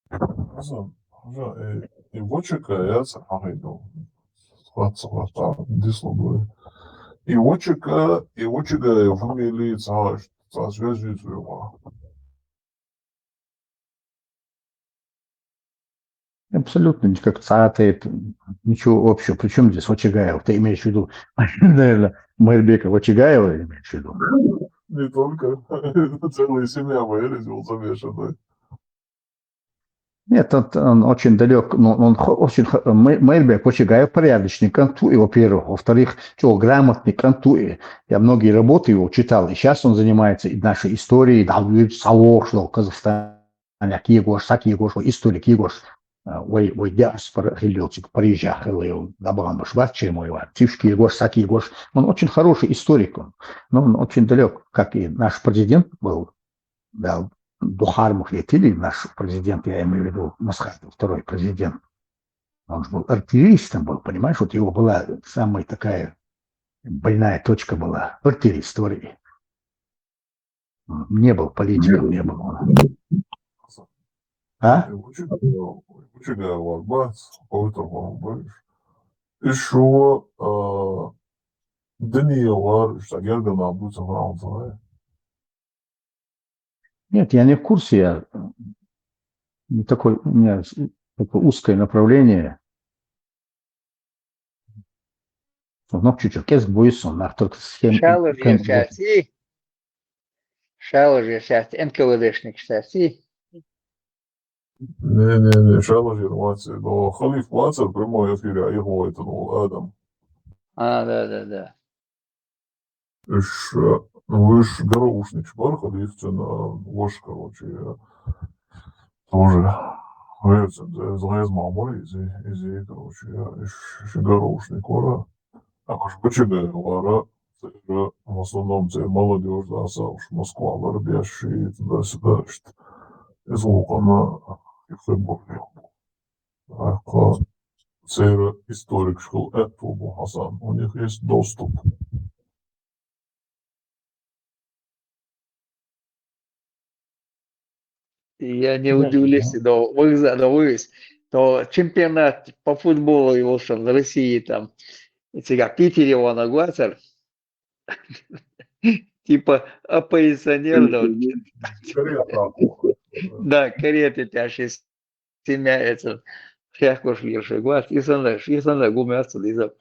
Asa, asa, e, e, vocheka, ya, sa, ha, ha, no. Hwat, sa, hwat, sa, this one, boy. И Очага, и Очагаев фамилии цхьа, цхьа связь ю цу юкъа. Абсолютно никак цаатает, ничего общего. Причем здесь Очагаев? Ты имеешь в виду, наверное, Майрбека Очагаева имеешь в виду? Не только. Целая семья вырезал замешанная. Нет, он, он очень далек, но он хо- очень хо- Мэ- Майрбек Очагаев порядочный канту, и, во-первых, во-вторых, чего грамотный канту, и я многие работы его читал, и сейчас он занимается и нашей историей, да, салох, что Казахстан, кигош, са кигош, историк кигош, ой, ой, диаспора, хилёцик, Парижа, хилёл, да, багам баш, баш, чем ой, ва, тивш кигош, са кигош. Он очень хороший историк, он, но он очень далек, как и наш президент был, да, Духармов Етили, наш президент, я имею в виду Масхадов, второй президент, он же был артиллеристом был, понимаешь, вот его была самая такая больная точка была, артиллерист, говори. Не был политиком, не был он. А? Учитель, учитель Варбац, Павел Варбац. Еще, а, Даниил Вар, что Герда Набуца, он знает. Нет, я не в курсе, я не такой, у меня с- такое узкое направление. Ну, чуть-чуть, кез буйсон, нах только с кем. Шалыш кем- я сейчас и. Шалыш я сейчас, Н К В Д-шник сейчас и. Не, не, не, шалыш я вацар, но халиф вацар, прямой эфир, а его это, ну, Адам. А, да, да, да. Уж, э, уж гараушник бар, халиф цена, уж, короче, э, тоже. Верцен, за, за из мамой, из, из, короче, э, уж, уж гараушник вара. А уж бычага вара, цера, в основном, цера молодежь, да, са уж Москва, Ларбяши, туда-сюда, что из Лукана, и футбол. А, цера историк школ, это был Хасан. У них есть доступ. Я не удивлюсь, но вы, но вы, то чемпионат по футболу его что в России там, если как Питере он агуатер, типа оппозиционер, да, вот. Да, карета тяжесть. Семья это, хяхкош лирши гуат, и сандаш, и сандаш гумя отсюда, и за.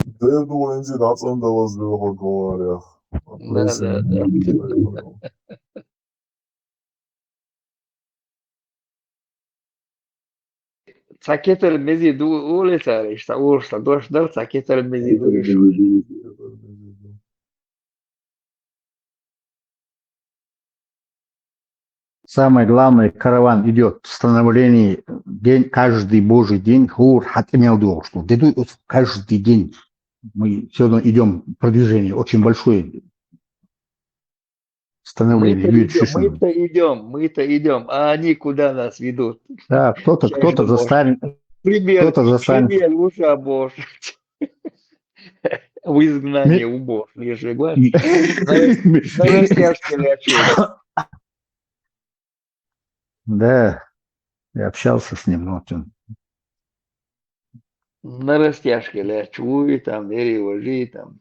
Дэ дуэнзи дацан далаз дэ хо говоря. Да, да, да. Цакетер мези ду улица, ишта улица, дош дар цакетер мези ду ишо. Самое главное, караван идет в становлении, день, каждый божий день, хур, хатмел дуал, что дедуй, вот каждый день мы все равно идем, продвижение очень большое. Становление. Мы-то идем, мы-то идем, мы-то идем, а они куда нас ведут? Да, кто-то, кто-то застанет, пример, кто-то застанет. Пример лучше обошить. В изгнании убор, если говорить. На растяжке лячу. Да, я общался с ним, но вот он. На растяжке лячу, и там, вери, вожи, там.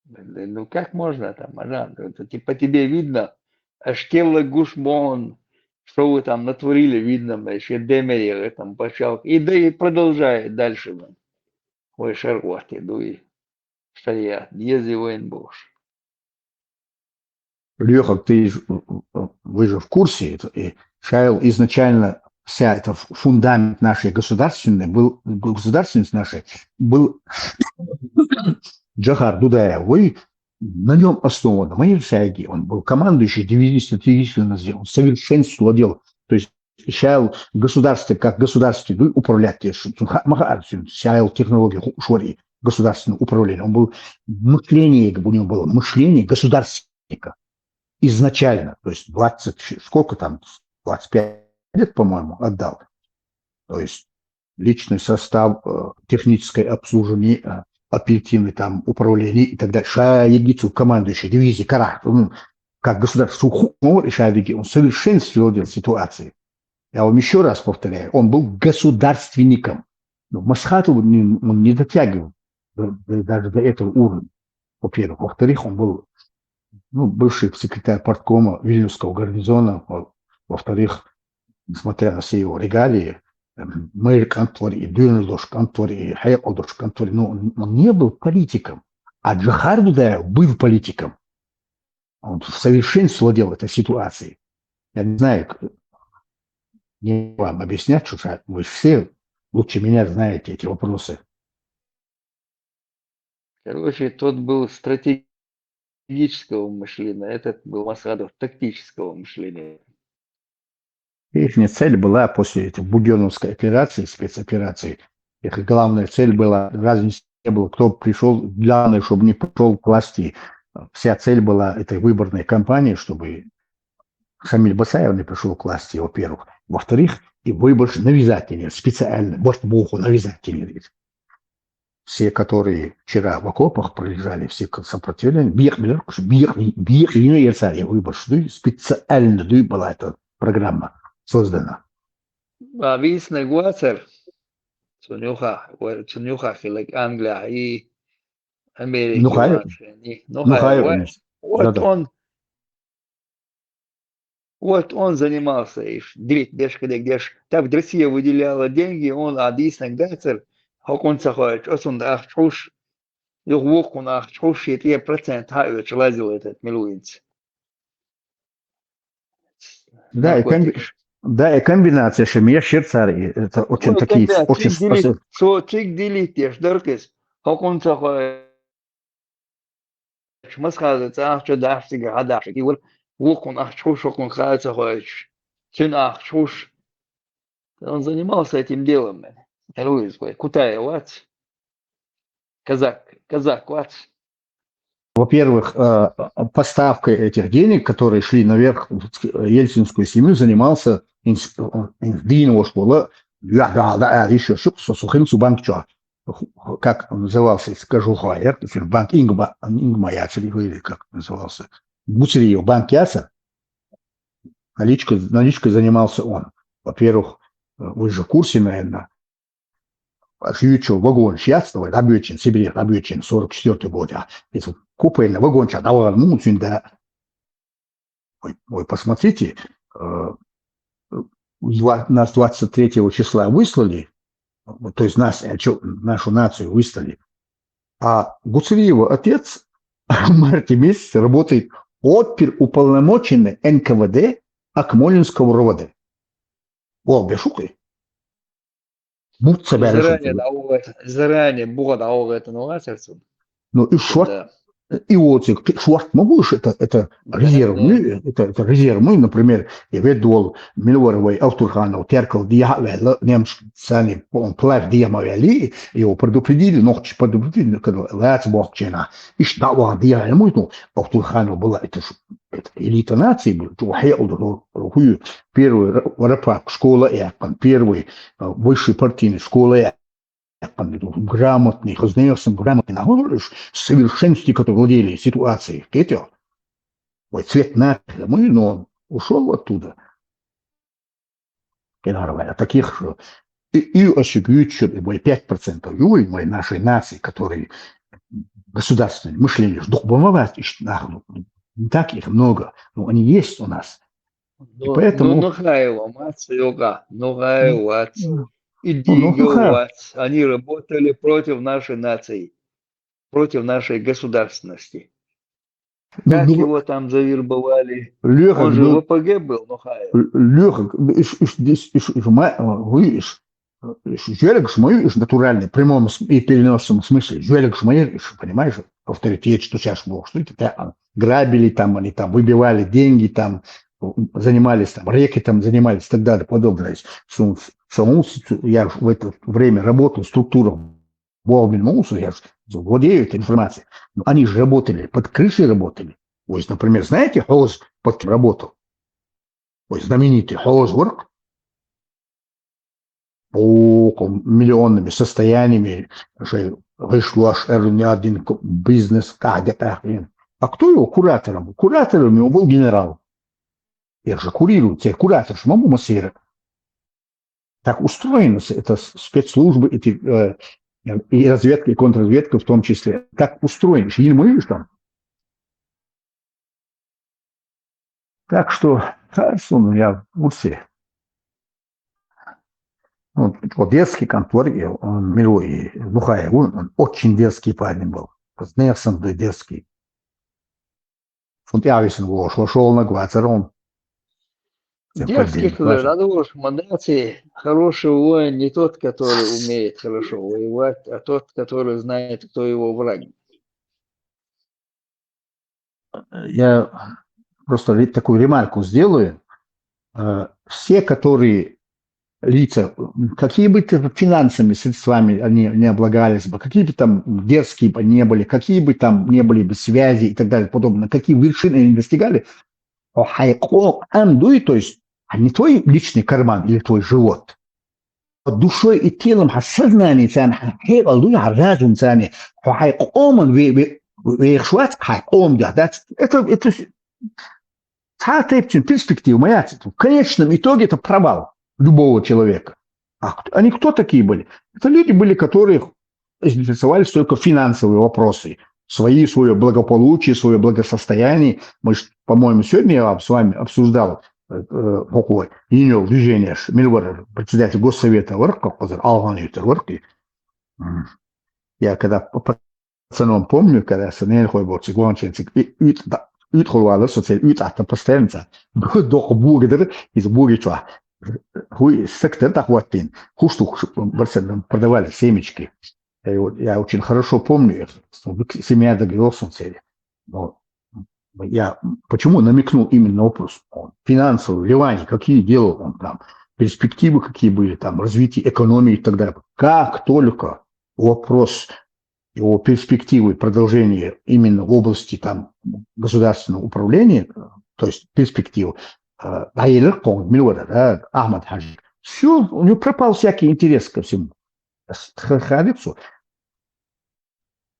Ну, как можно там, Адам? Это, типа, тебе видно, ашкелла гушмон, что вы там натворили, видно, мэ, ещё демерили, там, пачалк. И да и продолжает дальше, мэ. Ой, шаргуат, иду и шариат, ези войн бош. Лёха, ты ж, вы же в курсе, это, и Шайл изначально вся эта ф- фундамент нашей государственной был, государственности нашей был Джохар Дудаев. Вы на нем основан. Мы шайги, он был командующий дивизией стратегических назрел, он совершенствовал дело. То есть Шайл государство как государство, ну, управлять, э, ш- ха- маха арсен, Шайл технологии ху- швари, государственное управление. Он был мышление, как бы у него было мышление государственника изначально. То есть двадцать, сколько там, двадцать пять лет, по-моему, отдал. То есть личный состав, э, техническое обслуживание, э, оперативный там управление и так далее. Шайл Егицу, командующий дивизией Карах, ну, как государство, Сухумор и Шайл Еги, он совершенствовал ситуации. Я вам еще раз повторяю, он был государственником. Ну, Масхадов не, он не дотягивал до- до- даже до этого уровня, во-первых. Во-вторых, он был ну, бывший секретарь парткома Вильнюсского гарнизона. Во- Во-вторых, несмотря на все его регалии, мэр контор и дюнлош контор и хейкодош контор, но он, он не был политиком. А Джохар Дудаев был политиком. Он в совершенстве владел этой ситуацией. Я не знаю, не вам объяснять, что вы все лучше меня знаете эти вопросы. Короче, тот был стратегического мышления, этот был Масхадов тактического мышления. Их цель была после этой Будённовской операции, спецоперации. Их главная цель была, разницы не было, кто пришел, главное, чтобы не пришел к власти. Вся цель была этой выборной кампании, чтобы Шамиль Басаев не пришел к власти, во-первых. Во-вторых, и выборщик навязать не специально, вот муху навязать не все, которые вчера в окопах пролежали, все сопротивление, бих билер, бих, бих, выборщик, специально была эта программа создана. А висна гуацар, цунюха, цунюха хилек Англия и Америка. Ну, хай, ну, хай, вот он, вот он занимался, иш, делить, деш, кадек, деш. Так Россия выделяла деньги, он а дисна гацар, хокун цахоч, осун ах чуш, юг вукун ах чуш, и три процент ха, лазил этот милуинц. Да, и комби... да, и комбинация шемия ширцари, это очень ну, такие, очень... Со цик делить, деш, даркис, хокун цахоч. Масхадов цӀа ахча дахьтига гьадахьик. Ивар вукхун ахча хуш, вукхун хьаца хойч. Цуьн ахча хуш. Он занимался этим делом, man. Кутаев вац. Казак, казак вац. Во-первых, э, поставкой этих денег, которые шли наверх в ельцинскую семью, занимался Динова школа. Еще сухим субанк как назывался, скажу, хайер, банк Ингма, Ингма яцер, или как назывался, Гуцериев банк яцер, наличкой, наличкой занимался он. Во-первых, вы же в курсе, наверное, Ючу вагон шьяцтва, рабочий, Сибири, рабочий, сорок четвёртый год, а купейна вагонча давал мунцин, да, Ой, ой, посмотрите, э, нас двадцать третьего числа выслали, то есть нас, э, нашу нацию выслали, а Гуцериева отец в марте месяце работает отпер уполномоченный Н К В Д Акмолинского РОВД. О, бешукой. Будь собере. Заранее, заранее бугад аугайтан вацар цун. Ну и шорт, и вот шорт могу, это, это резервный, это, это резервный, например, я ведь думал, Минваровой, Автурханов, Теркал, Дия, немцы, сани, плащ Диама вели, его предупредили, ночь предупредили, когда лац бог чена. И что он Диама, ну, Автурханов была, это элита нации, был, первый рапак школа, первый высший партийный школа, грамотный, хознаёсом грамотный, в совершенстве, который владели ситуацией, кете, ой, цвет на, но он ушёл оттуда. Таких и, и ошибаются, и пять процентов юй, мой нашей нации, которые государственное мышление, дух бомбовать, не так их много, но они есть у нас. И поэтому... Ну, нухаева, мац, йога, нухаева, мац. И диговать. Они работали против нашей нации, против нашей государственности. Как его там завербовали? Он же в О П Г был, нухаева. Лёха, иш, иш, иш, иш, иш, иш, жюлик шмой, иш, натуральный, в прямом и переносном смысле. Жюлик шмой, иш, понимаешь, авторитет, что сейчас было, что это, да, грабили там, они там выбивали деньги, там занимались там рэкетом, занимались и так далее, подобное. Я в это время работал в структурах, владею этой информацией. Но они же работали, под крышей работали. То есть, например, знаете, Хоз под кем работал? Ой, знаменитый Хоз Ворк. По миллионными состояниями, вышло аж один бизнес, как это. А кто его куратором? Куратором его был генерал. Я же курирую, те куратор, шмаму масира. Так устроены с- это с- спецслужбы, эти, э, и разведка, и контрразведка в том числе. Так устроены. Ещё не можешь там. Так что, хорошо, ну, я в курсе. Вот, вот детский контор, и он, Мило и Лухаев, он, он очень дерзкий парень был. С нервом дерзкий. Вот я весь его шел на гвацером. Дерзкий, надо уж, модераций, хороший воин не тот, который умеет хорошо воевать, а тот, который знает, кто его враг. Я просто ре- такую ремарку сделаю. Э, Все, которые лица, м, какие бы ты финансами средствами они не облагались бы, какие бы там дерзкие бы не были, какие бы там не были бы связи и так далее подобное, какие вершины они достигали, а хайкъо амдуй, то есть а не твой личный карман или твой живот, а душой и телом, а сознание цан, а хайкъо амдуй, а разум цан, а хайкъо аман ве ве ве швац, хайкъо амдуй, да, это это с- цатепчин перспектива моя, в конечном итоге это провал любого человека. А кто- они кто такие были? Это люди были, которые интересовались только финансовые вопросы, свои, свое благополучие, свое благосостояние. Мы ж, по-моему, сегодня я с вами обсуждал э, э, Хокуй, Юнион движение, ш- Милвар, председатель Госсовета, варк, как позор, Алган Ютер, варк. И, м, Я когда п- пацаном помню, когда с Нельхой был, цыганчик, и, и, да, и холвала, социаль, и так постоянно, дох бугдер, из буги чуа. Хуй сектор так вот тин. Хуштук барсен продавали семечки. Я, его- я очень хорошо помню их. Семья договорился он цели. Но я почему намекнул именно на вопрос? Он финансовый, вливание, какие делал он там, перспективы какие были, там, развитие экономики и так далее. Как только вопрос его перспективы продолжения именно в области там государственного управления, то есть перспективы, э, Айрык, по-моему, Милвара, да, Ахмад Хаджи, все, у него пропал всякий интерес ко всему. С- х- ходит всё.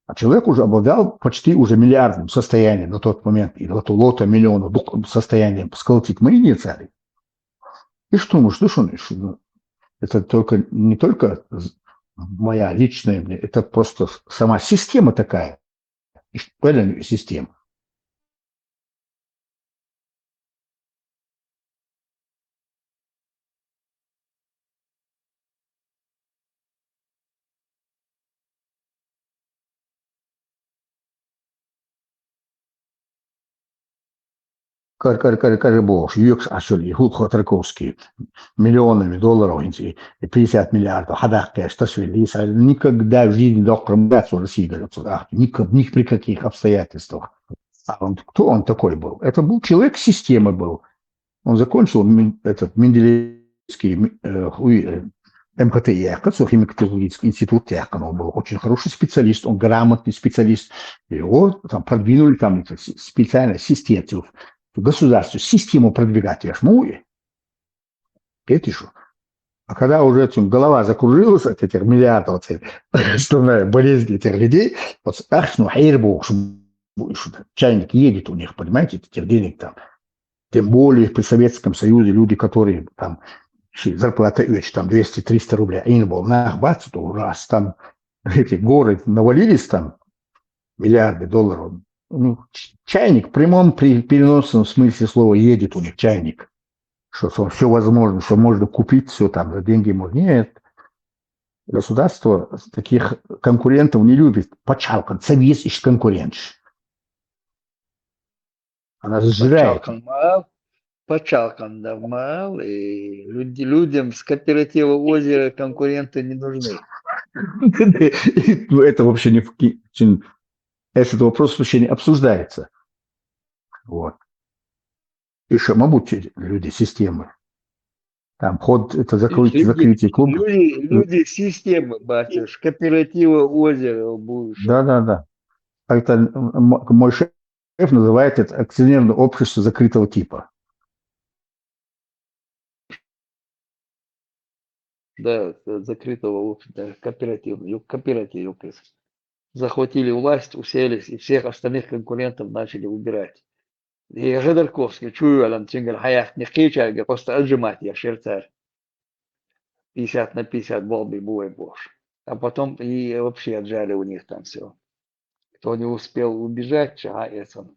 А человек уже обладал почти уже миллиардным состоянием на тот момент, и вот лота миллиона дук- состоянием сколотить мы не царь. И что мы, что он, что, ну, это только, не только з- моя личная, мне, это просто с- сама система такая. И что это система. Кар кар кар кар бо юкс ашули ху Ходорковский миллионами долларов инти и пятьдесят миллиардов хадах кэш ташвили никогда в жизни докрым России говорят, никак ни при каких обстоятельствах. А он кто он такой был? Это был человек системы был. Он закончил мин- этот Менделеевский ми- э, хуй, э, МХТ яхка, химико-технологический институт яхка, он был очень хороший специалист, он грамотный специалист. Его там продвинули там это с- специально систему, государство, систему продвигать, я ж могу. Видишь? А когда уже этим голова закружилась от этих миллиардов, вот этой основная болезнь этих людей, вот так, ну, хайр бог, чайник едет у них, понимаете, этих денег там. Тем более при Советском Союзе люди, которые там ши- зарплата вещь там двести-триста рублей, а им был на бац, то раз там эти горы навалились там, миллиарды долларов. Ну, ч- чайник в прямом при переносном смысле слова едет у них чайник. Что все возможно, что можно купить все там за деньги можно. Нет. Государство таких конкурентов не любит. Пачалкан, совет ищет конкурент. Она сжирает. Пачалкан мал, пачалкан да мал, и люди, людям с кооператива озера конкуренты не нужны. Ну, это вообще не в ки- чин- этот вопрос вообще не обсуждается. Вот. И что могут те люди системы? Там ход, это закрытие, Люди, закрытие клуба. люди, люди системы, батюш, кооператива озера будешь. Да, да, да. А это м- м- мой шеф называет это акционерное общество закрытого типа. Да, закрытого общества, кооператив, ю- кооператив, ю- захватили власть, уселись, и всех остальных конкурентов начали убирать. И Ходорковский, чую, алам чингал хаях, не кича, просто отжимать я шерцар. пятьдесят на пятьдесят болб буй бохш. А потом и вообще отжали у них там все. Кто не успел убежать, чага эцан.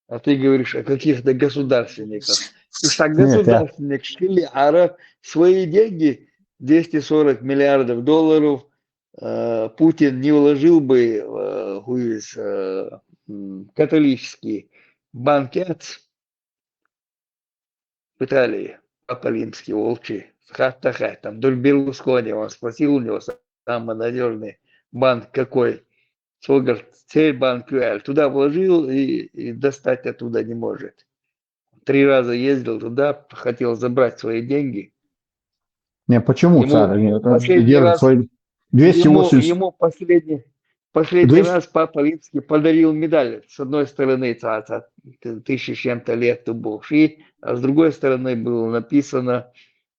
А ты говоришь о каких-то государственниках. Уж так государственник шили ара свои деньги, двести сорок миллиардов долларов, э, Путин не вложил бы, э, в, э, м, католический банк яц. Пытали папа римский волчи, хатта хаттам, дуль Берлускони, он спросил у него, самый надежный банк какой. Цо говорит, цель банк юаль. Туда вложил и, и достать оттуда не может. Три раза ездил туда, хотел забрать свои деньги. Не, почему Ему царь? Нет, последний держит раз- свои Ему, двести восемьдесят. ему последний, последний Двести- раз папа римский подарил медаль. С одной стороны, ца- ца- тысяча с чем-то лет ту бохши, а с другой стороны было написано,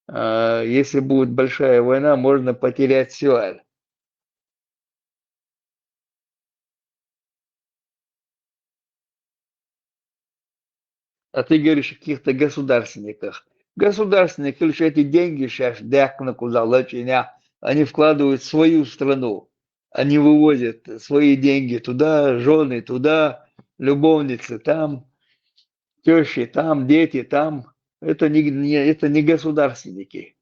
а, если будет большая война, можно потерять все. А ты говоришь о каких-то государственниках. Государственники лишь эти деньги сейчас дякна куда лачиня, они вкладывают в свою страну. Они вывозят свои деньги туда, жены туда, любовницы там, тещи там, дети там. Это не, не- это не государственники.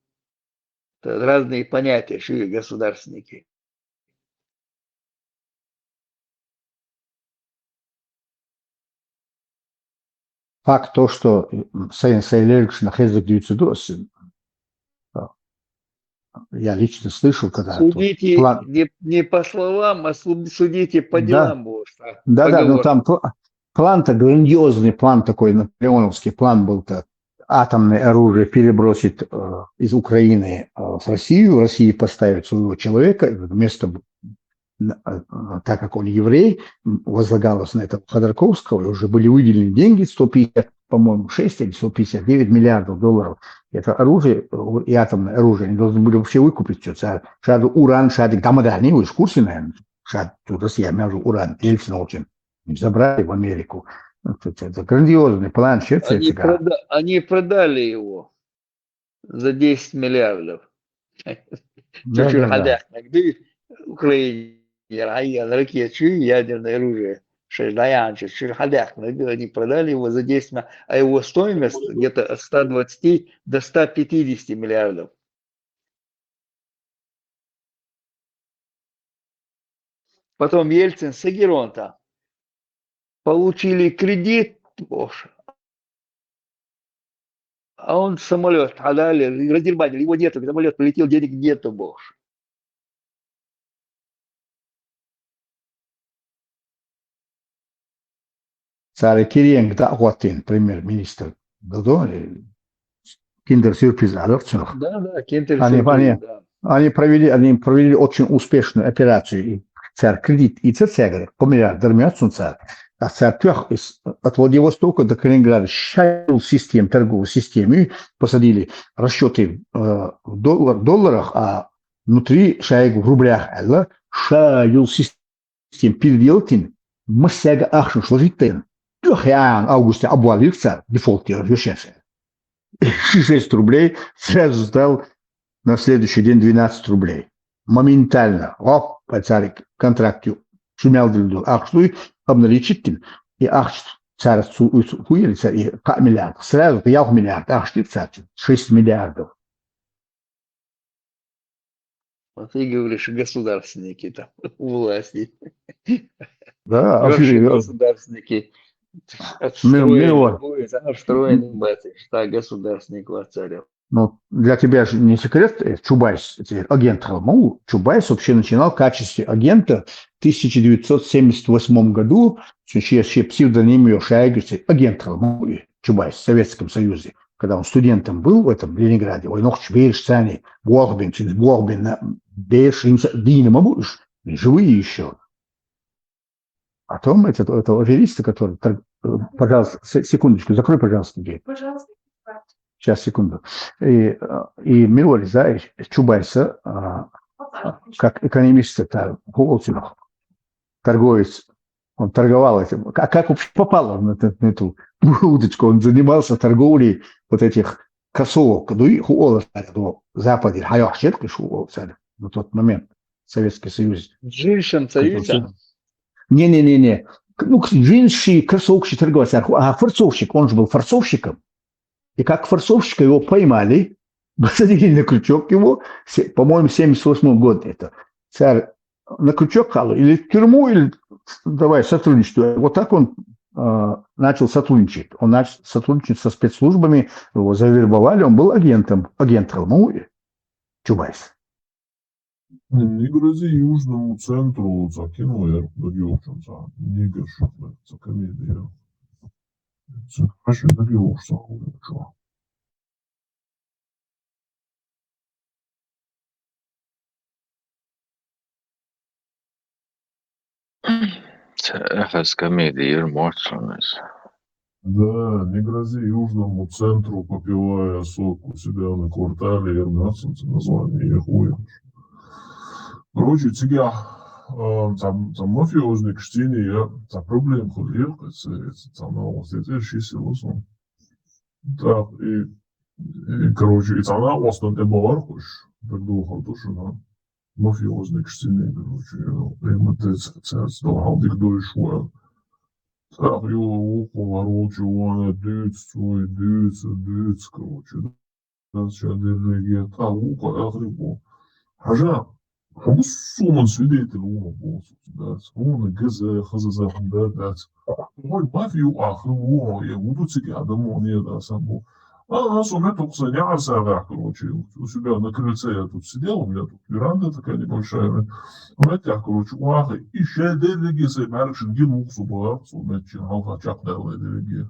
Это разные понятия, что и государственники. Факт то, что Сайын Сайлерикшна хезлик дюйцу дос. Я лично слышал, когда тут Судите план- не, не по словам, а су- судите по Да. делам. Бохш, а, Да, да, ну поговорка. Там пл- план-то грандиозный, план такой, наполеоновский план был-то. Атомное оружие перебросить э, из Украины э, в Россию, в России поставить своего человека, и вместо, н- э, так как он еврей, м, возлагалось на этого Ходорковского, и уже были выделены деньги, сто пятьдесят, по-моему, шесть или сто пятьдесят девять миллиардов долларов. Это оружие э, и атомное оружие, они должны были вообще выкупить все. Шаду уран, шаду гамадани, вы в курсе, наверное? Шаду Россия, между уран, Ельцин очень. Забрали в Америку. Это, это грандиозный план, все Они, цыган. прода- они продали его за десять миллиардов. Да, Чуть-чуть да, да. хадяк, нагды Украине, ракет, ядерное оружие. Шесть даянчи, чуть хадяк, нагды они продали его за десять миллиардов, а его стоимость где-то от ста двадцати до ста пятидесяти миллиардов. Потом Ельцин с Агеронта получили кредит, боже. А он самолет отдали, разербанили, его нету, самолет полетел, денег нету, боже. Цари Кириенко да хватин премьер-министр. Додо, э, киндер-сюрприз алёрцунах. Да, да, киндер Они, сюрприз, они- да. Они провели, они провели очень успешную операцию. И царь кредит, и царь царь говорит, по миллиард дармят царь. А царь тёх из от Владивостока до Калининграда шайл систем, торговой системы посадили расчеты э, в доллар, долларах, а внутри шайгу в рублях, алла, шайл систем переделать, массага ахшин сложить тен. Тёх я августе обвалился, дефолт я решился. Шесть рублей сразу стал на следующий день двенадцать рублей. Моментально. Оп, царик контракт шумял дылду. Ахшуй обналичить. И ахш царь цу хуелица и ка миллиард. Сразу я миллиард. Ахш царь. Шесть миллиардов. Вот ты говоришь, государственники там у власти. Да, а Вообще фига. Государственники. Мир- мир- Отстроенный, а встроенный батюшка, государственник царя. Ну, для тебя же не секрет, э, Чубайс, это агент Халму. Чубайс вообще начинал в качестве агента в тысяча девятьсот семьдесят восьмом году, вообще псевдоним её шайгуси, агент Халму и Чубайс в Советском Союзе. Когда он студентом был в этом Ленинграде, ой, нохч бейш сани, Богбин, через Богбин, на бейш, им са- дина мабуш, живые еще. Потом этот, этого афериста, который, тор- э, пожалуйста, се- секундочку, закрой, пожалуйста, дверь. Пожалуйста. Сейчас, секунду. И, э, и Мирвализа Чубайса, а, как экономист, это Голцинов, торговец Он торговал этим. А как вообще попал он на, эту- на эту удочку? Он занимался торговлей вот этих кроссовок. Ну, и хуола, ну, Западе, хайох щет, хуола, на тот момент Советский Союз. Джинсом союза. Не-не-не-не. Ну, джинсы, кроссовки торговать. А форцовщик, он же был форцовщиком. И как форцовщика его поймали, посадили на крючок его, се- по-моему, семьдесят восьмой год это. Царь на крючок хало, или в тюрьму, или давай сотрудничать. Вот так он а, начал сотрудничать. Он начал сотрудничать со спецслужбами, его завербовали, он был агентом, агент Халмауи. Чубайс. Не грози Южному центру, за кино я дагиошен за, не грози за комедию. За каши дагиошен за. Цхьа эхьа комеди йир моццунас. Да, не грози Южному центру, попивая сок у себя на квартале, йир моццунца название, я хуй. Короче, цига, а, там, там мафиозник штини, я, там проблем хулир, это, это, там, ну, вот это ши силосон. Так, и, и, короче, и цана остан эбалар хуш, так долго то, что на мафиозник штини, короче, и мы те ц-, ц-, ц-, долго дик дойш хуа. Так, и у, у, поворочу, вон, дюц, свой, дюц, дюц, короче, да, сейчас деревья, так, у, по ахрипу. Хажа, хумсуман свидетель ума босу, да, ума газа, хазаза, да, да. Ой, мафию ахру, я буду циги адаму, не, да, сам был. А, а, сумме тукса, не арса, да, короче, у себя на крыльце я тут сидел, у меня тут веранда такая небольшая, у меня так, короче, уахи, и ща деревья, мяршин гин ухсу была, сумме чин, халха чак дала деревья.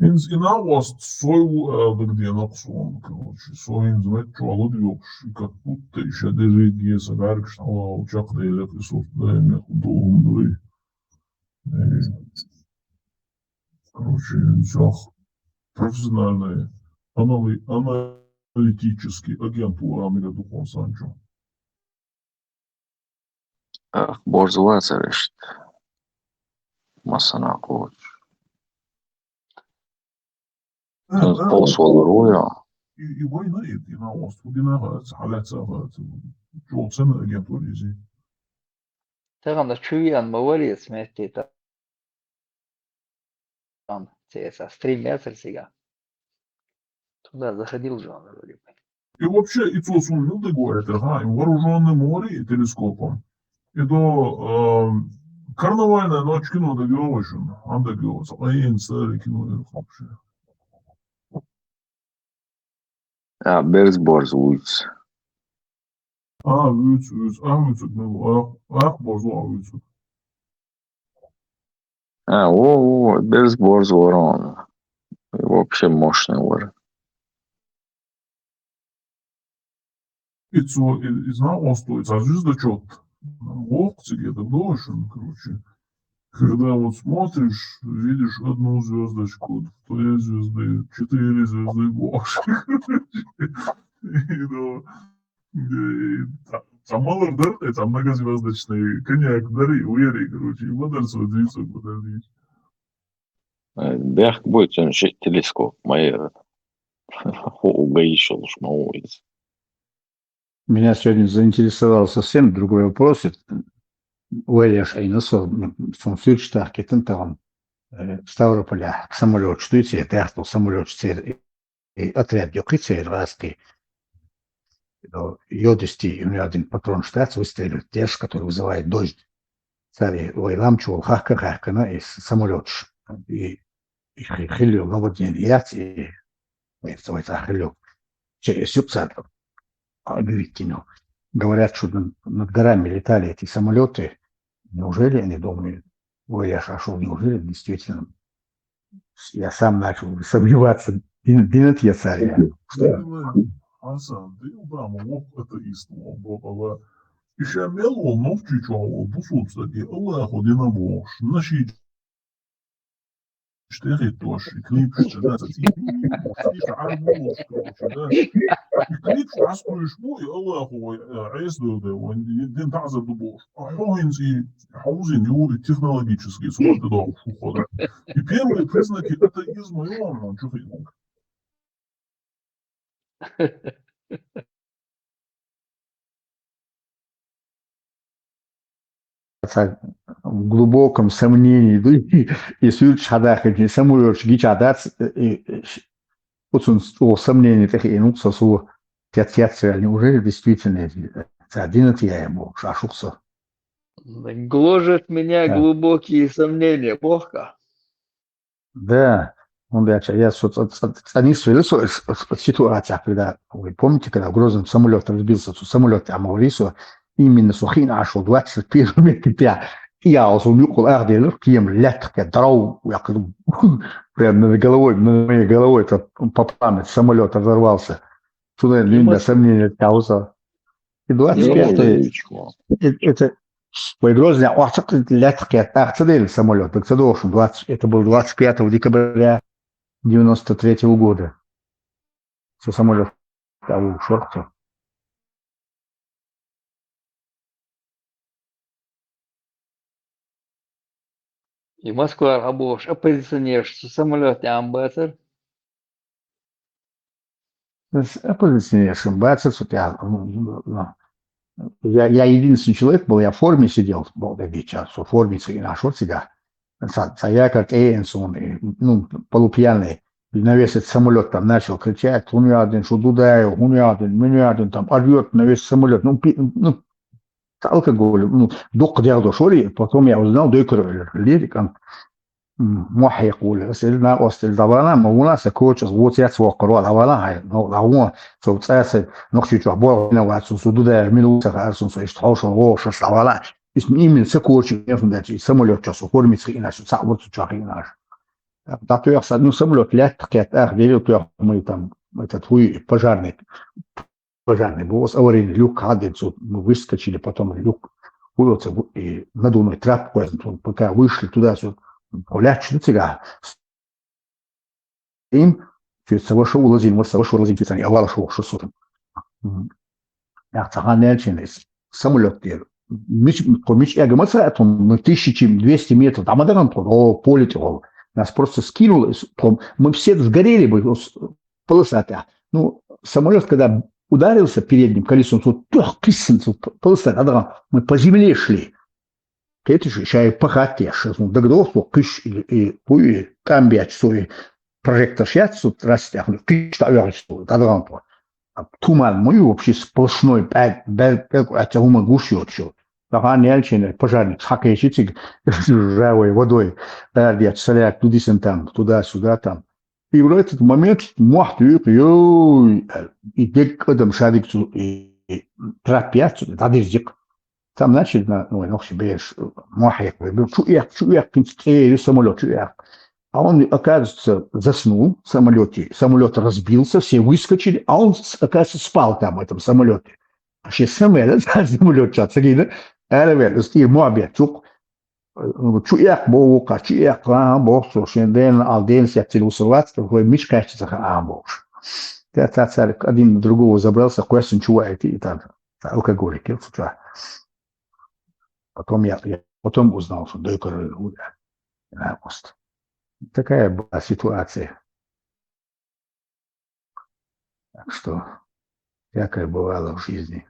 Инз ина ост сой у, э, дыгдена ксун, короче, сой инз мет чуалуд ёкш, и как будто ещё деревья собяркш, а, учак дейлек и сорт да, и мет дулум дуй. Э, короче, инсах профессиональный анали-, аналитический агент у Амиля Духон Санчо. Ах, борзва царешт. Масана коч. Э, Ин э, посол о, руя. И, и война, и, и на остров, и на газ, халяца газ. Чё, цены агентура изи. Таган да чуян ма варец метти та. Там, це, це стрім я це всегда. Туда заходил же он вроде бы. И вообще, и цо сумнил да говорит, ага, и вооружённый море, и телескопом. И до, э, карнавальная ночь кино да гёвашун, ан да гёваш, а я не старый кино, я вообще. А, берз борз уйц. А, уйц, уйц, а, уйц, ну, а, а, борз, а, уйц. А, о, о, берз борз ворон. Вообще мощный вор. И цо, и, и знал, он стоит, а звездочёт. Лох тебе это было, короче. Когда вот смотришь, видишь одну звездочку, две звезды, четыре звезды, больше, короче. И, ну, и там, там мало дыр, и там многозвездочный коньяк, дары, уери, короче, и вот дальше вот двигаться, вот дальше. Э, бяхк будет, он же телескоп, мои, э, хо-, угаишь, уж ма уйц. Меня сегодня заинтересовал совсем другой вопрос. Это Уэльяш Айнасов, ну, в том случае, так, это там, э, в Ставрополе, самолёт, что это, это самолёт, и отряд Йокыцерваски, йодисти, у него один патрон штатс выстрелил, теш, который вызывает дождь. Цари вайлам чул хахка хахкана и самолёт. И, и хи- хилю, наводнение, и, и, и хилю. Че, и сюксат, а, говорят, что над, над горами летали эти самолёты. Неужели они думают, ой, я шашу, неужели действительно? Я сам начал сомневаться, дин-, динат я царь. Асан, ты Обама, лох атеист, лох, бо, ала. Ишамел, он, нов чичо, он, бусуц, таки, Аллах, он, дина, бо, наши Иштта хеташ, и клипаш, да, да, и клипаш, короче, да. И клипаш, аз куйш бу, и Аллаху, вай, э, Ӏеса ду, да, вай, дин таӀзар ду бу. А хьо хӀинца и хьовзин юри технологический сурт да, шу хода. И первые признаки атеизма, ё, он чу хеташ. Ца в глубоком сомнении ду, и суьрташ хьадахкинчу самуьрташ гича дац, и, и, оцун чӀогӀа сомнение тӀехиъна ву со, со тец-тец ваьлла, неужели действительно ца дина те яй бохуш, аш ву со. Гложет меня Да. Глубокие сомнения, бохка. Да, хӀунда аьлча я со ца, ца, ца нисвелла со, с-, с-, ситуация, когда, вы помните, когда в Грозном самолёт разбился, со самолёт тӀехь ма вари со, именно со хиъна Ӏаш ву двадцать первый метр тӀехь, и я со юкъал ах делира, кема лаьттах тӀе даров, я как прям над головой, над моей головой, это по памяти, самолёт разорвался. Сюда И дуьйна мас- сомнение тӀехь ву со. И двадцать пятое, Ё, э, это, вай Грозный, охьа ца кхин лаьттах кхетта, ах ца делла самолёт, так ца дохуш, двадцать, это был двадцать пятого декабря девяносто третьего года. Со самолёт тӀехь ву шорта. И Москвара хьабохуш оппозиционераш цу самолёт тӀехь ма бацара? С-, оппозиционераш ма бацара цу тӀехь. Ну, ну, ну. Я, я единственный человек был, я в форме сидел, боху дагича, со форме ца гина шо цигахь. Ца, ца якар тӀеэна суна, и, ну, полупьяный, навес этот самолёт там начал кричать: «ХӀун яздина шу, Дудаев, хӀун яздина, мин яздина, там орёт на весь самолёт». Ну, пи-, ну, Ца алкоголь, ну, дуккха дегӀ долуш вара, потом я узнал, дойкур лирик, ам, м, мохь хьекхула, аса ил накъостал дӀавала, ма вуна аса коча, аса воцац воккхар вала, дӀавала хьай, но, дӀавон, со цӀа аса, нохчий чохь болх вина вац, со Дудаев мила ву ца хаьара, со иштта хьошалла вогӀуш аса дӀавала. Иза именно ца коча, я фун даьча, и самолёт чохь со формица хиъна, со цхьаъ вур цу чохь хиъна. ДӀатоьхна сан, ну, самолёт лаьттах кхетта, ах, дерриг тоьхна, мы там, этот, хуй, пожарный. Пожарный бу, оцу аварийный люк хьадина цу, мы выскочили, потом люк, хуй оцу, и надувной трап кхоьссина, пока вышли туда-сюда, лаьтташ ду цигахь. Им, цуьнан ца ваша ву лазийна, ва ца ваша ву лазийна, цуьнан авалаш вохуш ву со. М. Нах ца хан нелчина иза. Самолёт дера. Мич-, тхо мича эгга ма ца хаьа тхуна, мы тысячи двести метров, дӀа ма дахана тхо, о, поле тӀехула. Нас просто скинуло, из-, тхо, мы все сгорели бы, с-, полоса тӀехь. Ну, самолёт, когда ударился передним колесом, вот тух киссен, вот п-, полоса, да, да, мы по земле шли. Кхеташ, шай пахат еш, ну, дагадогӀу, кхиш и, и, и, там бяч, со и прожектор шац, вот, раз тяхну, кхиш та оьгӀаш, да, да, да. А туман ма ю вообще сплошной, пять, бер, бер, а цхьа хӀума гуш йоцуш. Тахана яьлча, пожарник схьакхечи цига, ржавой водой, ардеш, соляк, тудисан там, туда-сюда там. И в этот момент мохь туьйкху, йой, и дерг адам шадиг цу, и, и трап яц, дӀадирзикх. Там начали на, ну, нохчий бераш, мохь хьекхабе, чу экх, чу экх, кхин цу тӀера самолёт чу экх. А он, оказывается, заснул в самолёте. Самолёт разбился, все выскочили, а он, с-, оказывается, спал там, в этом самолёте. А шен самолёт, самолёт час, ца гина, араваьлла, стир мохь беттух. Чу экх боху, кхача чу экх, а, боху, со шен дена, ал дена сеццил вусар вац, хой мича кхаьчча ца хаьа, а, бохуш. Тя ца цаьрга один на другого забрался, кхоьссина чу ваийти, и так. Алкоголик, я цу чохь. Потом я, я потом узнал, что дойкур ву я. Да, просто. Такая была ситуация. Так что всякое бывало в жизни.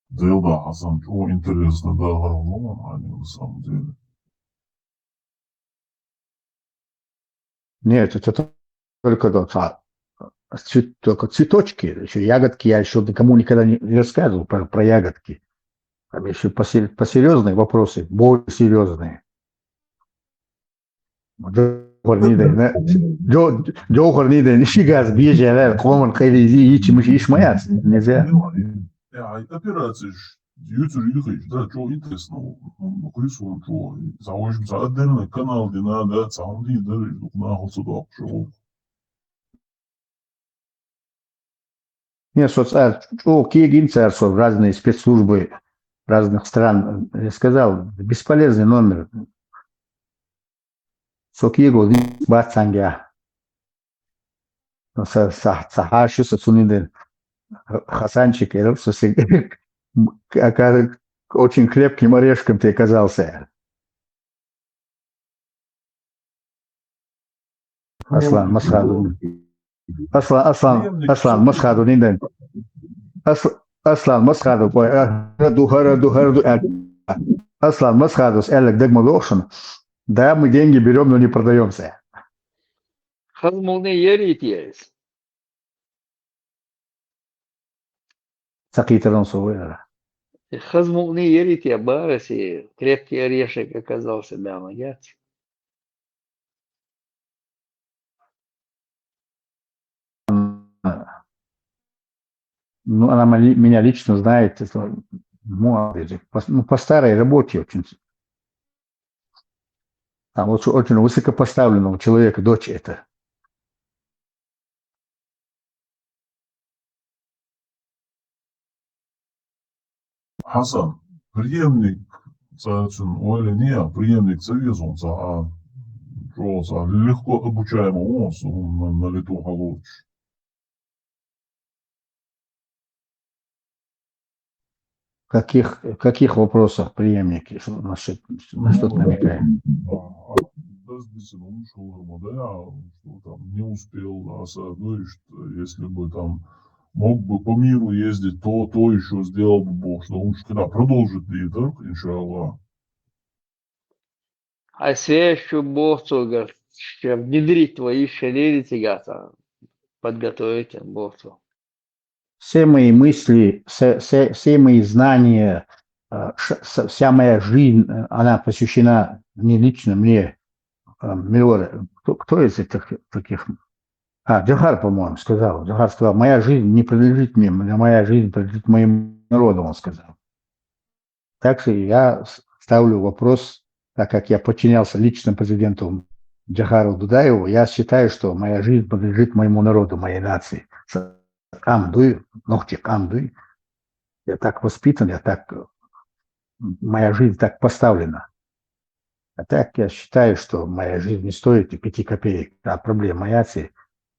Делда Хасан, чу интересно, да, гарно, а не на самом деле. Нет, это только, да, ца-, цвет-, только цветочки, ещё ягодки я ещё никому никогда не, не рассказывал про, про ягодки. Там ещё посер-, посерьёзные вопросы, более серьёзные. Джохар Нидайна, Джо-, Джохар Нидайна ши газ бежала, къоман кхайризи, ичи муш иш ма яц, нельзя. Ай операцеш юцур юхиш, да, чо интересно, ну, куйсун чо. Ца вожим, ца отдельный канал дина, да, ца хьуна дина, да, нахал ца доккхуш. Не, со цара чӀогӀа кегийна цара, со разные спецслужбы, разных стран. Я сказал, бесполезный номер. Со киго бацанга. Ну, са, са, са хаши, са цуниден. Хасанчик, я, со си-, оказывается, очень крепким орешком ты оказался. Аслан Масхадов. Аслан, Аслан, Аслан Масхадов, нинден. Ас-, Аслан Масхадов, ой, а, духа, духа, духа. Аслан Масхадов, элек дегма лошен. Да, мы деньги берём, но не продаёмся. Хазмулны еритиес. Сакитарон со вера. Хазмулны ерития бараси, крепкий орешек оказался, да, молодец. Ну, она ма-, меня лично знает, это, ну, а, по, ну, по старой работе очень. Там очень, очень высокопоставленного человека дочь это. Хасан, преемник, цаачун, ойла не, преемник цавезун ца, а, просто легко обучаемый, он, он на, на лету халуч. Каких, каких вопросах преемники? Что, на что, на что ты намекаешь? А, а, да, действительно, он ушёл, да, что там не успел, а, соответственно, если бы там мог бы по миру ездить, то, то ещё сделал бы Бог, что он уж когда продолжит лидер, иншаллах. А следующую бохту, говорит, ещё внедрить твои шалеры тягаться, подготовить бохту. Все мои мысли, все, все, все мои знания, э, ш-, с-, вся моя жизнь, э, она посвящена не лично мне, э, Милоре. Кто, кто из этих таких? А, Джохар, по-моему, сказал. Джохар сказал: «Моя жизнь не принадлежит мне, м-, моя жизнь принадлежит моему народу», он сказал. Так что я с-, ставлю вопрос, так как я подчинялся лично президенту Джохару Дудаеву, я считаю, что моя жизнь принадлежит моему народу, моей нации. С-, къам дуй, нохчи къам дуй. Я так воспитан, я так, моя жизнь так поставлена. А так я считаю, что моя жизнь не стоит и пяти копеек. А проблема моя, ц-,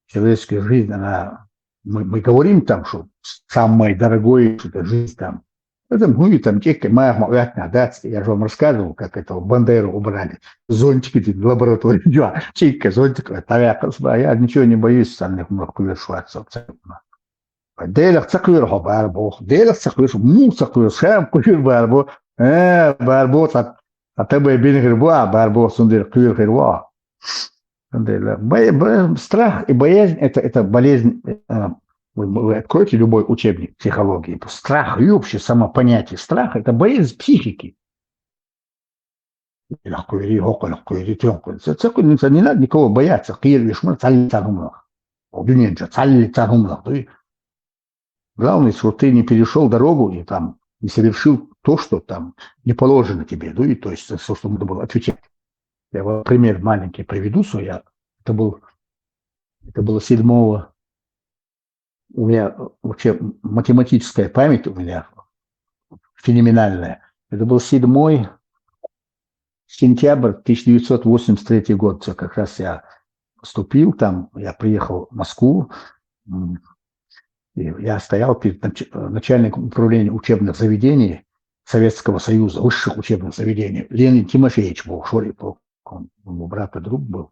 человеческая жизнь, она, мы, мы говорим там, что самое дорогое, что это жизнь там. Это, ну, и там, чекай, моя, моя, да, я же вам рассказывал, как этого Бандеру убрали. Зонтики эти в лаборатории, да, чекай, зонтик, а я, а я ничего не боюсь, сам не мог шваться абсолютно. Делах ца къуьр хо бар бох, делах ца къуьр, му ца къуьр, шам къуьр бар бо, э, бар бо, ца, а тэ бай бин хир бо, а бар бо, сундир къуьр хир бо. Сундир, бо-, бо-, страх и боязнь, это, это болезнь, э, вы, вы откройте любой учебник психологии. Страх и вообще само понятие страха, это болезнь психики. Лахкуири, хокко лахкуири, тёнко. Ца-, ца-, не надо никого бояться. Кир вишмар, цалли цархумлах. О, дунен ча, цалли цархумлах. Главное, что ты не перешёл дорогу и там не совершил то, что там не положено тебе. Ну, и то есть, за то, что надо было отвечать. Я вам пример маленький приведу, что я, это был, это было седьмого у меня, э, вообще математическая память у меня феноменальная. Это был седьмой сентябрь тысяча девятьсот восемьдесят третий год. Всё, как раз я поступил там, я приехал в Москву. М, и я стоял перед нач-, э, начальником управления учебных заведений Советского Союза, высших учебных заведений. Леонид Тимофеевич был, Шорипов, он, он у брата друг был.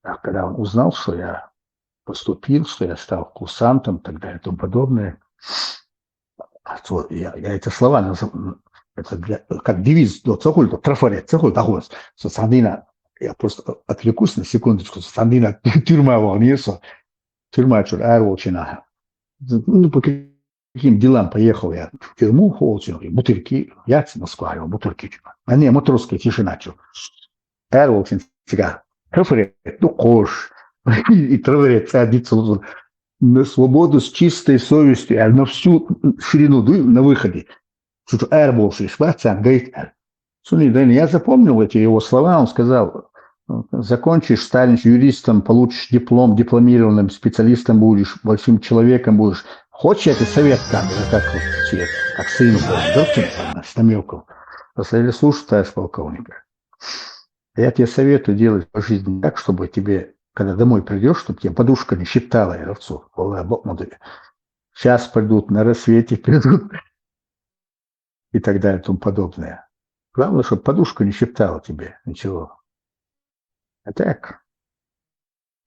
А когда он узнал, что я поступил, что я стал курсантом и так далее и тому подобное, а то я, я эти слова назов-, это для, как девиз, да, цохуль, да, трафарет, цохуль, да, хос, со сандина, я просто отвлекусь на секундочку, со сандина тюрьма волнуется, тюрьма чур, аэр волчина. Ну, по каким делам поехал я в тюрьму, холодно, и бутырки, я с Москвы, а бутырки. А не, матросская тишина, чё. Аэр волчина, цыган. Трафарет, ну, кош. И трафарет, садится, вот, на свободу с чистой совестью, а на всю ширину, дуй, на выходе. Что аэр волчина, шварцан, говорит, Цуниден, я запомнил эти его слова, он сказал, закончишь, станешь юристом, получишь диплом, дипломированным специалистом будешь, большим человеком будешь, Хочешь, я тебе совет как, как, вот, тебе, как сыну, говорю, Доркин, с намеком. Просто или слушай, товарищ полковник, я тебе советую делать по жизни так, чтобы тебе, когда домой придешь, чтобы тебе подушка не щипала, я говорю, Аллах, Бог мой, сейчас придут, на рассвете придут и так далее и тому подобное. Главное, чтобы подушка не щипала тебе ничего. А так,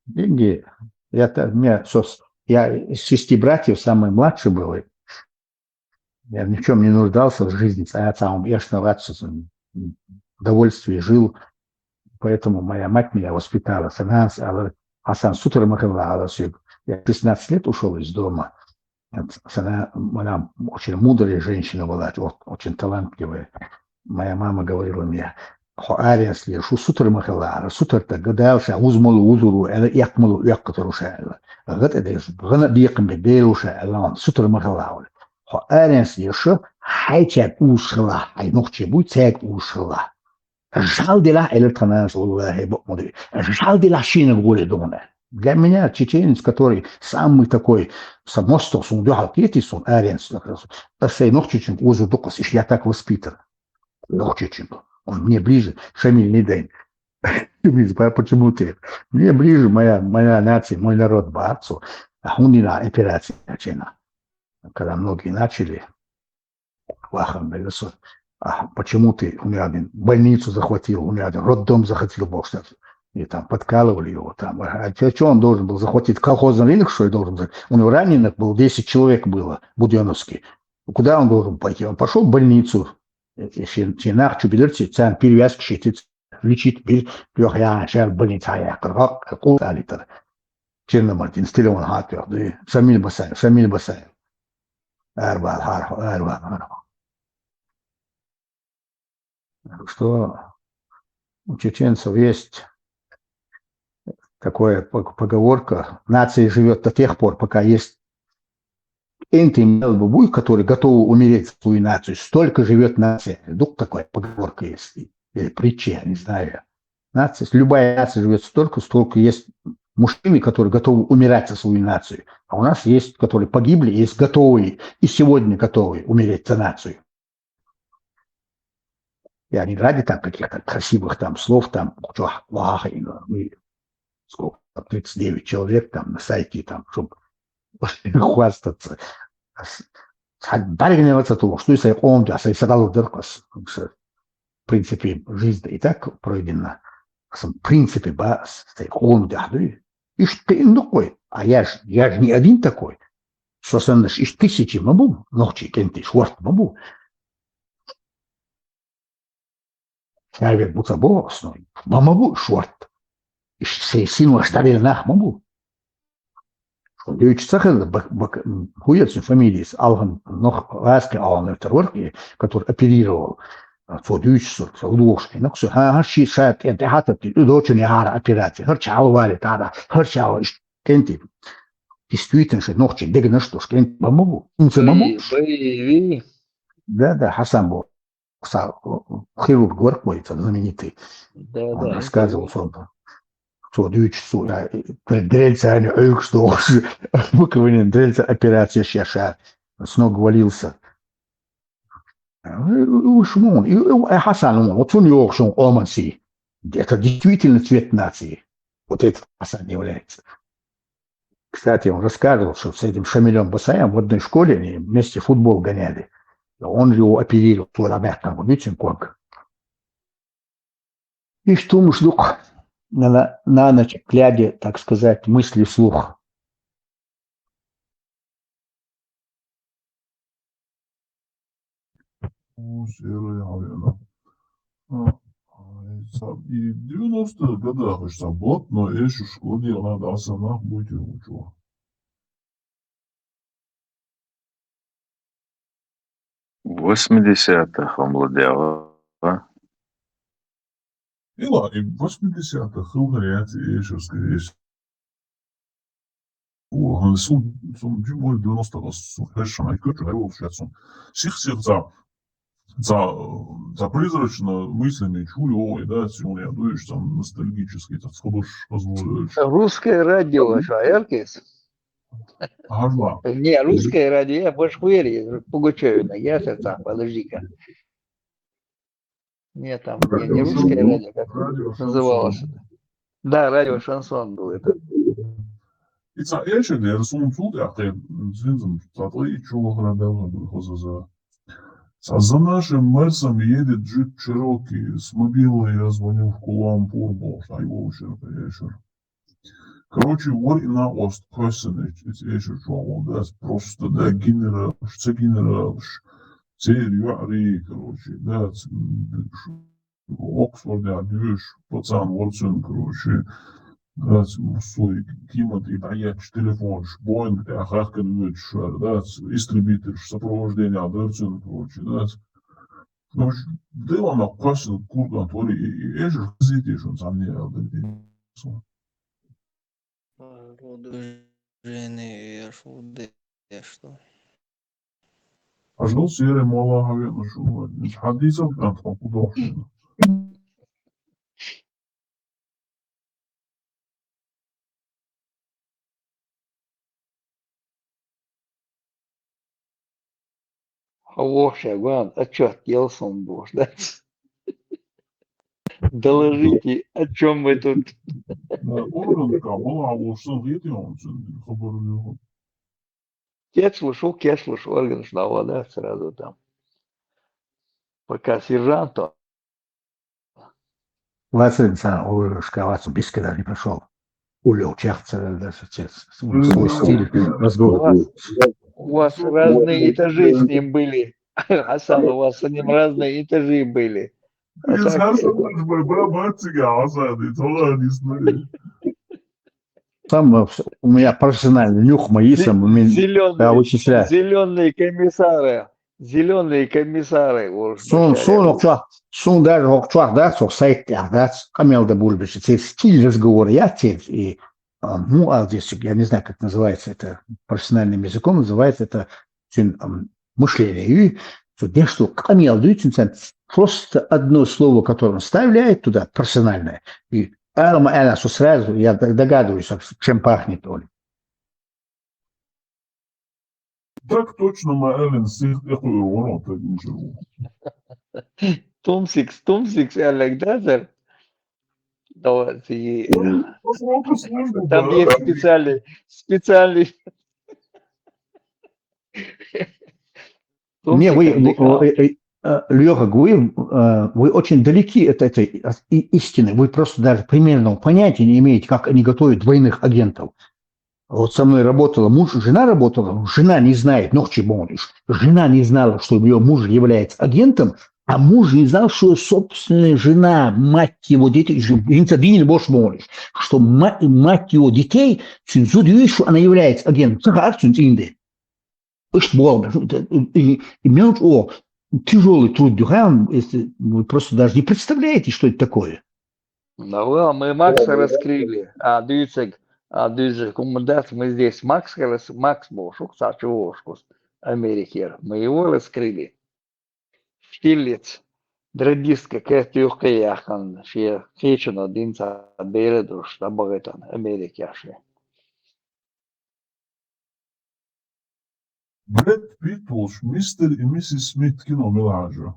деньги, я, та- у меня сос- я из шести братьев самый младший был. И я ни в чем не нуждался в жизни. А я там, я ж на удовольствии жил. Поэтому моя мать меня воспитала. Санас, ала, Асан сутар махала, ала сюб. Я в шестнадцать лет ушел из дома. Вот, она, она очень мудрая женщина была, вот, очень талантливая. Моя мама говорила мне, хо аренс ли, шу сутар махала, сутар та гадал ша, узмал узуру, эла якмал яккатару ша, эла. Гад эдес, гана биякам бедел ша, эла, сутар махала. Хо аренс ли, шу, хай чак ушла, хай нохче буй, чак ушла. Жал дела, эла танас, Аллах, бо муди. Жал дела, шина гуле дона. Для меня чеченец, который самый такой, самосто, сун духал кети, сун аренс, сей нохчечен, узу дукас, иш я так воспитан. Нохчечен. Он мне ближе, Шамиль Ниден. Ты мне скажи, почему ты? Мне ближе моя, моя нация, мой народ, барцу. А он не на операции, чечена. Когда многие начали, вахан, да, всё. А почему ты, у меня один больницу захватил, у меня один роддом захватил, Бог, что ли? И там подкалывали его там. А что он должен был захватить? Колхозный рынок, что ли, должен был? У него раненых было, десять человек было, Будённовский. Куда он должен пойти? Он пошел в больницу. Чинах, чубидерци, цан перевязки щитит, лечить, бир, трёх я, шер, больница, я, кургак, кул, алитер. Черномырдин, с телефон хатвер, да, Шамиль Басаев, Шамиль Басаев. Арбал, арбал, арбал. Что у чеченцев есть такое пог- поговорка: нация живет до тех пор, пока есть энты мелбубуй, которые готовы умереть за свою нацию. Столько живет нация. Вдруг такая поговорка есть. Или притча, я не знаю. Нация, любая нация живет столько, сколько есть мужчины, которые готовы умирать за свою нацию. А у нас есть, которые погибли, есть готовые, и сегодня готовы умереть за нацию. Я не ради там каких-то красивых там слов, там, чё, вах, и, ну, и сколько там, тридцать девять человек там на сайте, там, чтобы хвастаться. Баргневаться то, что если он, да, если сразу дырка, в принципе, жизнь и так пройдена. В принципе, ба, с- с- он, да, да. И что ты такой? А я ж, я ж не один такой. Сосанаш из тысячи мабу, нохчи кенти шварт мабу. Шавер буца бо, основной. Мамабу шварт. И сей син ваш табел нах мабу. Дюйч цахел, бак, бак, хуяцин фамилиис, алган, нох, ласки алган, второй, который оперировал. Цо дюйч сур, цо удуш, нок су, ха, ха, ши, ша, тен, те, хата, ти, удочен, я, хара, операция, хар чал вали, тара, хар чал, иш, кенти. Действительно, что нохчи, дегна, что ж, кенти, мамабу, инце маму. Бай, бай, ви. Да, да, Хасан был. Са- хирург варк вай, знаменитый. Да, он да, рассказывал, это что он что дючсу, дрельца, они, что буквально дрельца операция сейчас, с ног валился. Ушмон, и Хасан, вот он его шум оманси. Это действительно цвет нации. Вот этот Хасан является. Кстати, он рассказывал, что с этим Шамилем Басаем в одной школе они вместе в футбол гоняли. Он его оперировал, туда мягко, видите, как. И что мы ждем на, на ночь, глядя, так сказать, мысли вслух. И в девяностых годах уж саблот, но эш уж кодир надо асанах быть учу. В восьмидесятых он владел, а? Ила, и в восьмидесятых хыл эшерская вещь. Сум, сум, девяностого, сум, хорошо, ай, короче, ай, вообще, сум. Сих, сих, за, за, за призрачно мыслями чую, ой, да, сегодня я дуешь, там, ностальгический, так, сходишь, позволишь. Русское радио, что, Эркис? Гьажла. Не, русское радио, я больше верю, Пугачевина, я сердца, подожди-ка. Нет, там, не, не русское радио, как называлось это? Да, радио Шансон был это. Ица эши дер сум цул тӀаккха, зинзум, цатла и чула хана белгӀа хозаза. Сазанаши марсам едет джип Чероки, с мобилы я звоню в Кулампур, бо, ай, вовшер, эшер. Короче, вар ина ост квасен эш, эш, эш, чугъу, да, просто, да, генералш, ца генералш, цер юари, короче, да, ц-, м, ш-, Оксфорд я дюш, пацан варцен, короче, да, ц-, м, суй, кимат и даяч телефонш, Боинг, да, хахкан вюч шар, да, ц-, истребитель, сопровождение, да, варцен, короче, да, ц-, ну, ш-, дела на квасен курган, тори, и, и, эш, зитишун, сам не, а, да, и, Вооружение, я ж вот, я что. Ажгал сере мала хаве на шума. Хадиса бан тхо кудохшина. Хавохша гван, отчёт ел сум бош, да? Доложите, о чём мы тут? Да, орган ка, мала хавохша, гит он сен, хабар не. Кеслуш, у, кеслуш, орган шнава, да, сразу там. Пока сержант, то Василий Александрович, Шкавацу Бискина не прошёл. Улёг Чахцера, да, с-, с-, с-, свой стиль разговора. У вас, у вас разные этажи с ним были. Хасан, у вас с ним разные этажи были. А так, Сам, э, у меня профессиональный нюх, мои сам, у меня, я вычисляю. Зелёные комиссары. Зелёные комиссары, вот, Сун, сун, окчуах, сун даже окчуах, да, сох сайт, да, да, камел да булбиш, это стиль разговора, я те, и, а, ну, а здесь, я не знаю, как называется это профессиональным языком, называется это, чин, ам, мышление, и, что нечто камел, да, чин, чин, просто одно слово, которое он вставляет туда, профессиональное, и, а, ма-, она, что сразу, я д-, догадываюсь, чем пахнет он. Так точно, ма алин сих, эху, воно, так ничего. Тумсикс, тумсикс, Алек, да, сэр? Давайте. Ну, посмотрим службу, там да, есть специальный, специальный. Не, вы, Тумсикс, вы, Алек, э, э, э, Лёха, вы, э, вы очень далеки от этой, от и-, истины. Вы просто даже примерного понятия не имеете, как они готовят двойных агентов. Вот со мной работала муж, жена работала, жена не знает, ногчи молишь. Жена не знала, что ее муж является агентом, а муж не знал, что собственная жена, мать его детей, ж-, инца дин бош молишь, что ма-, мать его детей, цинзу дюйш, она является агентом. Цахар цинцинде. Ишт болмаш. И, и мелочь, о, тяжёлый труд дюхан, если вы просто даже не представляете, что это такое. Ну, а мы Макса раскрыли, а дюйцег, а дюйцег, кумдат, мы здесь Макс рас-, Макс бошук, сачу бошкус, Америкер. Мы его раскрыли. Штирлиц, дредиска, кэт юхкэ яхан, ши кичуна динца бередуш, табагэтан, Америкер ши. Брэд Питт волча Мистер и Миссис Смит кино мила хьажа.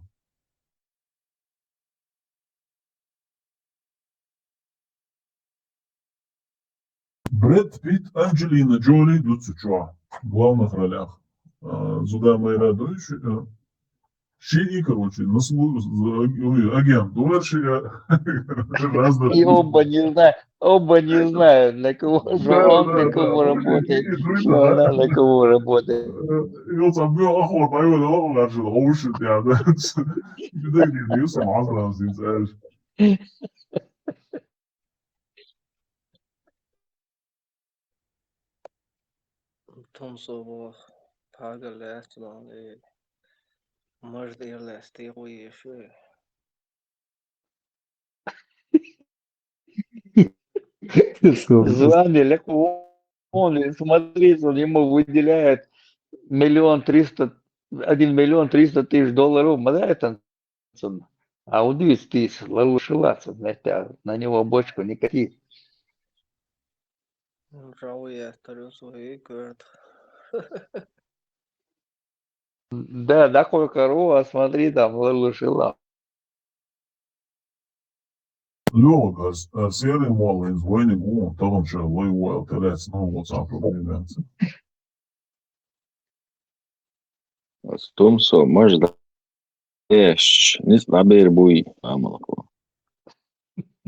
Брэд Питт, Анджелина Джоли дут цу чу, в главных ролях. А, зуда майра дойш, э, Ши и, короче, на слу-, з-, ой, агент, ну, вообще, разные люди. И оба не знают, оба не знают, на кого же он, на кого работает, что она на кого работает. Э, и вот там был охота, и вот он начал, о, уши, да, да. Куда где, не сам, а сразу, знаешь. Тумсо бох, пагал лаьцна, э, мажда ир лаьцна, тӀехуе шу. Звание, лек, он, смотри, он ему выделяет миллион триста, один миллион триста тысяч долларов, ма да это, а удивись, ты лалушеваться, знаете, а на него бочку не кати. Жау я старюсу и курт. Да, да, кое-кого, а смотри, там лучше ла. Лёга, а серый моллин звойник гуун, тогон чё, лой уэл, терец, ну, вот сам проблема. Тумсо, маж да. Эш, нис набер буй, амалко.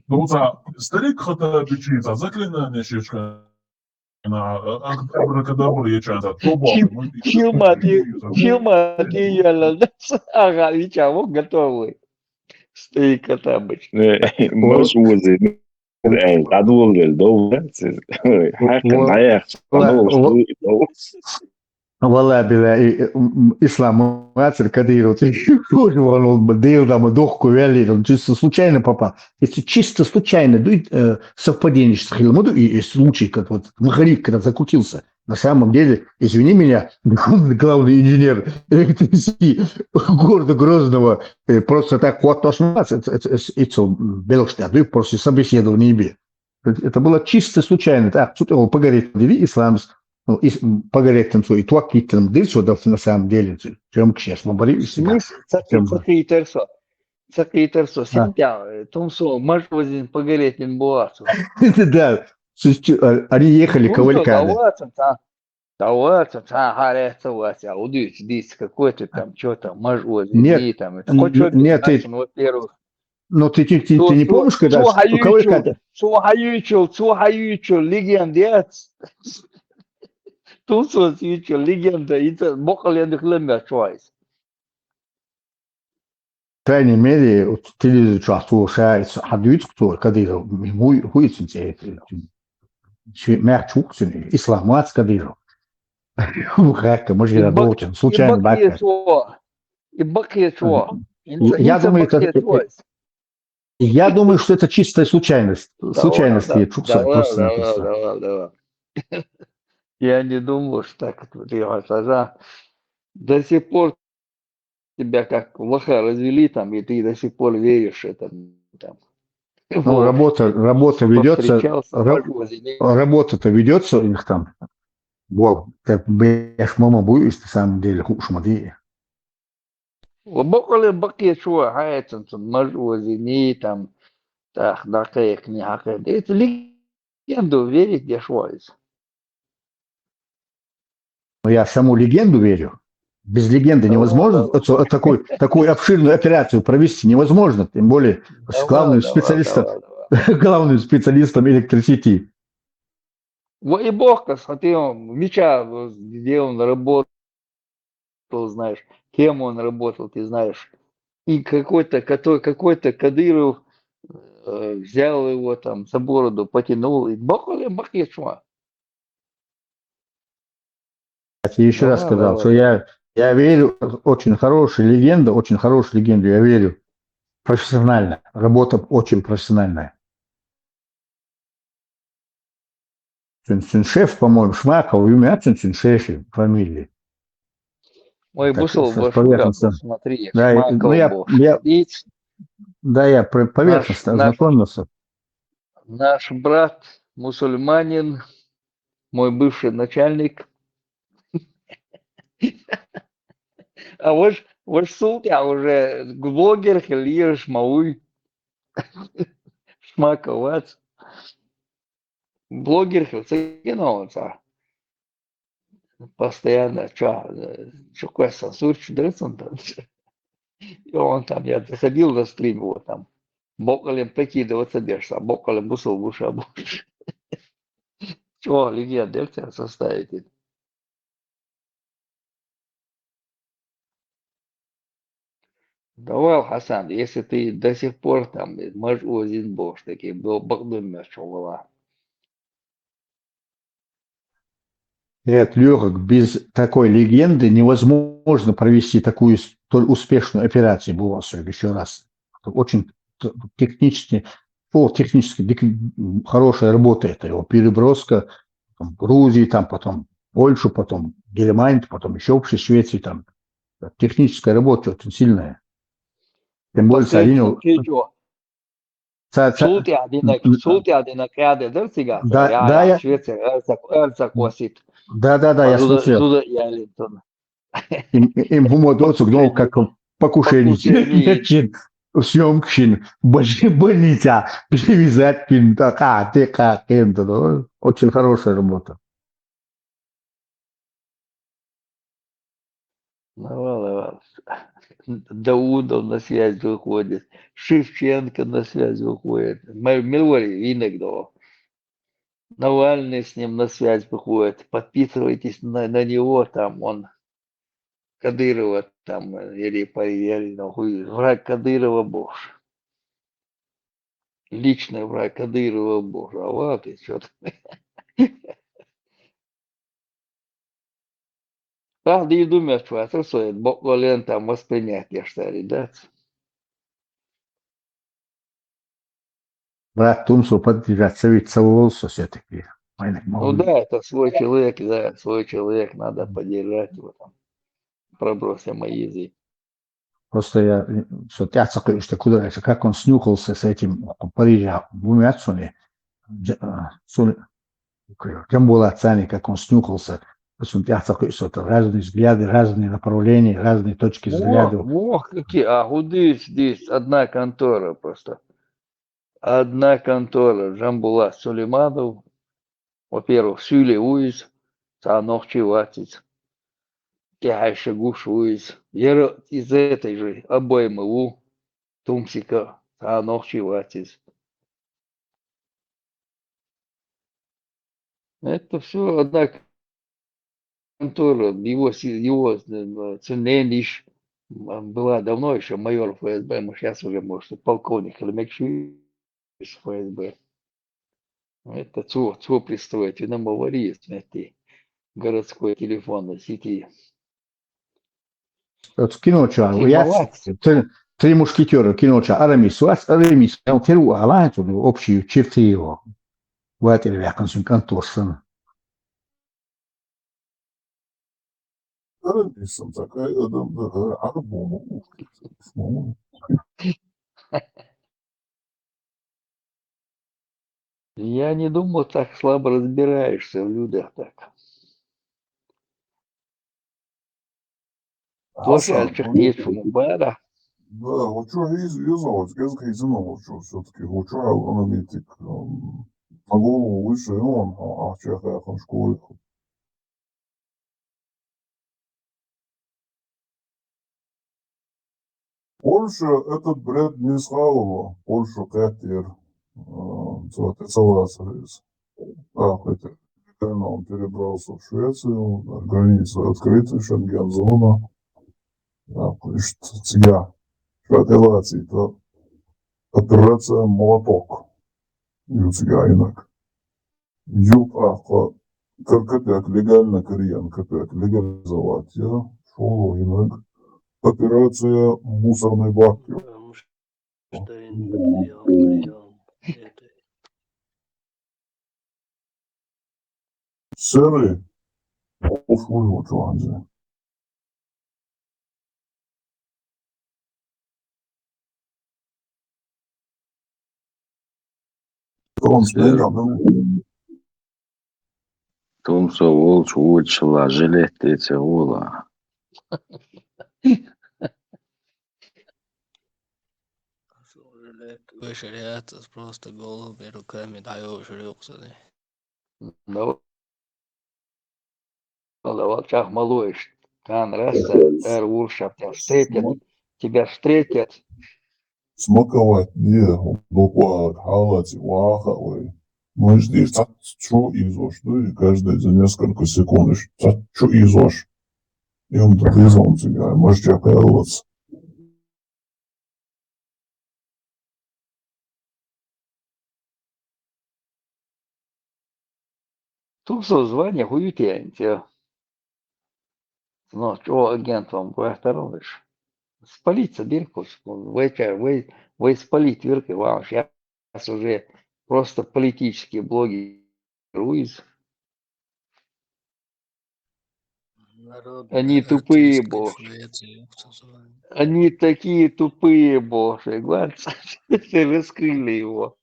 Ну, за старик хата бичи, за заклинание шишка. На абракадабра я чан, за тобо. Чилмати, чилмати, яла, ага, вича, вот готовый. Старик хата бичи. Маж узи. Э, адвол гел, дов. Хакка, наяк. Вала била ислам мацер Кадыров. Тоже он был дел там дохку вели, он чисто случайно попал. Это чисто случайно, дуй, э, совпадение с хилмуду и, и случай, как вот Махарик, когда закрутился. На самом деле, извини меня, главный инженер электрики города Грозного, э, просто так вот посмотрится, это, это, это, это Белштадт, и после собеседования бе. Это было чисто случайно. Так, тут его погореть дили ислам, ну, и погореть там свой, и туак там дил, что на самом деле, чем к счастью, мы боролись. Смысл, цакитерсо. Цакитерсо, сентя, тумсо, маж возин погореть не буасу. Да, они ехали кавалькада. Давай, там, харец, а удивись, здесь какой-то там, что там, маж возин, Нет, там, это н- хоть что нет, ты- во-первых. Но ты, ты, ты, ты не помнишь, когда Цу кавалькада? Цу хаючу, цу хаючу, легенда. Тумсо хаючу, легенда, и это бокал я дыхлем я чуайс. По крайней мере, вот телевизор чувствовал, что хадует кто, когда его, ему хуицин те, мягчукцин, исламац Кадыров. Хакка, может, я должен, случайно бакка. И бакье чуо. Я думаю, это, я думаю, что это чистая случайность. Случайность я чукса, просто-напросто. Я не думаю, что так это делать. А до сих пор тебя как лоха развели там, и ты до сих пор веришь это там. Ну, работа, работа ведется, работа-то ведется у них там. Бол, как бы я ж мама боюсь, на самом деле, хушмади. Боколе бакье чуо, хаяцан, маж возини там, так, да, как не хакай. Это легенду верить я шуайс. Но я саму легенду верю. Без легенды невозможно. Такой, такую обширную операцию провести невозможно. Тем более с главным специалистом, главным специалистом электросети. Во и бог, хотя он, Мича, где он работал, знаешь, кем он работал, ты знаешь. И какой-то, какой-то Кадыров э, взял его там за бороду, потянул, и боколе бакье чуо. Я тебе еще раз сказал, что я, я верю, очень хорошая легенда, очень хорошая легенда, я верю. Профессионально, работа очень профессиональная. Цин, цин шеф, по-моему, Шмаков, имя цин, цин шеф, фамилии. Ой, Так, бусол, с бусол, поверхностно. Смотри, Да, и- Шмаков ну, я, был. я, И да, я про- поверхностно наш- ознакомился. Наш брат мусульманин, мой бывший начальник. А вот, вот султя уже блогер хилиеш мауй. Шмаковац. Блогер хил, сыгиновца. Постоянно, чё, чё, кое сансур, чё, да, сон там. И он там, я заходил на стрим, вот там. Боколем прикидываться, держа, боколем бусул, буша, буша. Чё, легенда, это составите. Давай, Хасан, если ты до сих пор там, можешь один бог, такие был богдым мяч была. Нет, Лёха, без такой легенды невозможно провести такую столь успешную операцию, было еще раз. Это очень т- технически, по технически дик- хорошая работа это его переброска там, в Грузии, там потом Польшу, потом Германию, потом еще в Швеции, там техническая работа очень сильная. Тем более, Саринов, Последний, чё? Цар, цар, Цул тӀаьхьа динаг, цул тӀаьхьа динаг къаьда дар цигахь, да, я, да, я, я. Швецер, эр ца, эр ца косит. Да, да, да, я зуда, слышал. Зуда ялин тун. Им, им хӀума доцуг, ну, как покушение. Покушение. Съёмкшин, больни-, больница, привязать пин, такая, такая, кем-то, ну, очень хорошая работа. Ну, ладно, ладно. Даудов на связь выходит, Шевченко на связь выходит. Ма-, милвари иногда. Навальный с ним на связь выходит. Подписывайтесь на, на него, там он Кадырова там, э, или по-, или, ну, хуй, враг Кадырова бохуш. Личный враг Кадырова бохуш. А вот и чё-то. Тахди думать вацар со, боккъала лента воспринять деш цари дац. Брат Тумсо поддержать ца виц ца волу со всё-таки. Вайнак ма Ну вуй. Да, это свой человек, да, свой человек, надо поддержать его там. Пробросы мои язык. Просто я, э, со тӀаьхьа ца кхуьуш, так куда, как он снюхался с этим, Парижа, двумя цуни, Дж-, а, цуни, Джамбулат Сани, как он снюхался, просто тӀаьхьа ца кхуьуш, это разные взгляды, разные направления, разные точки Во, взгляда. Во, какие, а, ху дис, дис, одна контора просто. Одна контора, Джамбулат Сулейманов, во-первых, Суле ву иза, цхьа нохчи вац иза. ТӀехьаьжча гуш ву иза. Яра из этой же обоймы ву, Тумсика, цхьа нохчи вац иза. Это всё одна контора, его си-, его, э, цу нениш, м, была давно ещё майор Ф С Б, ну, щас уже, может, и полковник, или мекши из Ф С Б. Это цо, цо пристроить, и нам авария, смотри, городской телефон, сети. Оцу кино чохь, Ти яц, вац? Три, Три мушкетёра кино чохь Арамис вац, Арамис, он первый алан, общие черты его. Ватер вяхкан сун кантор сан. Арамис сан такой адам, да, арабом. Я не думал, так слабо разбираешься в людях так. Хьасан, Тошалча ну, хӀечун бара. Да, вот чё из, из, вот, из, из, ну, вот чё, всё-таки, вот чё, аналитик, м, на голову выше, ну, он, а, а, чё, а, он школе. Польша этот бред не схавала, Польша кхеттера, э, цо тӀе ца лацар иза. Так, это, реально он перебрался в Швецию, граница открыта, Шенген-зона. Так, иштта цига. Ша тӀе лацийта операция «Молоток». Ю цига инаг. Ю тӀаккха кар-, капек легально карийна, капек легализовать я, шолгӀа йинарг операция «Мусорный бак». Потому что им приём, приём. Это Серый. Оф, вон вот ванзе. Томс, Сэр. Бенгам, ну. Томсо волчу вочула жилет тӀе ца вола. Жилет вешаряц, просто голыми руками дӀайовжур юкъа сани. Ну, вала, вала, чӀагӀ ма ло иштта. Кхана раса, ара вуршаб, тебя встретят, тебя встретят. Смаковать не, дукха хьалаца ваха вай. Ну, иштта цхьацца чу ийзош ду, и каждый за несколько секунд иштта цхьацца чу ийзош. И он так ийзон цига, может, я кхеллац. Тумсо звание хӀу ю те ан те? Ну, чӀогӀа агент ван бахтарал иш. Спалить ца биркус, вай ча-, вай, вай спалить вирки ван, щас уже просто политический блогер ву иза. Они тупые, боже. Они такие тупые, боже. Глянь, раскрыли его.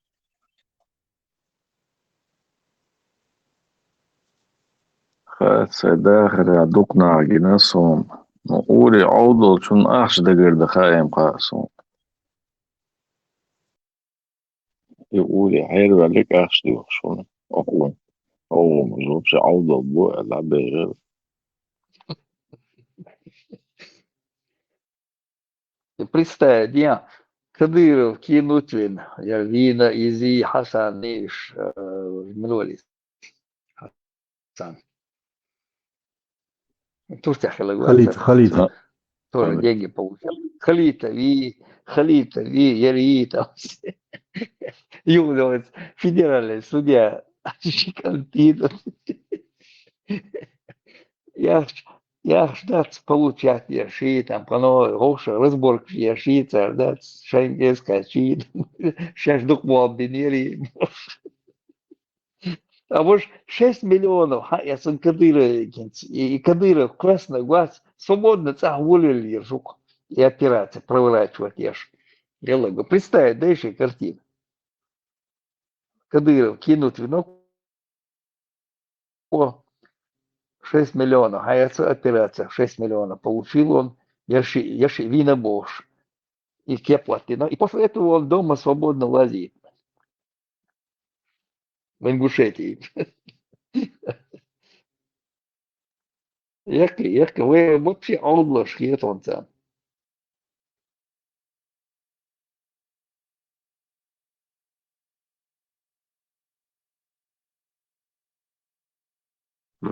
Хьа, цхьа дахар дукха нах гина суна. Ну, ури Ӏовдалчун ахча дагарда хаим хаа суна. И ури хьервалик ахча дуьхуш вуна. Охуна. Охуна, вообще Ӏовдал бу, аьлла, бегӀира. Представь, ден, Кадыров кинуть вина, я вина изи Хасан Иш, э, Минвалис. Хасан. Турция хила. Халит, Халит. Тоже деньги получал. Халита ви, Халита ви, Яри там. Юлиос, федеральный судья. Шикантин. Я, я ждать получать, я ши там, пано, гоша, разборка, я ши, цар, да, шенгенская чи, сейчас дук муаббинери. А вот шесть миллионов, ха, я сон Кадыров, и Кадыров, классно, глаз, свободно, цах волили, жук, и операция проворачивать, я ж. Я логу. Представь, да, ещё картина. Кадыров кинуть вина, о, шесть миллионов, а эта операция, шесть миллионов получил он, я ши, я ши вина бош. И кеплатина. И после этого он дома свободно лазит. В Ингушетии. Яхи, яхи, вы вообще Ӏовдалаш хетонца.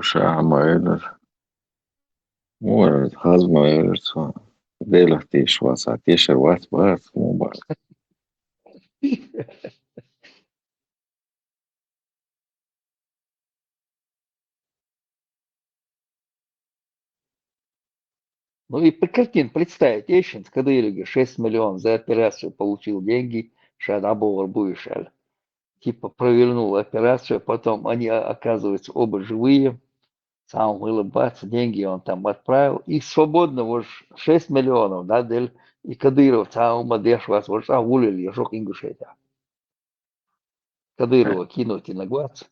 Ша ма элира. Мура хаза ма элира цо. Делах тийш вац, а тешар вац, бац, му бац. Ну и п-, картин представить, Эшин с Кадыровым шесть миллионов за операцию получил деньги, ша дабовар буйшаль. Типа провернул операцию, потом они, а, оказываются оба живые. Сам вылыбаться, деньги он там отправил. И свободно вот шесть миллионов, да, дель, и Кадыров сам ма деш вас, вот сам вулил, я шок Ингушетия. Кадырова кинуть и нагвац.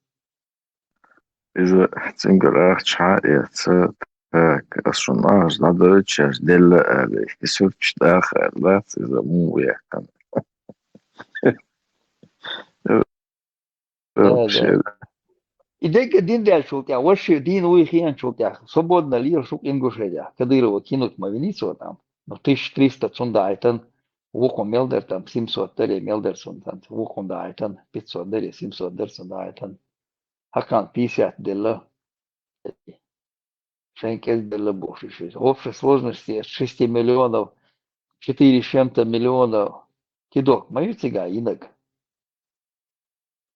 Иза цунгара ахча хьаэца, так, ас шуна ахча дӀадойтуш делла аьлла, и сурташ даха аьлла, дац иза муха яьккхина. Да, да. Вообще. И дега дин даьлчул тӀехьа, ваши дин вуй хиянчул тӀехьа, свободно лира шук Ингушетия. Кадырова кинуть ма виницо там. Ну, тысяча триста цун даайтан, вукхун мел дар там, семьсот даре мел дар цун там, вукхун даайтан, пятьсот даре, семьсот дар цун даайтан. Хакан пятьдесят делла. Шайн кӀезделла бохуш иза. В общей сложности от шести миллионов четыре с чем-то миллионов кидок ма ю цига йинаг.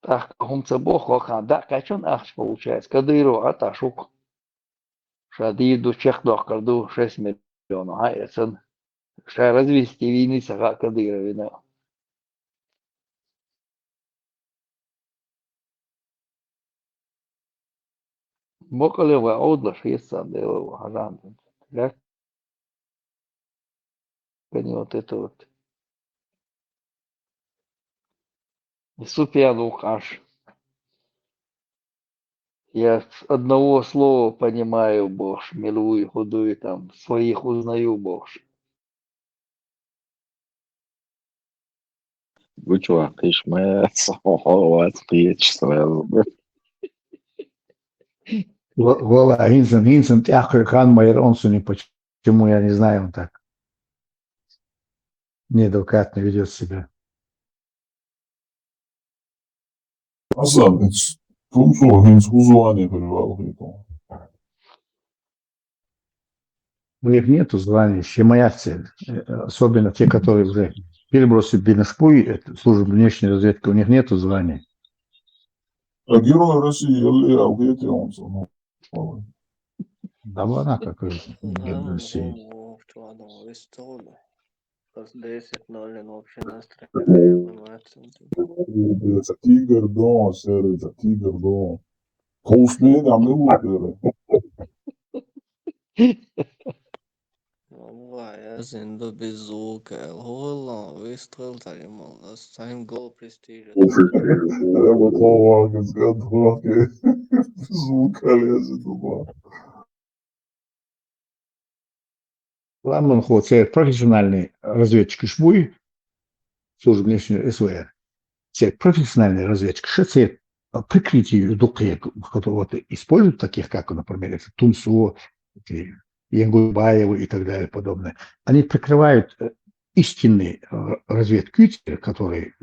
ТӀаккха хӀума ца боху, хӀокхана дӀа кхаьчна ахча получается. Кадырова а тӀа шук. Ша дийр ду, чекхдоккхур ду, шесть миллионов хьаэцна. Ша развести вийна ца хаьа Кадыровна. Бакъале вай Ӏовдалаш хьессан Дела ву хьажан. Лаьттани вот это вот. И Супьян ву Ӏаш. Я с одного слова понимаю, бохуш, мила вуй, хӀун дуй там, своих узнаю, бохуш. Гучаваккхийша ма яц, хьо вац кхеташ сразу. Ва-, валла, хӀинца, хӀинца тӀаьххьара хан ма яра он суни, почему, я не знаю, он так неадекватно ведёт себя. Хьасан, хӀинца, хӀинца хӀун звание хир ваьлла хӀинца? У них нету званий, все моя цель. Э, особенно те, которые уже перебросили Бенешпуй, эту службу внешней разведки, у них нету званий. А Герой России, я ли, а где он? Да ладно, какой Герой России. Ца тигр дон, сера, ца тигр дон. Тховсмена, а мы вот, э, والله يا زين، ده بالذوق، هو والله ويستغل تعليم الله، ساين جول برستيج. Слушай, я бы слово без готовки. Звука лезет туда. Ламан хо, цер профессиональный разведчикаш буй, служба внешней СВР. Цер профессиональный разведчикаш, цер прикрытие духе, вот используют таких, как, например, это Тунсо, эти Янгурбаевы и так далее подобное. Они прикрывают э, истинный э, разведкуйтер, который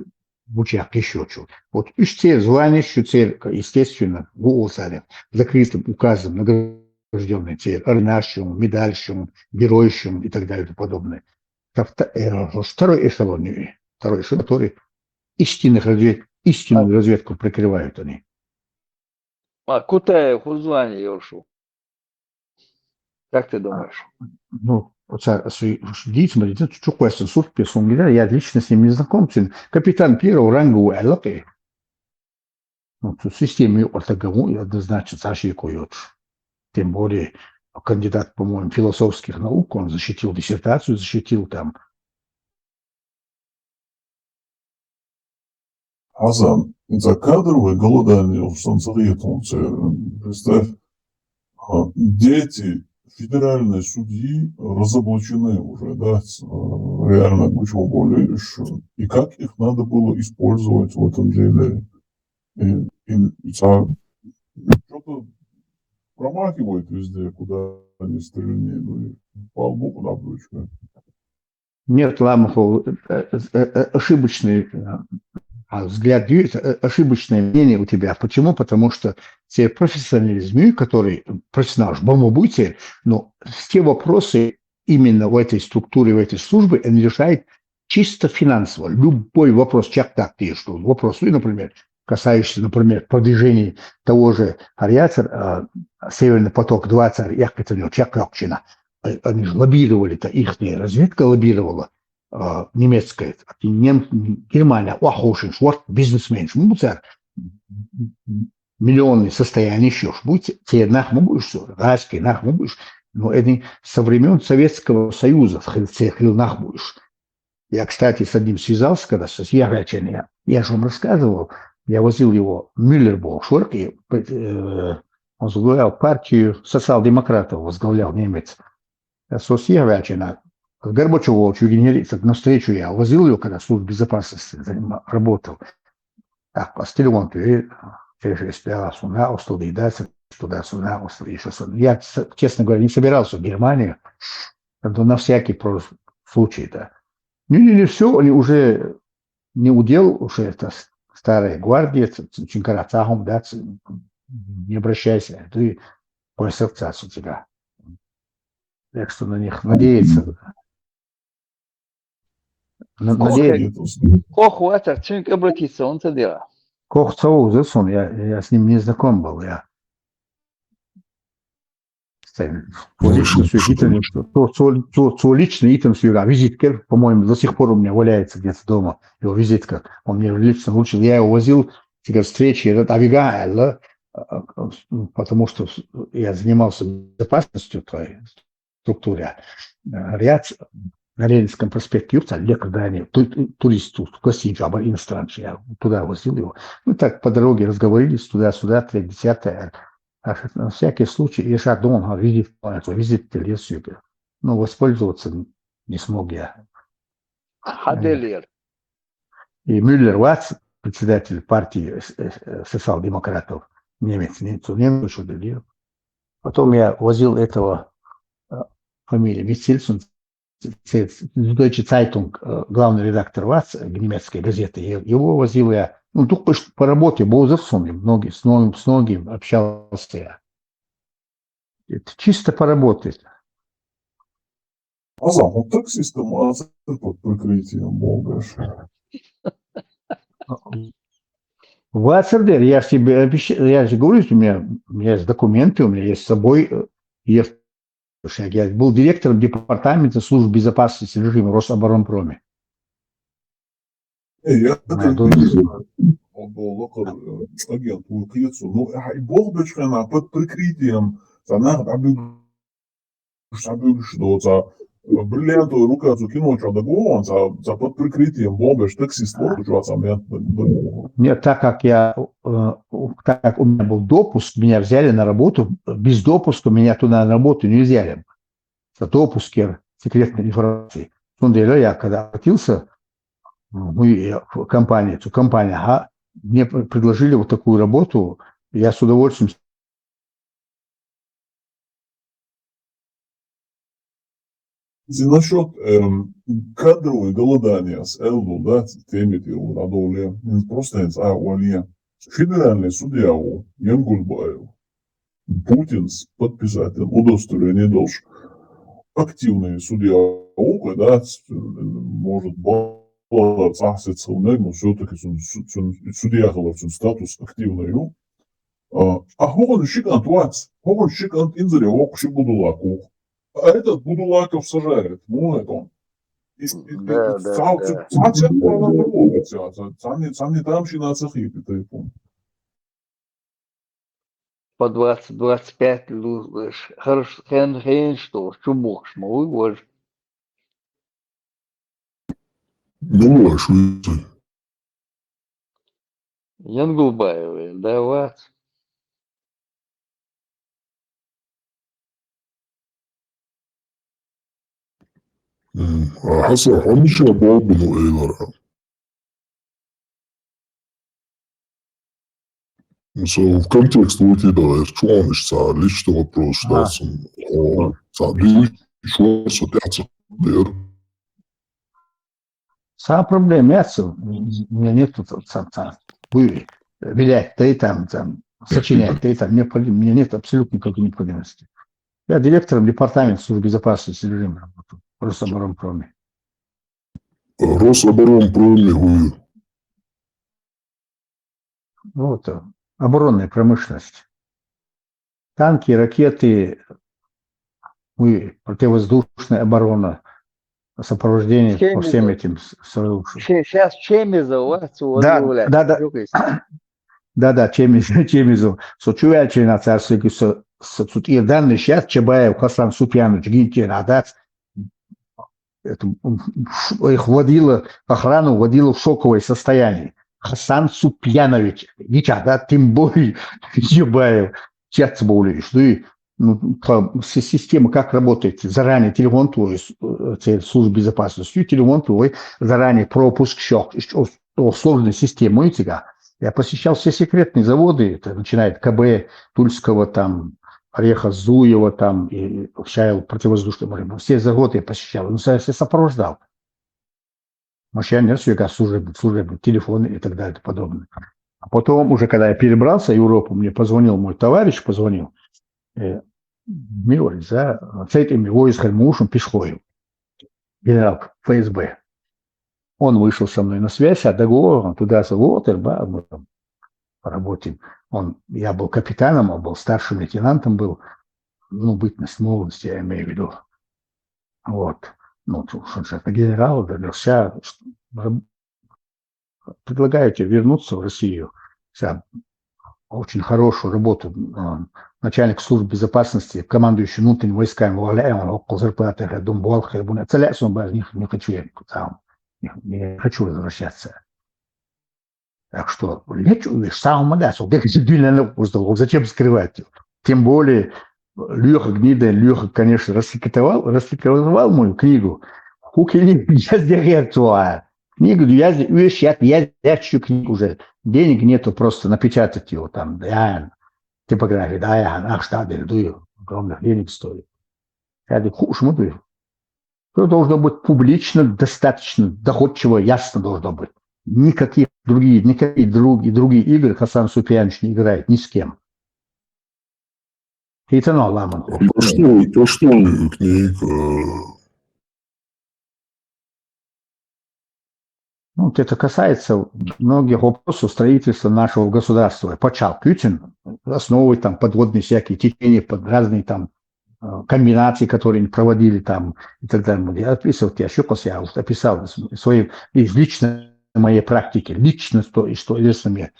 в учах еще чего. Вот уж цер звание, уж цер, естественно, в закрытым указом награжденный цер, орденашем, медальшем, геройшем и так далее и тому подобное. Как-то, э, второй эшелон, второй эшелон, который истинных развед... истинную разведку прикрывают они. А кутая хузвани йолшу? Как ты думаешь? Ну, вот дійсно, чуквестен суд писунгида, я лично с ним не знаком, цин капитан первого ранга у Эллы. Ну, в системе Ортагаву однозначно Саши Койоч. Тем более, кандидат, по-моему, философских наук, он защитил диссертацию, защитил там. Азан, за кадровое голодание в Сансаре Тунце, представь, а, дети федеральные судьи разоблачены уже, да, с- э, реально кучу более, и как их надо было использовать в этом деле. И, и, и что-то промахивают везде, куда они стреляли, ну, и слава богу, на брючка. Нет, Ламахов, э, э, э, ошибочный э, а, взгляд, э, ошибочное мнение у тебя. Почему? Потому что те профессионализм, который профессионал, бомбуйте, но те вопросы именно в этой структуре, в этой службе, он решает чисто финансово. Любой вопрос, чак так ты, что вопрос, ну, например, касающийся, например, продвижения того же Ариацер, э, Северный поток два, цар, як это у него, чак лёгчина. Э, Они же лоббировали-то, их разведка лоббировала, э, немецкая. А ты нем... Германия, охошен, шорт, бизнесмен, шмуцар, миллионный состояние еще, будь те нах могуш, гайский нах могуш, но это со времен Советского Союза, в хил нах будешь. Я, кстати, с одним связался, когда с я, я, я же вам рассказывал, я возил его, Мюллер был в Шорке, э, он возглавлял партию социал-демократов, возглавлял немец. Я с Осиевичем, с Горбачевым, чуть не на встречу я возил его, когда служба безопасности занима- работал. Так, постелил он дверь, через сюда, сюда, устал доедаться, туда-сюда, устал еще сюда. Я, с- честно говоря, не собирался в Германию, но на всякий про- случай, да. Не, не, не все, они уже не удел, уже это с- старая гвардия, ц- ц- чинкарацахом, да, ц- не обращайся, ты по ассоциации тебя. Так что на них надеяться. На- Сколько- Надеяться. Нет, успех. Кох ватар, цинк обратиться, он це дело. Кох Цауза, сон, я, я с ним не знаком был, я. С тем, по личности, что то, то, то, то лично итам с Юра, визитка, по-моему, до сих пор у меня валяется где-то дома, его визитка. Он мне лично вручил, я его возил, всегда встречи, этот Авига, Элла, а, а, потому что я занимался безопасностью той структуры. А, Ряд на Ленинском проспекте, юрца, лек, да, они, ту- ту- туристу, гостиницу, а иностранцы, я туда возил его. Мы так по дороге разговорились, туда-сюда, третье, десятое. А на всякий случай, я же думал, а, визит, а, визит телесу. Ну, воспользоваться не смог я. Хаделер. И Мюллер Ватц, председатель партии э, э, социал-демократов, немец, немцу, немцу, что ли. Потом я возил этого, э, фамилия Вицельсун, Süddeutsche Zeitung, э, главный редактор Ватц, э, немецкой газеты, я- его возил я, ну, только что по работе, был за Сунем, многие, с многим, с многим общался я. Это чисто по работе. Азан, вот таксистом, а под прикрытием Бога. Вацердер, я же тебе обещаю, я же говорю, у меня, у меня есть документы, у меня есть с собой, э, я, я был директором департамента службы безопасности режима Рособоронпроме. Э, Я Да, как да. агент, агент, ну, и Бог дочь хана под прикрытием, она схьабуьйлуш ду, цхьа бриллиантовая рука цу кино чу дагавоагӀа, цхьа, цхьа под прикрытием бомбеш таксист ву, чу цхьа мет дагавоагӀа. Нет, так как я, э, так как у меня был допуск, меня взяли на работу, без допуска меня туда на работу не взяли. Это допуск секретной информации. Цундела я, когда обратился, ну, и в компанию, цу компания, ага, мне предложили вот такую работу, я с удовольствием Насчет эм, кадровой голодания с Элдул, да, теми ты радовле, просто а валия. Федеральный судья у Янгульбаев. Путин подписать удостоверение должен. Активный судья у, да, может, бала цахсет сылнег, но все-таки судья говорит, статус активный у. А хоган шикан туац, хоган шикан инзаре ок ши будулаку. А этот Будулаков сажает, ну это он. Да, да, да. Цани там ши нацахи, это и помню. По двадцать, двадцать пять луж. Хорош, хен, хен, что, чубук, шмовый вож. Думаешь, выйти? Янгулбаев, да, вац. М, а хьаса хьо мича боабуну, Эйлара? Со в контекст уйти да, эр чуаниш ца личный вопрос Ага. Дацун. О, ца личный вопрос, ца дер. Сама проблема, я ц-, у меня нет тут ца, ца, вы вилять, да и там, там, сочинять, да и там, мне, проблем- у меня нет абсолютно никакой необходимости. Я директором департамента службы безопасности режима работаю в Рособоронпроме. Рособоронпроме гую. Ну, это оборонная промышленность. Танки, ракеты, ну и противовоздушная оборона, сопровождение по всем этим с- союзам. Сейчас Чемизов, а, Да, да, да. Да, да, Чемизов, Чемизов. Со чувствительно царствует, со, со, тут и данные сейчас Чабаев Хасан Супьянович Гинтин, а, да, это, м, ш- их вводило, охрану вводило в шоковое состояние. Хасан Супьянович, ничего, да, тем более Чабаев, сейчас более, что и ну, та си- система как работает? Заранее телефон твой, с- э, це службы безопасности, телефон твой, заранее пропуск, щёк, о, сложная система у тебя. Я посещал все секретные заводы, это начиная от КБ Тульского, там, Ореха Зуева, там, и Шайл противовоздушный, все заводы я посещал, ну, со- все сопровождал. Машина, все как служебный, служебный, телефоны и так далее и тому подобное. А потом уже, когда я перебрался в Европу, мне позвонил мой товарищ, позвонил, э, Милорис, да, с этим его из Хальмушем Пешхоев, генерал ФСБ. Он вышел со мной на связь, а договор, он туда-сюда, вот, и ба- мы там поработаем. Он, я был капитаном, он был старшим лейтенантом, был, ну, бытность, молодость, я имею в виду. Вот. Ну, тут он же генерал, да, да, вся, ш- раб- предлагаю тебе вернуться в Россию. Вся очень хорошую работу, а, начальник службы безопасности, командующий внутренними войсками, валяем, зарплаты, я думаю, не, не хочу я там, не, не хочу возвращаться. Так что, лечу, самому да, зачем скрывать? Тем более, Леха Гнида, Леха, конечно, раскритиковал, раскритиковал мою книгу. Хуки не, я сделал твоя. Книгу я, я, я, я чью книгу уже. Денег нету просто напечатать его там, да, типографии, да, я, ах, что, да, огромных денег стоит. Я говорю, хуш, мы Все должно быть публично, достаточно доходчиво, ясно должно быть. Никаких другие, никакие друг, и другие игры Хасан Супьянович не играет ни с кем. И это ну, ладно. А про что, про что книга? Ну, вот это касается многих вопросов строительства нашего государства. Почал Путин, основывать там подводные всякие течения, под разные там э, комбинации, которые они проводили там и так далее. Я описывал, я еще я вот описал из своей, из личной моей практики, лично что, и что известно мне.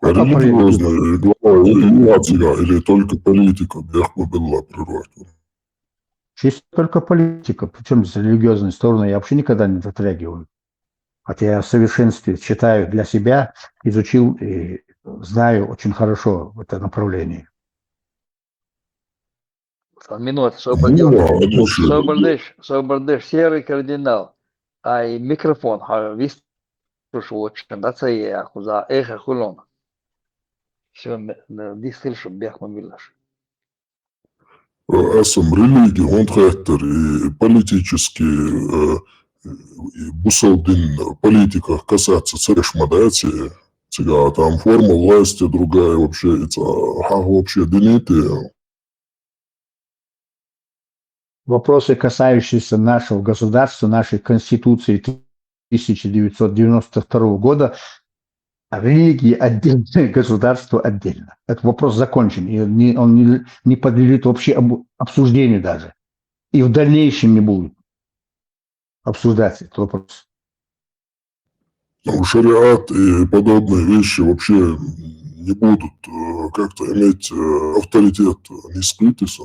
Религиозный глава или нация, или только политика, бехма билла пророк. Чисто только политика. Причем с религиозной стороны я вообще никогда не затрагиваю. Хотя я в совершенстве читаю для себя, изучил и знаю очень хорошо это направление. Минут, соболдеш, соболдеш, серый кардинал. Ай микрофон, ха, вис слушал очень, да, цая, хуза, эхо хулон. Все, дис слышал, бехма билаш. Асам религия, он хеттер, и политический, и бусалдин политика касается церешмадати, цыга там форма власти другая вообще, это, ха, вообще динити. Вопросы, касающиеся нашего государства, нашей Конституции тысяча девятьсот девяносто второго года, религии отдельно, государство отдельно. Этот вопрос закончен, и он не, он не, не подлежит вообще об, обсуждению даже. И в дальнейшем не будет обсуждаться этот вопрос. Ну, шариат и подобные вещи вообще не будут э, как-то иметь э, авторитет, не скрытися.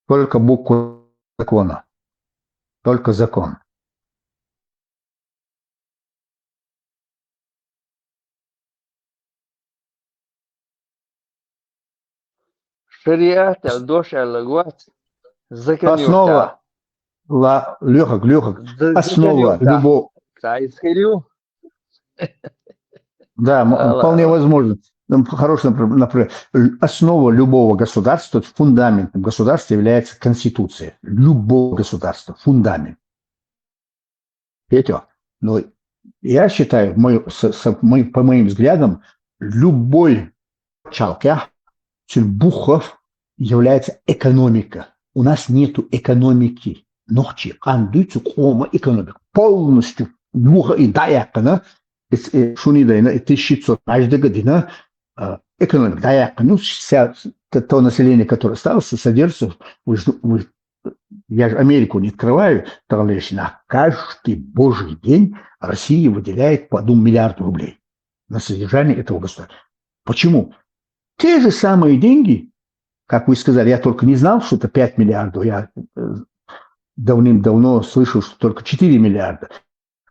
Только буква закона. Только закон. Шариат, ал дош, ал гват, закон Основа, ла, лёхак, лёхак. Основа любого... Та исхирю. Да, вполне возможно. Хороший, например, основа любого государства, фундаментом государства является конституция. Любого государства, фундамент. Петя, но я считаю, мой, с, с, мой, по моим взглядам, любой чалках, сюлбухов является экономика. У нас нету экономики. Нохчи, андуйцу кома экономика. Полностью юха и даяхана, шуни дайна, и тысяча шестьсот, аж дагадина, экономика даяхана, ну, вся, то, то население, которое осталось, содержится в, в, я же Америку не открываю, на каждый божий день Россия выделяет по одному миллиарду рублей на содержание этого государства. Почему? Те же самые деньги, как вы сказали, я только не знал, что это пять миллиардов, я э, давным-давно слышал, что только четыре миллиарда.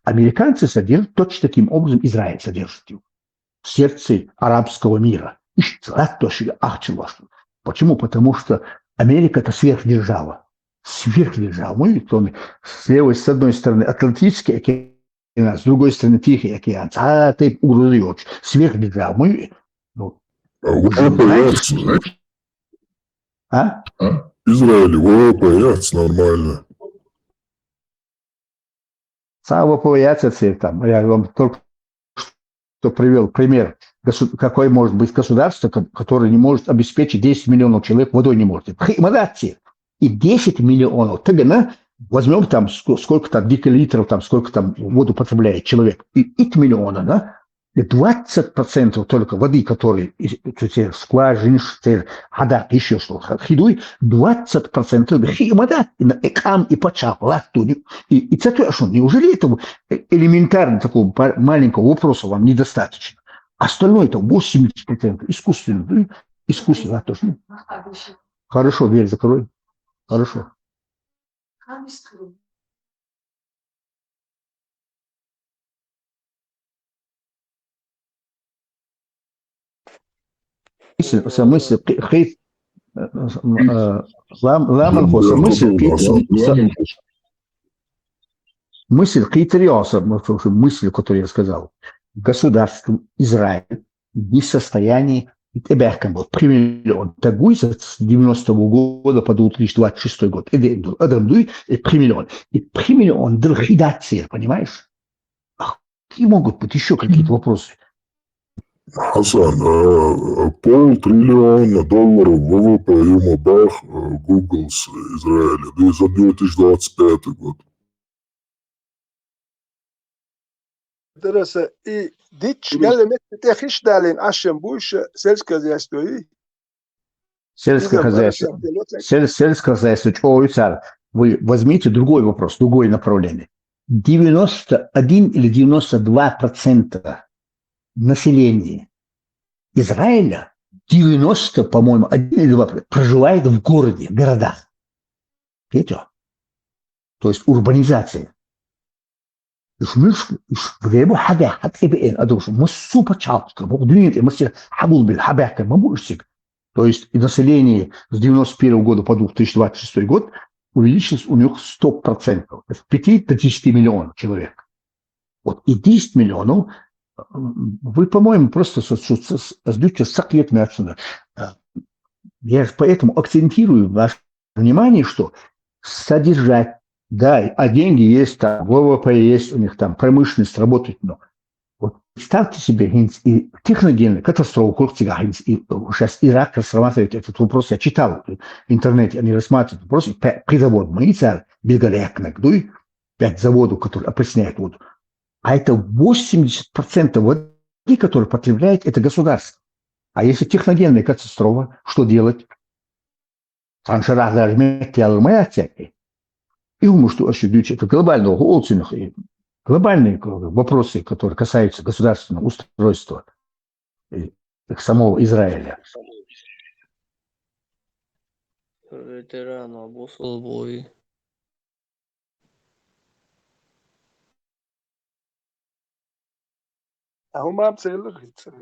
Американцы содержат точно таким образом, Израиль содержит его в сердце арабского мира. Почему? Потому что Америка это сверхдержава. Сверхдержава. Мы, с левой, с одной стороны, Атлантический океан, с другой стороны, Тихий океан. А ты угрозы очень. Сверхдержава. Мы, ну, а? А? Израиль, Европа, яц нормально. Самого появится цель там. Я вам только что привел пример. Какой может быть государство, которое не может обеспечить десять миллионов человек водой не может. Химадатти. И десять миллионов. Тогда возьмем там сколько там декалитров, там сколько там воду потребляет человек. И ит миллиона, да? И двадцать процентов только воды, которые скважины, что хадак, еще что хидуй, двадцать процентов химада, и на экам и пача, латуню. И, и цатуяшун, неужели этого элементарно такого маленького вопроса вам недостаточно? Остальное это восемьдесят процентов искусственный, искусственный тоже. Хорошо, дверь закрой. Хорошо. Мысль, мысль, мысль, мысль, мысль, которую я сказал. Государство Израиль не в состоянии, это бяхкан был, три миллиона. Тагуй с девяностого года по две тысячи двадцать шестой год. Это был, это был, и три миллиона. И три миллиона дал хидация, понимаешь? Какие могут быть еще какие-то вопросы? Хасан, э, полтриллиона долларов ВВП юма бах э, Google с Израиля за две тысячи двадцать пятый год. Дараса и дич гале мет техиш далин ашем буйша сельское хозяйство и Сельское хозяйство. Сель, сельское хозяйство, чё, вы возьмите другой вопрос, другое направление. Девяносто один или девяносто два население Израиля, девяносто, по-моему, один или два проживает в городе, в городах. Видите? То есть урбанизация. Уж муьш, уж гребу хьабаьхьа, хьатӀебеана адамаш, массо а пачхьалкхашкара, боху, дуьнен тӀе массера хьагулбелла, хьабаьхкина ма бу уьш цига. То есть и население с девяносто первого года по две тысячи двадцать шестой год увеличилось у них сто процентов. С пяти до десяти миллионов человек. Вот и десять миллионов, м, вы, по-моему, просто с- с- с- с- сдуьте сакъет мячу. Э, Я же поэтому акцентирую ваше внимание, что содержать, да, а деньги есть, там, В В П есть у них, там, промышленность работает, но вот представьте себе, хӀинца и техногенная катастрофа, хӀинца и, сейчас Ирак рассматривает этот вопрос, я читал в интернете, они рассматривают вопрос, и пе- пхи завод ма ю цара билгалъяьккхинарг, дуй, пять заводов, которые опресняют воду. А это восемьдесят процентов воды, которую потребляет это государство. А если техногенная катастрофа, что делать? Цхьана шарахь даже метта ялар ма яц цаьрга. И хӀумаш ду аша дуьйцу, это глобального хӀу олу цунах, и глобальные вопросы, которые касаются государственного устройства и самого Израиля. Ветерана бусулбуй. А хӀума ма ца елла хӀинца.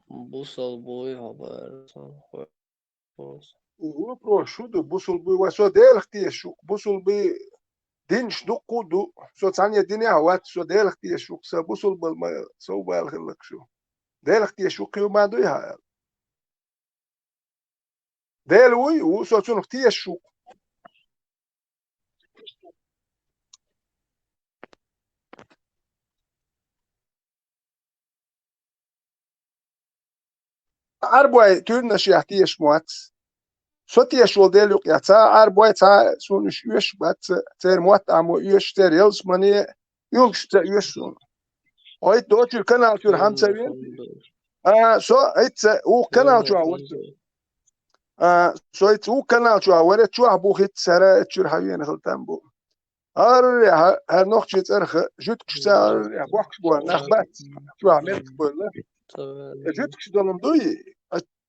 Бусалба вуй хьо бара сан хой. Вопрос шу ду, бусалба вуй ва со Делах тешаш ву, бусалба динаш дуккха а ду, со цхьанне динехь а вац, со Делах тешаш ву, сан бусалбал ма совбала хиллакх шу. Делах тешаш ву кхин ма дуй хьа аьлла. Дела вуй, ву со цунах тешаш ву. Ӏарбой туьрнашехь тешаш ма вац. Со тешаш волу Дела юкъехь цхьа а Ӏарбой, цхьа а суна уьш оьшуш бац, церан мотт а ма оьшу, церан ялсамане уьлгуш ца оьшу суна. Хьо итт дочуьра канал чуьра хьан ца вен? А, со итт ца, вукху канал чохь вара со. А, со итт вукху канал чохь вара, чохь бу хӀитта сара, чуьра хьан вена хила там бу. Аррехьа, хӀара нохчийн цӀарах, жуьгташ ца аррехьа, бохкуш бу нах бац, чохь меттиг бевлла. Жуьгташ долун дуй,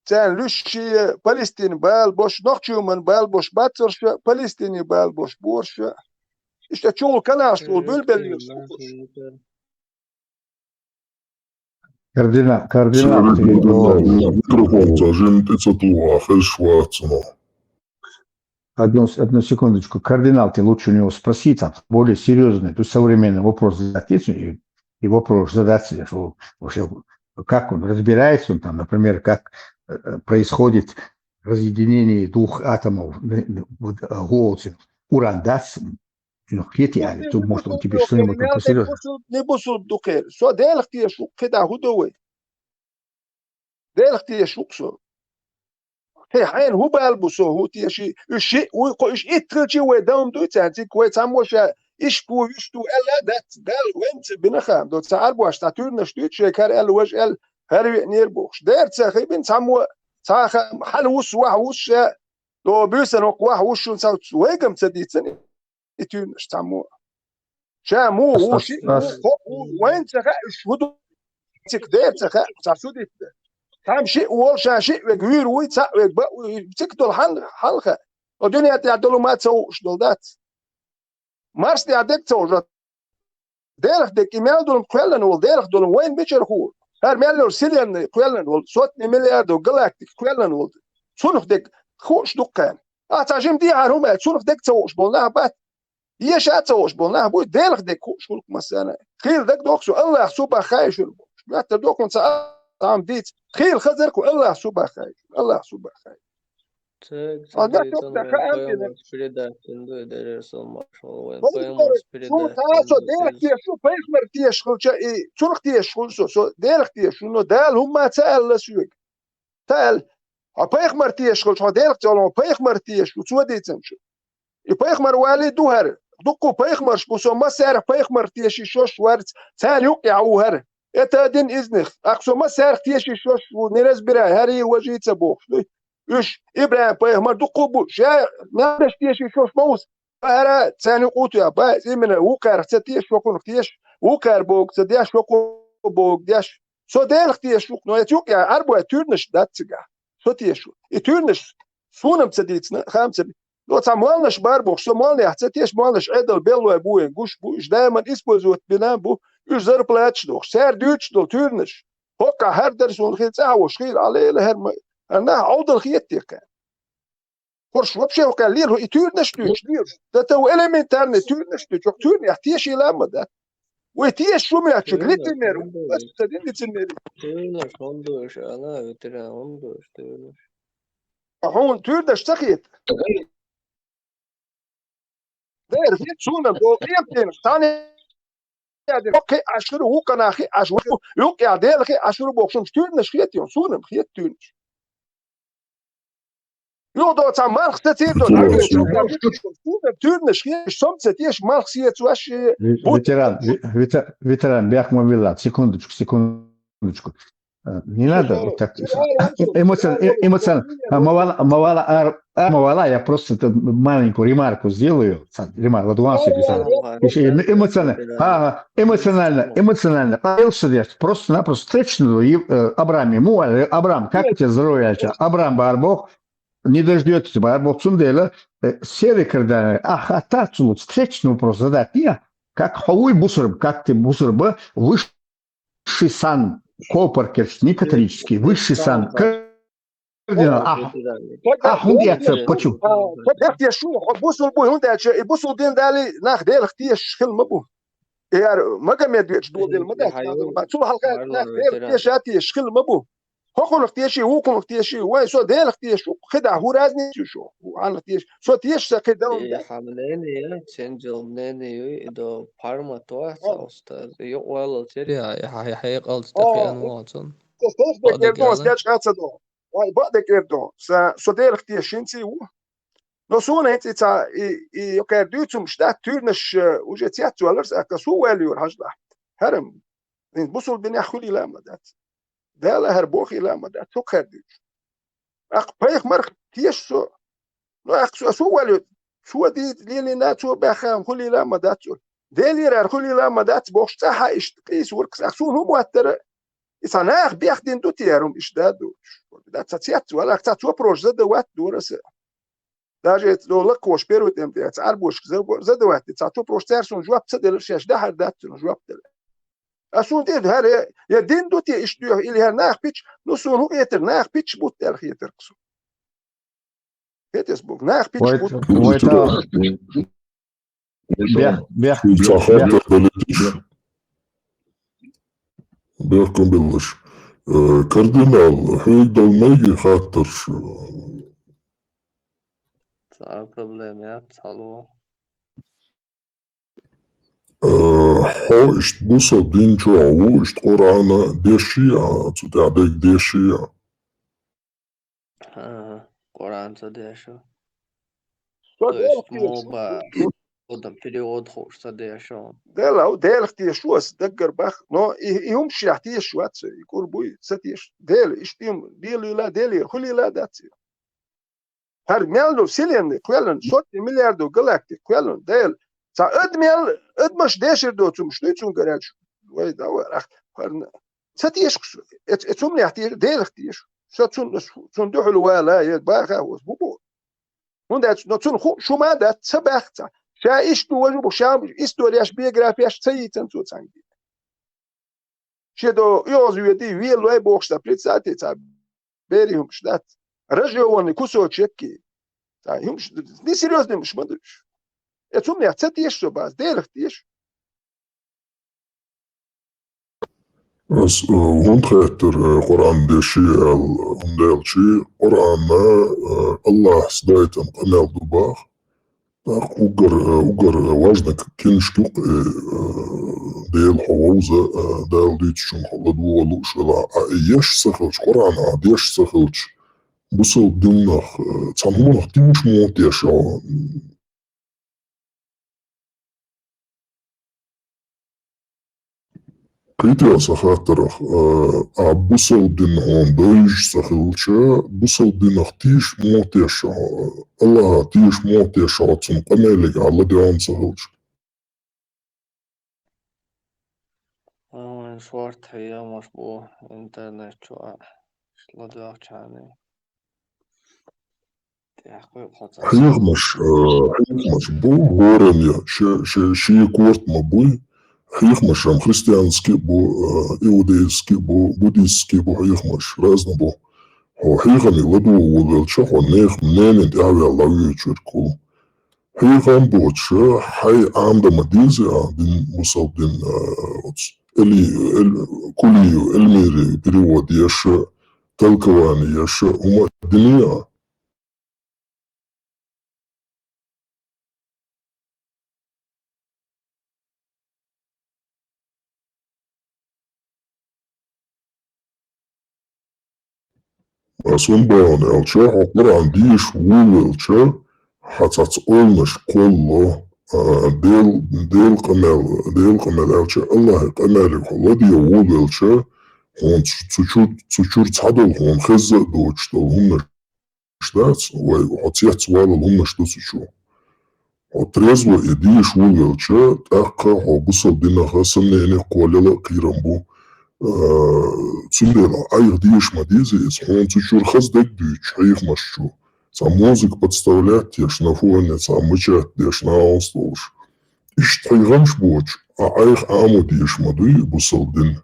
царна луьш шен Палестин бала бош, нохчийн бала бош бацарш, Палестинийн бала бош борш. Иштта чугӀу каналаш чугӀу буьлбеллера. Кардинал, кардинал, ты, Микрофон зажим, ты ца тухьа, хезаш вац цунах. Одну, с- одну секундочку. Кардинал, ты лучше у него спроси, там, более серьезный, то есть современный вопрос задать, и, и вопрос задать себе, что вообще, как он разбирается, он там, например, как э, происходит разъединение двух атомов, э, вот, э, голцев, уран, да, с- ну, хети, а, тут, может, он тебе что-нибудь там посерьёзнее. Не бусулб ду кхера. Со Делах тешаш ву, кхидӀа хӀун ду вай? Делах тешаш ву со. Хье, хьайна хӀун бала бу со, хӀун теший? Уьш шиъ вуй, кхо уьш итт хилчий вай дан дуй цаьрца, вай цхьаммо ша иштта ву, вуьш ду аьлла а дац, Дала вайна ца бина хаам до, цхьа Ӏарбош цхьа туьрнаш дуьйцу, шайн кара аьлла, важа аьлла, хӀара веанера бохуш. Дера ца хи бина цхьаммо, цхьа ха-, хьала вусу, ваха вусу ша, до буьйсан ваккха ваха вусу шуна цхьа вайгам ца дийцина. И туьйнаш цхьаммо. Ша муха ву, шиъ ву, кхоъ ву, вайна ца хаьа, уьш хӀун ду? Цига дера ца хаьа, цхьа судитта. Цхьамма шиъ волу, ша шиъ вега вуьйр вуй, цхьаъ вега баъ вуй, цига долу хьан, хьан хаьа? О дуьнен тӀехь долу ма ца хууш долу дац. Марс тӀехь дерг ца хууш. Делах дерг, и мел долу кхоьллина волу, Делах долу вайна мичара хуур? ХӀара мел йолу вселенная кхоьллина волу, сотни миллиардов галактика кхоьллина волу. Цунах дерг хууш ду кхарна. Ахьа цхьа жима дехьара хӀума аьлла, цунах дерг ца хууш болу нах бац. Еша а ца хууш болу нах буй, Делах дерг хууш хуьлу массарна. Хийла дагадогу со, Аллах цу баххьа а шуьра бохуш. Моьттар доху хӀунца Ӏам дийца. Хийла хазар кху, Аллах цу баххьа а шуьра. Аллах цу баххьа а шуьра. Цига ца дийцина вайн пайхамарца предатель ду и дерриг а маршалла, вайн пайхамарца предатель ду. Цунах тешаш ву, пайхамар тешаш хилча, и цунах тешаш ву со, со Делах тешаш ву, но Дала хӀумма ца аьлла соьга. Ца аьлла. Хьо пайхамар тешаш хилча, хьо Делах ца аьлла, хьо пайхамар тешаш ву, цо дийцина шу. И пайхамар валий ду хӀара. Дуккха пайхамарш бу, со массаьрах пайхамар тешаш йолуш варца, царна юккъехь ву хӀара. Это один из них. Ахьа со массаьрах тешаш йолуш ву, не разбирай, хӀарий, важий ца бохуш дуй. Уьш, ИбрахӀим-пайхамар дуккха а бу, ша мел деш тешаш йолуш ма ву со. ара, царна юкъу тӀа, ба, именно, вукхарах ца теша, шокунах теша, вукхар богу ца деш, шоку богу деш. Со Делах теша ву-кх, но эца юкъа Ӏарбой туьрнаш дац цигахь. Со теша ву. И туьрнаш суна-м ца дийцина, хам ца би-, но цхьа молланаш бар бохуш, со молланех ца теша, молланаш Ӏедал беллой бу вайн гуш бу, уьш даиман использовать бина бу, уьш зарплаташ дохуш, цара дуьйцуш долу туьрнаш. ХӀокхахь хӀара дара суна хила, цӀахь а волуш хила, Ӏа лела хӀара ма, хӀара нах Ӏовдал хета те кхаьа. ХӀорш вообще хӀокхаьлла лела, и туьрнаш дуьйцуш лела. Да та ву элементарный туьрнаш дуьйцуш, хӀокху туьрнех тешийла а ма дац. Вай теша шу ма яц, лицемер ву. Ас ца дина лицемер. Туьрнаш хӀунда дуьйцуш, ала, ветеран, хӀунда дуьйцуш туьрнаш? А хьуна туьрнаш ца хета? Дера, хӀинца суна-м боху, кхеташ, цхьана кхин а Ӏаш хир ву, вукханах кхин а Ӏаш ву, юккъехь Дела кхин а Ӏаш хир ву бохуш, хӀумаш туьрнаш хета, суна-м хета туьрнаш. Юха до цхьа малх сацийра до, суна-м туьрнаш хета, со-м ца теша малх сецош, Ви-, бут- ветеран, ви-, вете-, ветеран, бехк ма билла, секундочку, секундочку. Э, не надо вот так. Эмоцион-, э, эмоцион-, а, ма вала, ма вала, ар-, а, ма вала, я просто это маленькую ремарку сделаю. Са-, ремар-, вот у вас это самое. Ещё эмо-, эмоционально. Ага, эмоционально, эмоционально. А, Элсу, я просто-напросто встречный, э, Абрам ему, э, Абрам, как у тебя здоровье, Альча? Абрам Барбох, не дождётесь, Барбох, цундела, э, серый кардинал. Ах, а так, вот, встречный вопрос задать. Я, как хавуй бусурба, как ты бусурба, выше высший сан, копар керчни католический, высший сан, кардинал, а, а, хӀунда яц, почему? Дехте шу, бусул бу, хӀунда аьлча, и бусул дин дали нах Делах тешаш хила ма бу. И яр Магомед веч додел ма дац, цул хьалха нах Делах теша тешаш хила ма бу. ХӀокхунах теший, вукхунах теший, вай, со Делах теша, хи да, хӀу разница ю шу, хӀу Ӏанах теша, со теша са кхидал. И хьа мнение, цензил мнение ю, и до парма то, цаустаз, и юкъвалал тери, я, я, я, хьекъалц тахиан вацун. Со стох декер дон, стяч хаца дон. Вай, ба декер дон, са, со Делах теша шинци ву. Но суна хӀинца и ца, и, и, йокер дуьйцумаш дац, туьрнаш, э, уже цец валарс, ака су ваьлла юр хьажла. ХӀарам. Ин бусул динех хуьлийла а ма дац. Дала хӀара бохийла а ма дац, цу кхаьр дуьйцу. Акх пайхамарх теша со. Ну, акх со, со валю, со ди-, лелина, цо баьххам хуьлийла а ма дац цо. Делера хуьлийла а ма дац, бохуш цӀахьа иштта къийса вуркс. Акх суна хӀума ваттара, и ца нах бехдин ду те, хӀума иштта да ду. Да, ца цец вала, ца цо прош зада ватт дора аса. Даже это до лакхош первый темп, ца Ӏарбошка за-, задавать, ца цо прош цар суна жоп ца делар, шаьш дахьар дац цунна жоп делар. А суна тӀе хӀара я, я дин ду те иштта дуьйху, или хӀара нах пич, ну, суна хӀу хетар, нах пич бутт аьлла хетар кху суна. Хетес бу, нах пич бутт. Вай та-, бех-, бех-, ца бех-, хаттар далитиш. Бехкам беллаш. Э, кардинал, хьоьга дал майги хаттарш? Цхьа проблема яц, хьало. Э, хьо иштта бусал дин чохь ву, иштта Къуръана деши а, цу тӀехь дерг деши а? ХӀан, Къуръан ца деша. То есть, моба, одан перевод хууш ца деша. Дела, Делах теша аса даггара бах, но и, и хӀума шех теша вац, и кур буй, ца теша. Дела, иштта дела, Делера хуьлийла дац. ХӀара мел ду вселенная кхоьллина, сотни миллиардов галактик кхоьллина, Дела. Ца ад мел, адамаш дешар доцумаш дуй цуьнгара аьлча. Вай, да, вай, ах, хӀарна. Ца теша кху со. Э, э, цумнех теша, Делах теша. Со цунна, цунна дуьхьал вала, я баха хӀоз, бу бу. ХӀунда аьлча, но цунна ху-, шу ма дац, ца баьхца. Ша иштта ду важа бу, ша историяш, биографияш ца йийцан цо цхьаьнгге. Шен до оьгӀаз ведий, велой бохуш ца представьте, ца бери хӀумаш дац. Разжеванный кусочек. Ца хӀумаш, несерьёзный хӀумаш ма ду уьш. Э, цумнех ца теша со бац, Делах теша. Ас, э, хӀунда хеттара, э, Къуръан деши аьлла, хӀунда аьлча Къуръана, э, Аллахьас дайтан къамел ду баха. ТӀаккха уггар, э, уггар, э, важна к-, книжка ю-кх, э, э, Дела хьо вовза, э, Дала дуьйцучунна хьо ладогӀа лууш велахь, а и еш ца хилча, Къуръан а деш ца хилча, бусалба динах, э, цхьана хӀуманах тийша муха теша хьо? Кхетий са хаттарах, а, а бусалба дин хьона довзаш ца хилча, бусалба динах тешаш мо тешаш, Аллахӏах тешаш мо тешаш, цун къамаьлага ладувгӀаш ца хилча. Ай, шортта хьехамаш бу интернет чу а, ладувгӀачарна. ТӀаккха кхо ца. Хьехамаш, э, хьехамаш бу хӀоранна, ши, ши, ши корта ма буй. Хьехамаш-м христиански бу, э, иудейски бу, буддистски бу хьехамаш, разный бу. Хьо хьехаме ладувгӀа волавелча, хьо нехан мненена тӀехьаваьнна лавечург хул. Хьехам боацаш, хьай Ӏамаде ма дезий, а, дин, бусалба дин, э, оцу Эли-, Эль-, Кулиев Эльмира перевод еш, толкование еш, хӀума динехь а. Ас хӀун боху аьлча, хьо Къуръан деша волавелча, хьан цхьацца ойланаш кхоллало, а, Дел-, Делан къамел, Делан къамел аьлча, Аллахӏан къамеле хьо ладувгӀа волавелча, хьуна цу, цу чуьр-, цу чуьра цхьадолу хьуна хезна а доцуш долу хӀуманаш дац, вай хьо цецвалал хӀуманаш ду цу чу. Хьо трезво и деша волавелча, тӀаккха хьо бусалба динах сомнени кхоллаяла а кхерам бу. Э, цундела айхьа деша ма дезий иза, хьуна цу чуьра хаза дерг дуьйцуш хьехамаш чу. Цхьа музыка подставлять еш на фоне, цхьа мычать деш на хьовса долуш. Иштта хьехамаш боцуш, а айхьа Ӏамо деша ма дуй бусалба дин.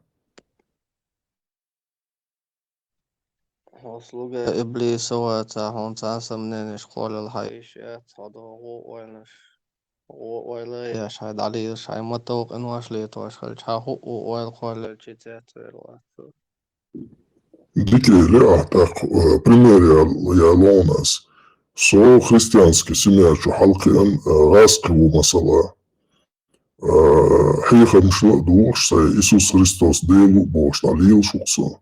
Хьо слуга иблиса вацахь, хьуна цхьа сомненеш кхоллаяла хьан йиш яц, хьо догӀу ойланаш, гӀо ойла еш, хьайн дӀалелаш, хьайн ма-товкъинош летош хилча, хьан хӀуъу ойла кхоллаелча цецвер вац цо. Дика элира ахь тӀаккха, э, пример ял-, яло хьуна ас. Со христиански семья чу хьалакхиъна, э, гӀазкхи ву масала. А, хьехамашна а дугӀуш, сайн Исус Христос Дела ву бохуш дӀалелаш ву-кх со.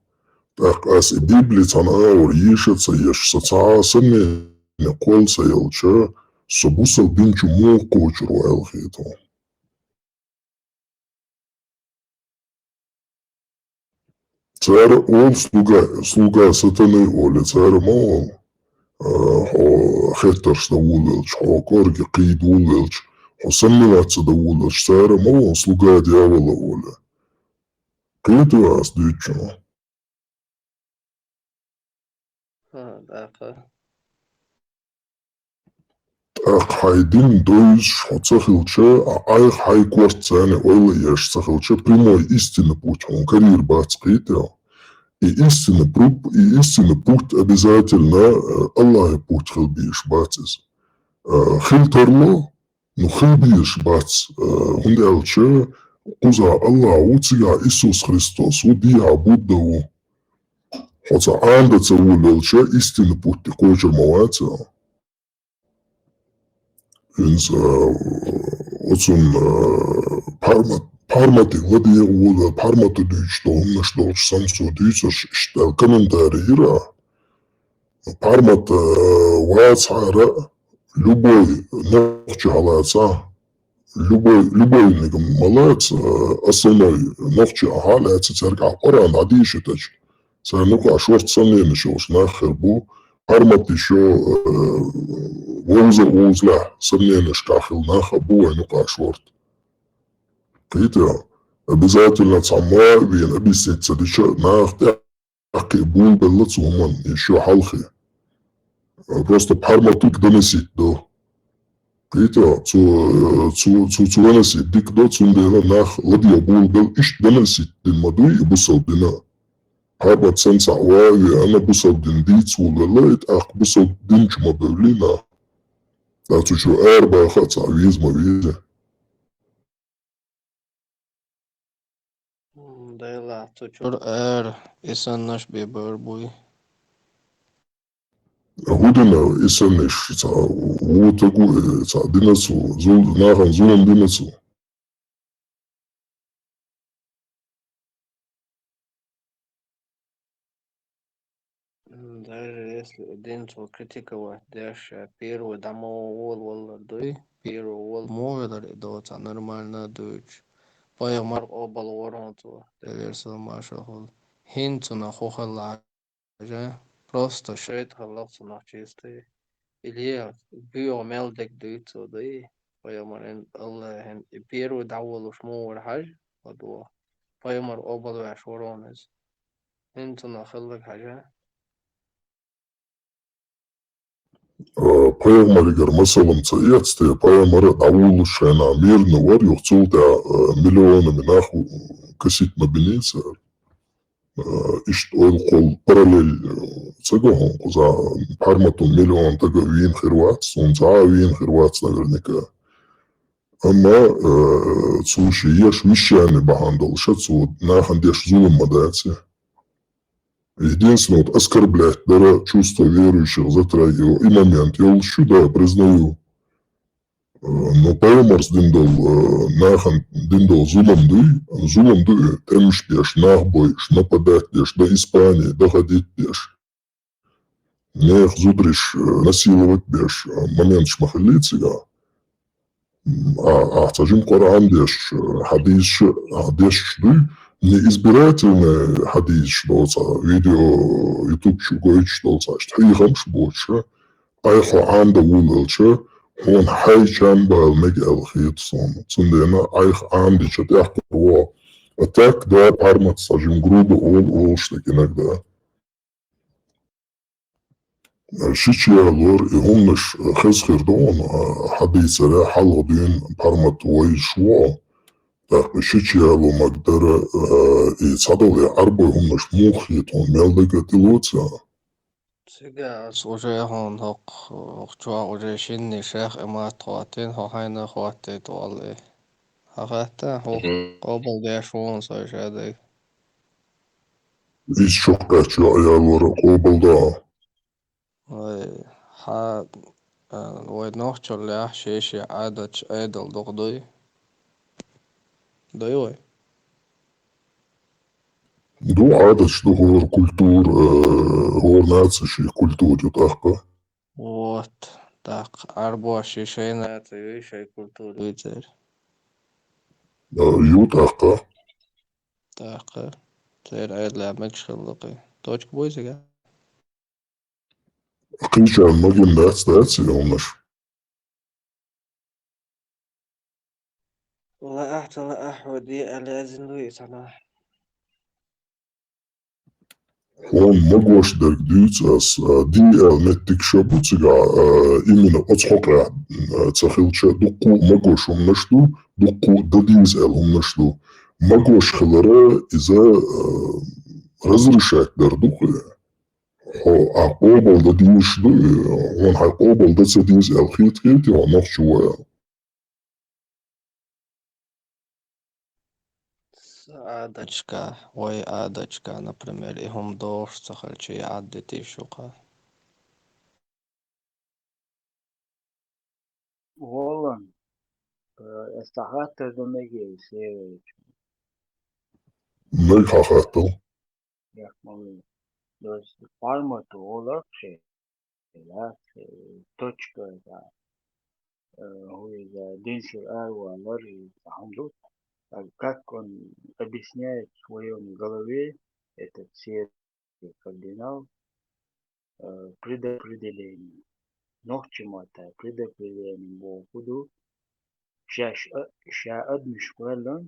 ТӀаккха ас и Библи цхьана агӀор еша а ца еш, сан цхьа а сомнени кхолла ца елча, со бусалба дин чу муха кхочур ву аьлла хета хьуна. Цара олу слуга, слуга сатаны олу, цара ма олу. А, хьо хеттарш дан волавелча, хьо кӀорге кхийда волавелча, хьо сомневаться дан волавелча, цара ма олу, слуга дьявола олу. Кхетий ас дуьйцучунна? ХӀа, тӀаккха. ТӀаккха хьайн дин довзаш хьо ца хилча, а айхьа хьайн корта царна ойла еш ца хилча, прямой истинный путь хьуна карийра бац, кхетий. И истинный путь, и истинный путь обязательно, э, Аллахьан путь хила безаш бац иза. Э, хила тарло, ну, хила безаш бац, э, хӀунда аьлча кхузахь Аллахь ву, цигахь Исус Христос ву, дехьа Будда ву. Хьо цхьа Ӏамо ца волавелча, истинный путь тӀе кхочур ма вац. ХӀинца, э, оцунна, э, пхьармат-, пхьарматан ладегӀа волавелла, пхьармата дуьйцуш долу хӀуманаш долчу санна цо дуьйцурш иштта аьлла комментарий йира. Пхьармат, э, вацахьара, любой нохчи хьалаца, любой, любойниг ма лаца, э, основной нохчи ахьа а лаьцна, цаьрга ахьа Къуръан дӀадешийтича, царна юкъахь шорта сомненеш йолуш нах хир бу, пхьармат йиш йо, э, вовза а вовзалехь сомненешкахь хилла нах а бу вайн юкъахь шорта. Кхетий, обязательно цхьа ма а вийна объяснить ца дича, нах тӀе тӀаккха и болабелла цу хӀуманна, и шо хьалхе. Просто пхьарматиг доносить до. Кхетий, цу, цу, цу, цу доносить дика до, цундела нах ладе болабелла, иштта доносить дина ма дуй и бусалба дина. Пхьармат санна цхьаъ ван а веана, бусалба дин дийца волавелла, и тӀаккха бусалба дин чу ма бевллий нах. ТӀаккха цу чу арабаха а цхьаъ веза ма веза. М, Дела, цу чуьра ара, и саннаш бен бер буй. ХӀун дина и саннаш, цхьа вутагу, э, цхьа динацу, зул-, нахана зулам динацу? М, даже если один цо критиковать деш, э, первый дӀа ма волаваллар дуй, первый вола ма веллар и доцахь нормально дуьйцуш. пайхамар къобалвар хьуна цо, Делера салам-маршал хилда. ХӀинца цунах хӀу хилла хьажа, просто шайтӀа хилла цунах чистый. Или буьйху мел дерг дуьйцу цо, дай, пайхамаран, АллахӀан, и первый дӀаволалуш муха вара хьажа, хӀа дуьхьа. Пайхамар къобалвеш вар хьуна иза. ХӀинца цунах хилларг хьажа. Э, пайхамарагара масална ца эцна, пайхамар дӀаволалуш шайна мирный вар, юха цул тӀехьа, э, миллионами нах косить ма бинний цара. Э, иштта ойла кхолла параллель, э, ца го хьуна, кхуза Парматун миллион тага вийна хир вац, цунца а вийна хир вац наверняка. Амма, э, цо ший еш вещани бахьан долуш, цо нахана деш зулам ма дац. Единственное, вот оскорблять дара чувство верующих, затрагивал и момент. Я лучше, да, признаю. Э, но пайхамарца дина долу, э, нахана дина долу зулам дуй, зулам дуй, тӀемаш беш, нах бойуш, нападать деш, до Испании доходить деш. Нехан зударий, э, насиловать беш, э, моменташ ма хиллий цигахь. М, а, ахьа цхьа жима Къуръан дешаш, э, хьадисаш, а, дешаш дуй, не избирательные хьадисаш доцу, видео YouTube чу гойтуш долу цхьа иштта хьехамаш боцуш, айхьа хьо Ӏанда вуллалча, хьуна хьайн чам бала мега аьлла хета суна. Цундела айхьа Ӏанда чу тӀехкур ву. А так, да, Пармат цхьа жима грубо олу, олуш дерг иногда. Шича ялор и хӀуманаш хеза хир ду хьуна, хьан дийцаре хьалха дуьйна Пармат вайша ву. ТӀаккха шича яло мегар дара, и цхьадолу и Ӏарбой хӀуманаш муха хета хьуна, мел дага тӀелоцу? Цига ас уже хьуна хӀокху, хӀокху чохь уже шинна шех и матта хӀоттийна, хьо хьайна хӀоттийта валле. Хьан хатта, хьо къобал деш ву хьуна со шадайга. Иза чу кхаьчча йоӀ ялора къобал до. Вай, хьан, а, вай нохчаллехь шен-шен Ӏадаташ, Ӏедал дукха дуй? Дуй вай? Ду Ӏадаташ, ду хӀора культура, э, хӀора наци шен культура ю тӀаккха. Вот, тӀаккха Ӏарбоша шайн наци юй, шайн культура юй церан. А, ю тӀаккха. ТӀаккха. Церан Ӏедалехь мегаш хилла кхин. Точка буй цига? Кхин чарна магийна дац, дац и хӀуманаш? Лаахь, ца лаахь, хьо де аьлла яздина дуй и цхьанхьа? Хьуна магош дерг дуьйцу ас, а, де аьлла меттиг ша бу цигахь, а, именно оцу хьокъехь, а, ца хилча, дуккха а магош хӀуманаш ду, дуккха а дан деза аьлла хӀуманаш ду. Магош хилар иза, а, разрешать дар ду кху. Хьо, а, къобал дан дезаш ду, э, хьуна хьайн къобал дан ца деза аьлла хета, хетий хьо нохчо ву аьлла? Сан Ӏадаташка, вай Ӏадаташка, например, и хӀума догӀуш ца хилча, и Ӏадда дитий шу кхин? Волан, э, ас цхьа хаттар дан мегий, Серович? Мега хьан хаттар. Яхмалли. То есть Пармату олар шен, да, э, точка, да, э, хӀу иза динчуьра аравалар, и цхьа хӀума ду. А как он объясняет в своём голове этот Серый кардинал, э, предопределение. Нохчийн маттахь предопределение боху хӀу ду? Шаьш а, ша адамаш кхоьллина,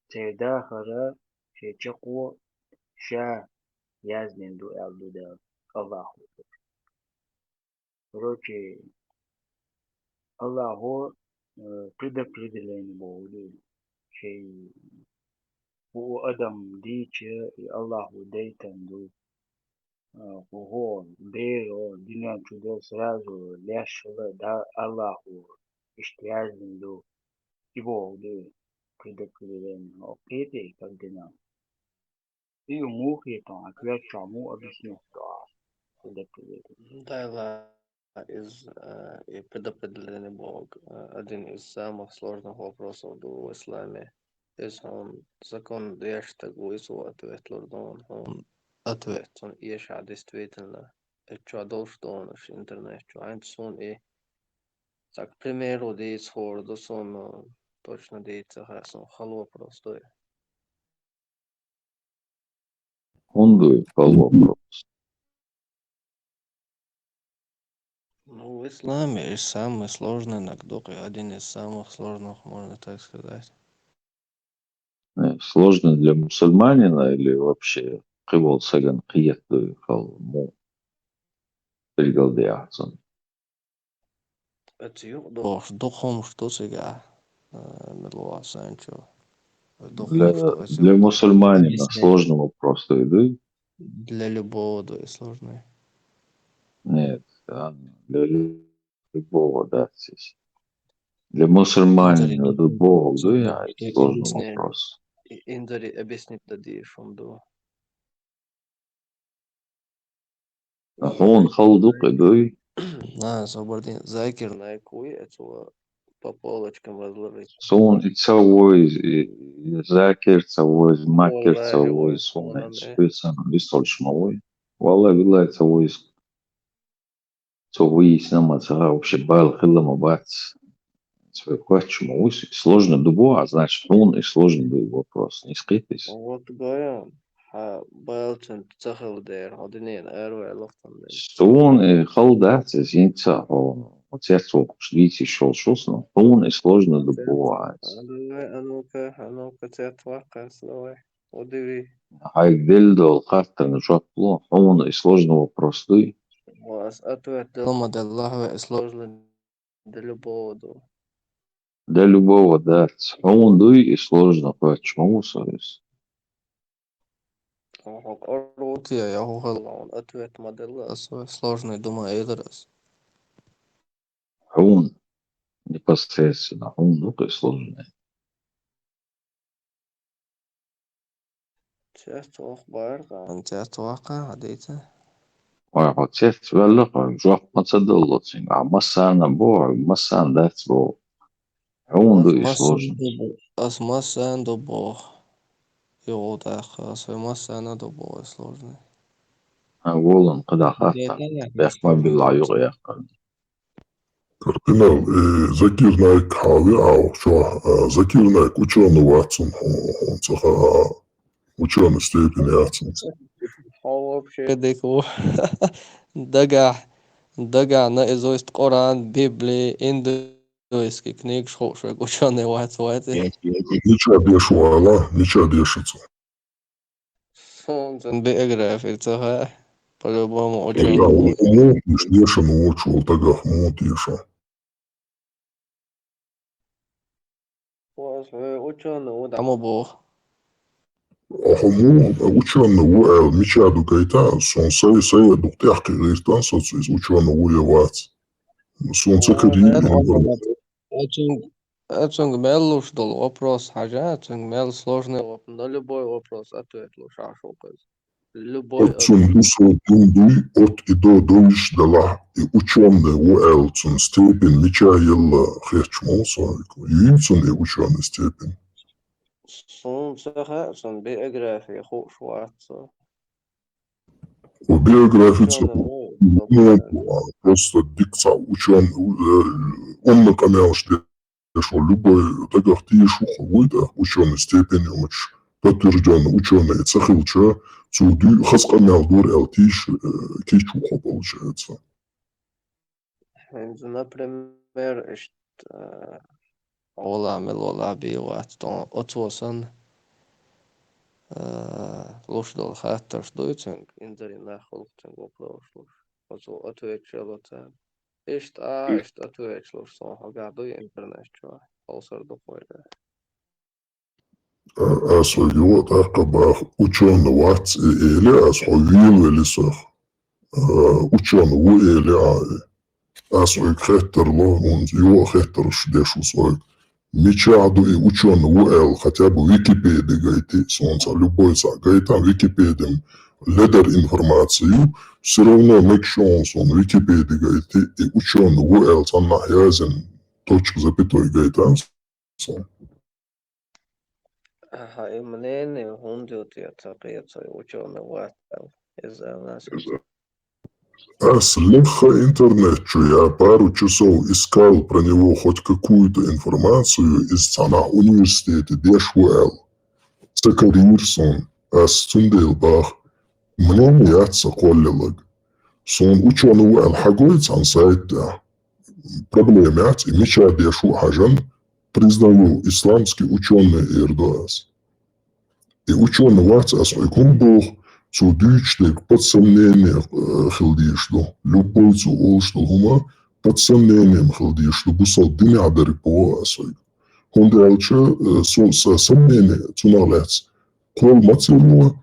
церан дахар шен чаккхо ша яздина ду аьлла ду Дала, Аллахо. Короче, Аллахо, э, предопределение боху ду. Шен хӀу адам дийча, и Аллахо дайтина ду. А, кху хӀора, беро, дуьнен чу дерг сразу леш хила, да, Аллахо иштта яздина ду. И боху ду, предопределение. Хьо кхетий, кардинал? И муха хета, хьан коьртачохь муха объяснить до, предопределение? Дала из, а, и предопределение боху, а, один из самых сложных вопросов ду в исламе. Иза хьуна закон деш стаг ву, иза ву ответ лур ду хьуна, хьуна ответ, цунна эшахь действительно. Эцу чохь долуш ду хьуна аша интернет чу. ХӀинца суна и, так, примеру дийца хуур ду суна, точно дийца хасун хал вопрос ду. ХӀунда ду хал вопрос? Ну, в исламе и самый сложный нагдук, и один из самых сложных, можно так сказать. Э, Сложно для мусульманина или вообще кхы вола сагана кхетаду хал му билгалдаьхцун? Эцу юкъа дохуш дукха хӀумаш ду цигахь, а, мила ваха санчо. Дукха Для, хӀумаш ду, эцу для юкъа мусульманина объяснение. Сложный вопрос ду, ду? Для любого ду и сложный. Нет, а, для любого, да, здесь. Для мусульманина любого ду, а, сложный вопрос. Инзари объяснить да дийшун ду. Хьуна хала ду кхы дуй? На, собардин, Закир Найк вуй, эцо по полочкам разложить. Суна и ца вуй, и, и Закир ца вуй, Макир ца вуй, суна и списана висолш ма вуй. Валла, вилла ца вуй. Цо вуййийсина ма ца, вообще бала хила ма бац. Цо кхоьчча ма вуй, сложно ду боху, а значит, хьуна и сложно ду вопрос. Не скрытись. Вот гойон. Хьан балцунца ца хила дера, хьо динен араваьлла вахтан ден. Суна и хала дац, иза хӀинца хьо цец воккхуш дийца йиш йолуш ву сан, хьуна и сложно ду боху. А ну-ка, а ну-ка, цец ваккхарца давай. Удиви. Хьайга делла долу хаттарна жоп ло, хьуна и сложно вопрос дуй? Ас ответ дала ма делла, хьо и сложно для любого ду. Для любого дац. Хьуна дуй и сложно, кхоьчча ма ву со иза. Хьо къарву те, я хьо хала, хьуна ответ ма делла, ас вай сложный ду ма элира ас. Хьуна. Непосредственно хьуна ду кхы сложный. Цец воккха бара, цец ваккха, хьадийца. Ой, хьо цец ваьлла, хьо жоп ма ца далло цуьнга. А массарна боху, массарна дац боху. Хьуна ду и сложно. Ас массарна ду боху. Юха тӀаккха, ас вай массарна ду боху и сложный. Хьан волан кхидӀа хаттар. Бехк ма билла юкъа яхкарна. Кардинал, э, Закир Найк хьан веа чохь, а, Закир Найк учёный вац хьуна, хьуна ца хаьа, учёный степень яц хьуна. Хьо вообще дика ву. Дагахь, дагахь наизусть Къуръан, Библи, индуйский книгаш хууш верг учёный вац, вац. Мича деша вала, мича деша цо. Суна цуьнан биографи ца хаьа, по-любому учёный ву. Муха дешан вочу волу дагах, муха деша? Ас вай учёный ву, дӀа ма боху. Ахьа муха учёный ву аьлла, мича ду гайта, суна сай, сай а дукха тӀехкхийртан соцу иза учёный ву я вац. Суна ца карий. Оцунга, оцунга мел луш долу вопрос хьажа, оцунга мел сложный воп-, на любой вопрос ответ луш Ӏаш ву кхуза. Любой ответ. Оцунга ду со дун дуй, от и до довиш далахь, и учёный ву аьлла цунна степень мича елла хетча ма ву со. Юй цунна и учёный степень? Суна ца хаьа, цунна биография хууш вац со. Биография ца, просто дика цхьа учёный, э, умна къамелаш деш волу любой дагах тийша ву хьо вуй, да, учёный степень йоцуш, подтверждённый учёный ца хилча, цо дуй хаза къамел дора аьлла тийша, э, кийча ву хьо, получается. ХӀинца, например, иштта, э, вала мила вала бен вац, тхьо оцо санна, э, луш долу хаттарш дуй цуьнга, инзаре нах хуьлу цуьнга вопросаш луш. Оцо ответча ло царна. Иштта, а, иштта ответча луш суна хьоьгахь дуй интернет чохь, хьовсар ду кхойга. Ас вайга юха а тӀаккха баха, учёный вац и эли, ас хьо велавели сох, а, учёный ву эли а. Ас вайга хеттар ло, хӀунда юха а хеттарш деш ву со вайга. Мичахь ду и учёный ву аьлла, хотя бы Википеди гайти, суна цхьа любой цхьа гайта, Википедин ледар информацию, всё равно мегаш ю хьуна суна Википеди гайти, и учёный ву аьлла цхьаннахь язйина точка запятой гайта. Аха, и мнение хӀунда ю те ца кхета, учёный вац аьлла? Иза аьлла аса. Иза. Ас леха интернет чу я пару часов искал про него хоть какую-то информацию из цхьаннахьа университете деш ву аьлла. Ца карийра суна, ас цундела баха, мнение яц сан кхоллалург. Суна учёный ву аьлла хьагой цхьан сайта тӀа. Проблема яц, и мичара деш ву хьажан, признаю, исламский учёный эр ду ас. И учёный вац ас хьоьга хӀума боху, цо дуьйцуш дерг под сомнение, э, хила дезаш ду. Любой цо олуш долу хӀума под сомнением хила дезаш ду, бусалба динехь дерг боху ас хьоьга. ХӀунда аьлча, э, со, сан сомнение цунах лаьцна кхолла ма ца ло,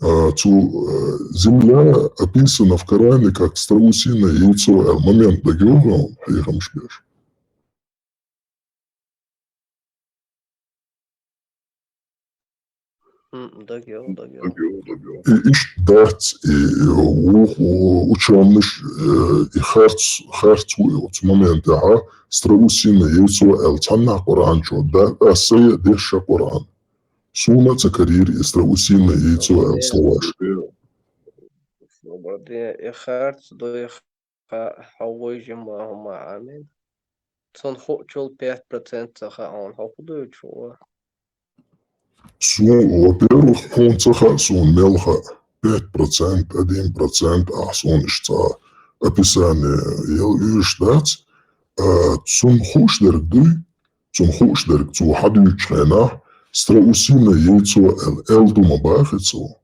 а, цу, э, земля описана в Коране как страусиное яйцо аьлла момент дагайогӀу хьехамаш беш. М, дагайо, дагайо. И иштта дац, и, э, ву-, ву-, учёныш, э, и харц, харц ву и оцу моментехь, страусиное яйцо аьлла цхьаннахьа Къуръан чу, да, аса а деш ша Къуръан. Суна а ца карийра и страусиное яйцо аьлла словаш. Баде, и харц ду, и ха-, хьо вуй жима хӀума, амин. Цунна хуучул пять процент ца хаьа хьуна, хьо хӀун дуьйцуш ву? Суна, во-первых, хьуна ца хаьа суна мел хаьа. Пять процент, один процент ахь суна иштта цхьа описание яла уьйш дац. А, цунна хууш дерг дуй, цунна хууш дерг цо хьадуьйцучу хенахь, страусиное яйцо аьлла, аьлла ду ма бахи цо.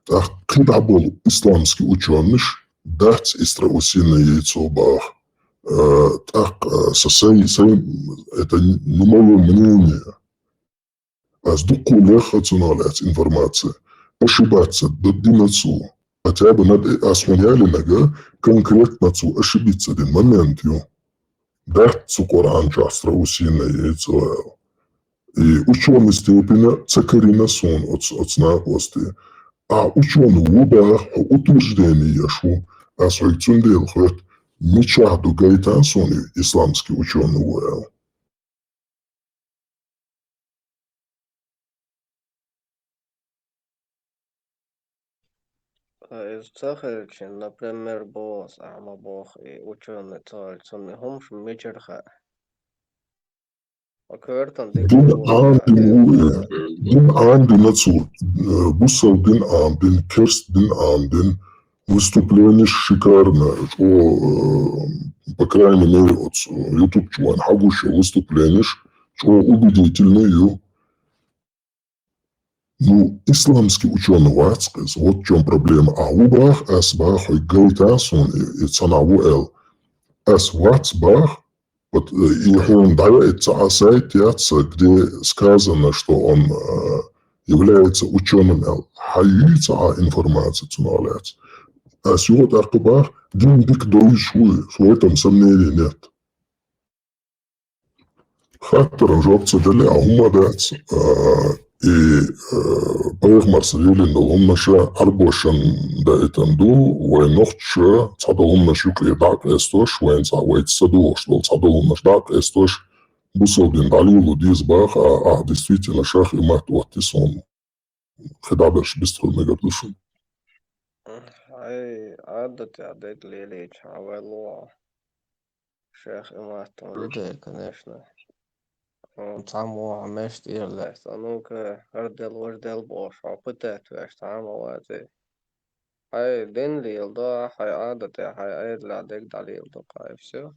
ТӀаккха кхидӀа болу исламский учёныш дац и страусиное яйцо баха. Э, тӀаккха, э, са сай, сай, это не моё мнение. Ас дуккха леха цунах лаьцна информация. Ошибаться д-, дина цо. Хотя бы над-, ас хьуна ялинарг конкретно цо ошибиться дина момент ю. Дац цу Къуръан чохь страусиное яйцо аьлла. И учёный степене ца карийна суна оцу, оцу накъосте. Ахь учёный ву баха, хьо утверждение еш ву, ас хьоьга цундела хоьтту, мичахь ду гайтан суна и исламский учёный ву аьлла. Ткъа иза ца хилча, например, боху ас, ахьа ма боху, и учёный ца хилча, цунна и хӀумаш мичара хаьа? Ткъа коьртан дика Дин ву, Ӏамдина ву и. Дин Ӏамдина цо, э, бусалба дин Ӏамдина, керста дин Ӏамдина, выступленеш шикарно, чӀогӀа, э, по крайней мере, оцу YouTube чу вайн хьагуш йолу выступленеш чӀогӀа убедительный ю. Ну, исламский учёный вац-кх иза, вот в чём проблема. Ахь ву баха, ас баха, хьоьга гайтан суна и, и цхьанхьа ву аьлла. Ас вац баха, вот, э, и хьуна дӀаяйта цхьа сайт яц, где сказано, что он, э, является учёным аьлла. Хьан юй цхьа информация цунах лаьцна? Ас юха тӀаккха баха, дин дика довзуш ву, в этом сомнений нет. Хаттаран жоп ца делли, а хӀумма дац, а, и, а, пайхамарца лелийна долу хӀуманаш Ӏарбошна даийтина ду, вайн нохчаша цхьадолу хӀуманаш юкъе дӀа а къестош, вайн цхьа вайца ца догӀуш долу цхьадолу хӀуманаш дӀа а къестош, бусалба дин дӀалело деза баха, а, ахьа действительно шах и мотт отти суна. КхидӀа берш бистхуьлу мегар ду шуна. Хьайн Ӏадатехь дерг лелийча, хьан вай лохьа. Шех иматтан вуьгу, конечно. Хьуна цхьаммо хьан мешта тӀера лаьцна, а ну-ка, хӀара дела, важа дела бохуш, хьо пытать веш цхьа а ма вац и. Хьайн дин леладо, хьайн Ӏадатехь, хьайн Ӏедалехь дерг дӀалеладо-кх, и всё.